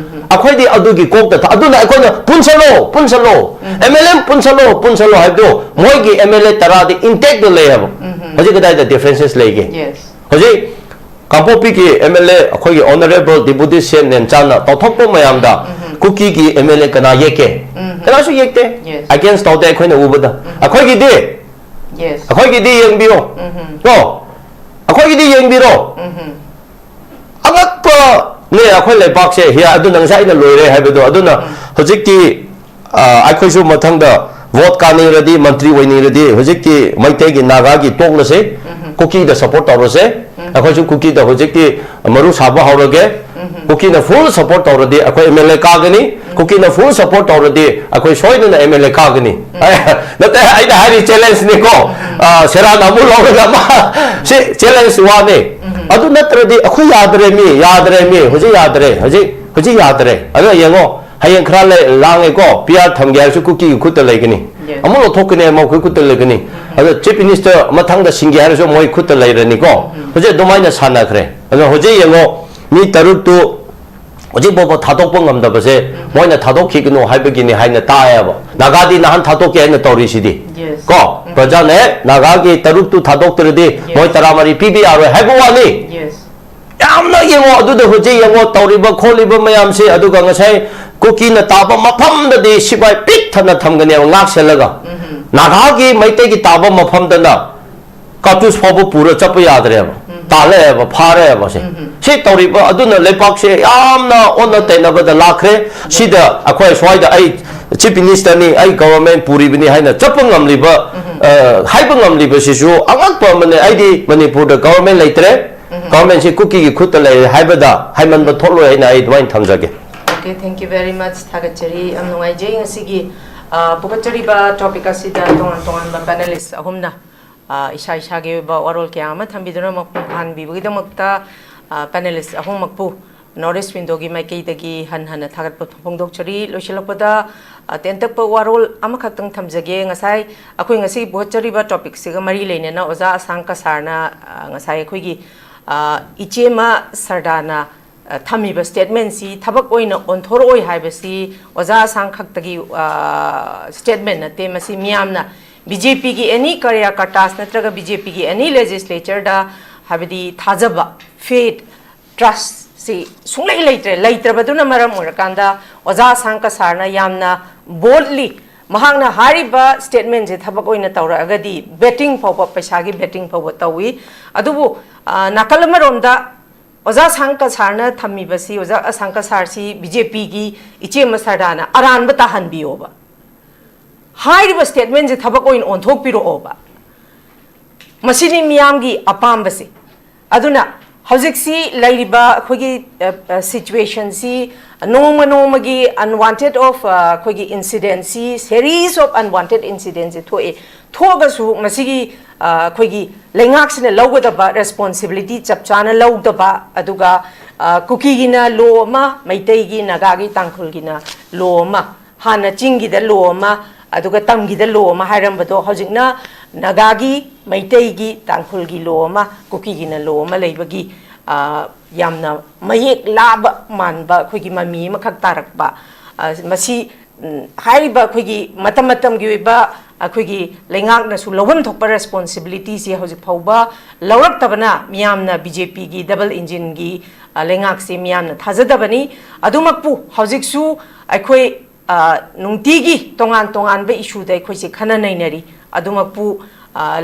ꯑꯩꯈꯣꯏꯗꯤ ꯑꯗꯨꯒꯤ ꯀꯣꯛꯇ ꯊ-, ꯑꯗꯨꯅ ꯑꯩꯈꯣꯏꯅ ꯄꯨꯟꯁꯜꯂꯣ, ꯄꯨꯟꯁꯜꯂꯣ, M L A ꯄꯨꯟꯁꯜꯂꯣ, ꯄꯨꯟꯁꯜꯂꯣ ꯍꯥꯏꯕꯗꯣ, ꯃꯣꯏꯒꯤ M L A ꯇꯔꯥꯗꯤ intact ꯇ ꯂꯩꯌꯦꯕ꯫ ꯍꯧꯖꯤꯛ ꯀꯗꯥꯏꯗ differences ꯂꯩꯒꯦ? Yes. ꯍꯧꯖꯤꯛ ꯀꯥꯡꯄꯣꯛꯄꯤꯒꯤ M L A ꯑꯩꯈꯣꯏꯒꯤ Honourable Deputy C M ꯅꯦꯝꯆꯥꯅ ꯇꯧꯊꯣꯛꯄ ꯃꯌꯥꯝꯗ ꯀꯨꯀꯤꯒꯤ M L A ꯀꯅꯥ ꯌꯦꯛꯀꯦ? ꯀꯅꯥꯁꯨ ꯌꯦꯛꯇꯦ꯫ Yes. Against ꯇꯧꯗꯦ ꯑꯩꯈꯣꯏꯅ ꯎꯕꯗ꯫ ꯑꯩꯈꯣꯏꯒꯤꯗꯤ, Yes. ꯑꯩꯈꯣꯏꯒꯤꯗꯤ ꯌꯦꯡꯕꯤꯌꯣ꯫ ꯀꯣ? ꯑꯩꯈꯣꯏꯒꯤꯗꯤ ꯌꯦꯡꯕꯤꯔꯣ꯫ ꯑꯉꯛꯄꯅꯦ ꯑꯩꯈꯣꯏ ꯂꯩꯕꯥꯛꯁꯦ꯫ ꯍꯤ-, ꯑꯗꯨꯅ ꯉꯁꯥꯏ ꯑꯩꯅ ꯂꯣꯏꯔꯦ ꯍꯥꯏꯕꯗꯣ꯫ ꯑꯗꯨꯅ ꯍꯧꯖꯤꯛꯇꯤ, ꯑ, ꯑꯩꯈꯣꯏꯁꯨ ꯃꯊꯪꯗ vote ꯀꯥꯅꯤꯡꯔꯗꯤ, ꯃꯟꯇ꯭ꯔꯤ ꯑꯣꯏꯅꯤꯡꯔꯗꯤ, ꯍꯧꯖꯤꯛꯇꯤ ꯃꯩꯇꯩꯒꯤ ꯅꯥꯒꯥꯒꯤ ꯇꯣꯛꯂꯁꯦ꯫ ꯀꯨꯀꯤꯗ ꯁꯞꯄꯣꯔꯠ ꯇꯧꯔꯁꯦ꯫ ꯑꯩꯈꯣꯏꯁꯨ ꯀꯨꯀꯤꯗ ꯍꯧꯖꯤꯛꯇꯤ ꯃꯔꯨ ꯁꯥꯕ ꯍꯧꯔꯒꯦ꯫ ꯀꯨꯀꯤꯅ ꯐꯨꯜ ꯁꯞꯄꯣꯔꯠ ꯇꯧꯔꯗꯤ ꯑꯩꯈꯣꯏ ꯑꯦꯝ ꯑꯦꯜ ꯑꯦ ꯀꯥꯒꯅꯤ꯫ ꯀꯨꯀꯤꯅ ꯐꯨꯜ ꯁꯞꯄꯣꯔꯠ ꯇꯧꯔꯗꯤ ꯑꯩꯈꯣꯏ ꯁꯣꯏꯗꯅ ꯑꯦꯝ ꯑꯦꯜ ꯑꯦ ꯀꯥꯒꯅꯤ꯫ ꯅꯠꯇꯦ, ꯑꯩꯅ ꯍꯥꯏꯔꯤ ꯆꯦꯂꯦꯟꯖꯅꯤꯀꯣ꯫ ꯁꯦꯔꯥꯟ ꯑꯃꯨꯛ ꯂꯧꯔꯒ ꯑꯃ, ꯁꯤ ꯆꯦꯂꯦꯟꯖ ꯋꯥꯅꯤ꯫ ꯑꯗꯨ ꯅꯠꯇ꯭ꯔꯗꯤ ꯑꯩꯈꯣꯏ ꯌꯥꯗ꯭ꯔꯦ ꯃꯤ, ꯌꯥꯗ꯭ꯔꯦ ꯃꯤ, ꯍꯧꯖꯤꯛ ꯌꯥꯗ꯭ꯔꯦ, ꯍꯧꯖꯤꯛ ꯍꯧꯖꯤꯛ ꯌꯥꯗ꯭ꯔꯦ꯫ ꯑꯗꯣ ꯌꯦꯡꯉꯣ, ꯍꯌꯦꯡ ꯈꯔ ꯂꯩ-, ꯂꯥꯡꯉꯦꯀꯣ, ꯄꯤ ꯑꯥꯔ ꯊꯝꯒꯦ ꯍꯥꯏꯔꯁꯨ ꯀꯨꯀꯤꯒꯤ ꯈꯨꯠꯇ ꯂꯩꯒꯅꯤ꯫ ꯑꯃꯨꯛ ꯂꯧꯊꯣꯛꯀꯅꯤ ꯍꯥꯏꯔ ꯃꯈꯣꯏ ꯈꯨꯠꯇ ꯂꯩꯒꯅꯤ꯫ ꯑꯗꯣ ꯆꯤꯐ ꯃꯤꯅꯤꯁꯇꯔ ꯃꯊꯪꯗ ꯁꯤꯟꯒꯦ ꯍꯥꯏꯔꯁꯨ ꯃꯣꯏ ꯈꯨꯠꯇ ꯂꯩꯔꯅꯤꯀꯣ꯫ ꯍꯧꯖꯤꯛ ꯑꯗꯨꯃꯥꯏꯅ ꯁꯥꯟꯅꯈ꯭ꯔꯦ꯫ ꯑꯗꯣ ꯍꯧꯖꯤꯛ ꯌꯦꯡꯉꯣ, ꯃꯤ ꯇꯔꯨꯛꯇꯨ ꯍꯧꯖꯤꯛ ꯐꯥꯎꯕ ꯊꯥꯗꯣꯛꯄ ꯉꯝꯗꯕꯁꯦ ꯃꯣꯏꯅ ꯊꯥꯗꯣꯛꯈꯤꯒꯅꯨ ꯍꯥꯏꯕꯒꯤꯅꯤ ꯍꯥꯏꯅ ꯇꯥꯏꯌꯦꯕ꯫ ꯅꯥꯒꯥꯗꯤ ꯅꯍꯥꯟ ꯊꯥꯗꯣꯛꯀꯦ ꯍꯥꯏꯅ ꯇꯧꯔꯤꯁꯤꯗꯤ꯫ ꯀꯣ, ꯄ꯭ꯔꯖꯥꯅ ꯍꯦꯛ ꯅꯥꯒꯥꯒꯤ ꯇꯔꯨꯛꯇꯨ ꯊꯥꯗꯣꯛꯇ꯭ꯔꯗꯤ ꯃꯣꯏ ꯇꯔꯥꯃꯔꯤ ꯄꯤꯕ ꯌꯥꯔꯣꯏ ꯍꯥꯏꯕ ꯋꯥꯅꯤ꯫ ꯌꯥꯝꯅ ꯌꯦꯡꯉꯣ, ꯑꯗꯨꯗ ꯍꯧꯖꯤꯛ ꯌꯦꯡꯉꯣ, ꯇꯧꯔꯤꯕ ꯈꯣꯠꯂꯤꯕ ꯃꯌꯥꯝꯁꯦ, ꯑꯗꯨꯒ ꯉꯁꯥꯏ ꯀꯨꯀꯤꯅ ꯇꯥꯕ ꯃꯐꯝꯗꯗꯤ ꯁꯤꯐꯥꯏ ꯄꯤꯛ ꯊꯟꯅ ꯊꯝꯒꯅꯦꯕ ꯉꯥꯛꯁꯦꯜꯂꯒ꯫ ꯅꯥꯒꯥꯒꯤ ꯃꯩꯇꯩꯒꯤ ꯇꯥꯕ ꯃꯐꯝꯗꯅ ꯀꯥꯔꯇꯨꯁ ꯐꯥꯎꯕ ꯄꯨꯔ ꯆꯠꯄ ꯌꯥꯗ꯭ꯔꯦꯕ꯫ ꯇꯥꯜꯂꯛꯑꯦꯕ, ꯐꯥꯔꯛꯑꯦꯕ ꯁꯦ꯫ ꯁꯤ ꯇꯧꯔꯤꯕ ꯑꯗꯨꯅ ꯂꯩꯄꯥꯛꯁꯦ ꯌꯥꯝꯅ ꯑꯣꯟꯅ ꯇꯩꯅꯕꯗ ꯂꯥꯛꯈ꯭ꯔꯦ꯫ ꯁꯤꯗ ꯑꯩꯈꯣꯏ ꯁ꯭ꯋꯥꯏꯗ ꯑꯩ ꯆꯤꯐ ꯃꯤꯅꯤꯁꯇꯔꯅꯤ, ꯑꯩ ꯒꯣꯚꯔꯟꯃꯦꯟ ꯄꯨꯔꯤꯕꯅꯤ ꯍꯥꯏꯅ ꯆꯠꯄ ꯉꯝꯂꯤꯕ, ꯑ, ꯍꯥꯏꯕ ꯉꯝꯂꯤꯕꯁꯤꯁꯨ ꯑꯉꯛꯄ ꯑꯃꯅꯦ꯫ ꯑꯩꯗꯤ ꯃꯅꯤꯄꯨꯔꯗ ꯒꯣꯚꯔꯟꯃꯦꯟ ꯂꯩꯇ꯭ꯔꯦ, ꯒꯣꯚꯔꯟꯃꯦꯟꯁꯤ ꯀꯨꯀꯤꯒꯤ ꯈꯨꯠꯇ ꯂꯩꯔꯦ ꯍꯥꯏꯕꯗ ꯍꯥꯏꯃꯟꯕ ꯊꯣꯛꯂꯣꯏ ꯍꯥꯏꯅ ꯑꯩ ꯑꯗꯨꯃꯥꯏꯅ ꯊꯝꯖꯒꯦ꯫ Okay, thank you very much. ꯊꯥꯒꯠꯆꯔꯤ꯫ ꯌꯥꯝ ꯅꯨꯡꯉꯥꯏꯖꯩ ꯉꯁꯤꯒꯤ, ꯑ, ꯄꯨꯈꯠꯆꯔꯤꯕ ꯇꯣꯄꯤꯛ ꯑꯁꯤꯗ ꯇꯣꯉꯥꯟ ꯇꯣꯉꯥꯟꯕ ꯄꯦꯅꯦꯂꯤꯁ ꯑꯍꯨꯝꯅ, ꯑ, ꯏꯁꯥ ꯏꯁꯥꯒꯤ ꯑꯣꯏꯕ ꯋꯥꯔꯣꯜ ꯀꯌꯥ ꯑꯃ ꯊꯝꯕꯤꯗꯨꯅ ꯃꯄꯨꯡ ꯐꯥꯍꯟꯕꯤꯕꯒꯤꯗꯃꯛꯇ, ꯑ, ꯄꯦꯅꯦꯂꯤꯁ ꯑꯍꯨꯝꯃꯛꯄꯨ ꯅꯣꯔꯠ ꯏꯁ ꯋꯤꯟꯗꯣꯒꯤ ꯃꯥꯏꯀꯩꯗꯒꯤ ꯍꯟ ꯍꯟꯅ ꯊꯥꯒꯠꯄ ꯐꯣꯡꯗꯣꯛꯆꯔꯤ꯫ ꯂꯣꯏꯁꯤꯜꯂꯛꯄꯗ, ꯑ, ꯇꯦꯟꯇꯛꯄ ꯋꯥꯔꯣꯜ ꯑꯃꯈꯛꯇꯪ ꯊꯝꯖꯒꯦ꯫ ꯉꯁꯥꯏ ꯑꯩꯈꯣꯏ ꯉꯁꯤ ꯄꯨꯈꯠꯆꯔꯤꯕ ꯇꯣꯄꯤꯛꯁꯤꯒ ꯃꯔꯤ ꯂꯩꯅꯅ ꯑꯣꯖꯥ ꯑꯁꯥꯡ ꯀꯁꯥꯔꯅ, ꯑ, ꯉꯁꯥꯏ ꯑꯩꯈꯣꯏꯒꯤ, ꯑ, ꯏꯆꯦꯃ ꯁꯔꯗꯥꯅ ꯑ, ꯊꯝꯃꯤꯕ ꯁ꯭ꯇꯦꯠꯃꯦꯟꯁꯤ ꯊꯕꯛ ꯑꯣꯏꯅ ꯑꯣꯟꯊꯣꯔꯛꯑꯣꯏ ꯍꯥꯏꯕꯁꯤ ꯑꯣꯖꯥ ꯑꯁꯥꯡ ꯈꯛꯇꯒꯤ, ꯑ, ꯁ꯭ꯇꯦꯠꯃꯦꯟ ꯅꯠꯇꯦ꯫ ꯃꯁꯤ ꯃꯤꯌꯥꯝꯅ ꯕꯤ ꯖꯦ ꯄꯤꯒꯤ ꯑꯦꯅꯤ ꯀꯥꯔꯌꯀꯔꯇꯥꯁ ꯅꯠꯇ꯭ꯔꯒ ꯕꯤ ꯖꯦ ꯄꯤꯒꯤ ꯑꯦꯅꯤ ꯂꯦꯖꯤꯁꯂꯦꯆꯔꯗ ꯍꯥꯏꯕꯗꯤ ꯊꯥꯖꯕ, ꯐꯦꯠ, ꯇ꯭ꯔꯁꯁꯤ ꯁꯨꯡꯂꯩ ꯂꯩꯇ꯭ꯔꯦ꯫ ꯂꯩꯇ꯭ꯔꯕꯗꯨꯅ ꯃꯔꯝ ꯑꯣꯏꯔꯀꯥꯟꯗ ꯑꯣꯖꯥ ꯑꯁꯥꯡ ꯀꯁꯥꯔꯅ ꯌꯥꯝꯅ ꯕꯣꯜꯗꯂꯤ ꯃꯍꯥꯛꯅ ꯍꯥꯏꯔꯤꯕ ꯁ꯭ꯇꯦꯠꯃꯦꯟꯁꯦ ꯊꯕꯛ ꯑꯣꯏꯅ ꯇꯧꯔꯛꯑꯒꯗꯤ ꯕꯦꯇꯤꯡ ꯐꯥꯎꯕ, ꯄꯩꯁꯥꯒꯤ ꯕꯦꯇꯤꯡ ꯐꯥꯎꯕ ꯇꯧꯏ꯫ ꯑꯗꯨꯕꯨ, ꯑ, ꯅꯥꯀꯜ ꯑꯃꯔꯣꯝꯗ ꯑꯣꯖꯥ ꯁꯥꯡ ꯀꯁꯥꯔꯅ ꯊꯝꯃꯤꯕꯁꯤ, ꯑꯣꯖꯥ ꯑꯁꯥꯡ ꯀꯁꯥꯔꯁꯤ ꯕꯤ ꯖꯦ ꯄꯤꯒꯤ ꯏꯆꯦ ꯑꯃ ꯁꯔꯗꯥꯅ ꯑꯔꯥꯟꯕ ꯇꯥꯍꯟꯕꯤꯌꯣꯕ꯫ ꯍꯥꯏꯔꯤꯕ ꯁ꯭ꯇꯦꯠꯃꯦꯟꯁꯦ ꯊꯕꯛ ꯑꯣꯏꯅ ꯑꯣꯟꯊꯣꯛꯄꯤꯔꯛꯑꯣꯕ꯫ ꯃꯁꯤꯅꯤ ꯃꯤꯌꯥꯝꯒꯤ ꯑꯄꯥꯝꯕꯁꯦ꯫ ꯑꯗꯨꯅ ꯍꯧꯖꯤꯛꯁꯤ ꯂꯩꯔꯤꯕ ꯑꯩꯈꯣꯏꯒꯤ ꯁꯤꯆꯨꯋꯦꯁꯟꯁꯤ ꯅꯣꯡꯃ ꯅꯣꯡꯃꯒꯤ unwanted of ꯑꯩꯈꯣꯏꯒꯤ ꯏꯟꯁꯤꯗꯦꯟꯁꯤ, series of unwanted incidentꯁꯤ ꯊꯣꯛꯑꯦ꯫ ꯊꯣꯛꯑꯒꯁꯨ ꯃꯁꯤꯒꯤ ꯑꯩꯈꯣꯏꯒꯤ ꯂꯩꯉꯥꯛꯁꯤꯅ ꯂꯧꯒꯗꯕ ꯔꯦꯁꯄꯣꯟꯁꯤꯕꯤꯂꯤꯇꯤ ꯆꯞ ꯆꯥꯅ ꯂꯧꯗꯕ, ꯑꯗꯨꯒ ꯀꯨꯀꯤꯒꯤꯅ ꯂꯣ ꯑꯃ, ꯃꯩꯇꯩꯒꯤ, ꯅꯥꯒꯥꯒꯤ, ꯇꯥꯡꯈꯨꯜꯒꯤꯅ ꯂꯣ ꯑꯃ, ꯍꯥꯟꯅ ꯆꯤꯡꯒꯤꯗ ꯂꯣ ꯑꯃ, ꯑꯗꯨꯒ ꯇꯝꯒꯤꯗ ꯂꯣ ꯑꯃ ꯍꯥꯏꯔꯝꯕꯗꯣ ꯍꯧꯖꯤꯛꯅ ꯅꯥꯒꯥꯒꯤ, ꯃꯩꯇꯩꯒꯤ, ꯇꯥꯡꯈꯨꯜꯒꯤ ꯂꯣ ꯑꯃ, ꯀꯨꯀꯤꯒꯤꯅ ꯂꯣ ꯑꯃ ꯂꯩꯕꯒꯤ ꯌꯥꯝꯅ ꯃꯌꯦꯛ ꯂꯥꯕ ꯃꯥꯟꯕ ꯑꯩꯈꯣꯏꯒꯤ ꯃꯃꯤ ꯑꯃꯈꯛ ꯇꯥꯔꯛꯄ꯫ ꯃꯁꯤ ꯍꯥꯏꯔꯤꯕ ꯑꯩꯈꯣꯏꯒꯤ ꯃꯇꯝ ꯃꯇꯝꯒꯤ ꯑꯣꯏꯕ ꯑꯩꯈꯣꯏꯒꯤ ꯂꯩꯉꯥꯛꯅꯁꯨ ꯂꯧꯐꯝ ꯊꯣꯛꯄ ꯔꯦꯁꯄꯣꯟꯁꯤꯕꯤꯂꯤꯇꯤꯁꯤ ꯍꯧꯖꯤꯛ ꯐꯥꯎꯕ ꯂꯧꯔꯛꯇꯕꯅ ꯃꯤꯌꯥꯝꯅ ꯕꯤ ꯖꯦ ꯄꯤꯒꯤ ꯗꯕꯜ ꯏꯟꯖꯤꯟꯒꯤ ꯂꯩꯉꯥꯛꯁꯤ ꯃꯤꯌꯥꯝꯅ ꯊꯥꯖꯗꯕꯅꯤ꯫ ꯑꯗꯨꯃꯛꯄꯨ ꯍꯧꯖꯤꯛꯁꯨ ꯑꯩꯈꯣꯏ ꯅꯨꯡꯇꯤꯒꯤ ꯇꯣꯉꯥꯟ ꯇꯣꯉꯥꯟꯕ ꯏꯁꯨꯗ ꯑꯩꯈꯣꯏꯁꯦ ꯈꯟꯅ ꯅꯩꯅꯔꯤ꯫ ꯑꯗꯨꯃꯛꯄꯨ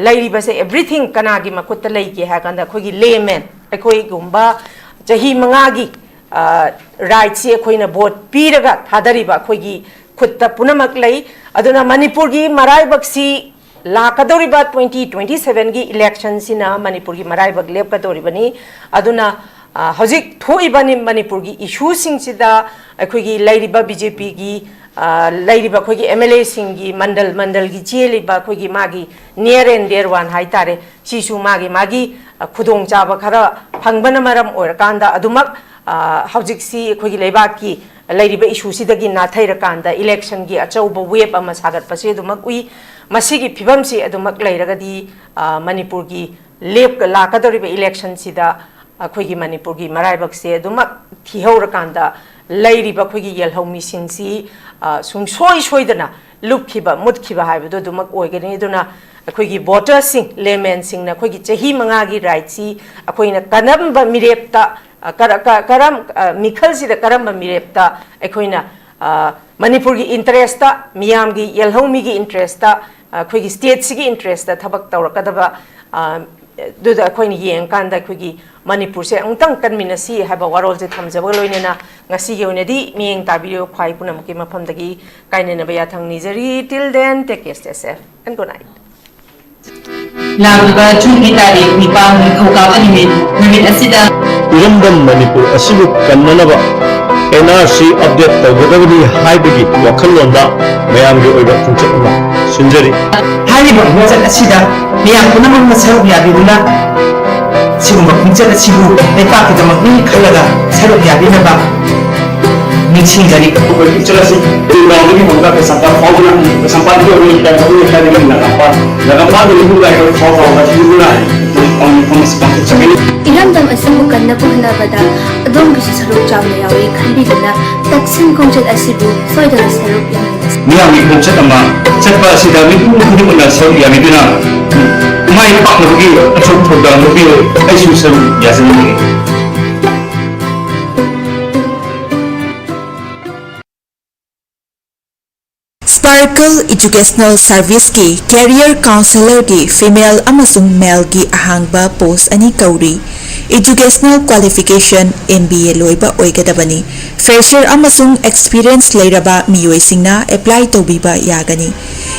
ꯂꯩꯔꯤꯕꯁꯦ everything ꯀꯅꯥꯒꯤ ꯃꯈꯨꯠꯇ ꯂꯩꯒꯦ ꯍꯥꯏꯔ ꯀꯥꯟꯗ ꯑꯩꯈꯣꯏꯒꯤ layman, ꯑꯩꯈꯣꯏꯒꯨꯝꯕ ꯆꯍꯤ ꯃꯉꯥꯒꯤ ꯔꯥꯏꯠꯁꯤ ꯑꯩꯈꯣꯏꯅ ꯚꯣꯠ ꯄꯤꯔꯒ ꯊꯥꯗꯔꯤꯕ ꯑꯩꯈꯣꯏꯒꯤ ꯈꯨꯠꯇ ꯄꯨꯝꯅꯃꯛ ꯂꯩ꯫ ꯑꯗꯨꯅ ꯃꯅꯤꯄꯨꯔꯒꯤ ꯃꯔꯥꯏꯕꯛꯁꯤ ꯂꯥꯛꯀꯗꯧꯔꯤꯕ twenty twenty sevenꯒꯤ ꯏꯂꯦꯛꯁꯟꯁꯤꯅ ꯃꯅꯤꯄꯨꯔꯒꯤ ꯃꯔꯥꯏꯕꯛ ꯂꯦꯞꯀꯗꯧꯔꯤꯕꯅꯤ꯫ ꯑꯗꯨꯅ ꯍꯧꯖꯤꯛ ꯊꯣꯛꯏꯕ ꯃꯅꯤꯄꯨꯔꯒꯤ ꯏꯁꯨꯁꯤꯡꯁꯤꯗ ꯑꯩꯈꯣꯏꯒꯤ ꯂꯩꯔꯤꯕ ꯕꯤ ꯖꯦ ꯄꯤꯒꯤ ꯂꯩꯔꯤꯕ ꯑꯩꯈꯣꯏꯒꯤ ꯑꯦꯝ ꯑꯦꯜ ꯑꯦꯁꯤꯡꯒꯤ ꯃꯟꯗꯜ ꯃꯟꯗꯜꯒꯤ ꯆꯦꯜꯂꯤꯕ ꯑꯩꯈꯣꯏꯒꯤ ꯃꯥꯒꯤ near and dear one ꯍꯥꯏꯇꯥꯔꯦ, ꯁꯤꯁꯨ ꯃꯥꯒꯤ ꯃꯥꯒꯤ ꯈꯨꯗꯣꯡꯆꯥꯕ ꯈꯔ ꯐꯪꯕꯅ ꯃꯔꯝ ꯑꯣꯏꯔꯀꯥꯟꯗ ꯑꯗꯨꯃꯛ ꯍꯧꯖꯤꯛꯁꯤ ꯑꯩꯈꯣꯏꯒꯤ ꯂꯩꯕꯥꯛꯀꯤ ꯂꯩꯔꯤꯕ ꯏꯁꯨꯁꯤꯗꯒꯤ ꯅꯥꯊꯩꯔꯀꯥꯟꯗ ꯏꯂꯦꯛꯁꯟꯒꯤ ꯑꯆꯧꯕ ꯋꯦꯕ ꯑꯃ ꯁꯥꯒꯠꯄꯁꯤ ꯑꯗꯨꯃꯛ ꯎꯏ꯫ ꯃꯁꯤꯒꯤ ꯐꯤꯕꯝꯁꯤ ꯑꯗꯨꯃꯛ ꯂꯩꯔꯒꯗꯤ ꯃꯅꯤꯄꯨꯔꯒꯤ ꯂꯦꯞ ꯂꯥꯛꯀꯗꯧꯔꯤꯕ ꯏꯂꯦꯛꯁꯟꯁꯤꯗ ꯑꯩꯈꯣꯏꯒꯤ ꯃꯅꯤꯄꯨꯔꯒꯤ ꯃꯔꯥꯏꯕꯛꯁꯦ ꯑꯗꯨꯃꯛ ꯊꯤꯍꯧꯔꯀꯥꯟꯗ ꯂꯩꯔꯤꯕ ꯑꯩꯈꯣꯏꯒꯤ ꯌꯦꯜꯍꯧꯃꯤꯁꯤꯡꯁꯤ ꯁꯨꯡꯁꯣꯏ ꯁꯣꯏꯗꯅ ꯂꯨꯞꯈꯤꯕ ꯃꯨꯠꯈꯤꯕ ꯍꯥꯏꯕꯗꯨ ꯑꯗꯨꯃꯛ ꯑꯣꯏꯒꯅꯤ꯫ ꯑꯗꯨꯅ ꯑꯩꯈꯣꯏꯒꯤ ꯚꯣꯇꯔꯁꯤꯡ, laymanꯁꯤꯡꯅ ꯑꯩꯈꯣꯏꯒꯤ ꯆꯍꯤ ꯃꯉꯥꯒꯤ ꯔꯥꯏꯠꯁꯤ ꯑꯩꯈꯣꯏꯅ ꯀꯔꯝꯕ ꯃꯤꯔꯦꯞꯇ, ꯀꯔꯝ ꯃꯤꯈꯜꯁꯤꯗ ꯀꯔꯝꯕ ꯃꯤꯔꯦꯞꯇ ꯑꯩꯈꯣꯏꯅ ꯃꯅꯤꯄꯨꯔꯒꯤ ꯏꯟꯇꯔꯦꯁꯇ, ꯃꯤꯌꯥꯝꯒꯤ ꯌꯦꯜꯍꯧꯃꯤꯒꯤ ꯏꯟꯇꯔꯦꯁꯇ, ꯑꯩꯈꯣꯏꯒꯤ ꯁ꯭ꯇꯦꯠꯁꯤꯒꯤ ꯏꯟꯇꯔꯦꯁꯇ ꯊꯕꯛ ꯇꯧꯔꯛꯀꯗꯕ ꯑꯗꯨꯗ ꯑꯩꯈꯣꯏꯅ ꯌꯦꯡꯉꯀꯥꯟꯗ ꯑꯩꯈꯣꯏꯒꯤ ꯃꯅꯤꯄꯨꯔꯁꯦ ꯑꯃꯨꯛꯇꯪ ꯀꯟꯃꯤꯟꯅꯁꯤ ꯍꯥꯏꯕ ꯋꯥꯔꯣꯜꯁꯦ ꯊꯝꯖꯕꯒ ꯂꯣꯏꯅꯅ ꯉꯁꯤꯒꯤ ꯑꯣꯏꯅꯗꯤ ꯃꯤꯠꯌꯦꯡ ꯇꯥꯕꯤꯔꯤꯕ ꯈ꯭ꯋꯥꯏ ꯄꯨꯝꯅꯃꯛꯀꯤ ꯃꯐꯝꯗꯒꯤ ꯀꯥꯏꯅꯅꯕ ꯌꯥꯊꯪ ꯅꯤꯖꯔꯤ꯫ Till then, take care, stay safe and good night. ꯂꯥꯛꯂꯤꯕ ꯖꯨꯟꯒꯤ ꯇꯥꯔꯤꯛ ꯅꯤꯄꯥꯟ, ꯅꯤꯡꯊꯧꯀꯥꯕ ꯅꯨꯃꯤꯠ, ꯅꯨꯃꯤꯠ ꯑꯁꯤꯗ ꯏꯔꯝꯗꯝ ꯃꯅꯤꯄꯨꯔ ꯑꯁꯤꯕꯨ ꯀꯟꯅꯅꯕ ꯑꯦꯟ ꯑꯥꯔ ꯁꯤ ꯑꯞꯗꯦꯠ ꯇꯧꯒꯗꯕꯅꯤ ꯍꯥꯏꯕꯒꯤ ꯋꯥꯈꯜꯂꯣꯟꯗ ꯃꯌꯥꯝꯒꯤ ꯑꯣꯏꯕ ꯈꯣꯡꯆꯠ ꯑꯃ ꯁꯤꯟꯖꯔꯤ꯫ ꯍꯥꯏꯔꯤꯕ ꯈꯣꯡꯆꯠ ꯑꯁꯤꯗ ꯃꯤꯌꯥꯝ ꯄꯨꯝꯅꯃꯛꯅ ꯁꯔꯨꯛ ꯌꯥꯕꯤꯗꯨꯅ ꯁꯤꯒꯨꯝꯕ ꯈꯣꯡꯆꯠ ꯑꯁꯤꯕꯨ ꯂꯩꯄꯥꯛꯀꯤꯗꯃꯛꯅꯤ ꯈꯜꯂꯒ ꯁꯔꯨꯛ ꯌꯥꯕꯤꯅꯕ ꯅꯤꯡꯁꯤꯡꯖꯔꯤ꯫ ꯑꯩꯈꯣꯏ ꯈꯣꯡꯆꯠ ꯑꯁꯤ ꯇꯨꯔꯦꯜꯗꯒꯤ ꯍꯧꯔꯒ ꯀꯩꯁꯥꯝꯄꯥꯠ ꯐꯥꯎꯗꯨꯅ, ꯀꯩꯁꯥꯝꯄꯥꯠꯇꯒꯤ ꯑꯣꯏꯔꯒ ꯂꯩꯀꯥꯏ ꯑꯍꯨꯝ ꯂꯩꯀꯥꯏꯗꯒꯤ ꯅꯥꯒꯥꯝꯄꯥꯠ, ꯅꯥꯒꯥꯝꯄꯥꯠꯇꯒꯤ ꯅꯤꯐꯨ ꯂꯥꯏꯀꯣꯜ ꯐꯥꯎ ꯐꯥꯎꯕ ꯁꯤꯟꯗꯨꯅ ꯃꯐꯝ ꯑꯁꯤ ꯄꯥꯡꯊꯣꯛꯆꯒꯅꯤ꯫ ꯏꯔꯝꯗꯝ ꯑꯁꯤꯕꯨ ꯀꯟꯅꯕ ꯍꯣꯠꯅꯕꯗ ꯑꯗꯣꯝꯒꯤꯁꯨ ꯁꯔꯨꯛ ꯆꯥꯎꯅ ꯌꯥꯎꯏ ꯈꯟꯕꯤꯗꯨꯅ ꯇꯛꯁꯤꯟ ꯈꯣꯡꯆꯠ ꯑꯁꯤꯕꯨ ꯁꯣꯏꯗꯅ ꯁꯔꯨꯛ ꯌꯥꯃꯤꯟꯅꯁꯤ꯫ ꯃꯤꯌꯥꯝꯒꯤ ꯈꯣꯡꯆꯠ ꯑꯃ ꯆꯠꯄ ꯑꯁꯤꯗ ꯃꯤꯄꯨꯝ ꯈꯨꯗꯤꯡꯃꯛꯅ ꯁꯔꯨꯛ ꯌꯥꯕꯤꯗꯨꯅ ꯃꯥꯏ ꯄꯥꯛꯅꯕꯒꯤ ꯑꯆꯧꯕ ꯊꯧꯗꯥꯡ ꯂꯧꯕꯤꯌꯨ꯫ ꯑꯩꯁꯨ ꯁꯔꯨꯛ ꯌꯥꯖꯅꯤꯡꯏ꯫ Sparkle Educational Serviceꯀꯤ Career Counselorꯒꯤ female ꯑꯃꯁꯨꯡ maleꯒꯤ ꯑꯍꯥꯡꯕ post ꯑꯅꯤ ꯀꯧꯔꯤ꯫ Educational qualification M B A ꯂꯣꯏꯕ ꯑꯣꯏꯒꯗꯕꯅꯤ꯫ Fresher ꯑꯃꯁꯨꯡ experience ꯂꯩꯔꯕ ꯃꯤꯑꯣꯏꯁꯤꯡꯅ apply ꯇꯧꯕꯤꯕ ꯌꯥꯒꯅꯤ꯫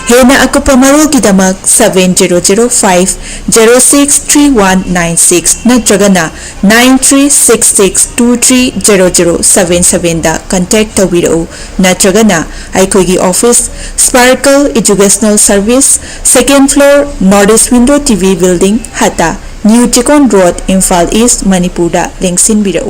ꯍꯦꯟꯅ ꯑꯀꯨꯞꯄ ꯃꯔꯣꯜꯒꯤꯗꯃꯛ seven zero zero five zero six three one nine six ꯅꯠꯇ꯭ꯔꯒꯅ nine three six six two three zero zero seven sevenꯗ contact ꯇꯧꯕꯤꯔꯛꯎ, ꯅꯠꯇ꯭ꯔꯒꯅ ꯑꯩꯈꯣꯏꯒꯤ office, Sparkle Educational Service, second floor, North East Window T V Building, ꯍꯠꯇ, New Chikon Road, Imphal East, ꯃꯅꯤꯄꯨꯔꯗ ꯂꯦꯡꯁꯤꯟꯕꯤꯔꯛꯎ꯫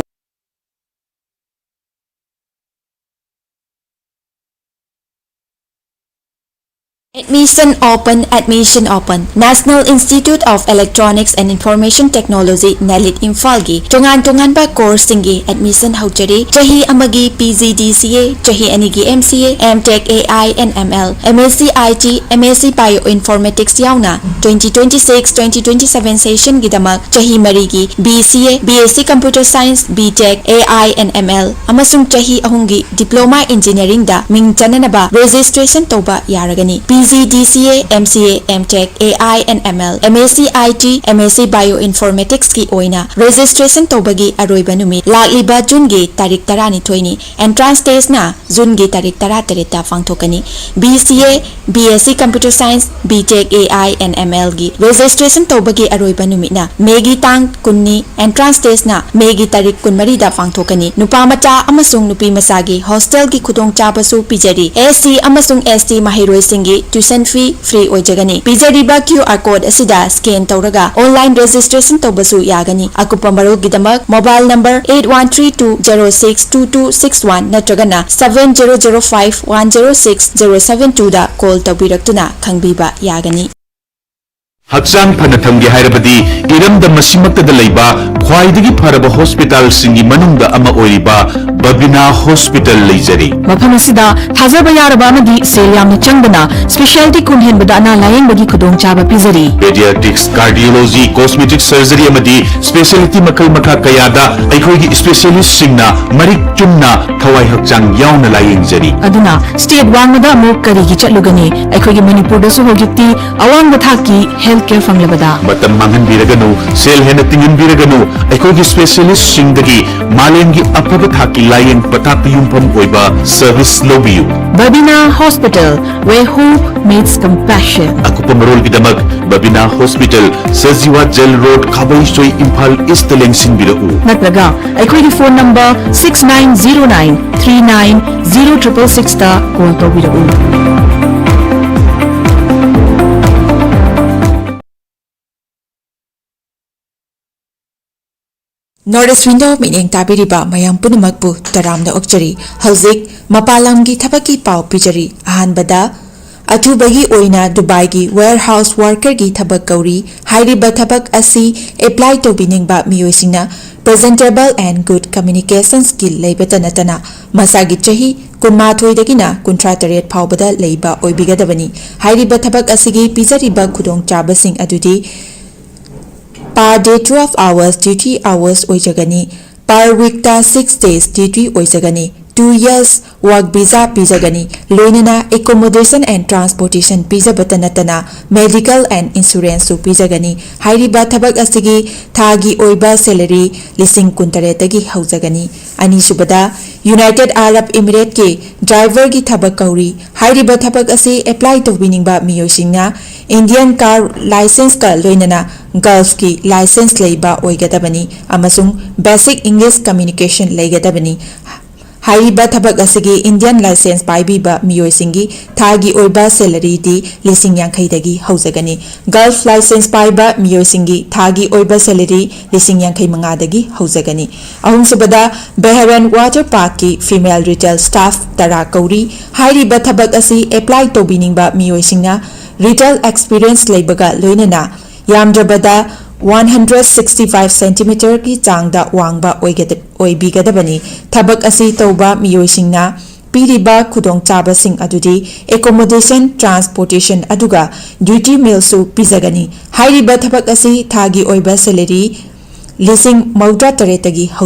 Admission open, admission open. National Institute of Electronics and Information Technology, ꯅꯦꯂꯤꯠ ꯏꯝꯐꯥꯜꯒꯤ ꯇꯣꯉꯥꯟ ꯇꯣꯉꯥꯟꯕ courseꯁꯤꯡꯒꯤ admission ꯍꯧꯖꯔꯤ꯫ ꯆꯍꯤ ꯑꯃꯒꯤ P G D C A, ꯆꯍꯤ ꯑꯅꯤꯒꯤ M C A, M Tech A I and M L, M S C I T, M S C Bioinformatics ꯌꯥꯎꯅ twenty twenty-six, twenty twenty-seven sessionꯒꯤꯗꯃꯛ ꯆꯍꯤ ꯃꯔꯤꯒꯤ B C A, B S C Computer Science, B Tech, A I and M L ꯑꯃꯁꯨꯡ ꯆꯍꯤ ꯑꯍꯨꯝꯒꯤ Diploma Engineeringꯗ ꯃꯤꯡ ꯆꯟꯅꯅꯕ registration ꯇꯧꯕ ꯌꯥꯔꯒꯅꯤ꯫ P G ꯗꯤ ꯁꯤ A, M C A, M tech, A I and M L, M S C I T, M S ꯁꯤ Bioinformatics ꯀꯤ ꯑꯣꯏꯅ registration ꯇꯧꯕꯒꯤ ꯑꯔꯣꯏꯕ ꯅꯨꯃꯤꯠ ꯂꯥꯛꯂꯤꯕ June ꯒꯤ ꯇꯥꯔꯤꯛ ꯇꯔꯥꯅꯤꯊꯣꯏꯅꯤ꯫ Entrance test ꯅ June ꯒꯤ ꯇꯥꯔꯤꯛ ꯇꯔꯥꯇꯔꯦꯠꯇ ꯄꯥꯡꯊꯣꯛꯀꯅꯤ꯫ B C A, B S C Computer Science, B tech, A I and M L ꯒꯤ registration ꯇꯧꯕꯒꯤ ꯑꯔꯣꯏꯕ ꯅꯨꯃꯤꯠꯅ May ꯒꯤ ꯇꯥꯡ ꯀꯨꯟꯅꯤ꯫ Entrance test ꯅ May ꯒꯤ ꯇꯥꯔꯤꯛ ꯀꯨꯟꯃꯔꯤꯗ ꯄꯥꯡꯊꯣꯛꯀꯅꯤ꯫ ꯅꯨꯄꯥ ꯃꯆꯥ ꯑꯃꯁꯨꯡ ꯅꯨꯄꯤ ꯃꯆꯥꯒꯤ hostel ꯒꯤ ꯈꯨꯗꯣꯡꯆꯥꯕꯁꯨ ꯄꯤꯖꯔꯤ꯫ ꯑꯦꯁ ꯁꯤ ꯑꯃꯁꯨꯡ ꯑꯦꯁ ꯇꯤ ꯃꯍꯩꯔꯣꯏꯁꯤꯡꯒꯤ tuition fee free ꯑꯣꯏꯖꯒꯅꯤ꯫ ꯄꯤꯖꯔꯤꯕ QR code ꯑꯁꯤꯗ scan ꯇꯧꯔꯒ online registration ꯇꯧꯕꯁꯨ ꯌꯥꯒꯅꯤ꯫ ꯑꯀꯨꯞꯄ ꯃꯔꯣꯜꯒꯤꯗꯃꯛ mobile number eight one three two zero six two two six one ꯅꯠꯇ꯭ꯔꯒꯅ seven zero zero five one zero six zero seven two ꯗ call ꯇꯧꯕꯤꯔꯛꯇꯨꯅ ꯈꯪꯕꯤꯕ ꯌꯥꯒꯅꯤ꯫ ꯍꯛꯆꯥꯡ ꯐꯅ ꯊꯝꯒꯦ ꯍꯥꯏꯔꯕꯗꯤ ꯏꯔꯝꯗꯝ ꯑꯁꯤꯃꯛꯇꯗ ꯂꯩꯕ ꯈ꯭ꯋꯥꯏꯗꯒꯤ ꯐꯔꯕ hospital ꯁꯤꯡꯒꯤ ꯃꯅꯨꯡꯗ ꯑꯃ ꯑꯣꯏꯔꯤꯕ ꯕꯕꯤꯅꯥ Hospital ꯂꯩꯖꯔꯤ꯫ ꯃꯐꯝ ꯑꯁꯤꯗ ꯊꯥꯖꯕ ꯌꯥꯔꯕ ꯑꯃꯗꯤ ꯁꯦꯜ ꯌꯥꯝꯅ ꯆꯪꯗꯅ specialty ꯀꯨꯟ ꯍꯦꯟꯕꯗ ꯑꯅꯥ ꯂꯥꯌꯦꯡꯕꯒꯤ ꯈꯨꯗꯣꯡꯆꯥꯕ ꯄꯤꯖꯔꯤ꯫ Pediatrics, Cardiology, Cosmetic Surgery ꯑꯃꯗꯤ specialty ꯃꯈꯜ ꯃꯈꯥ ꯀꯌꯥꯗ ꯑꯩꯈꯣꯏꯒꯤ specialist ꯁꯤꯡꯅ ꯃꯔꯤꯛ ꯆꯨꯝꯅ ꯊꯋꯥꯏ ꯍꯛꯆꯥꯡ ꯌꯥꯎꯅ ꯂꯥꯌꯦꯡꯖꯔꯤ꯫ ꯑꯗꯨꯅ state ꯋꯥꯡꯃꯗ ꯑꯃꯨꯛ ꯀꯔꯤꯒꯤ ꯆꯠꯂꯨꯒꯅꯤ? ꯑꯩꯈꯣꯏꯒꯤ ꯃꯅꯤꯄꯨꯔꯗꯁꯨ ꯍꯧꯖꯤꯛꯇꯤ ꯑꯋꯥꯡꯕ ꯊꯥꯛꯀꯤ health care ꯐꯪꯂꯕꯗ꯫ ꯃꯇꯝ ꯃꯥꯡꯍꯟꯕꯤꯔꯒꯅꯨ, ꯁꯦꯜ ꯍꯦꯟꯅ ꯇꯤꯡꯍꯟꯕꯤꯔꯒꯅꯨ, ꯑꯩꯈꯣꯏꯒꯤ specialist ꯁꯤꯡꯗꯒꯤ ꯃꯥꯂꯦꯝꯒꯤ ꯑꯐꯕ ꯊꯥꯛꯀꯤ ꯂꯥꯌꯦꯡ ꯄꯊꯥꯞꯇ ꯌꯨꯝꯐꯝ ꯑꯣꯏꯕ service ꯂꯧꯕꯤꯌꯨ꯫ Babina Hospital, where hope meets compassion. ꯑꯀꯨꯞꯄ ꯃꯔꯣꯜꯒꯤꯗꯃꯛ Babina Hospital, Sajiwa Jail Road, ꯈꯥꯕꯩꯁꯣꯏ, Imphal East ꯇ ꯂꯦꯡꯁꯤꯟꯕꯤꯔꯛꯎ꯫ ꯅꯠꯇ꯭ꯔꯒ ꯑꯩꯈꯣꯏꯒꯤ phone number six nine zero nine three nine zero triple six ꯇ call ꯇꯧꯕꯤꯔꯛꯎ꯫ North East Window ꯃꯤꯠꯌꯦꯡ ꯇꯥꯕꯤꯔꯤꯕ ꯃꯌꯥꯝ ꯄꯨꯝꯅꯃꯛꯄꯨ ꯇꯔꯥꯝꯅ ꯑꯣꯛꯆꯔꯤ꯫ ꯍꯧꯖꯤꯛ ꯃꯄꯥꯟ ꯂꯝꯒꯤ ꯊꯕꯛꯀꯤ ꯄꯥꯎ ꯄꯤꯖꯔꯤ꯫ ꯑꯍꯥꯟꯕꯗ, ꯑꯊꯨꯕꯒꯤ ꯑꯣꯏꯅ ꯗꯨꯕꯥꯏꯒꯤ warehouse worker ꯒꯤ ꯊꯕꯛ ꯀꯧꯔꯤ꯫ ꯍꯥꯏꯔꯤꯕ ꯊꯕꯛ ꯑꯁꯤ apply ꯇꯧꯕꯤꯅꯤꯡꯕ ꯃꯤꯑꯣꯏꯁꯤꯡꯅ presentable and good communication skill ꯂꯩꯕꯇ ꯅꯠꯇꯅ ꯃꯁꯥꯒꯤ ꯆꯍꯤ ꯀꯨꯟꯃꯥꯊꯣꯏꯗꯒꯤꯅ ꯀꯨꯟꯊ꯭ꯔꯥ ꯇꯔꯦꯠ ꯐꯥꯎꯕꯗ ꯂꯩꯕ ꯑꯣꯏꯕꯤꯒꯗꯕꯅꯤ꯫ ꯍꯥꯏꯔꯤꯕ ꯊꯕꯛ ꯑꯁꯤꯒꯤ ꯄꯤꯖꯔꯤꯕ ꯈꯨꯗꯣꯡꯆꯥꯕꯁꯤꯡ ꯑꯗꯨꯗꯤ per day twelve hours duty hours ꯑꯣꯏꯖꯒꯅꯤ꯫ Per week ꯇ six days duty ꯑꯣꯏꯖꯒꯅꯤ꯫ two years work visa ꯄꯤꯖꯒꯅꯤ꯫ ꯂꯣꯏꯅꯅ accommodation and transportation ꯄꯤꯖꯕꯇ ꯅꯠꯇꯅ medical and insurance ꯁꯨ ꯄꯤꯖꯒꯅꯤ꯫ ꯍꯥꯏꯔꯤꯕ ꯊꯕꯛ ꯑꯁꯤꯒꯤ ꯊꯥꯒꯤ ꯑꯣꯏꯕ salary ꯂꯤꯁꯤꯡ ꯀꯨꯟꯇꯔꯦꯠꯇꯒꯤ ꯍꯧꯖꯒꯅꯤ꯫ ꯑꯅꯤꯁꯨꯕꯗ, United Arab Emirates ꯀꯤ driver ꯒꯤ ꯊꯕꯛ ꯀꯧꯔꯤ꯫ ꯍꯥꯏꯔꯤꯕ ꯊꯕꯛ ꯑꯁꯤ apply ꯇꯧꯕꯤꯅꯤꯡꯕ ꯃꯤꯑꯣꯏꯁꯤꯡꯅ Indian car licence ꯀ ꯂꯣꯏꯅꯅ Gulf ꯀꯤ licence ꯂꯩꯕ ꯑꯣꯏꯒꯗꯕꯅꯤ ꯑꯃꯁꯨꯡ basic English communication ꯂꯩꯒꯗꯕꯅꯤ꯫ ꯍꯥꯏꯔꯤꯕ ꯊꯕꯛ ꯑꯁꯤꯒꯤ Indian licence ꯄꯥꯏꯕꯤꯕ ꯃꯤꯑꯣꯏꯁꯤꯡꯒꯤ ꯊꯥꯒꯤ ꯑꯣꯏꯕ salary ꯗꯤ ꯂꯤꯁꯤꯡ ꯌꯥꯡꯈꯩꯗꯒꯤ ꯍꯧꯖꯒꯅꯤ꯫ Gulf licence ꯄꯥꯏꯕ ꯃꯤꯑꯣꯏꯁꯤꯡꯒꯤ ꯊꯥꯒꯤ ꯑꯣꯏꯕ salary ꯂꯤꯁꯤꯡ ꯌꯥꯡꯈꯩ ꯃꯉꯥꯗꯒꯤ ꯍꯧꯖꯒꯅꯤ꯫ ꯑꯍꯨꯝꯁꯨꯕꯗ, Bahrain Water Park ꯀꯤ female retail staff ꯇꯔꯥ ꯀꯧꯔꯤ꯫ ꯍꯥꯏꯔꯤꯕ ꯊꯕꯛ ꯑꯁꯤ apply ꯇꯧꯕꯤꯅꯤꯡꯕ ꯃꯤꯑꯣꯏꯁꯤꯡꯅ retail experience ꯂꯩꯕꯒ ꯂꯣꯏꯅꯅ ꯌꯥꯝꯗ꯭ꯔꯕꯗ one hundred sixty five centimeter ꯒꯤ ꯆꯥꯡꯗ ꯋꯥꯡꯕ ꯑꯣꯏꯒꯗ-, ꯑꯣꯏꯕꯤꯒꯗꯕꯅꯤ꯫ ꯊꯕꯛ ꯑꯁꯤ ꯇꯧꯕ ꯃꯤꯑꯣꯏꯁꯤꯡꯅ ꯄꯤꯔꯤꯕ ꯈꯨꯗꯣꯡꯆꯥꯕꯁꯤꯡ ꯑꯗꯨꯗꯤ accommodation, transportation ꯑꯗꯨꯒ duty meal ꯁꯨ ꯄꯤꯖꯒꯅꯤ꯫ ꯍꯥꯏꯔꯤꯕ ꯊꯕꯛ ꯑꯁꯤ ꯊꯥꯒꯤ ꯑꯣꯏꯕ salary ꯂꯤꯁꯤꯡ ꯃꯧꯗ꯭ꯔꯥ ꯇꯔꯦꯠꯇꯒꯤ ꯍꯧ-